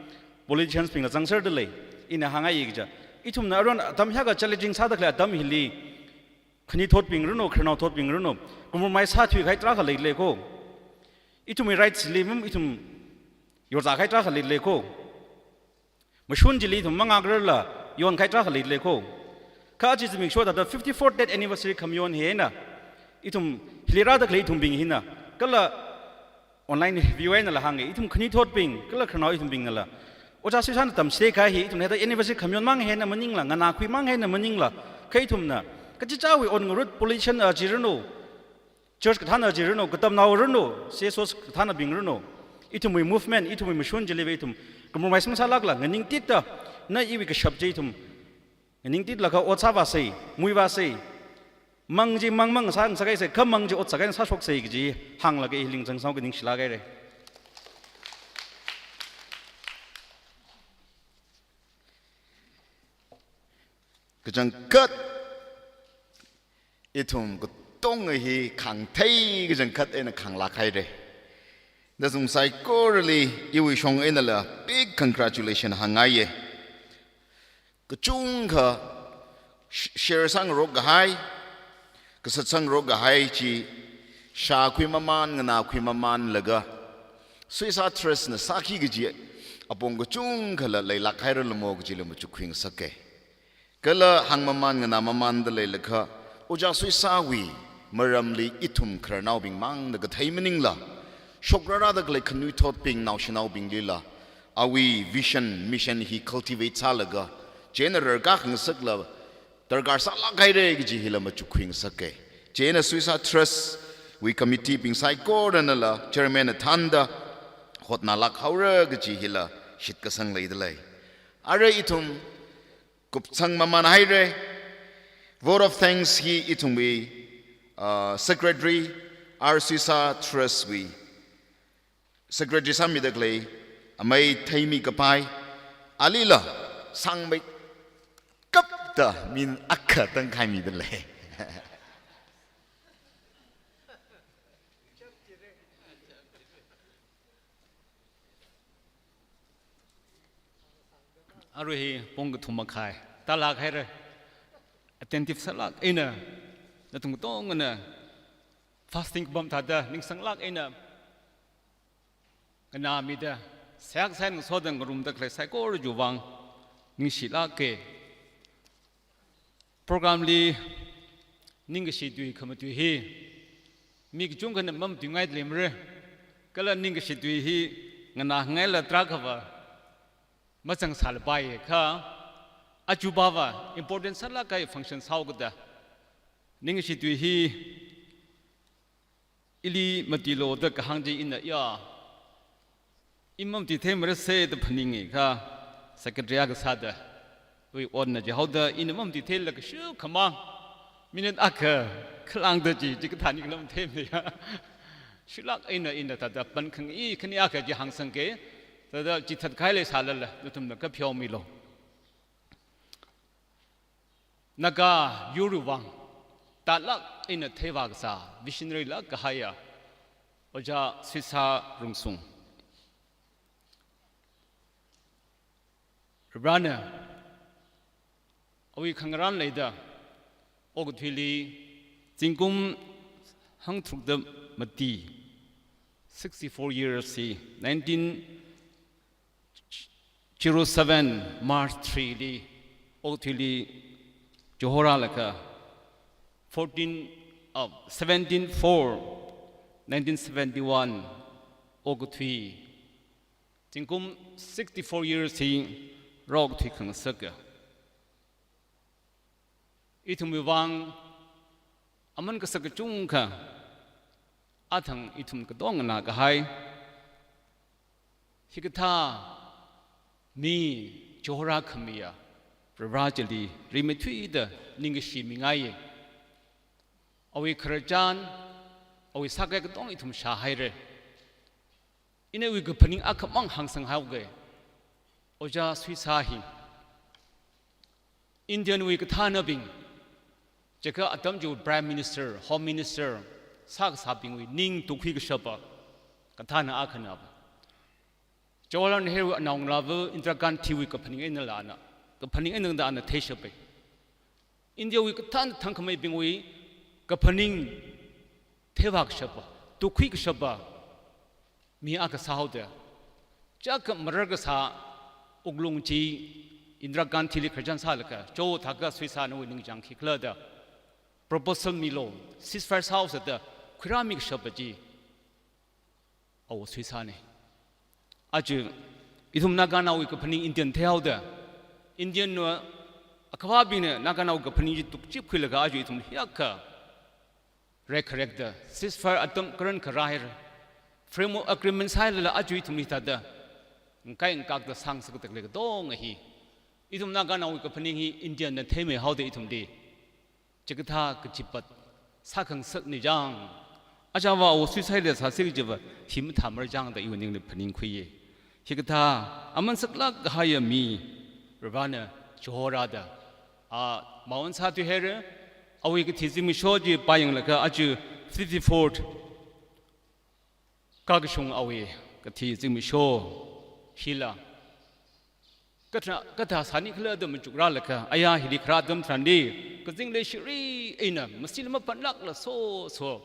politicians bingla zangserdalei, ina hāngngai kaja. Ithumna aruihon atam hiyākha challenging sāda khalei atam hili, khanuithotbing ranu, khararnaothotbing ranu, compromise sāthuikahai tarākha leilei kho. Ithumwui rights li mum ithum yorzākahai tarākha leilei kho. Mashun chili ithum mangakrarla yonkahai tarākha leilei kho. Kha aja zimiksho thāda fifty-fourth death anniversary khamayon hi eina, ithum hili rāda khalei ithumbing hina, kala online view einala hānga, ithum khanuithotbing, kala khararnao ithumbingnala, Ojā Suisāna tamchitheikahai hi ithum hithāda anniversary khamayon mang hi eina maningla, nganākhui mang hi eina maningla, kha ithumna, kachichāwui ot ngarut politician a chi ranu, church kathāna chi ranu, katamnao ranu, C S O kathānabing ranu, ithumwui movement, ithumwui mashun chiliva ithum compromise masālākla, nganingtitda, na iwui kashap chi ithum Nganingtit laga ot sāvāsei, muivāsei. Mang chi mang mang sāngasak haisei, kha mang chi ot sākahai sāshoksei kaji hānglaga i lingchang sāhaoki, ningshilāk haira. Kachangkhat ithum katonga hi khāngthei kachangkhat eina khānglāk haira. Nathum saikorali iwui shong einala big congratulation hāngngaiya. Kachungkha sh-, share sāngarok kahai, kasat sāngarok kahai chi, shākhui mamān, nganākhui mamānlaga, Suisā Trust na sāki kaji apong kachungkhala leilāk hairalamo kajila machukkhui ngasaka. Kala hāngmamān nganāmamānda leilakha, Ojā Suisāwui maramli ithum khararnaobing mangna kathei maningla, shokrarada khalei khanuithotbing naoshinaobinglila, awui vision, mission hi cultivate sālaga, chieina rarkā khangasakla darkar sālāk haira kaji hila machukkhui ngasaka. Chieina Suisā Trust wui committee bing saikoranala chairman athānda hotnālāk haora kaji hila shitkasang leidalei. Arui ithum kupsang mamān haira. Vote of thanks hi ithumwui, uh, secretary, R Suisā Trust wui secretary sāmida khalei amei Theimi Kapai, alila sangmeikapta min akha tangkhai midalei. Arui hi pung kathum makhai tālāk haira. Attentive sālāk eina, nathum katongana fasting kapam thāda ningsanglāk eina nganāmida, seihā sāngasoda ngarumda khalei saikora chiwui vang ningshilāka. Program li ningkashi tui khamatui hi mi kachungkhana mamatuingaidalei mara. Kala ningkashi tui hi nganāngaila tarākhava mazangsālapai kha, aja pava important sālāk kahai function sāhaokida, ningkashi tui hi ili matuilo da kahāng chi ina ya, i mamatuithei marasei da phaninga kha, secretary akha sāda, wui onna jihaoda ina mamatuitheila kashu khamang, minute akha khalāngda chi, chikathā ni khalam theimana ya. Shilāk eina ina thāda pan khangi khani akha chi hāngsangka, thāda chithat kahai leisālala, nathumna kapheomilo. Naga yurwui vang tālāk eina theivā kasā, visionary lāk kahaiya Ojā Suisā Rungsung. Varivarana awui khangarān leida okathuili zingkum hangtharukda mati, sixty-four years hi, nineteen zero seven March three li, okathuili chihorālaga, fourteen, uh, seventeen four nineteen seventy-one okathui, zingkum sixty-four years hi rāokthui khangasaka. Ithumwui vang aman kasak kachungkha, athang ithum katongana kahai, hikathā mi chihorā khamiya Varivarā chili rimeithuida ningkashi mingaiya. Awui khararchan, awui sākahai katong ithum shāhaira. Ina iwui kaphaning akhamang hāngsanghaoga. Ojā Suisā hi Indian wui kathānabing, chikha atam chiwui Prime Minister, Home Minister sākasābingwui ning tukhui kashapa kathāna akhanava. Jawaharlal Nehru anaongalāva Indira Gandhi wui kaphaning einala ana, kaphaning eina ana theishapa. India wui kathāna thangkhameibingwui kaphaning theivā kashapa, tukhui kashapa mi akha sāhaoda, chākha marar kasā wuklung chi Indira Gandhi li khararchan sālaga, cho thākha Suisā nawui ningchāng khikhala da, proposal milo, ceasefire sāhaosa da khuirāmi kashapa chi Awo Suisāna. Aja ithum Naganaowui kaphaning Indian theihaoda, Indian na akhavābingna Naganaowui kaphaning chi tukchip khuilaga aja ithum hiyākha rekkharekda ceasefire atam karan kharā haira. Framework agreement sāhailala aja ithum hithāda ngakai ngakakta sāngasakda khalei katonga hi Ithum Naganaowui kaphaning hi Indian na theimei haoda ithumli chikathā kachipat sākhangasakna jang, achāva awo suicide sāsi kajiva hi mathāmara jang da iwui ningli phaningkhuiya. Hikathā aman saklāk kahaiya mi Varivarana chihorāda, a, mawan sāthuihaira. Awui kathi zimiksho chi pāyanglaga aja fifty-fourth kakashung awui kathi zimiksho hila kathā, kathā sāni khala da machukrālaga, aya hili kharā atam tharanli, kazing leishiri eina, masila mapanlākla soso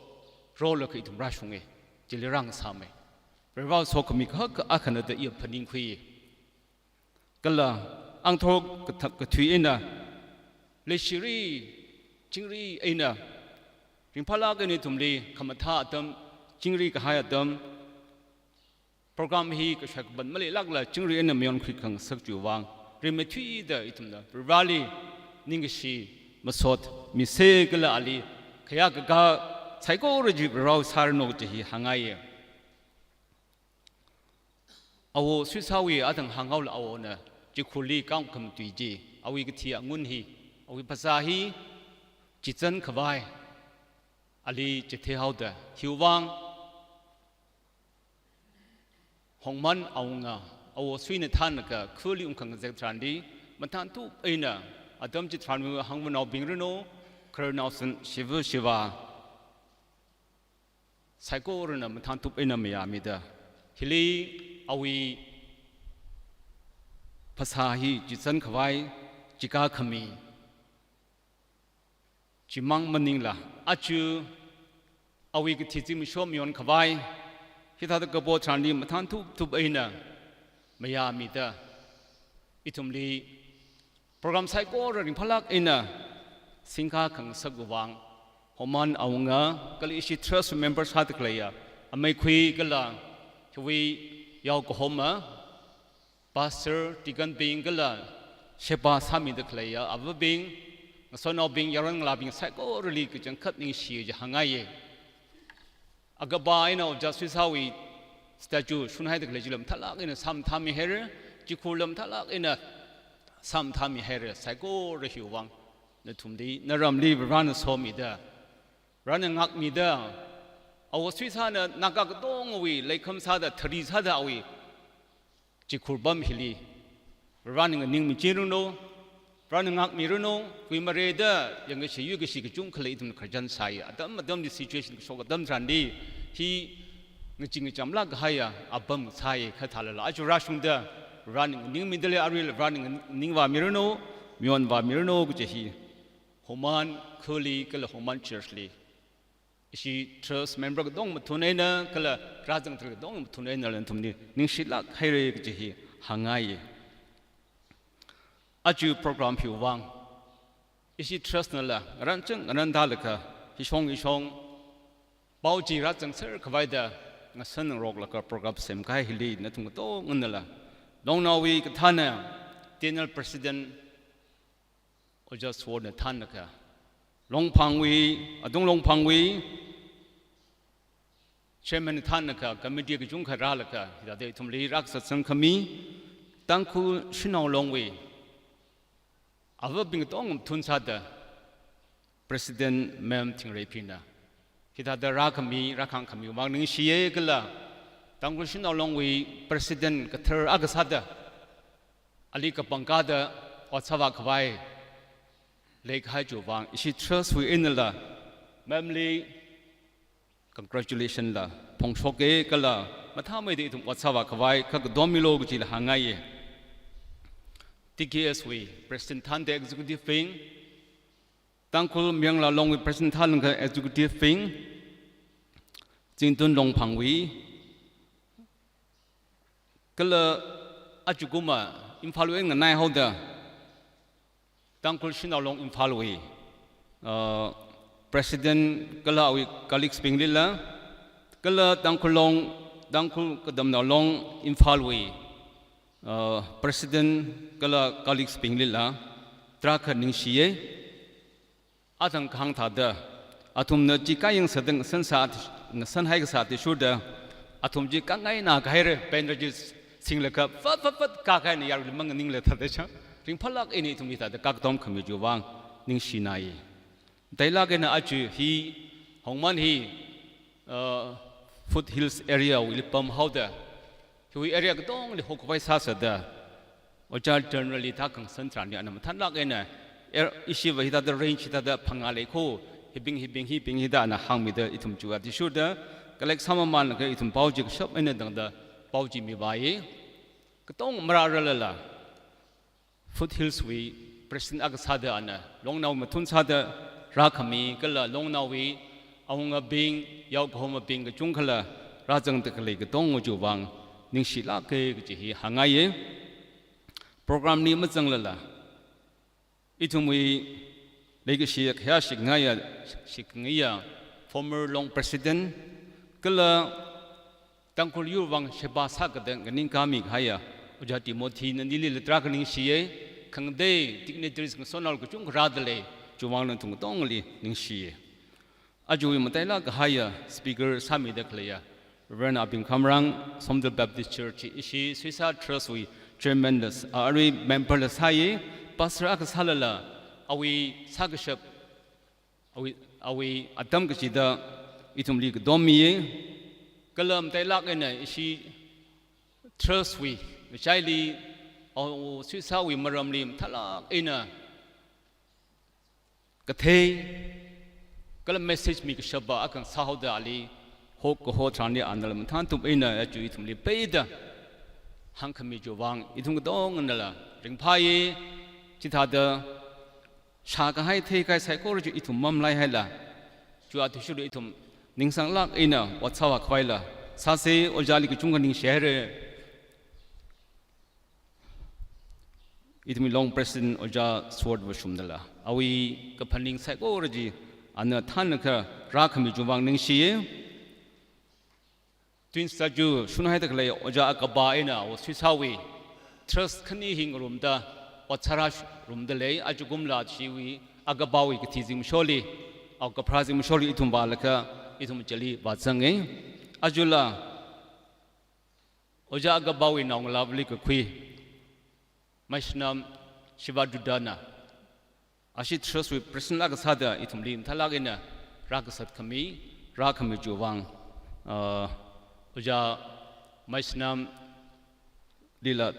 rolaga ithum rāshunga, chili rāngasāmei. Varivara sokhami kahak akhana da iya phaningkhui. Kala angthor katha-, kathui eina, leishiri, chingri eina, ringphālāk eina ithumli khamathā atam, chingri kahai atam, program hi kashak ban maleilākla chingri eina mayonkhui khangasak chiwui vang, rimeithuida ithumna Varivarali ningkashi masot mise kala ali khayā kakā saikora chi Varivara sāranu kaji hi hāngngaiya. Awo suisāwui athang hānghaola awona chikhurli kangkham tui chi, awui kathi angun hi, awui phasā hi chizan khavai ali chitheihaoda, hiwui vang Hongman Awunga, awo suina thānlaga khuli ungkhangasak tharanli, mathāntup eina, atam chitharanwui hangvanaobing ranu, khararnaosan shiva shiva saikorana mathāntup eina mayāmida, hili awui phasā hi chizan khavai, chikā khami chimang maningla, aja awui kathi zimiksho mayon khavai, hithāda kapo tharanli mathāntup tup eina mayāmida, ithumli program saikora ringphālāk eina singkā khangasak chiwui vang, Hongman Awunga, kala ishi trust member sāda khaleiya ameikhui kala hiwui yao kahoma, pastor, deacon bing kala sheba sāmida khaleiya avabing, ngasotnaobing, yaron ngalābing saikorali kachangkhat ningshi kaji hāngngaiya. Agaba eina ojā suisāwui statue shunhaida khalei chila mathālāk eina samthāmihaira, chikhurla mathālāk eina samthāmihaira, saikora hiwui vang nathumli, naramli Varivarana somida, Varivarana ngākmida, awo suisāna Naga katongawui leikham sāda, thari sāda awui chikhur pam hili Varivarana nganingmi chi ranu, Varivarana ngākmi ranu, kuimareda yangkashi yuikashi kachungkhala ithumna khararchan sāi. Atam atamli situation kashok atam tharanli, hi ngachee ngachamlāk kahaiya apam sāi, kha thālala aja rāshungda Varivarana nganingmida lei, aruila Varivarana nganingvāmi ranu, mayonvāmi ranu kaji hi Hongman khuli kala Hongman church li ishi trust member katong mathun eina, kala rāzangthar katong mathun eina nathumli ningshilāk haira kaji hi hāngngaiya. Aja program hiwui vang ishi trust nala ngaranchang ngaran thālaga, hishong hishong pao chi rāzangser khavaida ngasan ngarok laga program semkahai hili nathum katonganala, Longnaowui kathāna General President Ojā Suwon na thānlaga, Longphangwui, Adung Longphangwui Chairman na thānlaga, committee kachungkha rālaga, hithāda ithumli rākasā sangkhami, Tangkhul Shanao Longwui avabing katong mathun sāda, President Ma'am Thingreipina hithāda rākhami, rākhangkhami vang ningshiya kala, Tangkhul Shanao Longwui President kathar akha sāda, ali kapangkā da ot sāvā khavai leikahai chiwui vang, ishi trust wui einala ma'am li congratulation la phongshoka kala, mathāmeida ithum ot sāvā khavai kha kadommilu kajila hāngngaiya. T K S wui President thānda executive bing, Tangkhul Mayangla Longwui President thānlaga executive bing, Zingtun Longphangwui, kala ajakumva Imphalwui nganaihaoda, Tangkhul Shanao Long Imphalwui, uh, President kala awui colleagues binglila, kala Tangkhul Long, Tangkhul Katamnao Long Imphalwui, uh, President kala colleagues binglila, tarākha ningshiya. Athang kahāng thāda, athumna chi kayang sādang san sā, ngasanhai kasā athishurda, athum chi kangaina kahaira, pen raji singlaga, fat fat fat kakahaina yaruili manganingla thāda cha. ringphālāk eina ithum hithāda kakdom khami chiwui vang ningshinai. Matailāk eina aja hi Hongman hi, uh, foothills area wui pamhaoda, hiwui area katongli hokhavai sāsāda, Ojā General li thākhangasan tharanli ana mathānlāk eina, er, ishiva hithāda range hithāda phangā lei kho, hibing hibing hibing hi da ana hāngmida ithum chiwui athishurda, collect sāmamanlaga ithum pao chi kashap eina tangda pao chi mivāya. Katong marāralala, foothills wui president akha sāda ana, Longnao mathun sāda rākhami kala Longnaowui awungabing, yaokahomabing kachungkhala rāzangda khalei katongawui chiwui vang ningshilāka kaji hi hāngngaiya. Program li mazanglala, ithumwui leikashi khayā shikngaiya, shikngaiya former Long President kala Tangkhul yurwui vang sheba sākada nganingkami kahaiya Ojā Timothy, nanilila tarākha ningshiya, khangatei dignitaries ngasotnao kachungkha rāda lei, chiwui vang nathum katongali ningshiya. Ajawui matailāk kahaiya speaker sāmida khaleiya Reverend Abing Khamrang, Somdal Baptist Church, ishi Suisā Trust wui chairman la, arui member la sāya, pastor akha sālala, awui sākashap, awui, awui atam kachida ithumli kadom miya. Kala matailāk eina ishi Trust wui ngachaili, awo Suisāwui maramli mathālāk eina kathei kala message mikashapa akha sāhaoda ali, hokaho tharanli anala mathāntup eina aja ithumli peida hāngkhami chiwui vang ithum katonganala ringphāya. Chithāda shākahai theikahai saikora chi ithum mamlaihaila, chiwui athishurda ithum ningsanglāk eina ot sāvākhavaila sāsa. Ojāli kachungkha ningshihaira. Ithumwui Long President Ojā Sword Vashumnala, awui kaphaning saikora chi ana thānlaga rākhami chiwui vang ningshiya. Twins statue shunhaida khalei Ojā Agaba eina awo Suisāwui Trust khani hi ngarumda, ot sārārumda lei. Ajakumla chiwui Agabawui kathi zimiksholi, awo kapharā zimiksholi ithum vālaga, ithum chili vāzanga. Ajala Ojā Agabawui naongalāvali kakhui Maishanam Shivaduta na, ashi Trust wui president akha sāda ithumli mathālāk eina rākasat khami, rākhami chiwui vang, ah, Ojā Maishanamlila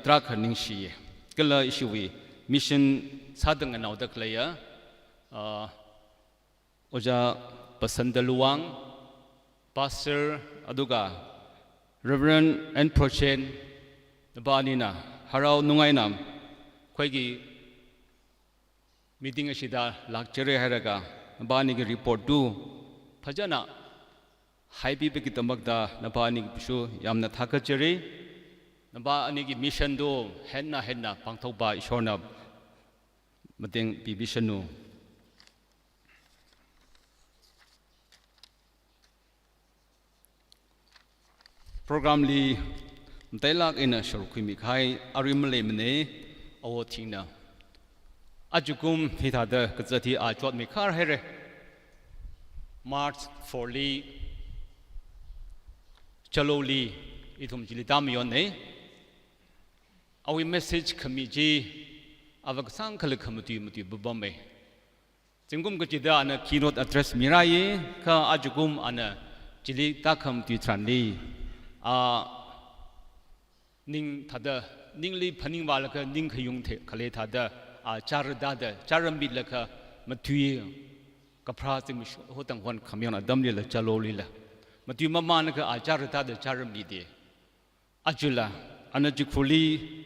tarākha ningshiya. Kala ishiwui mission sāda nganaoda khaleiya, ah, Ojā Basanta Luwang, Pastor, aduka Reverend N Prochen, nava anina harau nungaina khuiki meeting ashida lākchara hailaga, nava anigi report tu phajana haipibagidakta nava anibushu yāmna thākatchara. Nava anigi mission tu henna henna pāngthokpa Ishorna mateng pibishanu. Program li matailāk eina shārkhuimi kahai arui maleimana, awo thingna. Ajakum hithāda kazat hi achotmi khar haira. March four li, Chaloli, ithum chili tāmayonna. Awui message khami chi, ava kasāngkhala khamatui matui papama. Zingkum kachida ana keynote address mirāya, kha ajakum ana chili tākhamatui tharanli, a, ning thāda, ningli phaningvālaga ning khayung the, khalei thāda, a, chāra tāda, chāra mitlaga matui, kapharā zimiksho tangkhon khamayon atamlila Chalolila. Matui mamānlaga a chāra tāda chāra mida. Ajala, ana chikhurli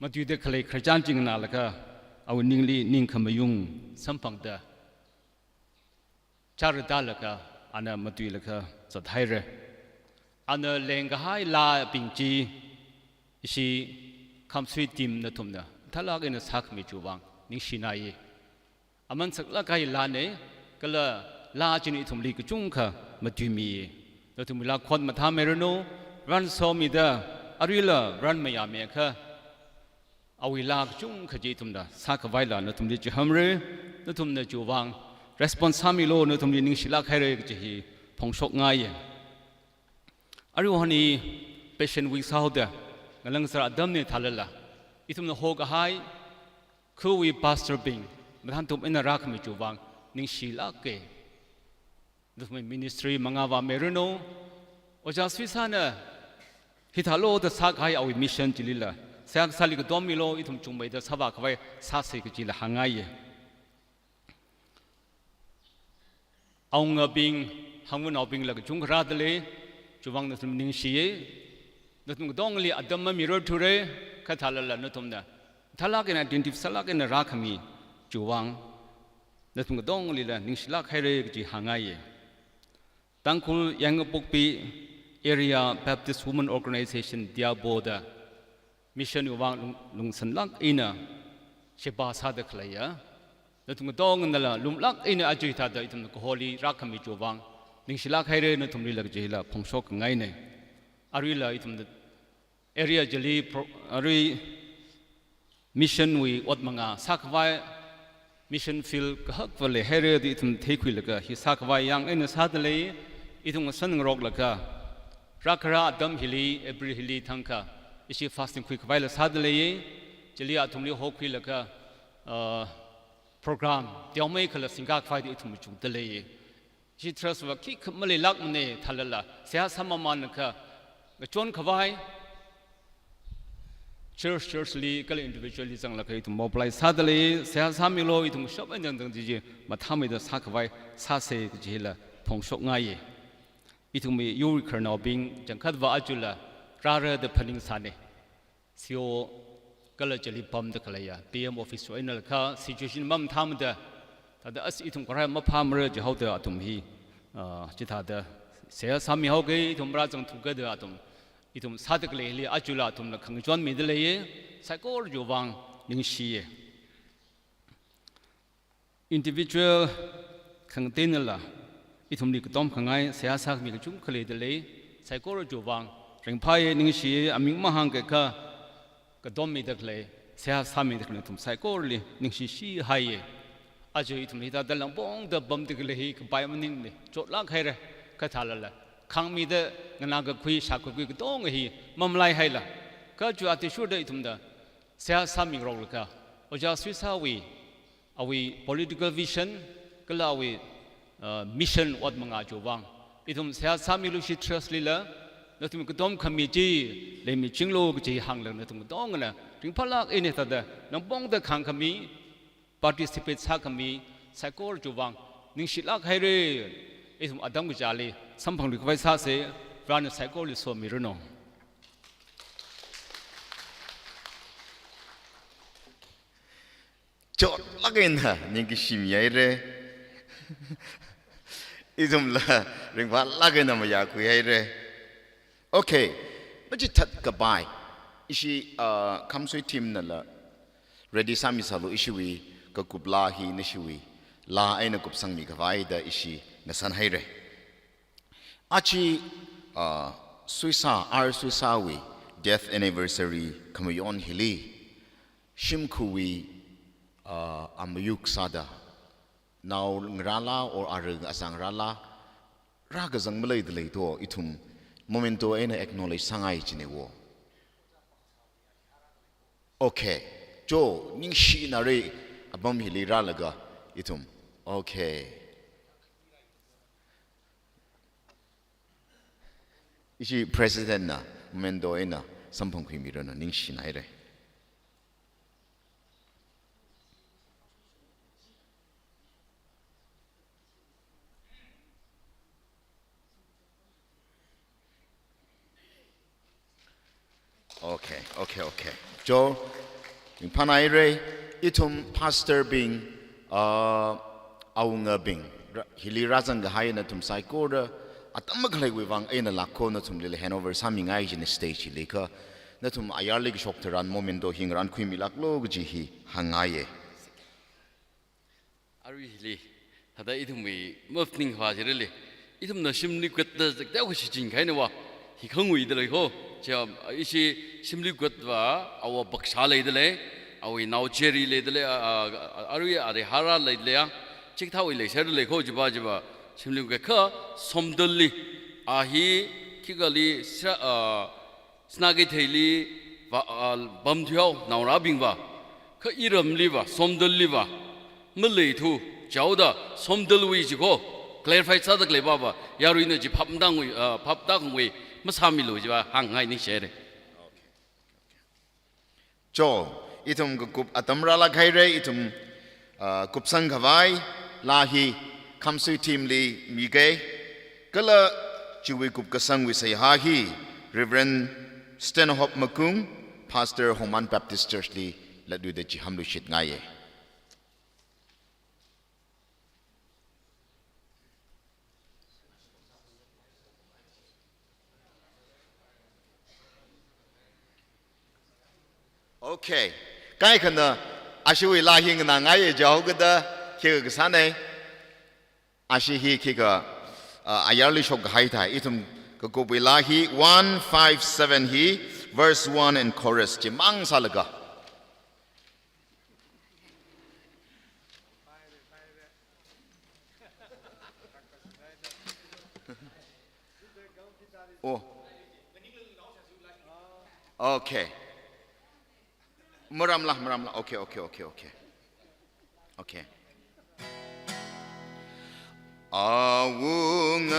matuida khalei khararchan chi nganālaga, awui ningli ning khamayung samphangda, chāra tālaga, ana matuilaga zathaira. Ana lengkahai laabing chi, ishi Khamsui team nathumna mathālāk eina sākhami chiwui vang ningshinai. Aman saklāk kahai laana, kala laa china ithumli kachungkha matuimi. Nathumwui laa khon mathāmeiranu, ransomida, aruila ranmayāmi kha, awui laa kachungkha chi ithumna sākhavaila nathumli chihamra, nathumna chiwui vang response sāmilu, nathumli ningshilāk haira kaji hi phongshokngaiya. Aruihon hi Passion Week sāhaoda, ngalang sāra atamna thālala, Ithumna hokahai, khawui pastor bing, mathān tup eina rākhami chiwui vang, ningshilāka. Nathumwui ministry mangāvā miranu, Ojā Suisana, hithālu da sākahai awui mission chilila, seihā kasāli katom milu, ithum chungmeida sāvākhavai sāsa kajila hāngngaiya. Awungabing, hangvanaobingla kachungkha rādalei, chiwui vang nathum ningshiya, nathum katongli atam mamirarthura, khathālala nathumna, thālāk eina identify sālāk eina rākhami chiwui vang, nathum katonglila ningshilāk haira kaji hāngngaiya. Tangkhul Yaingapokpi Area Baptist Women Organization Diabo da mission wui vang lung, lungsanlāk eina sheba sāda khaleiya. Nathum katongnala lumlāk eina aja hithāda ithum kaholi rākhami chiwui vang, ningshilāk haira nathumlila kajila phongshokngaina. Aruila ithum area chili pro-, arui mission wui ot mangā sākhavai, mission field kahakva leihaira da ithum theikhuilaga hi sākhavai yāng eina sādalei, ithum ngasānngaroklaga, rākhara atam hili, April hili thangkha, ishi fasting khuikhavaila sādalei, chili athumli hokhuilaga, uh, program teomeikhala singkakhavai da ithum machukdalei. Ishi trust va khikha maleilākmana thālala, seihā sāmamānakha, ngachonkhavai, church, church li, kala individual li zanglaga ithum mobilize sādalei, seihā sāmilu, ithum shop eina dangdang chi chi, mathāmeida sākhavai sāsa kajila phongshokngaiya. Ithumwui yur khararnaobing, changkhatva ajala, rāra da phaningsāna. C O kala chili pamda khaleiya, P M office wui einala kha situation mamathāmada, thāda as ithum kharai maphāmara jihaoda athum hi, ah, chithāda seihā sāmihaoga, ithum rāzangthuka da athum, ithum sāda khaleili ajala athumla khangachon midalei, saikora chiwui vang ningshiya. Individual khangateinala, ithumli katom khangai, seihā sākhami kachungkha leidalei, saikora chiwui vang, ringphāya, ningshiya, aming mahāngkakha, katom mida khalei, seihā sāmida khalei nathum saikorali ningshishihaia. Aja ithum hithāda langpongda pamda khalei hi kapai maningmana, chotlāk haira, khathālala, khangmida nganākakhui, shākakhui katonga hi mamalaihaila, kha chiwui athishurda ithumda seihā sāmingaroklaga, Ojā Suisawui, awui political vision, kala awui, uh, mission ot mangā chiwui vang, ithum seihā sāmilu ishi trust lila, nathum katom khami chi leimichinglu kaji hānglaga nathum katongana ringphālāk eina thāda langpongda khangkhami, participate sākhami, saikora chiwui vang ningshilāk haira. Ithum atam kachāli samphangluikhavai sāsa, Varena saikorali somiranu. Chotlāk eina ningkashi mihaira. Ithumla ringphālāk eina mayākhuihaira. Okay, machithātkapai. Ishi, ah, Khamsui team nala ready sāmisālu, ishiwui kakup laa hi nashiwui laa eina kupsangmikhavai da ishi ngasānhaira. Aja, ah, Suisa, R Suisawui death anniversary khamayon hili, shimkhurwui, ah, amayuk sāda, naongarāla or ara azangrāla, rākazang maleidalei to, ithum memento eina acknowledge sāngai jina wo. Okay. Jo, ningshinara apam hili rālaga ithum. Okay. Ishi President na memento eina samphangkhuimiranu, ningshinaira. Okay, okay, okay. Jo, ringphānaira, ithum pastor bing, ah, awungabing, ra-, hili rāzangkahai nathum saikora, atam makhaleiwui vang eina lākho nathumlila handover sāmingai jina stage hili kha, nathum ayarli kashok tharan memento hi ngarānkhuimilāklu kaji hi hāngngaiya. Arui hili, thāda ithumwui maphaning hua chirali, ithumna shimli khuitta zakteo kashi chingkahaina wa, hi khangui dalei ho, chia, ishi shimli khuiva, awo Baksha leidalei, awui nao Jerry leidalei, a, a, a, arui Arihara leidalei ya, chikathāwui leiserdalei ho, jiva, jiva, shimli khuikha, Somdalli, a hi, khikali, sra-, a, Sinakeithei li, va, ah, pamthuihao naongarābingva, kha iramliva, Somdalliva maleithu, chaoda Somdalwui chi ko clarify sāda khaleiva va, yaruina chi phap tangwui, ah, phap tangwui masāmilu chiva hāngngai ningshire. Cho, ithum kakup atam rālāk haire, ithum, ah, kupsang khavai laa hi Khamsui team li mige, kala chiwui kupkasangwui seihā hi Reverend Stanhope Makung, Pastor Hongman Baptist Church li latluida chihānluishitngaiye. Okay. Kaikhana ashiwui laa hi nganāngaiye jihaokada, khikha kasāne. Ashi hi khikha, ah, ayarli shokkahai thai. Ithum kakupwui laa hi one five seven hi, verse one and chorus chimang sālaga. Oh. Okay. Maramla, maramla. Okay, okay, okay, okay. Okay. Awungawui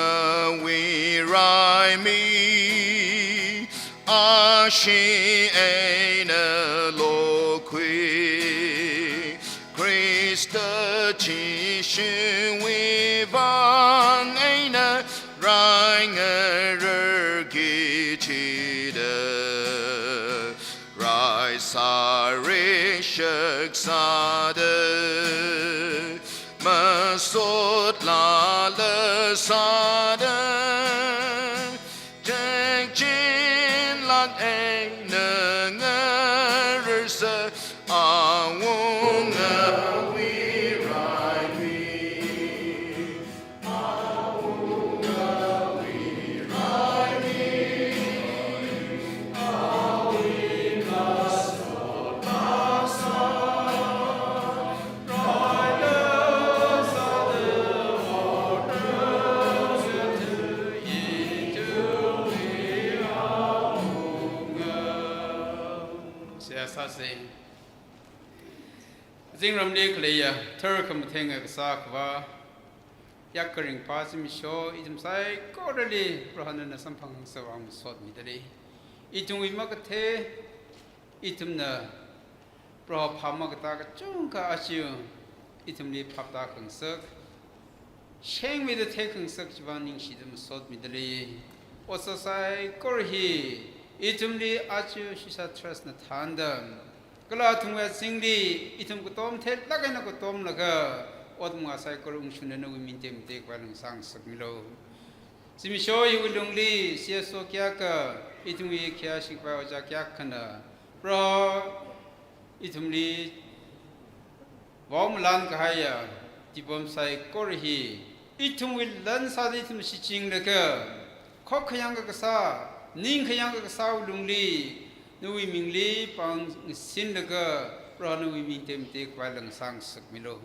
raimi, ashi eina lokhui, Khrista Jishuwui vang eina raingararki chida, rai sāri shak sāda, masot lala sāda, tekchinlāk eina ngararsa awungawui raimi. Seihā sāse. Zingramli khaleiya, tharkhamatheng akha sākhavā, yak kharing pā zimiksho, ithum saikorali Prohona nana samphang sāvang masotmida lei. Ithumwui makathei, ithumna Proho phāmakatā kachungkha aja ithumli phaptā khangasak, shengmida theikhangasak chiwui vang ningshida masotmida lei. Otsak saikora hi ithumli aja Shisha Trust na thānda, kala athumwui azingli ithum katom theilāk eina katomlaga, otmanga saikora ungshungda nawui ming tekmatei khavai lāngsāngasakmilu. Zimiksho hiwui lungli C S O kayākha, ithumwui khayāshi khavai ojā kayākhana, Proho ithumli vaomalan kahaiya tipam saikora hi ithumwui lan sāda ithum shichinglaga, khokkha yangkakasā, ningkha yangkakasāwui lungli nawui mingli pāng ngasinlaga, Proho nawui ming tekmatei khavai lāngsāngasakmilu.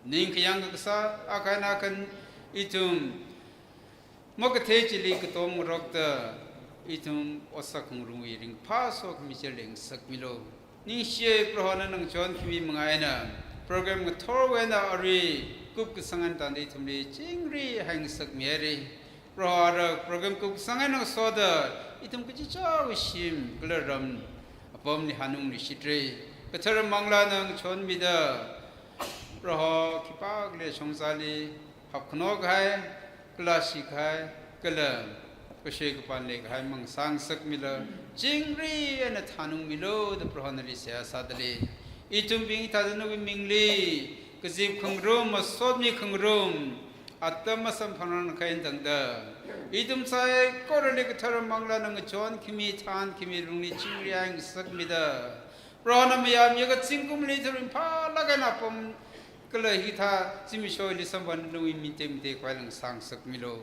Ningkha yangkakasā, akha eina akha ithum makathei chili katom ngarokta, ithum otsak khangarumwui ringphā sokhami chili ngasakmilu. Ningshiya Proho, nana ngachon khami manga eina, program ngathorwui eina arui kupkasang eina tangda ithumli chingri haingasakmihaira. Proho, ara program kupkasang eina ngasoda, ithum kachichāwui shim kala ram apamli hanungluishitra. Kathara Manglāna ngachonmida, Proho, khipākhala shongzali hapkhano kahai, kala shikahai, kala kashei kapan leikahai mang sāngasakmilu, chingri eina thanungmilu da Proho nali seihā sāda lei. Ithumbing hithāda nawui mingli kazip khangarum, masotmi khangarum atam masamphangrang kahai eina tangda, ithum saikorali Kathara Manglāna ngachon khami, than khami lungli chingri haingasakmida, Prohona mayāmi kazingkumli ithum ringphālāk eina apam kala hithā zimiksho hili samphangda nawui ming tekmatei khavai lāngsāngasakmilu.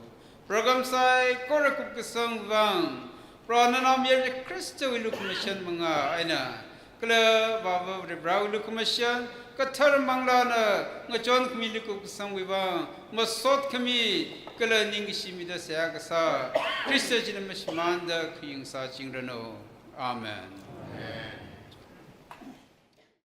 Program saikora kupkasang vang, Proho nana mayāmi Khristawui lukhamashan manga eina, kala Avāva Varivarāwui lukhamashan, Kathara Manglāna ngachon khamili kupkasangwui vang masot khami kala ningkashi mida seihā kasā, Khrista china mashimānda khayi ngasāchingranu. Amen. eh,